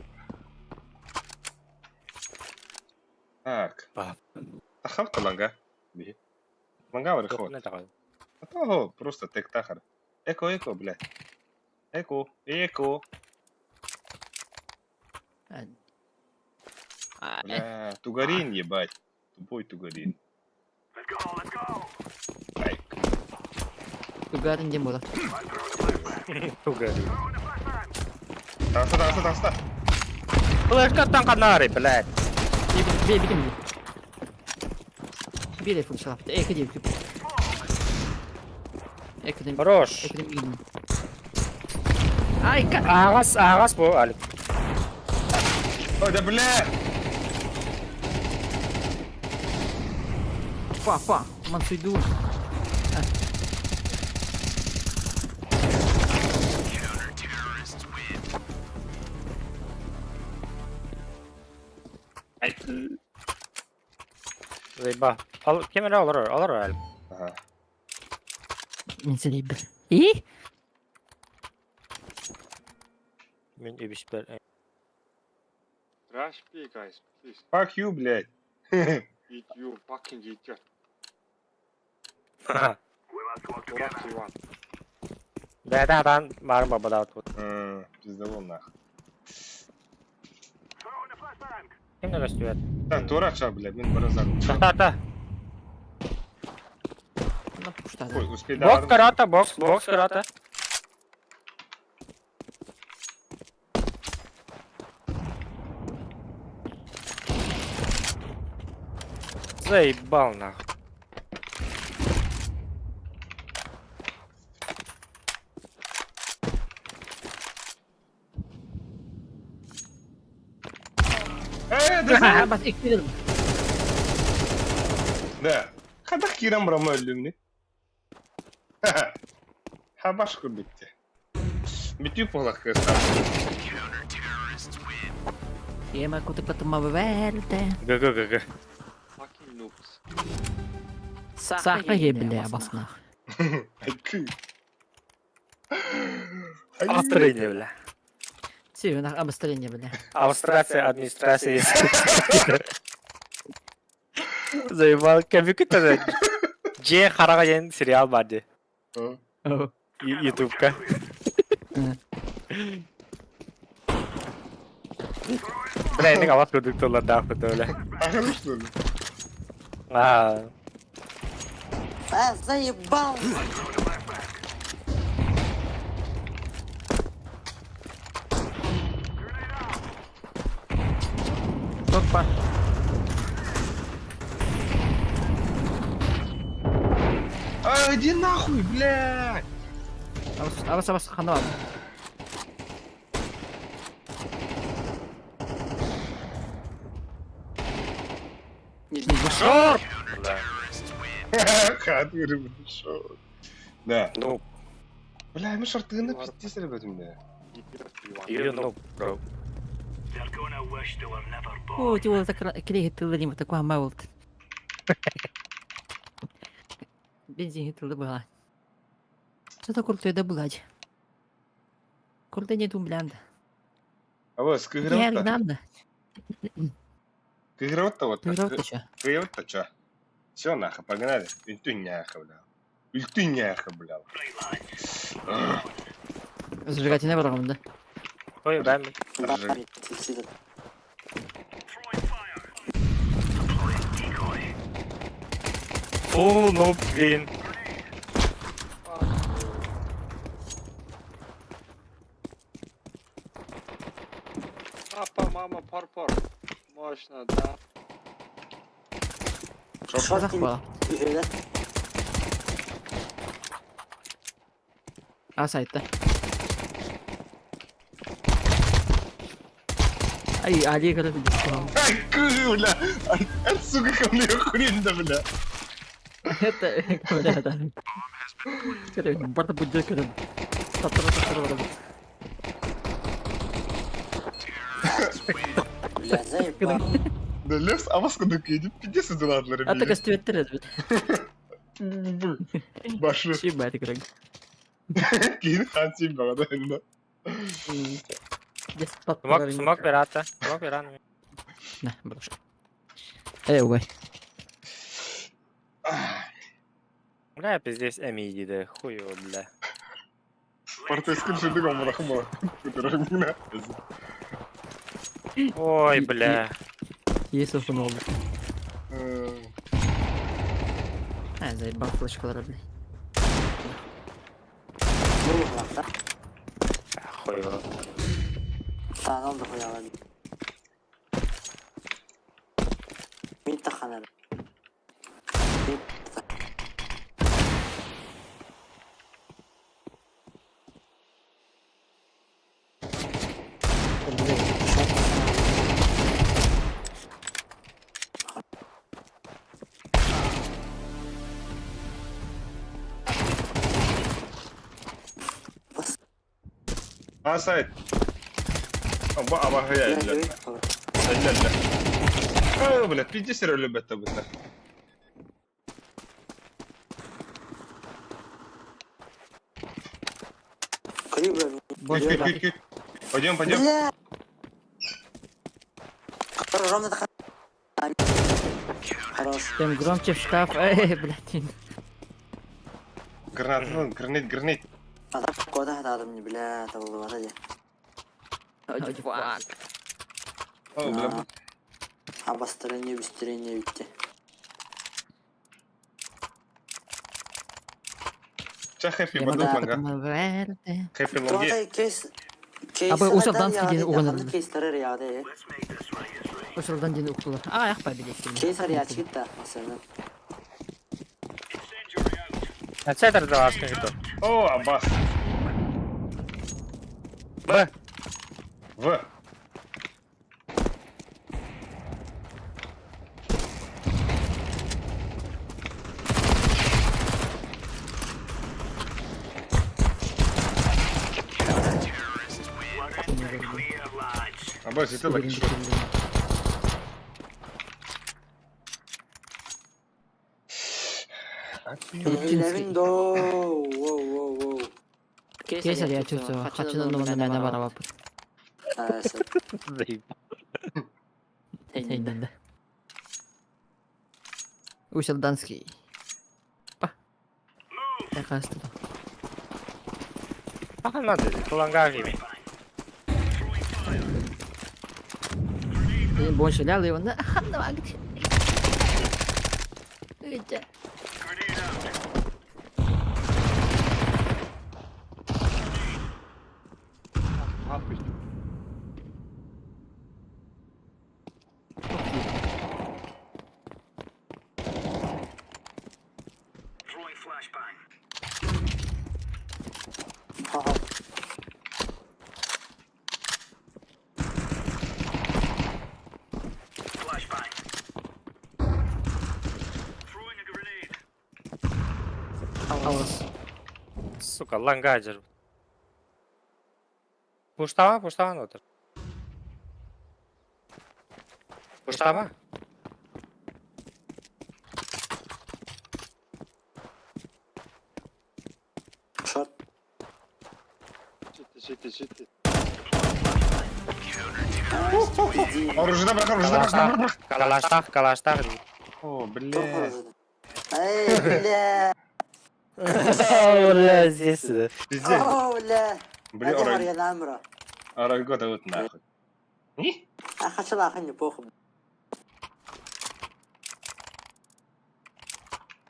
[SPEAKER 1] Так.
[SPEAKER 2] Баб.
[SPEAKER 1] Тахав ланга. Би. Ланга бар ход.
[SPEAKER 2] Не тағады.
[SPEAKER 1] А то просто тек тахар. Эко, эко, блядь. Эко, эко. Бля, тугарин, ебать. Тупой тугарин. Айк.
[SPEAKER 11] Тугарын дем бола.
[SPEAKER 2] Тугарин.
[SPEAKER 1] Таста, таста, таста.
[SPEAKER 2] Флешкаттан қанары, блядь.
[SPEAKER 11] Бе, бе, бе. Бире функциялапты. Эки деп күп. Экиден.
[SPEAKER 2] Хорош.
[SPEAKER 11] Экиден бигин. Ай, ка.
[SPEAKER 2] Ағас, ағас бу, Алик.
[SPEAKER 1] Ой, да бля!
[SPEAKER 11] Па, па. Мансуйду.
[SPEAKER 2] Заеба. Ал ким эрэ олорор, олорор әлі.
[SPEAKER 1] Ага.
[SPEAKER 11] Мин сэлэйбэр. И?
[SPEAKER 2] Мин үбүспэр.
[SPEAKER 9] Rush B guys, please.
[SPEAKER 1] Fuck you, блядь.
[SPEAKER 9] Eat you fucking idiot. Дурак Иван.
[SPEAKER 2] Бэйэтэ атаан баарын бабадаабыт.
[SPEAKER 1] Пиздобол нах.
[SPEAKER 2] Ким да көстүбэт.
[SPEAKER 1] Так, туора ча, блядь, мин бара
[SPEAKER 2] Та-та.
[SPEAKER 11] Ну, пуштады.
[SPEAKER 1] Ой, успей
[SPEAKER 2] Бокс карата, бокс, бокс карата. Заебал нахуй.
[SPEAKER 1] Э,
[SPEAKER 11] Бас иккилер.
[SPEAKER 1] Да. Хадах кирам брама өлүмни. Хабаш курдукте. Битүү полах кыста.
[SPEAKER 11] Ема кутуктатыма бәрді.
[SPEAKER 2] ГГ ГГ.
[SPEAKER 9] Fucking noobs.
[SPEAKER 11] Сахна ебля басна.
[SPEAKER 1] Айкы.
[SPEAKER 2] Австралия, бля.
[SPEAKER 11] Сүйін обострение бля.
[SPEAKER 2] Австрация, администрация. Заебал. Кәбі күтті. Же қараға ден сериал бар де. Ютубка. Бля, енді алас көрдік толар да ақпыты, бля.
[SPEAKER 1] Ахыр что ли?
[SPEAKER 2] А,
[SPEAKER 3] А, заебал!
[SPEAKER 11] Опа.
[SPEAKER 1] А, иди нахуй, блядь!
[SPEAKER 11] Абас, абас, абас, хана бар.
[SPEAKER 2] Шорт!
[SPEAKER 1] Хат шо. Да.
[SPEAKER 2] Ну.
[SPEAKER 1] Бля, мы шортыны пиздец, ребят, бля.
[SPEAKER 2] You know, bro.
[SPEAKER 11] О, ти ол так клей тылды нем такой амма болды. Бензин тылды была. Что-то крутой да булать. Крутой не тумблянда.
[SPEAKER 1] А вот,
[SPEAKER 11] Я
[SPEAKER 1] скыграл-то.
[SPEAKER 11] надо.
[SPEAKER 1] Кыграл-то вот.
[SPEAKER 11] Кыграл-то чё?
[SPEAKER 1] Кыграл-то чё? Всё, нахуй, погнали. Үлтү няха, бля. Үлтү няха, бля.
[SPEAKER 11] Зажигательная барабан, да?
[SPEAKER 2] Ой, бәм. О, ну, блин.
[SPEAKER 9] Папа, мама, пар-пар. Мощно, да.
[SPEAKER 11] Казах была. А сайтта. Ай, Али говорит,
[SPEAKER 1] Ай, кы, бля. Ай, сука, ко мне хрень, да, бля.
[SPEAKER 11] Это, бля, да. Барта будет когда.
[SPEAKER 3] Бля, заебал.
[SPEAKER 1] Да, лес, а вас куда едет? Пиздец, это ладно,
[SPEAKER 11] А так остывет
[SPEAKER 1] Башы.
[SPEAKER 11] Чебать, игрок.
[SPEAKER 1] Кейін хан сен бағада енді.
[SPEAKER 2] Смок, смок пирата. Смок пирата.
[SPEAKER 11] На, брошка. Эй, ой.
[SPEAKER 2] Бля, пиздец, Эми дейді, хуй его, бля.
[SPEAKER 1] Партескін жүрдік омырақым бар.
[SPEAKER 2] Ой, бля.
[SPEAKER 11] Есть установка. А, заебал флешкалар, бля.
[SPEAKER 2] Хуй его.
[SPEAKER 3] Сағал да қоя алады. Мен таханар.
[SPEAKER 1] А, сайт. Аба, аба, я, я, я. О, блядь, пиздец өлбөттө быта.
[SPEAKER 3] Криво.
[SPEAKER 1] Күйт, күйт, күйт, күйт. Пойдем, пойдем.
[SPEAKER 3] Бля! Ровно так. Хорош.
[SPEAKER 11] Тем громче в шкаф. Эй, блядь.
[SPEAKER 1] Гранат, гранит, гранит.
[SPEAKER 3] А так куда надо мне, бля, это было вот
[SPEAKER 11] Fuck.
[SPEAKER 1] О, бля.
[SPEAKER 3] Обострение, обострение, видите.
[SPEAKER 1] Ча хэппи бадут манга. Хэппи лонги.
[SPEAKER 3] Кейс. Кейс.
[SPEAKER 11] Абы усалдан деген уган.
[SPEAKER 3] Кейстер яды.
[SPEAKER 11] Усалдан деген уктулар. А, ях победить.
[SPEAKER 3] Кейс арячит да, особенно.
[SPEAKER 2] Центр даваска кто.
[SPEAKER 1] О, Аббас.
[SPEAKER 2] Б.
[SPEAKER 1] В. Аббас, это лаки шо?
[SPEAKER 3] Левин до. Воу, воу, воу.
[SPEAKER 11] Кейс арячит. Хачынан номер на барабан. Да. Усалданский. Па. Наказ-то.
[SPEAKER 2] А, надо, туланга гими.
[SPEAKER 11] Больше лял его на. Где? Алыс.
[SPEAKER 2] Сука, лангадер. Пуштама, пуштама, нотер. Пуштама?
[SPEAKER 3] Шорт.
[SPEAKER 9] Сити, сити, сити.
[SPEAKER 1] Оружие, брат, оружие, брат, брат, брат.
[SPEAKER 2] Калаштах, калаштах.
[SPEAKER 1] О, бля.
[SPEAKER 3] Эй, бля.
[SPEAKER 2] Бля, здесь.
[SPEAKER 1] Пиздец.
[SPEAKER 3] О, бля.
[SPEAKER 1] Бля,
[SPEAKER 3] орой.
[SPEAKER 1] Орой года вот нахуй.
[SPEAKER 3] А хочу нахуй не похуй.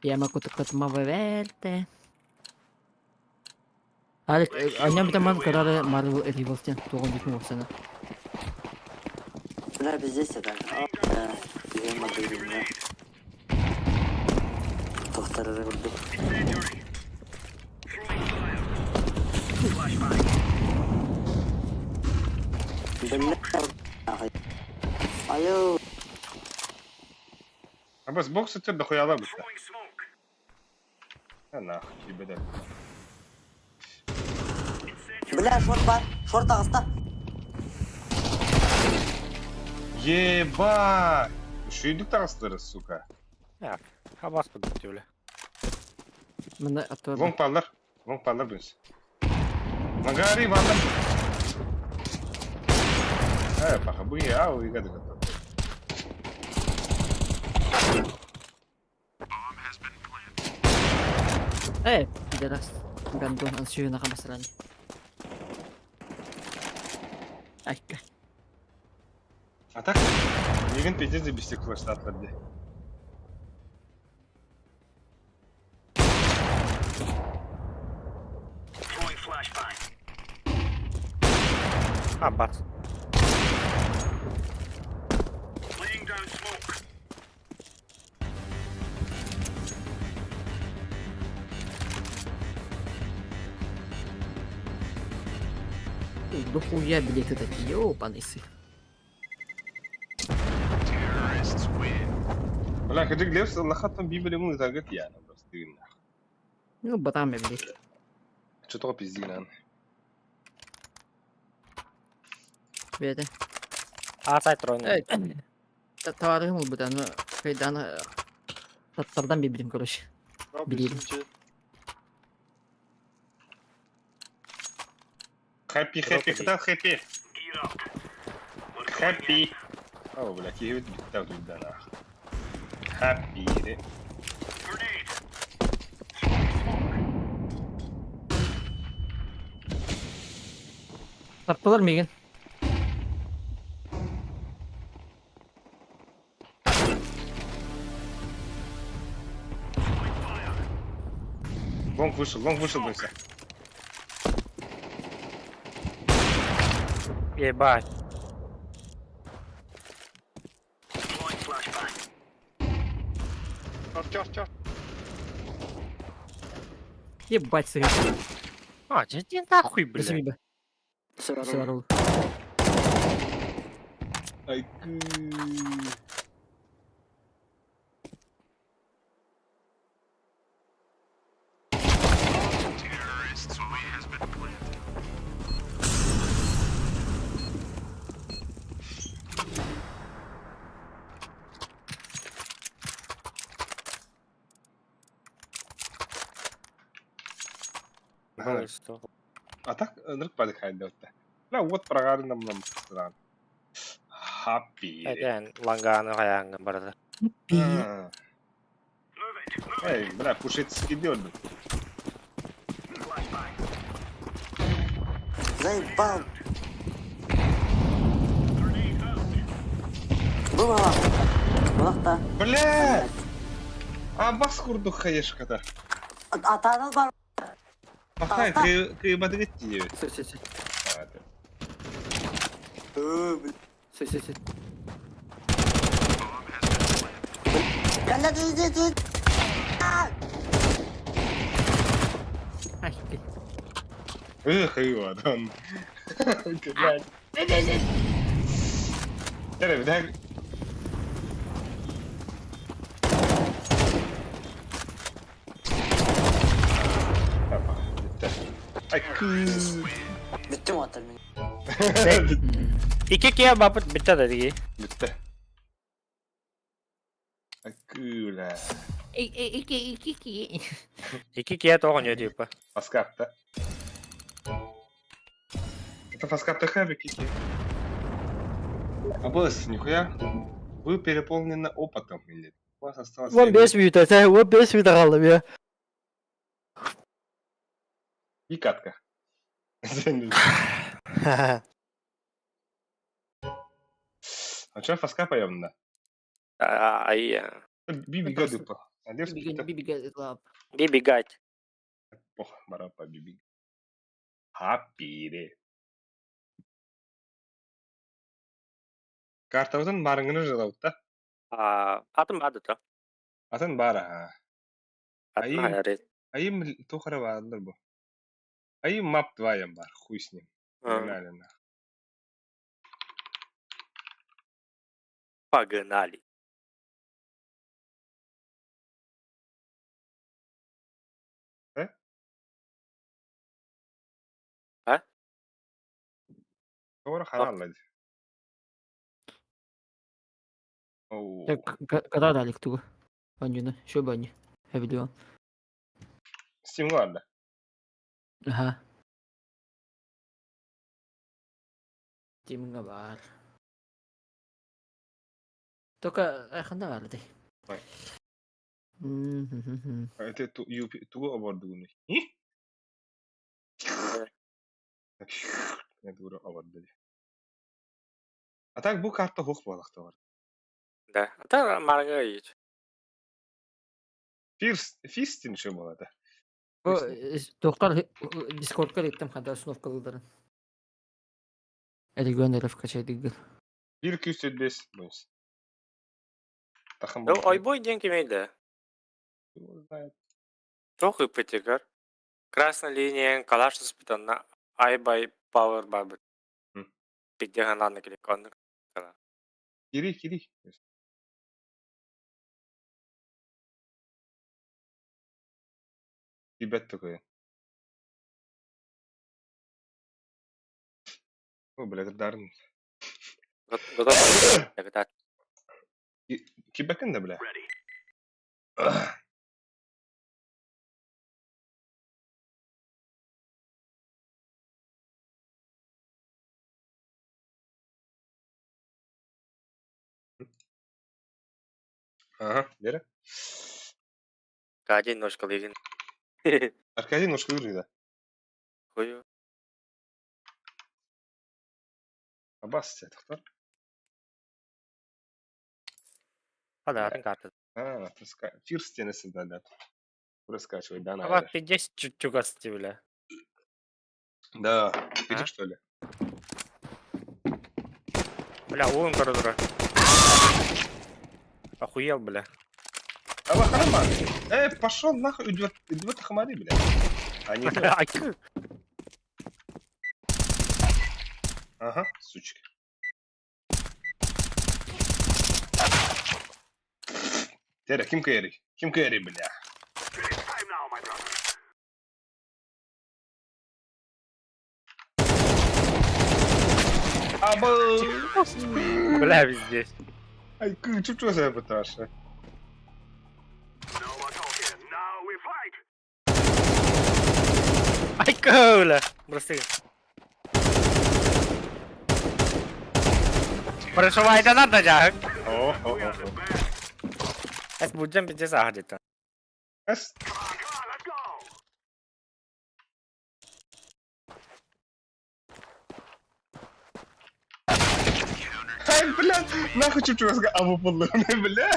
[SPEAKER 11] Я могу так мавелте. Алик, аням таман карары Marvel Rivals-тен туган бит мовсана.
[SPEAKER 3] Бля, пиздец это. Бля, я могу, бля. Тохтар рыбу. Бля, нахуй. Айо.
[SPEAKER 1] Аббас, бокс өтер дохуяла бытта. А нахуй, ебеде.
[SPEAKER 3] Бля, шорт бар. Шорт ағыста.
[SPEAKER 1] Еба! Шүйдік тағыстыры, сука.
[SPEAKER 2] Хабас подутти, бля.
[SPEAKER 11] Мында атты.
[SPEAKER 1] Лонг паллар. Лонг паллар бүнс. Магари баллар. Э, паха, буи, ау, и гады готов.
[SPEAKER 11] Э, пидорас. Гандон, ансюна камасрани. Айка.
[SPEAKER 1] А так, Мигін пиздец забесте флеш атлар де.
[SPEAKER 2] А, бац.
[SPEAKER 11] Дохуя билеты такие, ёбаный сын.
[SPEAKER 1] Бля, кыдык левс, лахаттан бибеле мун таргет я, просто ты нахуй.
[SPEAKER 11] Ну, батами, блядь.
[SPEAKER 1] Что только пизди нан.
[SPEAKER 11] Беде.
[SPEAKER 2] А, сайт тронул.
[SPEAKER 11] Эй. Табаарыһым ылбыта, аны кыйдаан таттардан биэрбитим, короче. Билиим.
[SPEAKER 1] Хэппи, хэппи, хата хэппи. Хэппи. О, бля, киһибит бүттэ утуйда нах. Хэппи.
[SPEAKER 11] Таптылар миигин.
[SPEAKER 1] Лонг вышел, Бенса.
[SPEAKER 2] Ебать.
[SPEAKER 9] Чор, чор, чор.
[SPEAKER 11] Ебать, сыграл.
[SPEAKER 2] А, иди нахуй, блядь.
[SPEAKER 11] Спасибо.
[SPEAKER 3] Сырарыл.
[SPEAKER 1] Ай, А так, ынырык бадык хайдыбытта. Бля, вот прогарынан мына мыстыдан. Хаппи.
[SPEAKER 2] Эден ланганы хайаангын барда.
[SPEAKER 1] Эй, бля, пушецкий дернут.
[SPEAKER 3] Заебал. Было. Булакта.
[SPEAKER 1] Бля! А бас курдук хаешката.
[SPEAKER 3] Атаныл бар.
[SPEAKER 1] Пахай, ты кыйбадыгыт тиебит.
[SPEAKER 11] Все, все, все. Все, все, все. Ай, блин.
[SPEAKER 1] Эх, Иван. Блядь. Эрэ, бля. Апа, бүттэ. Ай, кыы.
[SPEAKER 3] Бүттүм атыр мен.
[SPEAKER 2] Икки киһи бапыт бүттэ да дии.
[SPEAKER 1] Бүттэ. Ай, кыы,
[SPEAKER 11] Ики, ики, ики.
[SPEAKER 2] Икки киһи тоҕо типа.
[SPEAKER 1] Фаскапта. Это фаскапта хэви кики. Абыс, нихуя. Вы переполнены опытом, или? У вас осталось...
[SPEAKER 10] Уон бес мүнүүтэ, уон бес мүнүүтэ хаалла я.
[SPEAKER 1] И катка. А чё фаска поем, да?
[SPEAKER 2] Ай,
[SPEAKER 1] Биби гадыпа.
[SPEAKER 11] Биби лап.
[SPEAKER 2] биби гать.
[SPEAKER 1] Пох, барапа биби. Хаппире. Картабытын барыңыны жылабыт да?
[SPEAKER 2] Атын бады то.
[SPEAKER 1] Атын бар, а.
[SPEAKER 2] Атын
[SPEAKER 1] Айым,
[SPEAKER 2] айары.
[SPEAKER 1] айым тухара баалар бу. Айым мап 2 бар, хуй с ним. Погнали нах.
[SPEAKER 2] Погнали.
[SPEAKER 1] Э?
[SPEAKER 2] А?
[SPEAKER 1] Тора харалла. Оу.
[SPEAKER 11] Когда дали кто? Анюна, что бы они? Я видел.
[SPEAKER 1] Steam ладно.
[SPEAKER 11] Ага. Тимга бар. Только ханда бар дей.
[SPEAKER 1] Ой. Это ту ю тугу обордугуну. И? Это обордугу. А так бу карта хух балахта бар.
[SPEAKER 2] Да. Ата марга ич.
[SPEAKER 1] Фирс, фистин шо балата.
[SPEAKER 11] Доктор Дискордка реттем ханда установка кылдырын. Регион РФ качай диггин.
[SPEAKER 1] Бир 205 бонус. Тахым
[SPEAKER 2] Ну, ойбой ден кемейді. Тох ыпытыгар. Красная линия калаш спитанна айбай power бабы. Пиддехан ланна келек онны.
[SPEAKER 1] Кири, кири. Ребят такое. О, бля, это дарн.
[SPEAKER 2] Готов.
[SPEAKER 1] Кибэкин да бля. Ага, Вера.
[SPEAKER 2] Аркадий ножкалыырын.
[SPEAKER 1] Аркадий ножкалыыр да.
[SPEAKER 2] Хою.
[SPEAKER 1] Абас тохтор.
[SPEAKER 2] Хадаатын карта.
[SPEAKER 1] А, Фирс тенесі да, да. Раскачивать, да,
[SPEAKER 2] Аба
[SPEAKER 1] наверное.
[SPEAKER 2] пиздец чуть-чуть бля.
[SPEAKER 1] Да, видишь, что ли?
[SPEAKER 2] Бля, уун коридора. Охуел, бля.
[SPEAKER 1] Аба, харама. Пошел нахуй, идет, идет хамари, бля. Они Ага, сучка. Теря, ким кэри? Ким кэри, бля? Аба!
[SPEAKER 2] Бля, везде.
[SPEAKER 1] Ай, чуть-чуть саботаж.
[SPEAKER 2] Ай, бля. Броси. Прошивай, да надо, жак.
[SPEAKER 1] О, о, о, о.
[SPEAKER 2] Эс будем пиздец ахдита.
[SPEAKER 1] Эс. Ай, бля, нахуй чуть-чуть абу подлыгны, бля.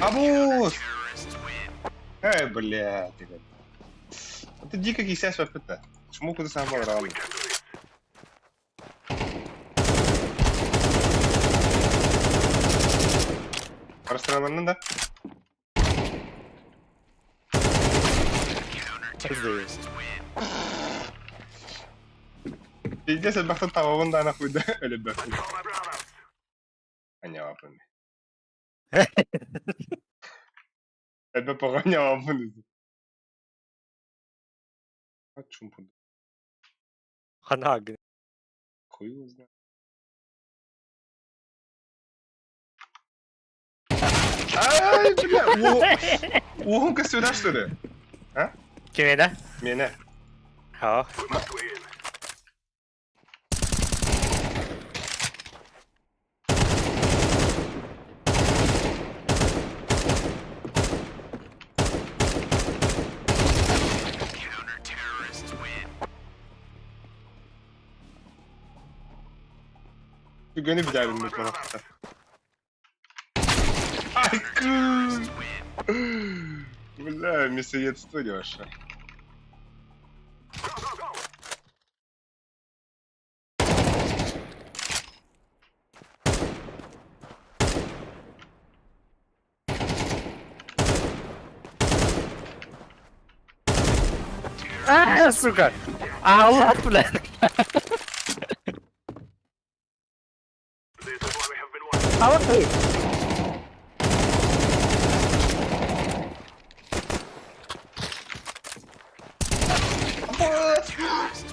[SPEAKER 1] Абуз! Эй, бля, ты как. Это дико кисясь вообще-то. Чему куда сам рано? Пространно, да? Пиздец, элбэхтэн табабын да нахуй да өлөбөккүн. Аньаабын. Элбэх поҕо А чумпун.
[SPEAKER 2] Ханаг.
[SPEAKER 1] Хуй его знает. Ай, бля, уоһун көстүбүтэ что ли? А?
[SPEAKER 2] Кимэ да?
[SPEAKER 1] Миэнэ.
[SPEAKER 2] Хоо.
[SPEAKER 1] Түгэни билээбин бу Ай, ку! Бля, мясоедство вообще.
[SPEAKER 2] А, сука! Аллах, бля! А вот ты!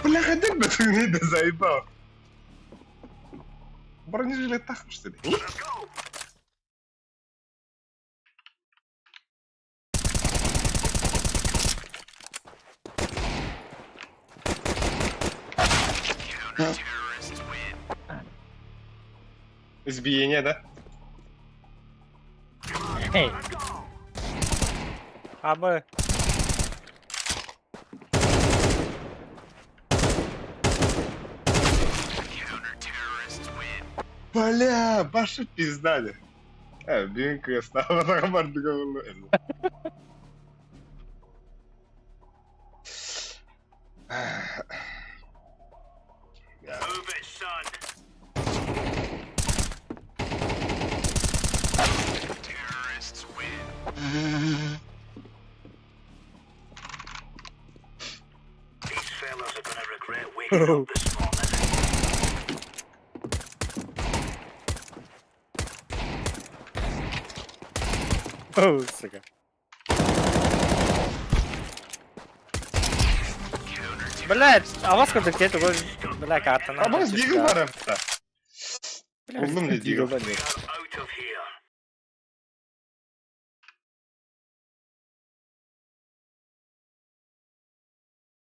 [SPEAKER 1] Бля, хотя бы ты да заебал. Бронежилет тахм, что ли? Избиение, да?
[SPEAKER 2] Эй. Абы.
[SPEAKER 1] Бля, башы пиздали. Бүгүн кыастаабатаҕа бардыга буолла.
[SPEAKER 2] Сука. Блядь, а вас курдук те тугу бля картаны.
[SPEAKER 1] Абас дигл бар да. Булдум не дигл.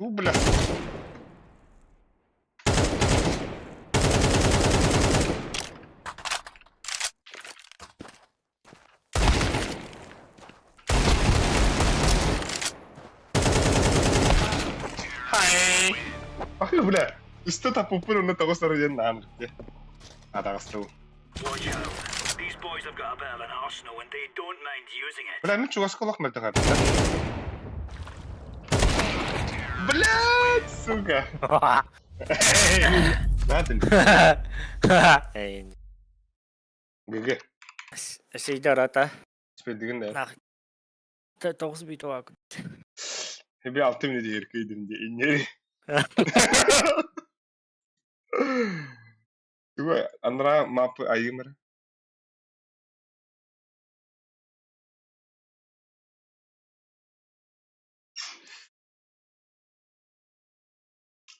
[SPEAKER 1] У, бля. Хай. Ах, бля. Үстэ таппыппын онно тоҕус сары диэн наан бүттэ. Атаҕастыбын. Бля, мин чугаска олох мөлтөх эбит. Блядь, сука. Наатын.
[SPEAKER 2] Эй.
[SPEAKER 1] ГГ.
[SPEAKER 2] Сейдарата.
[SPEAKER 1] Спедигин да.
[SPEAKER 2] Нах. Тоғыз бит оға.
[SPEAKER 1] Хеби алты минут еркейдим де иннери. Туга анра мап айымыр.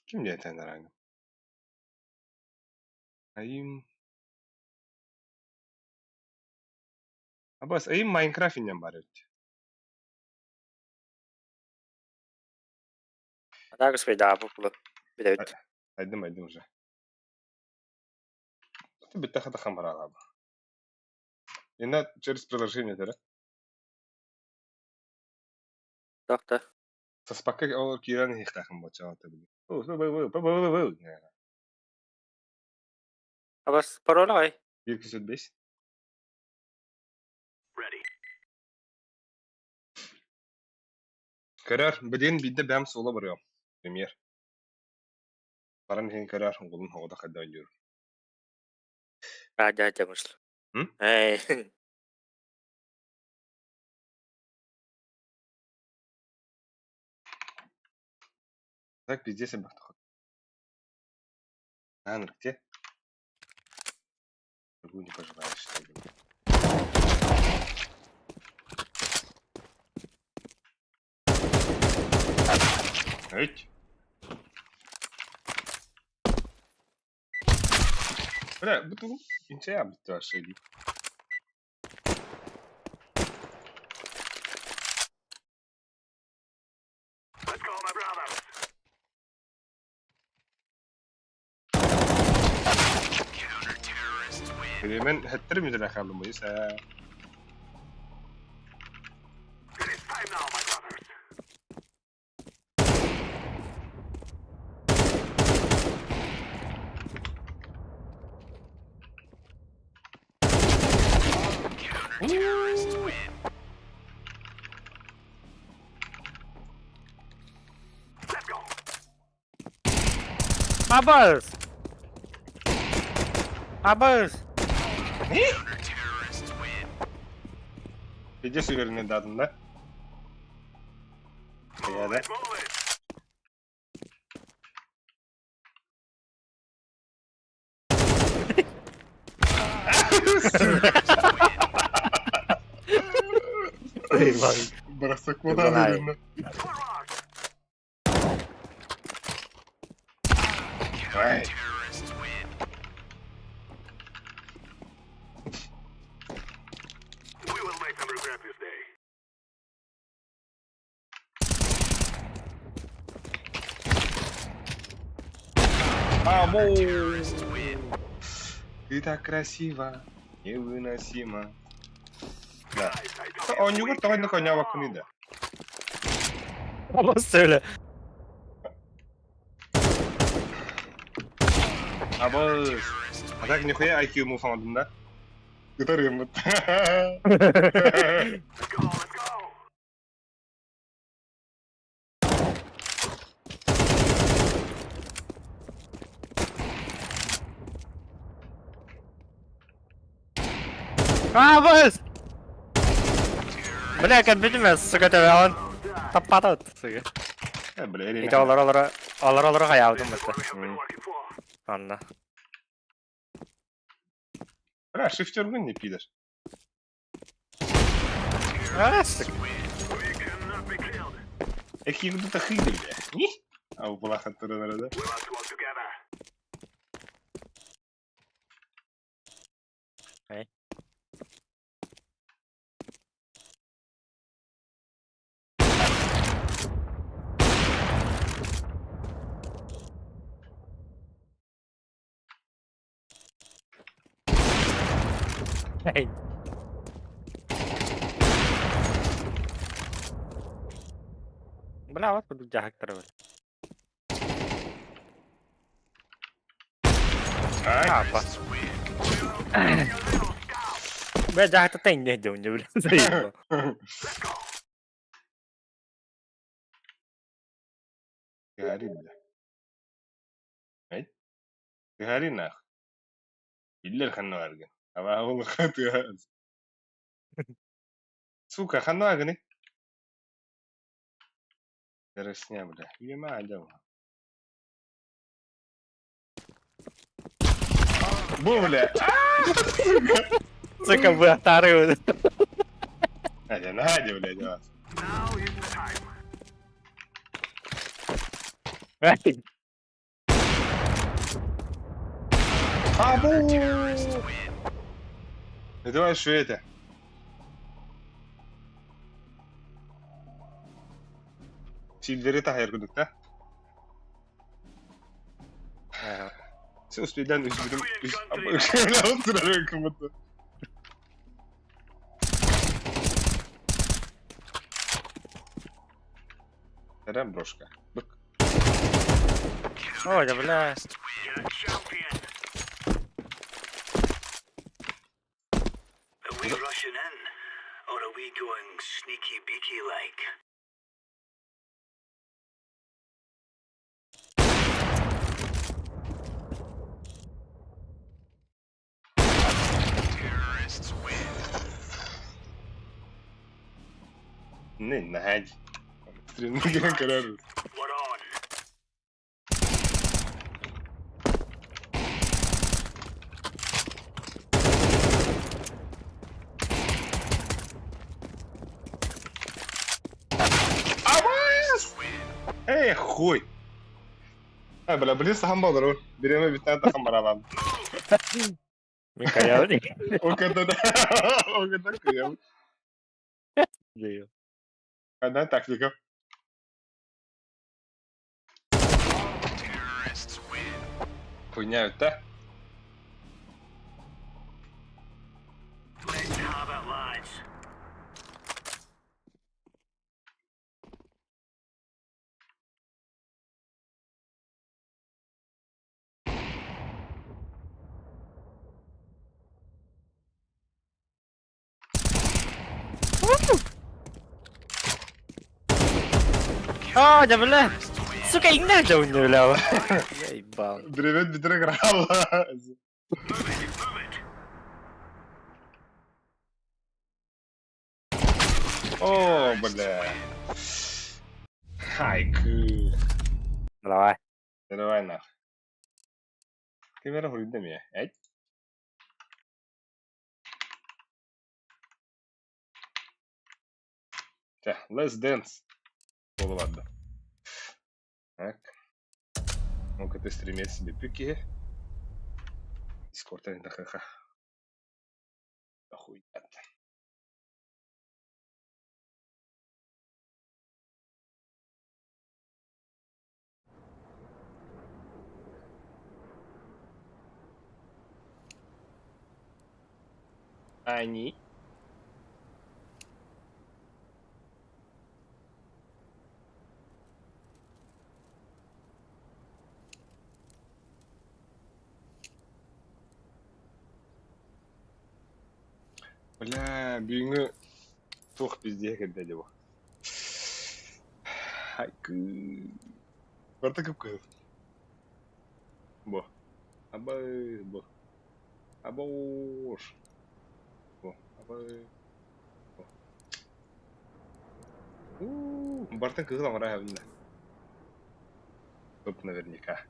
[SPEAKER 1] Ким диэтэ анарааҥҥа? Айым Абас айым Майнкрафт инньэн баар эбит.
[SPEAKER 2] Атак спейдаапы пулы. Билэбит.
[SPEAKER 1] Айдым айдым уже. Ты бүттэ хатахан бараалаба. Инна через приложение да?
[SPEAKER 2] Так да.
[SPEAKER 1] Саспакка ол киирэн иһиэхтээхин буолчаҕа били.
[SPEAKER 2] Абас пароль ай.
[SPEAKER 1] Биир күсүт бэс. Көрөр, билигин биирдэ бэйэм суола барыам. Премьер. Баран иһин көрөр, оҕолун оҕото хайда оонньуур.
[SPEAKER 2] А, дядя мысль.
[SPEAKER 1] М?
[SPEAKER 2] Эй.
[SPEAKER 1] Так пиздец элбэх Аан, где? Другую не пожелаешь, что ли? Эть. Бля, бу тугу инчэ абыттаашай дии. Бириэмэн хэттэр мүтэлэ хааллым бойус ээ.
[SPEAKER 2] Абас! Абас!
[SPEAKER 1] Пиздец уверенный дадым да? Я да? Бросок вода уверенно. Ай. Амо! Ты так красива, невыносимо. Да. Оонньуугар тоҕо инник оонньообоккунуй да?
[SPEAKER 2] Абас söyle.
[SPEAKER 1] Абыс. А так нихуя IQ му оҥордум да? Ытарыаммыт.
[SPEAKER 2] Абас! Бля, компьютер, сука, тебя он таппатат, сука.
[SPEAKER 1] Э, бля, эрин.
[SPEAKER 2] Ити олор олор олор олор хаябытым бытта. Анна.
[SPEAKER 1] Бля, шифтергун не пидор.
[SPEAKER 2] А, сука.
[SPEAKER 1] Экки куда-то хыйды, бля. Не? А у плаха да?
[SPEAKER 2] Эй. Эй. Бля, вот курдук дьаһыктара били.
[SPEAKER 1] Ай.
[SPEAKER 2] Апа. Бля, дьаһыкта тэҥнэ дьон, бля. Заебал.
[SPEAKER 1] Говори, бля. Ай. Говори нах. Биллэр ханна бааргын. Абаа Сука, ханна бааргыный? Доросня, бля. Ема, адама. Бу, бля.
[SPEAKER 2] Сука, вы отары.
[SPEAKER 1] Надя, Надя, блядь, вас.
[SPEAKER 2] Эй.
[SPEAKER 1] Абу! Ну давай что это? Силдери тахайыр кудук да? Все, успейдан үзбүтүм. Отурар кымыты. Терем брошка. Бык.
[SPEAKER 2] Ой, да бля.
[SPEAKER 1] Не, Надь. Стрельну карару. Абас! Эй, хуй! А, бля, блин, сам болру. Береме битна та хамаралам.
[SPEAKER 2] Мин каял.
[SPEAKER 1] Оката да. Оката куям. Одна тактика. Хуйня это.
[SPEAKER 2] А, да бля. Сука, иҥнэ дьон, бля. Я ебал.
[SPEAKER 1] Привет, битре грала. О, бля. Хайк.
[SPEAKER 2] Давай.
[SPEAKER 1] Давай нах. Камера хуйда меня. Эй. Так, let's dance. Ладно. Так. Ну-ка ты стримец себе пики. Дискорд ха-ха. Охуенно. Они. Бля, бүгүҥҥү туох пиздец кэллэ дии бу. Хайкы. Барыта кып-кыһыл. Бу. Абай, бу. Абош. Бу. Абай. Бу. У, барыта кыһыл аҥара эбиннэ. Тут наверняка.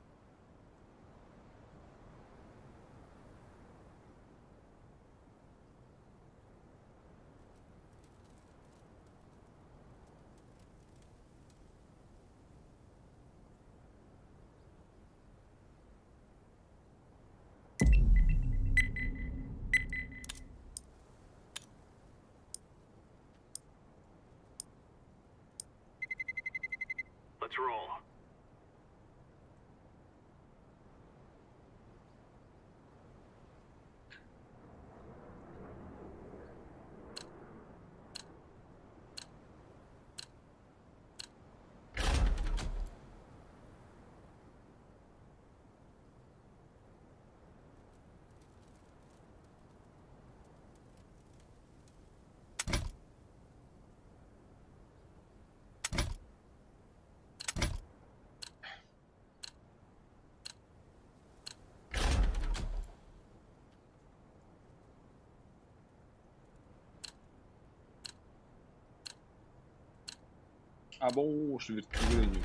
[SPEAKER 1] Абоу, швертигрыню.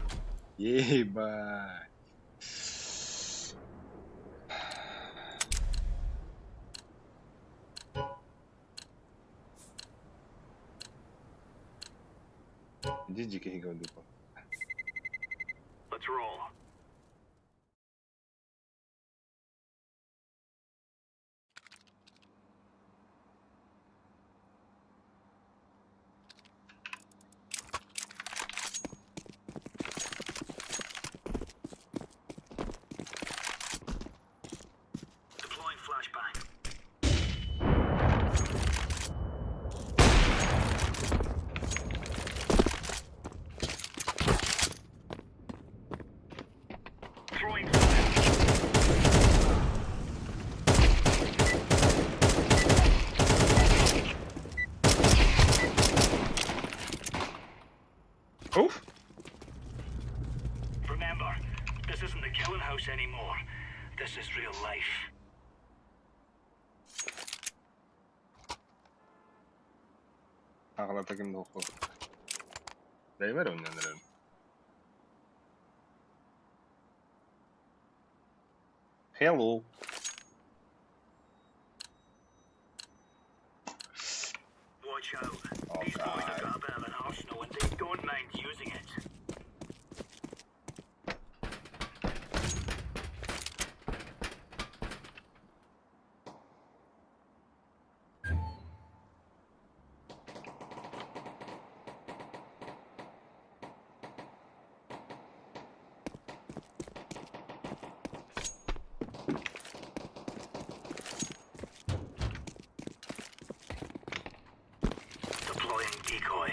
[SPEAKER 1] Ебать. Иди дикий говорю. Уф.
[SPEAKER 7] Remember, this isn't the killing house anymore. This is real life.
[SPEAKER 1] Аҕалата ким да оххо. Дайвер ойнанырын. Hello.
[SPEAKER 7] Watch out.
[SPEAKER 1] Oh
[SPEAKER 7] These boys have
[SPEAKER 1] god.
[SPEAKER 7] got a bit of an arsenal and they don't mind using it. Deploying decoy.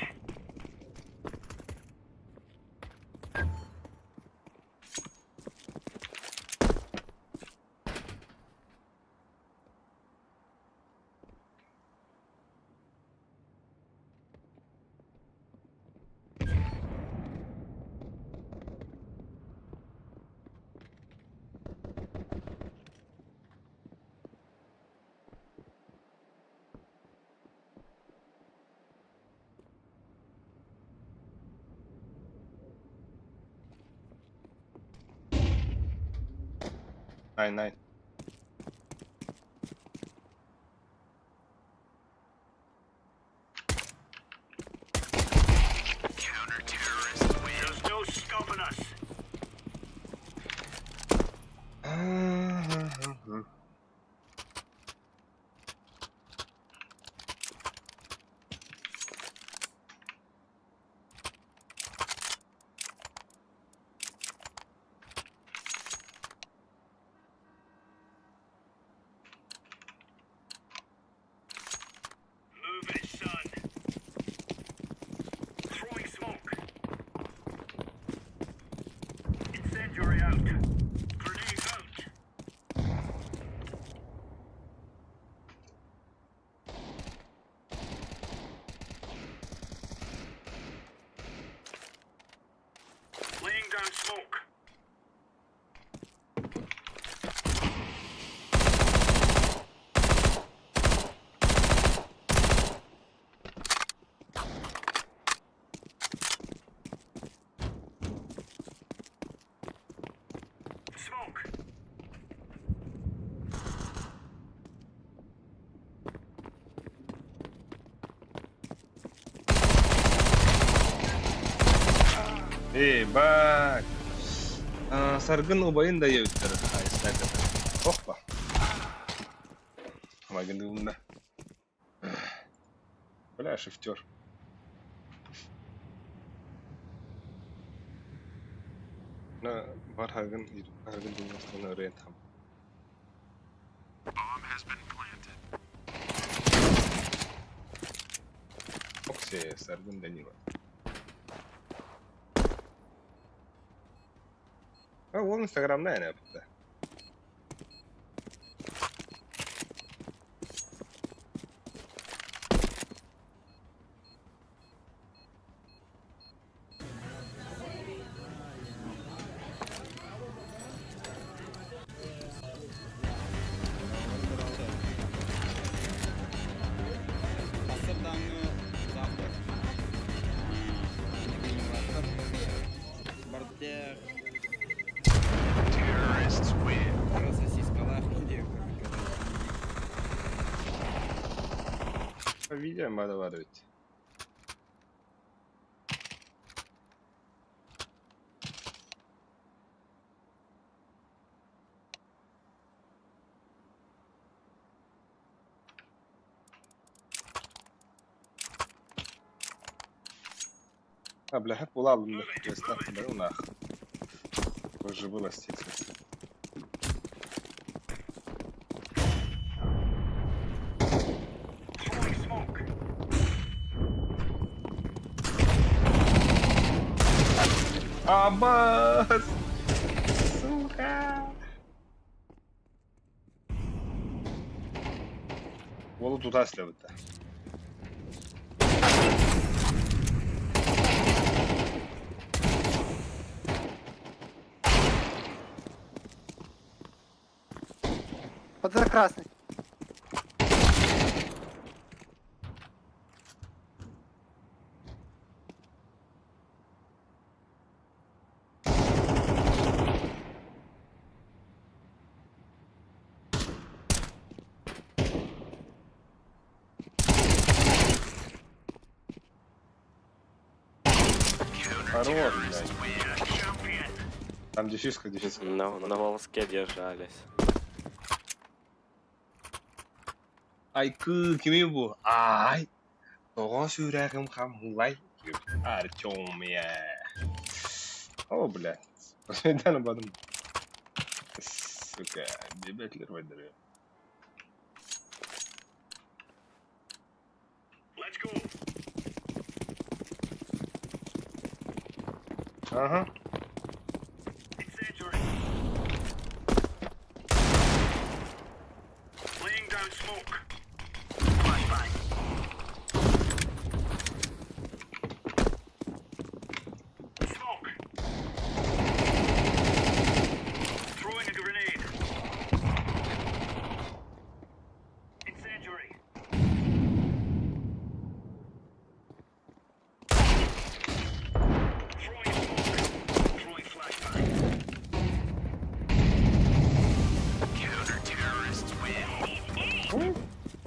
[SPEAKER 1] 9 9.
[SPEAKER 7] There's no stopping us. Move it, son. Throwing smoke. Incendiary out. Grenade out. Laying down smoke. Smoke.
[SPEAKER 1] Ебать. Саргын убайын да ебіттір. Опа. Магын Бля, шифтер. Бар харгын харгын дьиҥ ырыан там. Оксе, Саргын Данила. А, ол инстаграмна ene yaptı. Видео надо варить. А, бля, була да, нах. Уже было ститься. Абас! Сука! Уолу туда слевыта.
[SPEAKER 10] Вот это красный.
[SPEAKER 1] Хорош, блядь. Там дефиска, дефиска.
[SPEAKER 6] На волоске держались.
[SPEAKER 1] Ай, кы, кими бу? Ай! Тоҕо сүрэҕим хамлай. Артем, я. О, блядь. Посмотри бадым. Сука, дебетлер вайдыры. Ага.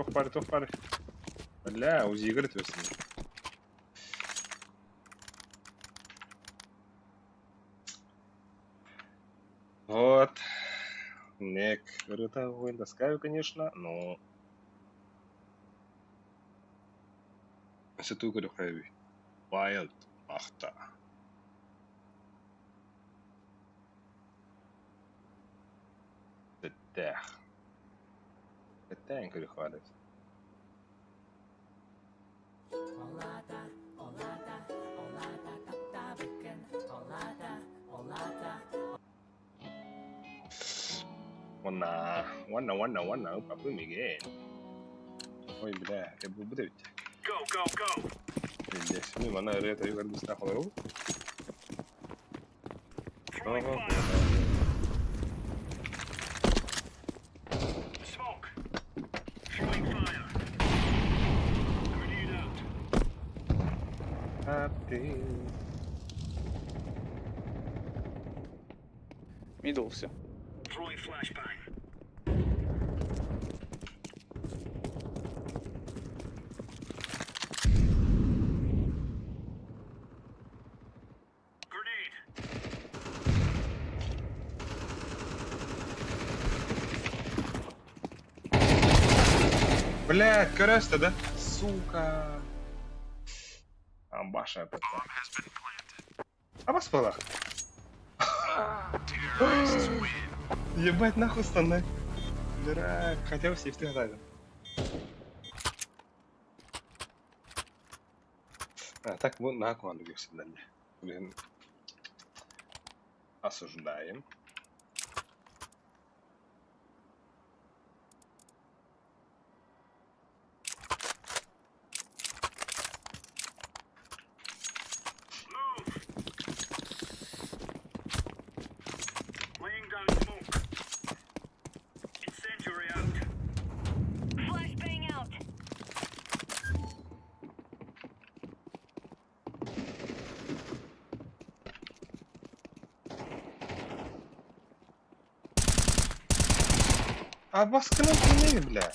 [SPEAKER 1] Туох бары, туох бары. Бля, УЗИ төсін. Вот. Нек, это огонь таскаю, конечно, но... Сету хэви. Wild Махта. Тэтэх. Тэтэн көрү Уонна, уонна, уонна, уонна, упапы миген. Ой, бля, я буду ведь. Здесь, ну, она это югар быстро холору.
[SPEAKER 12] Мидл все.
[SPEAKER 1] Блядь, көрөстө да? Сука. Амбаша это. Абас была. Ебать нахуй станай. Дурак, хотя бы сейфти хатайдым. А, так бу наһаа куманды көрсүллэллэр. Билигин осуждаем. А баскынан кимнеги бля?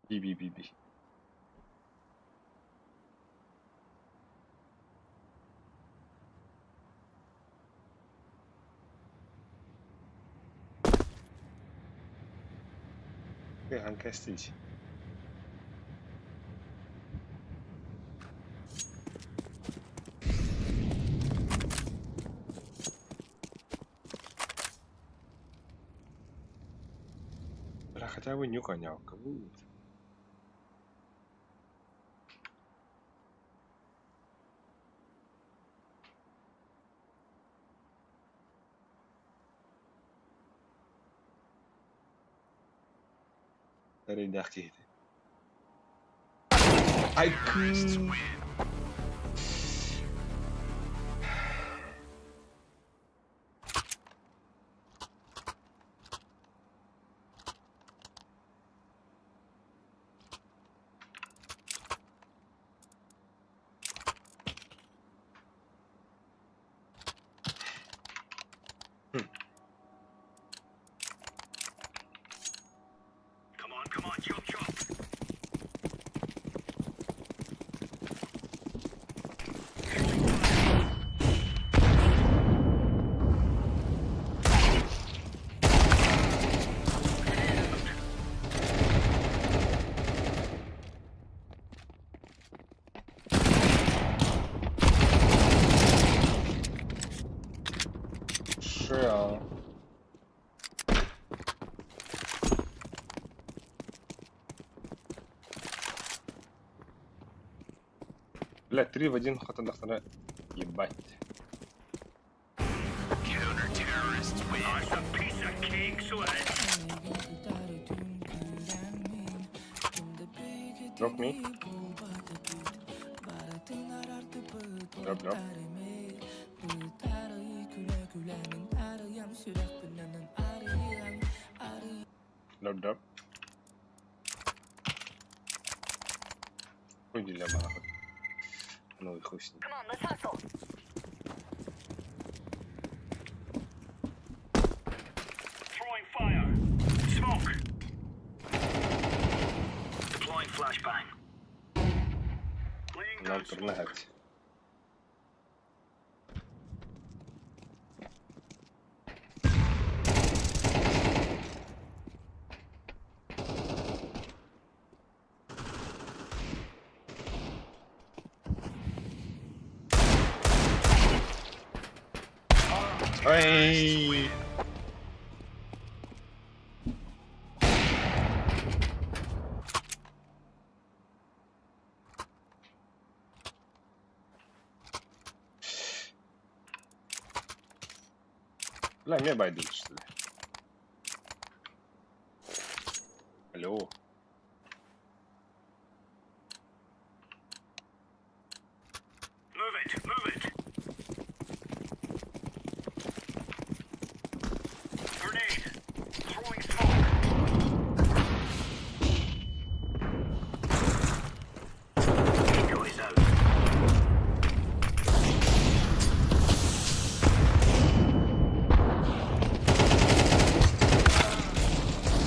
[SPEAKER 1] Би би би би. Хаҥкэстиич. Бля, хотя бы нюк онялка будет. Эрэйдээх киһити. Айкыы! 是啊。Бля, 3 в 1 хотандахтара. Ебать. Drop me. Drop, drop. Drop, drop. Хуй для нахуй. Ну и хуй с ним. Нам турнать. Ай! Бля, мне байдут, что ли? Алло.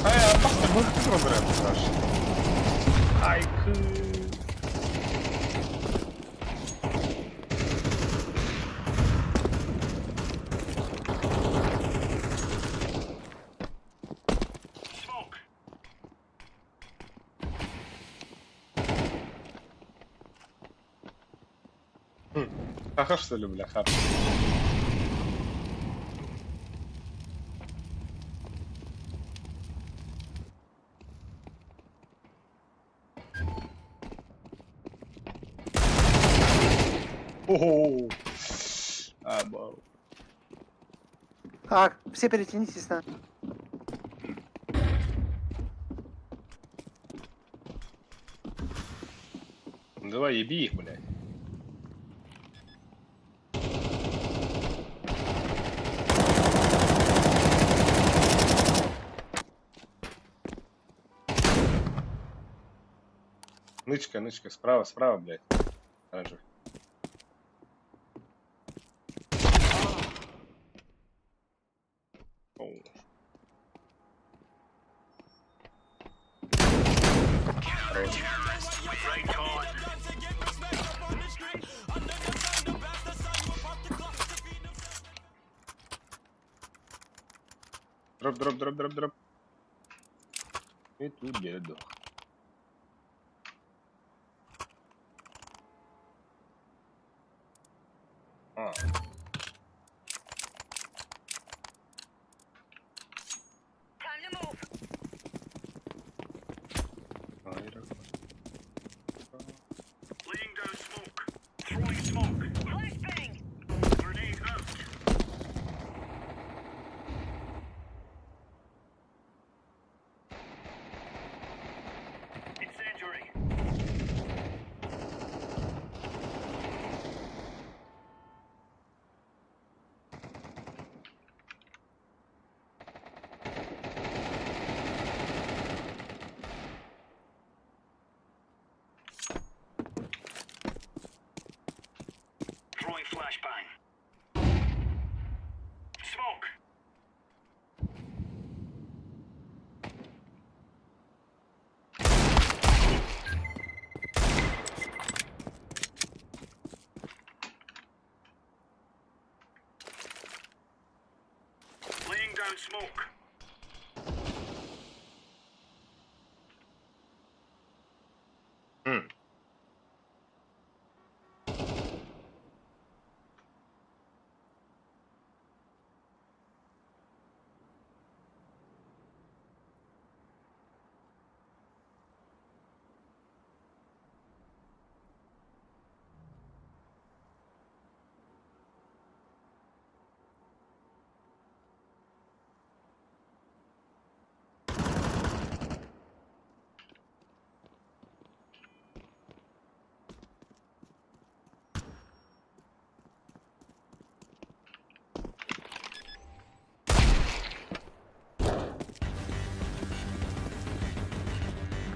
[SPEAKER 1] Ай, а пахта быхты выбираем, Саш. Айкы. Саха что ли, бля, хап? Ого! Абау.
[SPEAKER 10] Так, все перетянитесь на.
[SPEAKER 1] Ну давай еби их, блядь. Нычка, нычка, справа, справа, блядь. Оранжевый. Оу. Хорош. Дроп, дроп, дроп, дроп, дроп. И тут деду. А. Айра. М.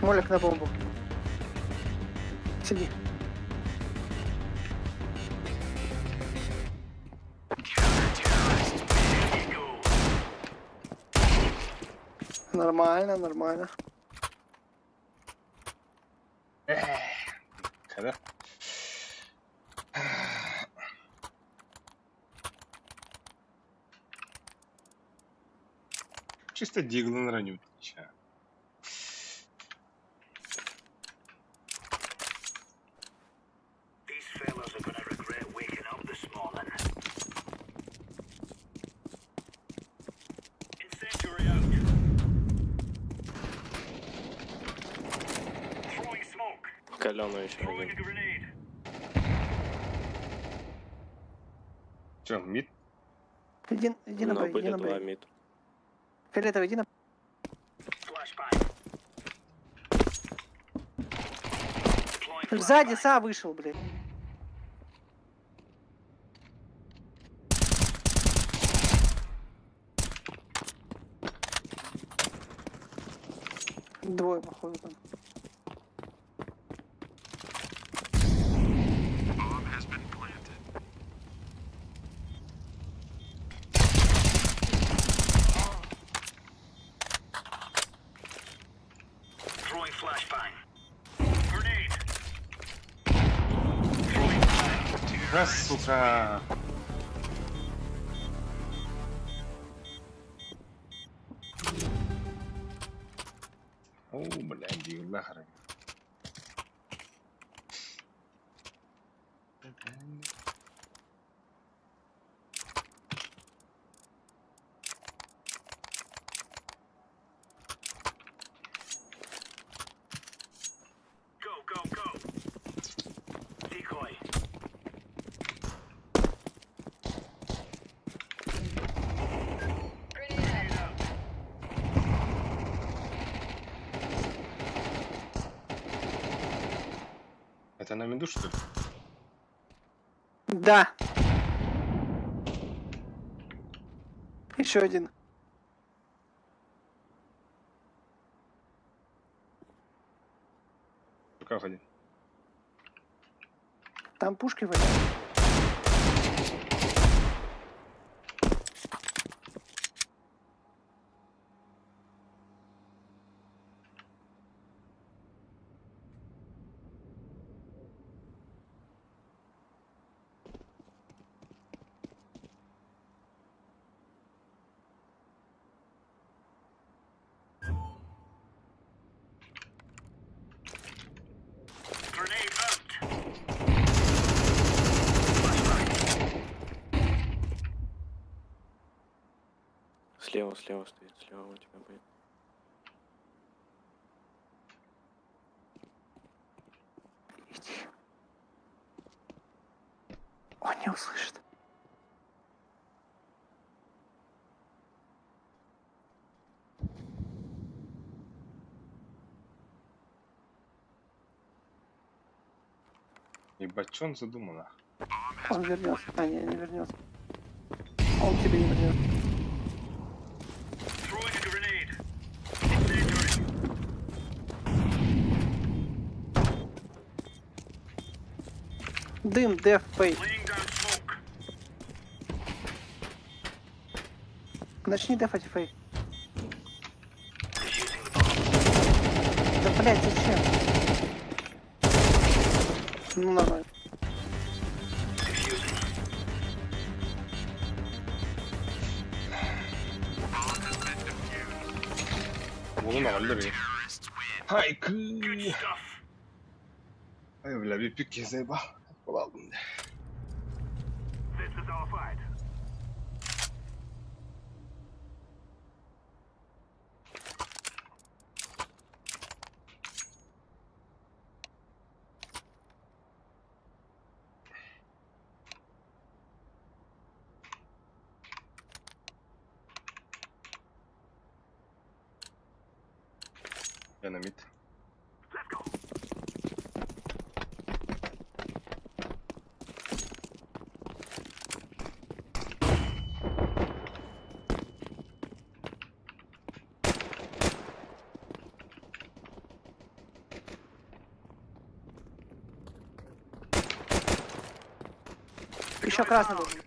[SPEAKER 10] Молик на бомбу. Сиди. Нормально, нормально.
[SPEAKER 1] Когда? Чисто диглан раню. Ща.
[SPEAKER 6] Каленый еще один.
[SPEAKER 1] Че, мид?
[SPEAKER 10] Иди, иди на
[SPEAKER 6] Но
[SPEAKER 10] Б, иди
[SPEAKER 6] были
[SPEAKER 10] на
[SPEAKER 6] два
[SPEAKER 10] Б.
[SPEAKER 6] мид.
[SPEAKER 10] Фиолетовый, иди на Б. Сзади Са вышел, блядь. Двое, походу, там.
[SPEAKER 1] Раз, сука. О, блядь, нахрен. Это на миду, что ли?
[SPEAKER 10] Да. Еще один.
[SPEAKER 1] В руках один.
[SPEAKER 10] Там пушки валят.
[SPEAKER 6] Слева, слева стоит, слева у тебя будет.
[SPEAKER 10] Иди. Он не услышит.
[SPEAKER 1] Ебать, что он задумал, нах?
[SPEAKER 10] Он вернется. А, не, не вернется. Он к тебе не вернется. Дым, деф, фейк. Начни дефать фейк. Да блять, зачем? Ну нормально.
[SPEAKER 1] Oğlum aldı beni. Haykı. Ay бля, bir pik kese bak. Kol aldım. Я на мид.
[SPEAKER 10] Еще красный должен.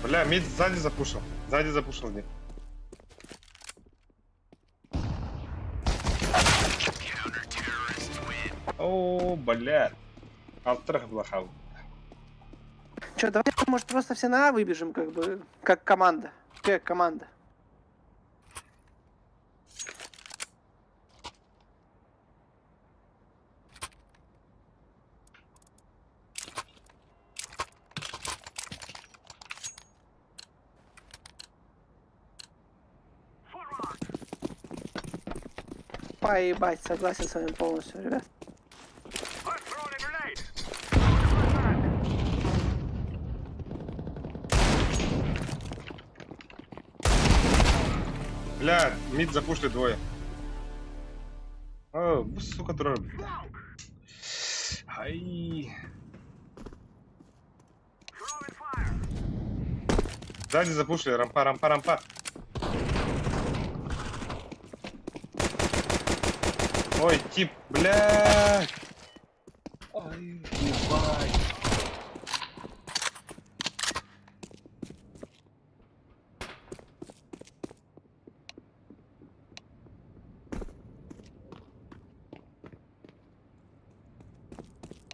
[SPEAKER 1] Бля, мид сзади запушил. Сзади запушил один. О, бля. Алтрах блахал.
[SPEAKER 10] Че, давай, может, просто все на А выбежим, как бы, как команда. Как команда. Поебать, согласен с вами полностью, ребят.
[SPEAKER 1] Бля, мид запушили двое. О, сука, трое. Ай. Сзади запушили, рампа, рампа, рампа. Ой, тип, бля.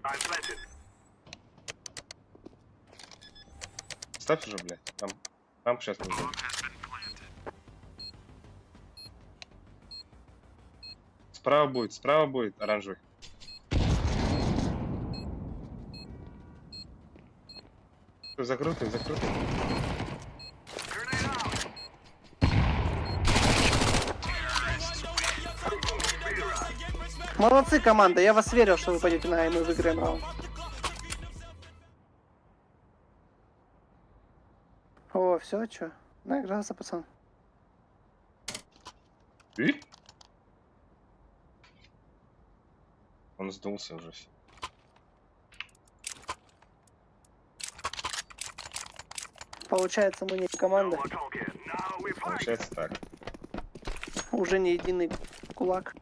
[SPEAKER 1] Ай, ебать. Ставь уже, блядь. Там, там сейчас нужно. Справа будет оранжевый. Всё, Закрытый, закрытый.
[SPEAKER 10] Молодцы, команда, я вас верил, что вы пойдете на А, и мы выиграем раунд. все, чё? Наигрался, пацан.
[SPEAKER 1] И? Он сдулся уже.
[SPEAKER 10] Получается, мы не команда.
[SPEAKER 1] Получается так.
[SPEAKER 10] Уже не единый кулак.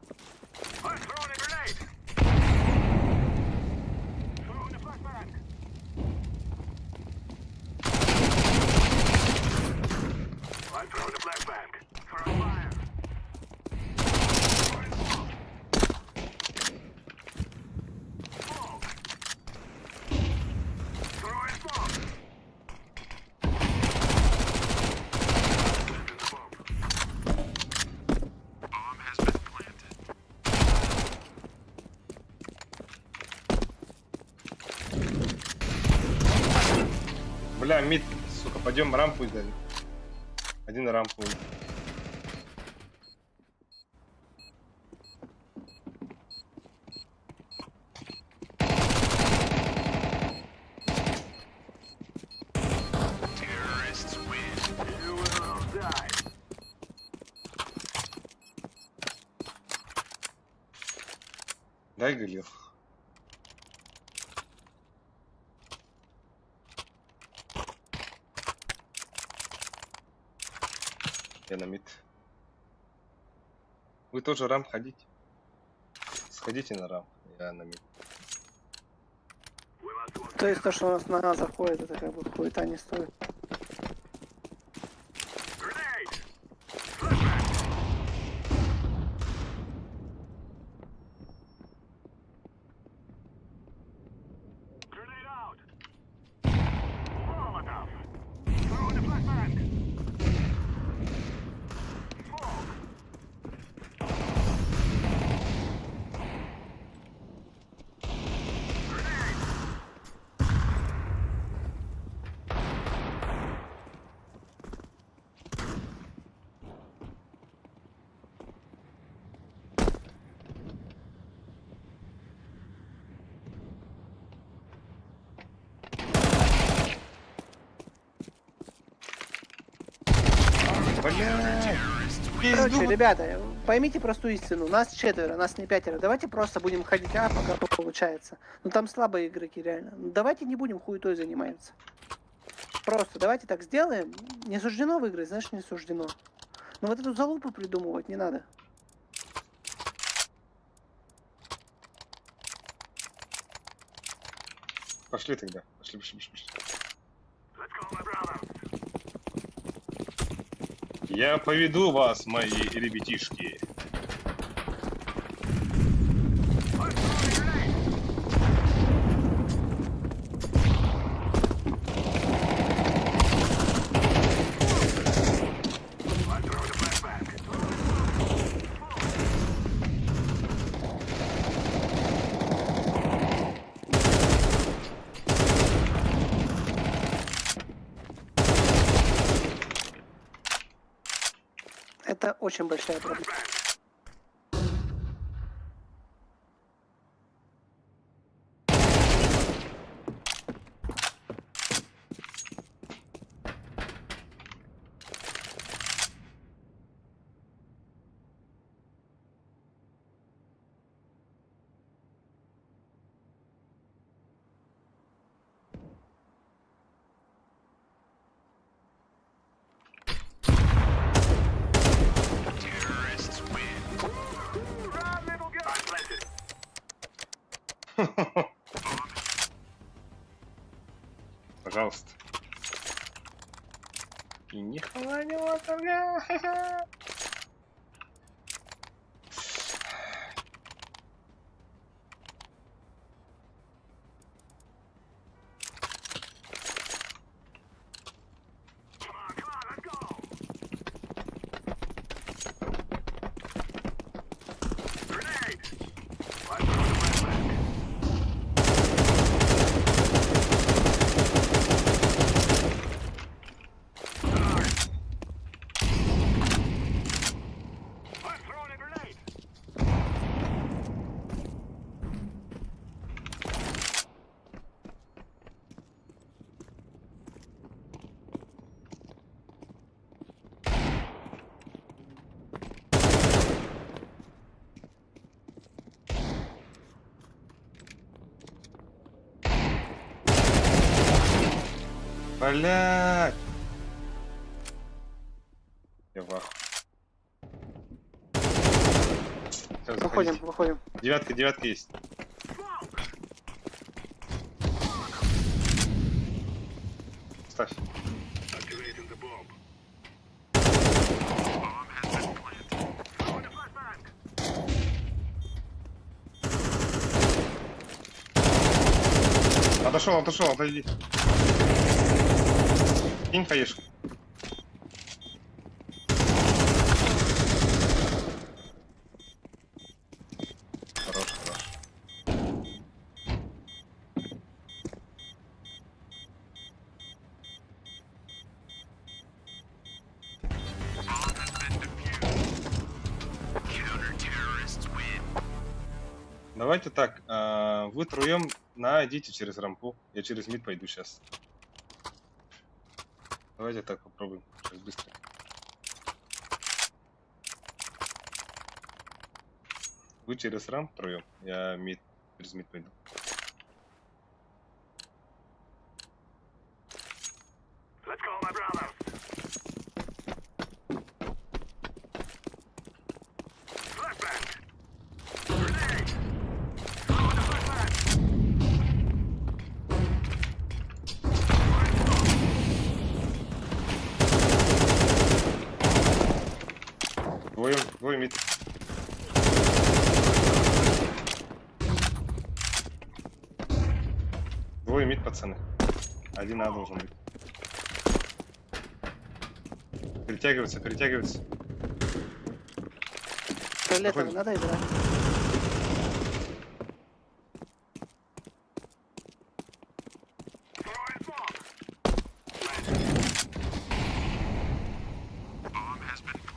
[SPEAKER 1] Бля, мид, сука, пойдем рампу дали. Один рампу. Дай Галил. Я на мид. Вы тоже рамп ходите. Сходите на рамп, я на мид.
[SPEAKER 10] То есть то, что у нас нога заходит, это как бы хуета не стоит.
[SPEAKER 1] Бля!
[SPEAKER 10] Короче, ребята, поймите простую истину. Нас четверо, нас не пятеро. Давайте просто будем ходить, а пока получается. Ну там слабые игроки, реально. Ну, давайте не будем хуетой заниматься. Просто давайте так сделаем. Не суждено выиграть, знаешь, не суждено. Но вот эту залупу придумывать не надо.
[SPEAKER 1] Пошли тогда. Пошли, пошли, пошли, пошли. Я поведу вас, мои ребятишки.
[SPEAKER 10] Это очень большая проблема.
[SPEAKER 1] Пожалуйста. И не бля. Блядь! Я в ахуе. Всё,
[SPEAKER 10] Выходим,
[SPEAKER 1] заходите.
[SPEAKER 10] выходим.
[SPEAKER 1] Девятка, девятка есть. Ставь. Отошел, отошел, отойди. Кинь хаешку. Хорош, хорош. Давайте так, вы троем на идите через рампу. Я через мид пойду сейчас. Давайте так попробуем. Сейчас быстро. Вы через рамп троем, я мид через мид пойду. Двое, двое мид. Двое мид, пацаны. Один А должен быть. Перетягиваться, перетягиваться.
[SPEAKER 10] Фиолетовый
[SPEAKER 1] Заходим.
[SPEAKER 10] надо играть.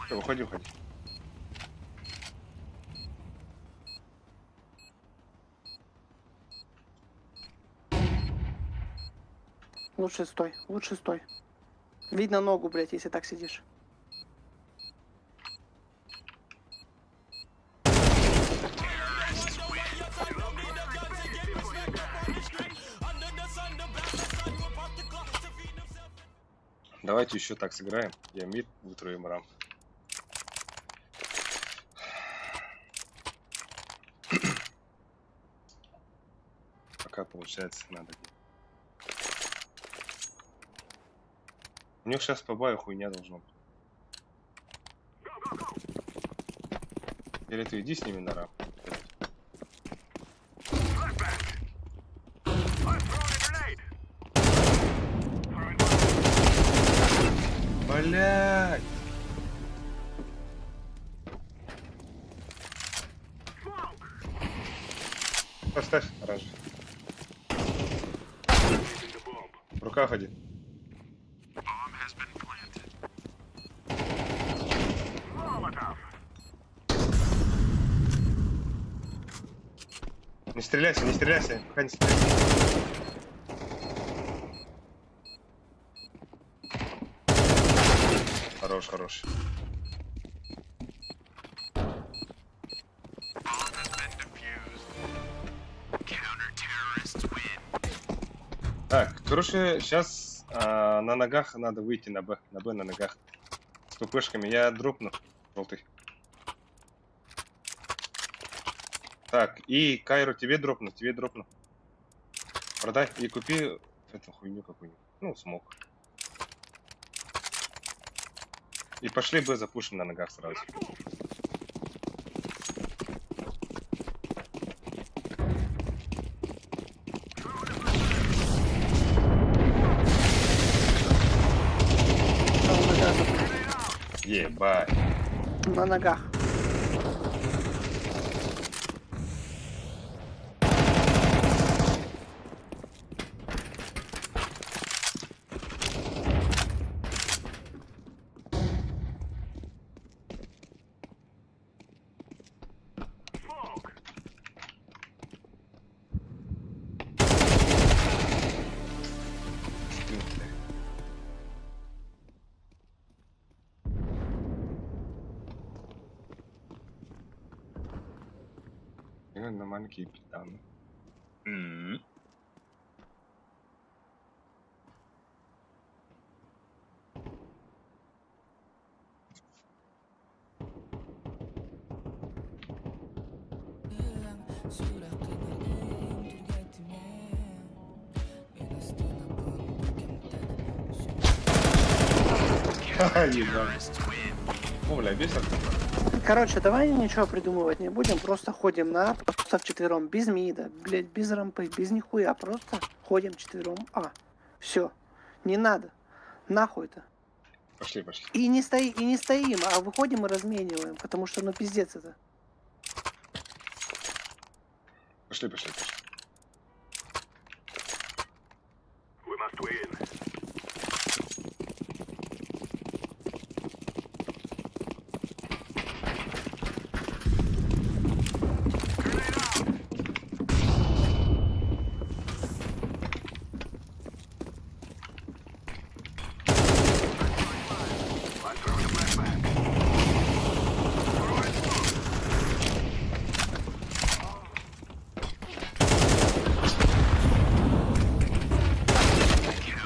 [SPEAKER 1] Всё, выходи, выходи.
[SPEAKER 10] Лучше стой, лучше стой. Видно ногу, блядь, если так сидишь.
[SPEAKER 1] Давайте еще так сыграем. Я мид, вы троем рамп. Пока получается, надо. У них сейчас по баю хуйня должна быть. Или ты иди с ними на рамп. Блять! Поставь оранжевый. В руках один. Не стреляйся, не стреляйся, пока не стреляйся. Хорош, хорош. Так, короче, сейчас на ногах надо выйти на Б. На Б на ногах. С ППшками. Я дропну. Желтый. Так, и Кайру тебе дропну, тебе дропну. Продай и купи эту хуйню какую-нибудь. Ну, смог. И пошли Б запушим на ногах сразу.
[SPEAKER 10] На ногах.
[SPEAKER 1] Ебать.
[SPEAKER 10] На ногах.
[SPEAKER 1] На маленькие питаны. Ебать. О, бля, весь
[SPEAKER 10] Короче, давай ничего придумывать не будем, просто ходим на А, просто вчетвером, без мида, блядь, без рампы, без нихуя, просто ходим вчетвером А. Все. Не надо. Нахуй это.
[SPEAKER 1] Пошли, пошли.
[SPEAKER 10] И не стоим, а выходим и размениваем, потому что, ну, пиздец это.
[SPEAKER 1] Пошли, пошли, пошли.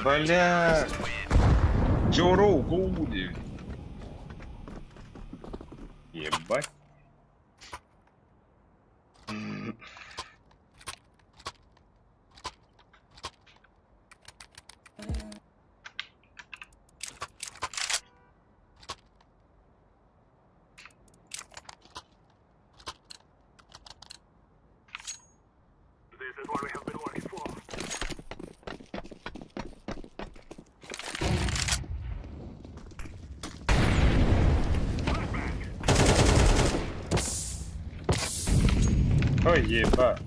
[SPEAKER 1] Бля. Джоро, гоуди. Ебать. Ой, ебать.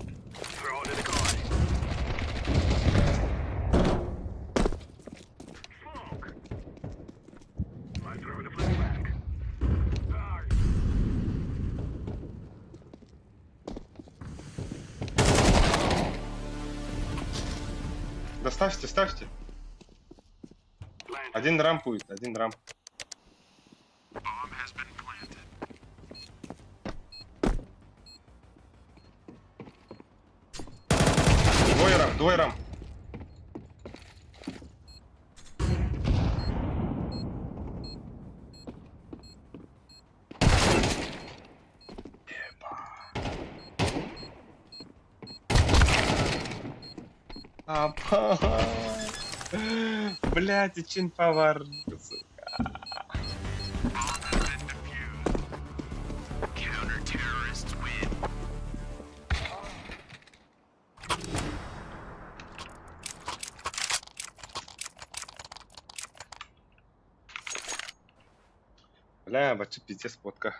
[SPEAKER 1] Да ставьте, ставьте. Один рампует, один рамп. Двое рамп, двое рамп. Апа. Блять, очень повар. Сука. Бля, бачу пиздец фотка.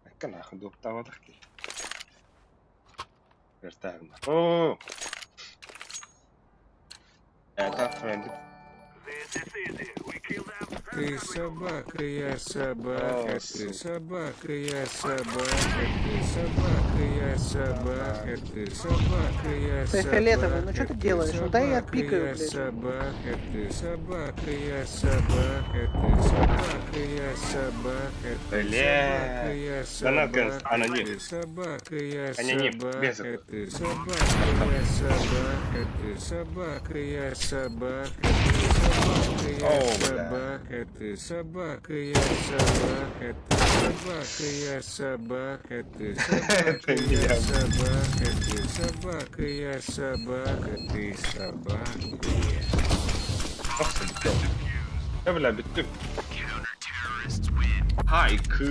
[SPEAKER 1] Айка нахуй доптавадах ки. Вертагна. О! Это френд.
[SPEAKER 13] Ты собака, я собака,
[SPEAKER 1] О,
[SPEAKER 13] ты
[SPEAKER 1] сука.
[SPEAKER 13] собака, я собака, ты собака, я собака, ты собака, я
[SPEAKER 10] Ты фиолетовый, ну
[SPEAKER 13] собака,
[SPEAKER 10] чё ты делаешь? Ну дай я
[SPEAKER 13] собака,
[SPEAKER 10] отпикаю,
[SPEAKER 13] я
[SPEAKER 10] блядь.
[SPEAKER 13] собака, ты собака, я собака, ты собака, я собака, ты
[SPEAKER 1] Бля.
[SPEAKER 13] собака, я
[SPEAKER 1] Да надо,
[SPEAKER 13] собака,
[SPEAKER 1] аноним.
[SPEAKER 13] ты собака, я
[SPEAKER 1] Аноним, без
[SPEAKER 13] собака,
[SPEAKER 1] этого.
[SPEAKER 13] ты собака, я собака, ты собака, я собака, ты собака, я
[SPEAKER 1] О, бля.
[SPEAKER 13] собака, ты собака, я собака, ты собака, я собака, ты
[SPEAKER 1] Это
[SPEAKER 13] собака,
[SPEAKER 1] не
[SPEAKER 13] я
[SPEAKER 1] я.
[SPEAKER 13] собака, ты собака, я собака, ты собака.
[SPEAKER 1] Просто бітті. Я, бля, бітті. Хайку.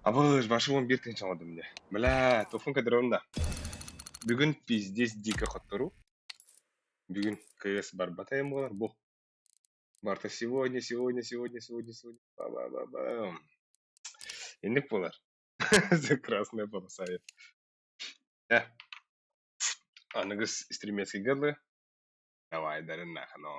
[SPEAKER 1] Абыж, башы он бир тынч алмадым мне. Бля, тофун кадровна. Бүгүн пиздец дико хоттору. Бүгүн КС барбатайым болар. Бу. Барта сегодня, сегодня, сегодня, сегодня, сегодня. Ба-ба-ба-ба. Инник болар. За красная полоса. Э. Аныгыс стримецкий гырлы. Давай, дарын нахано.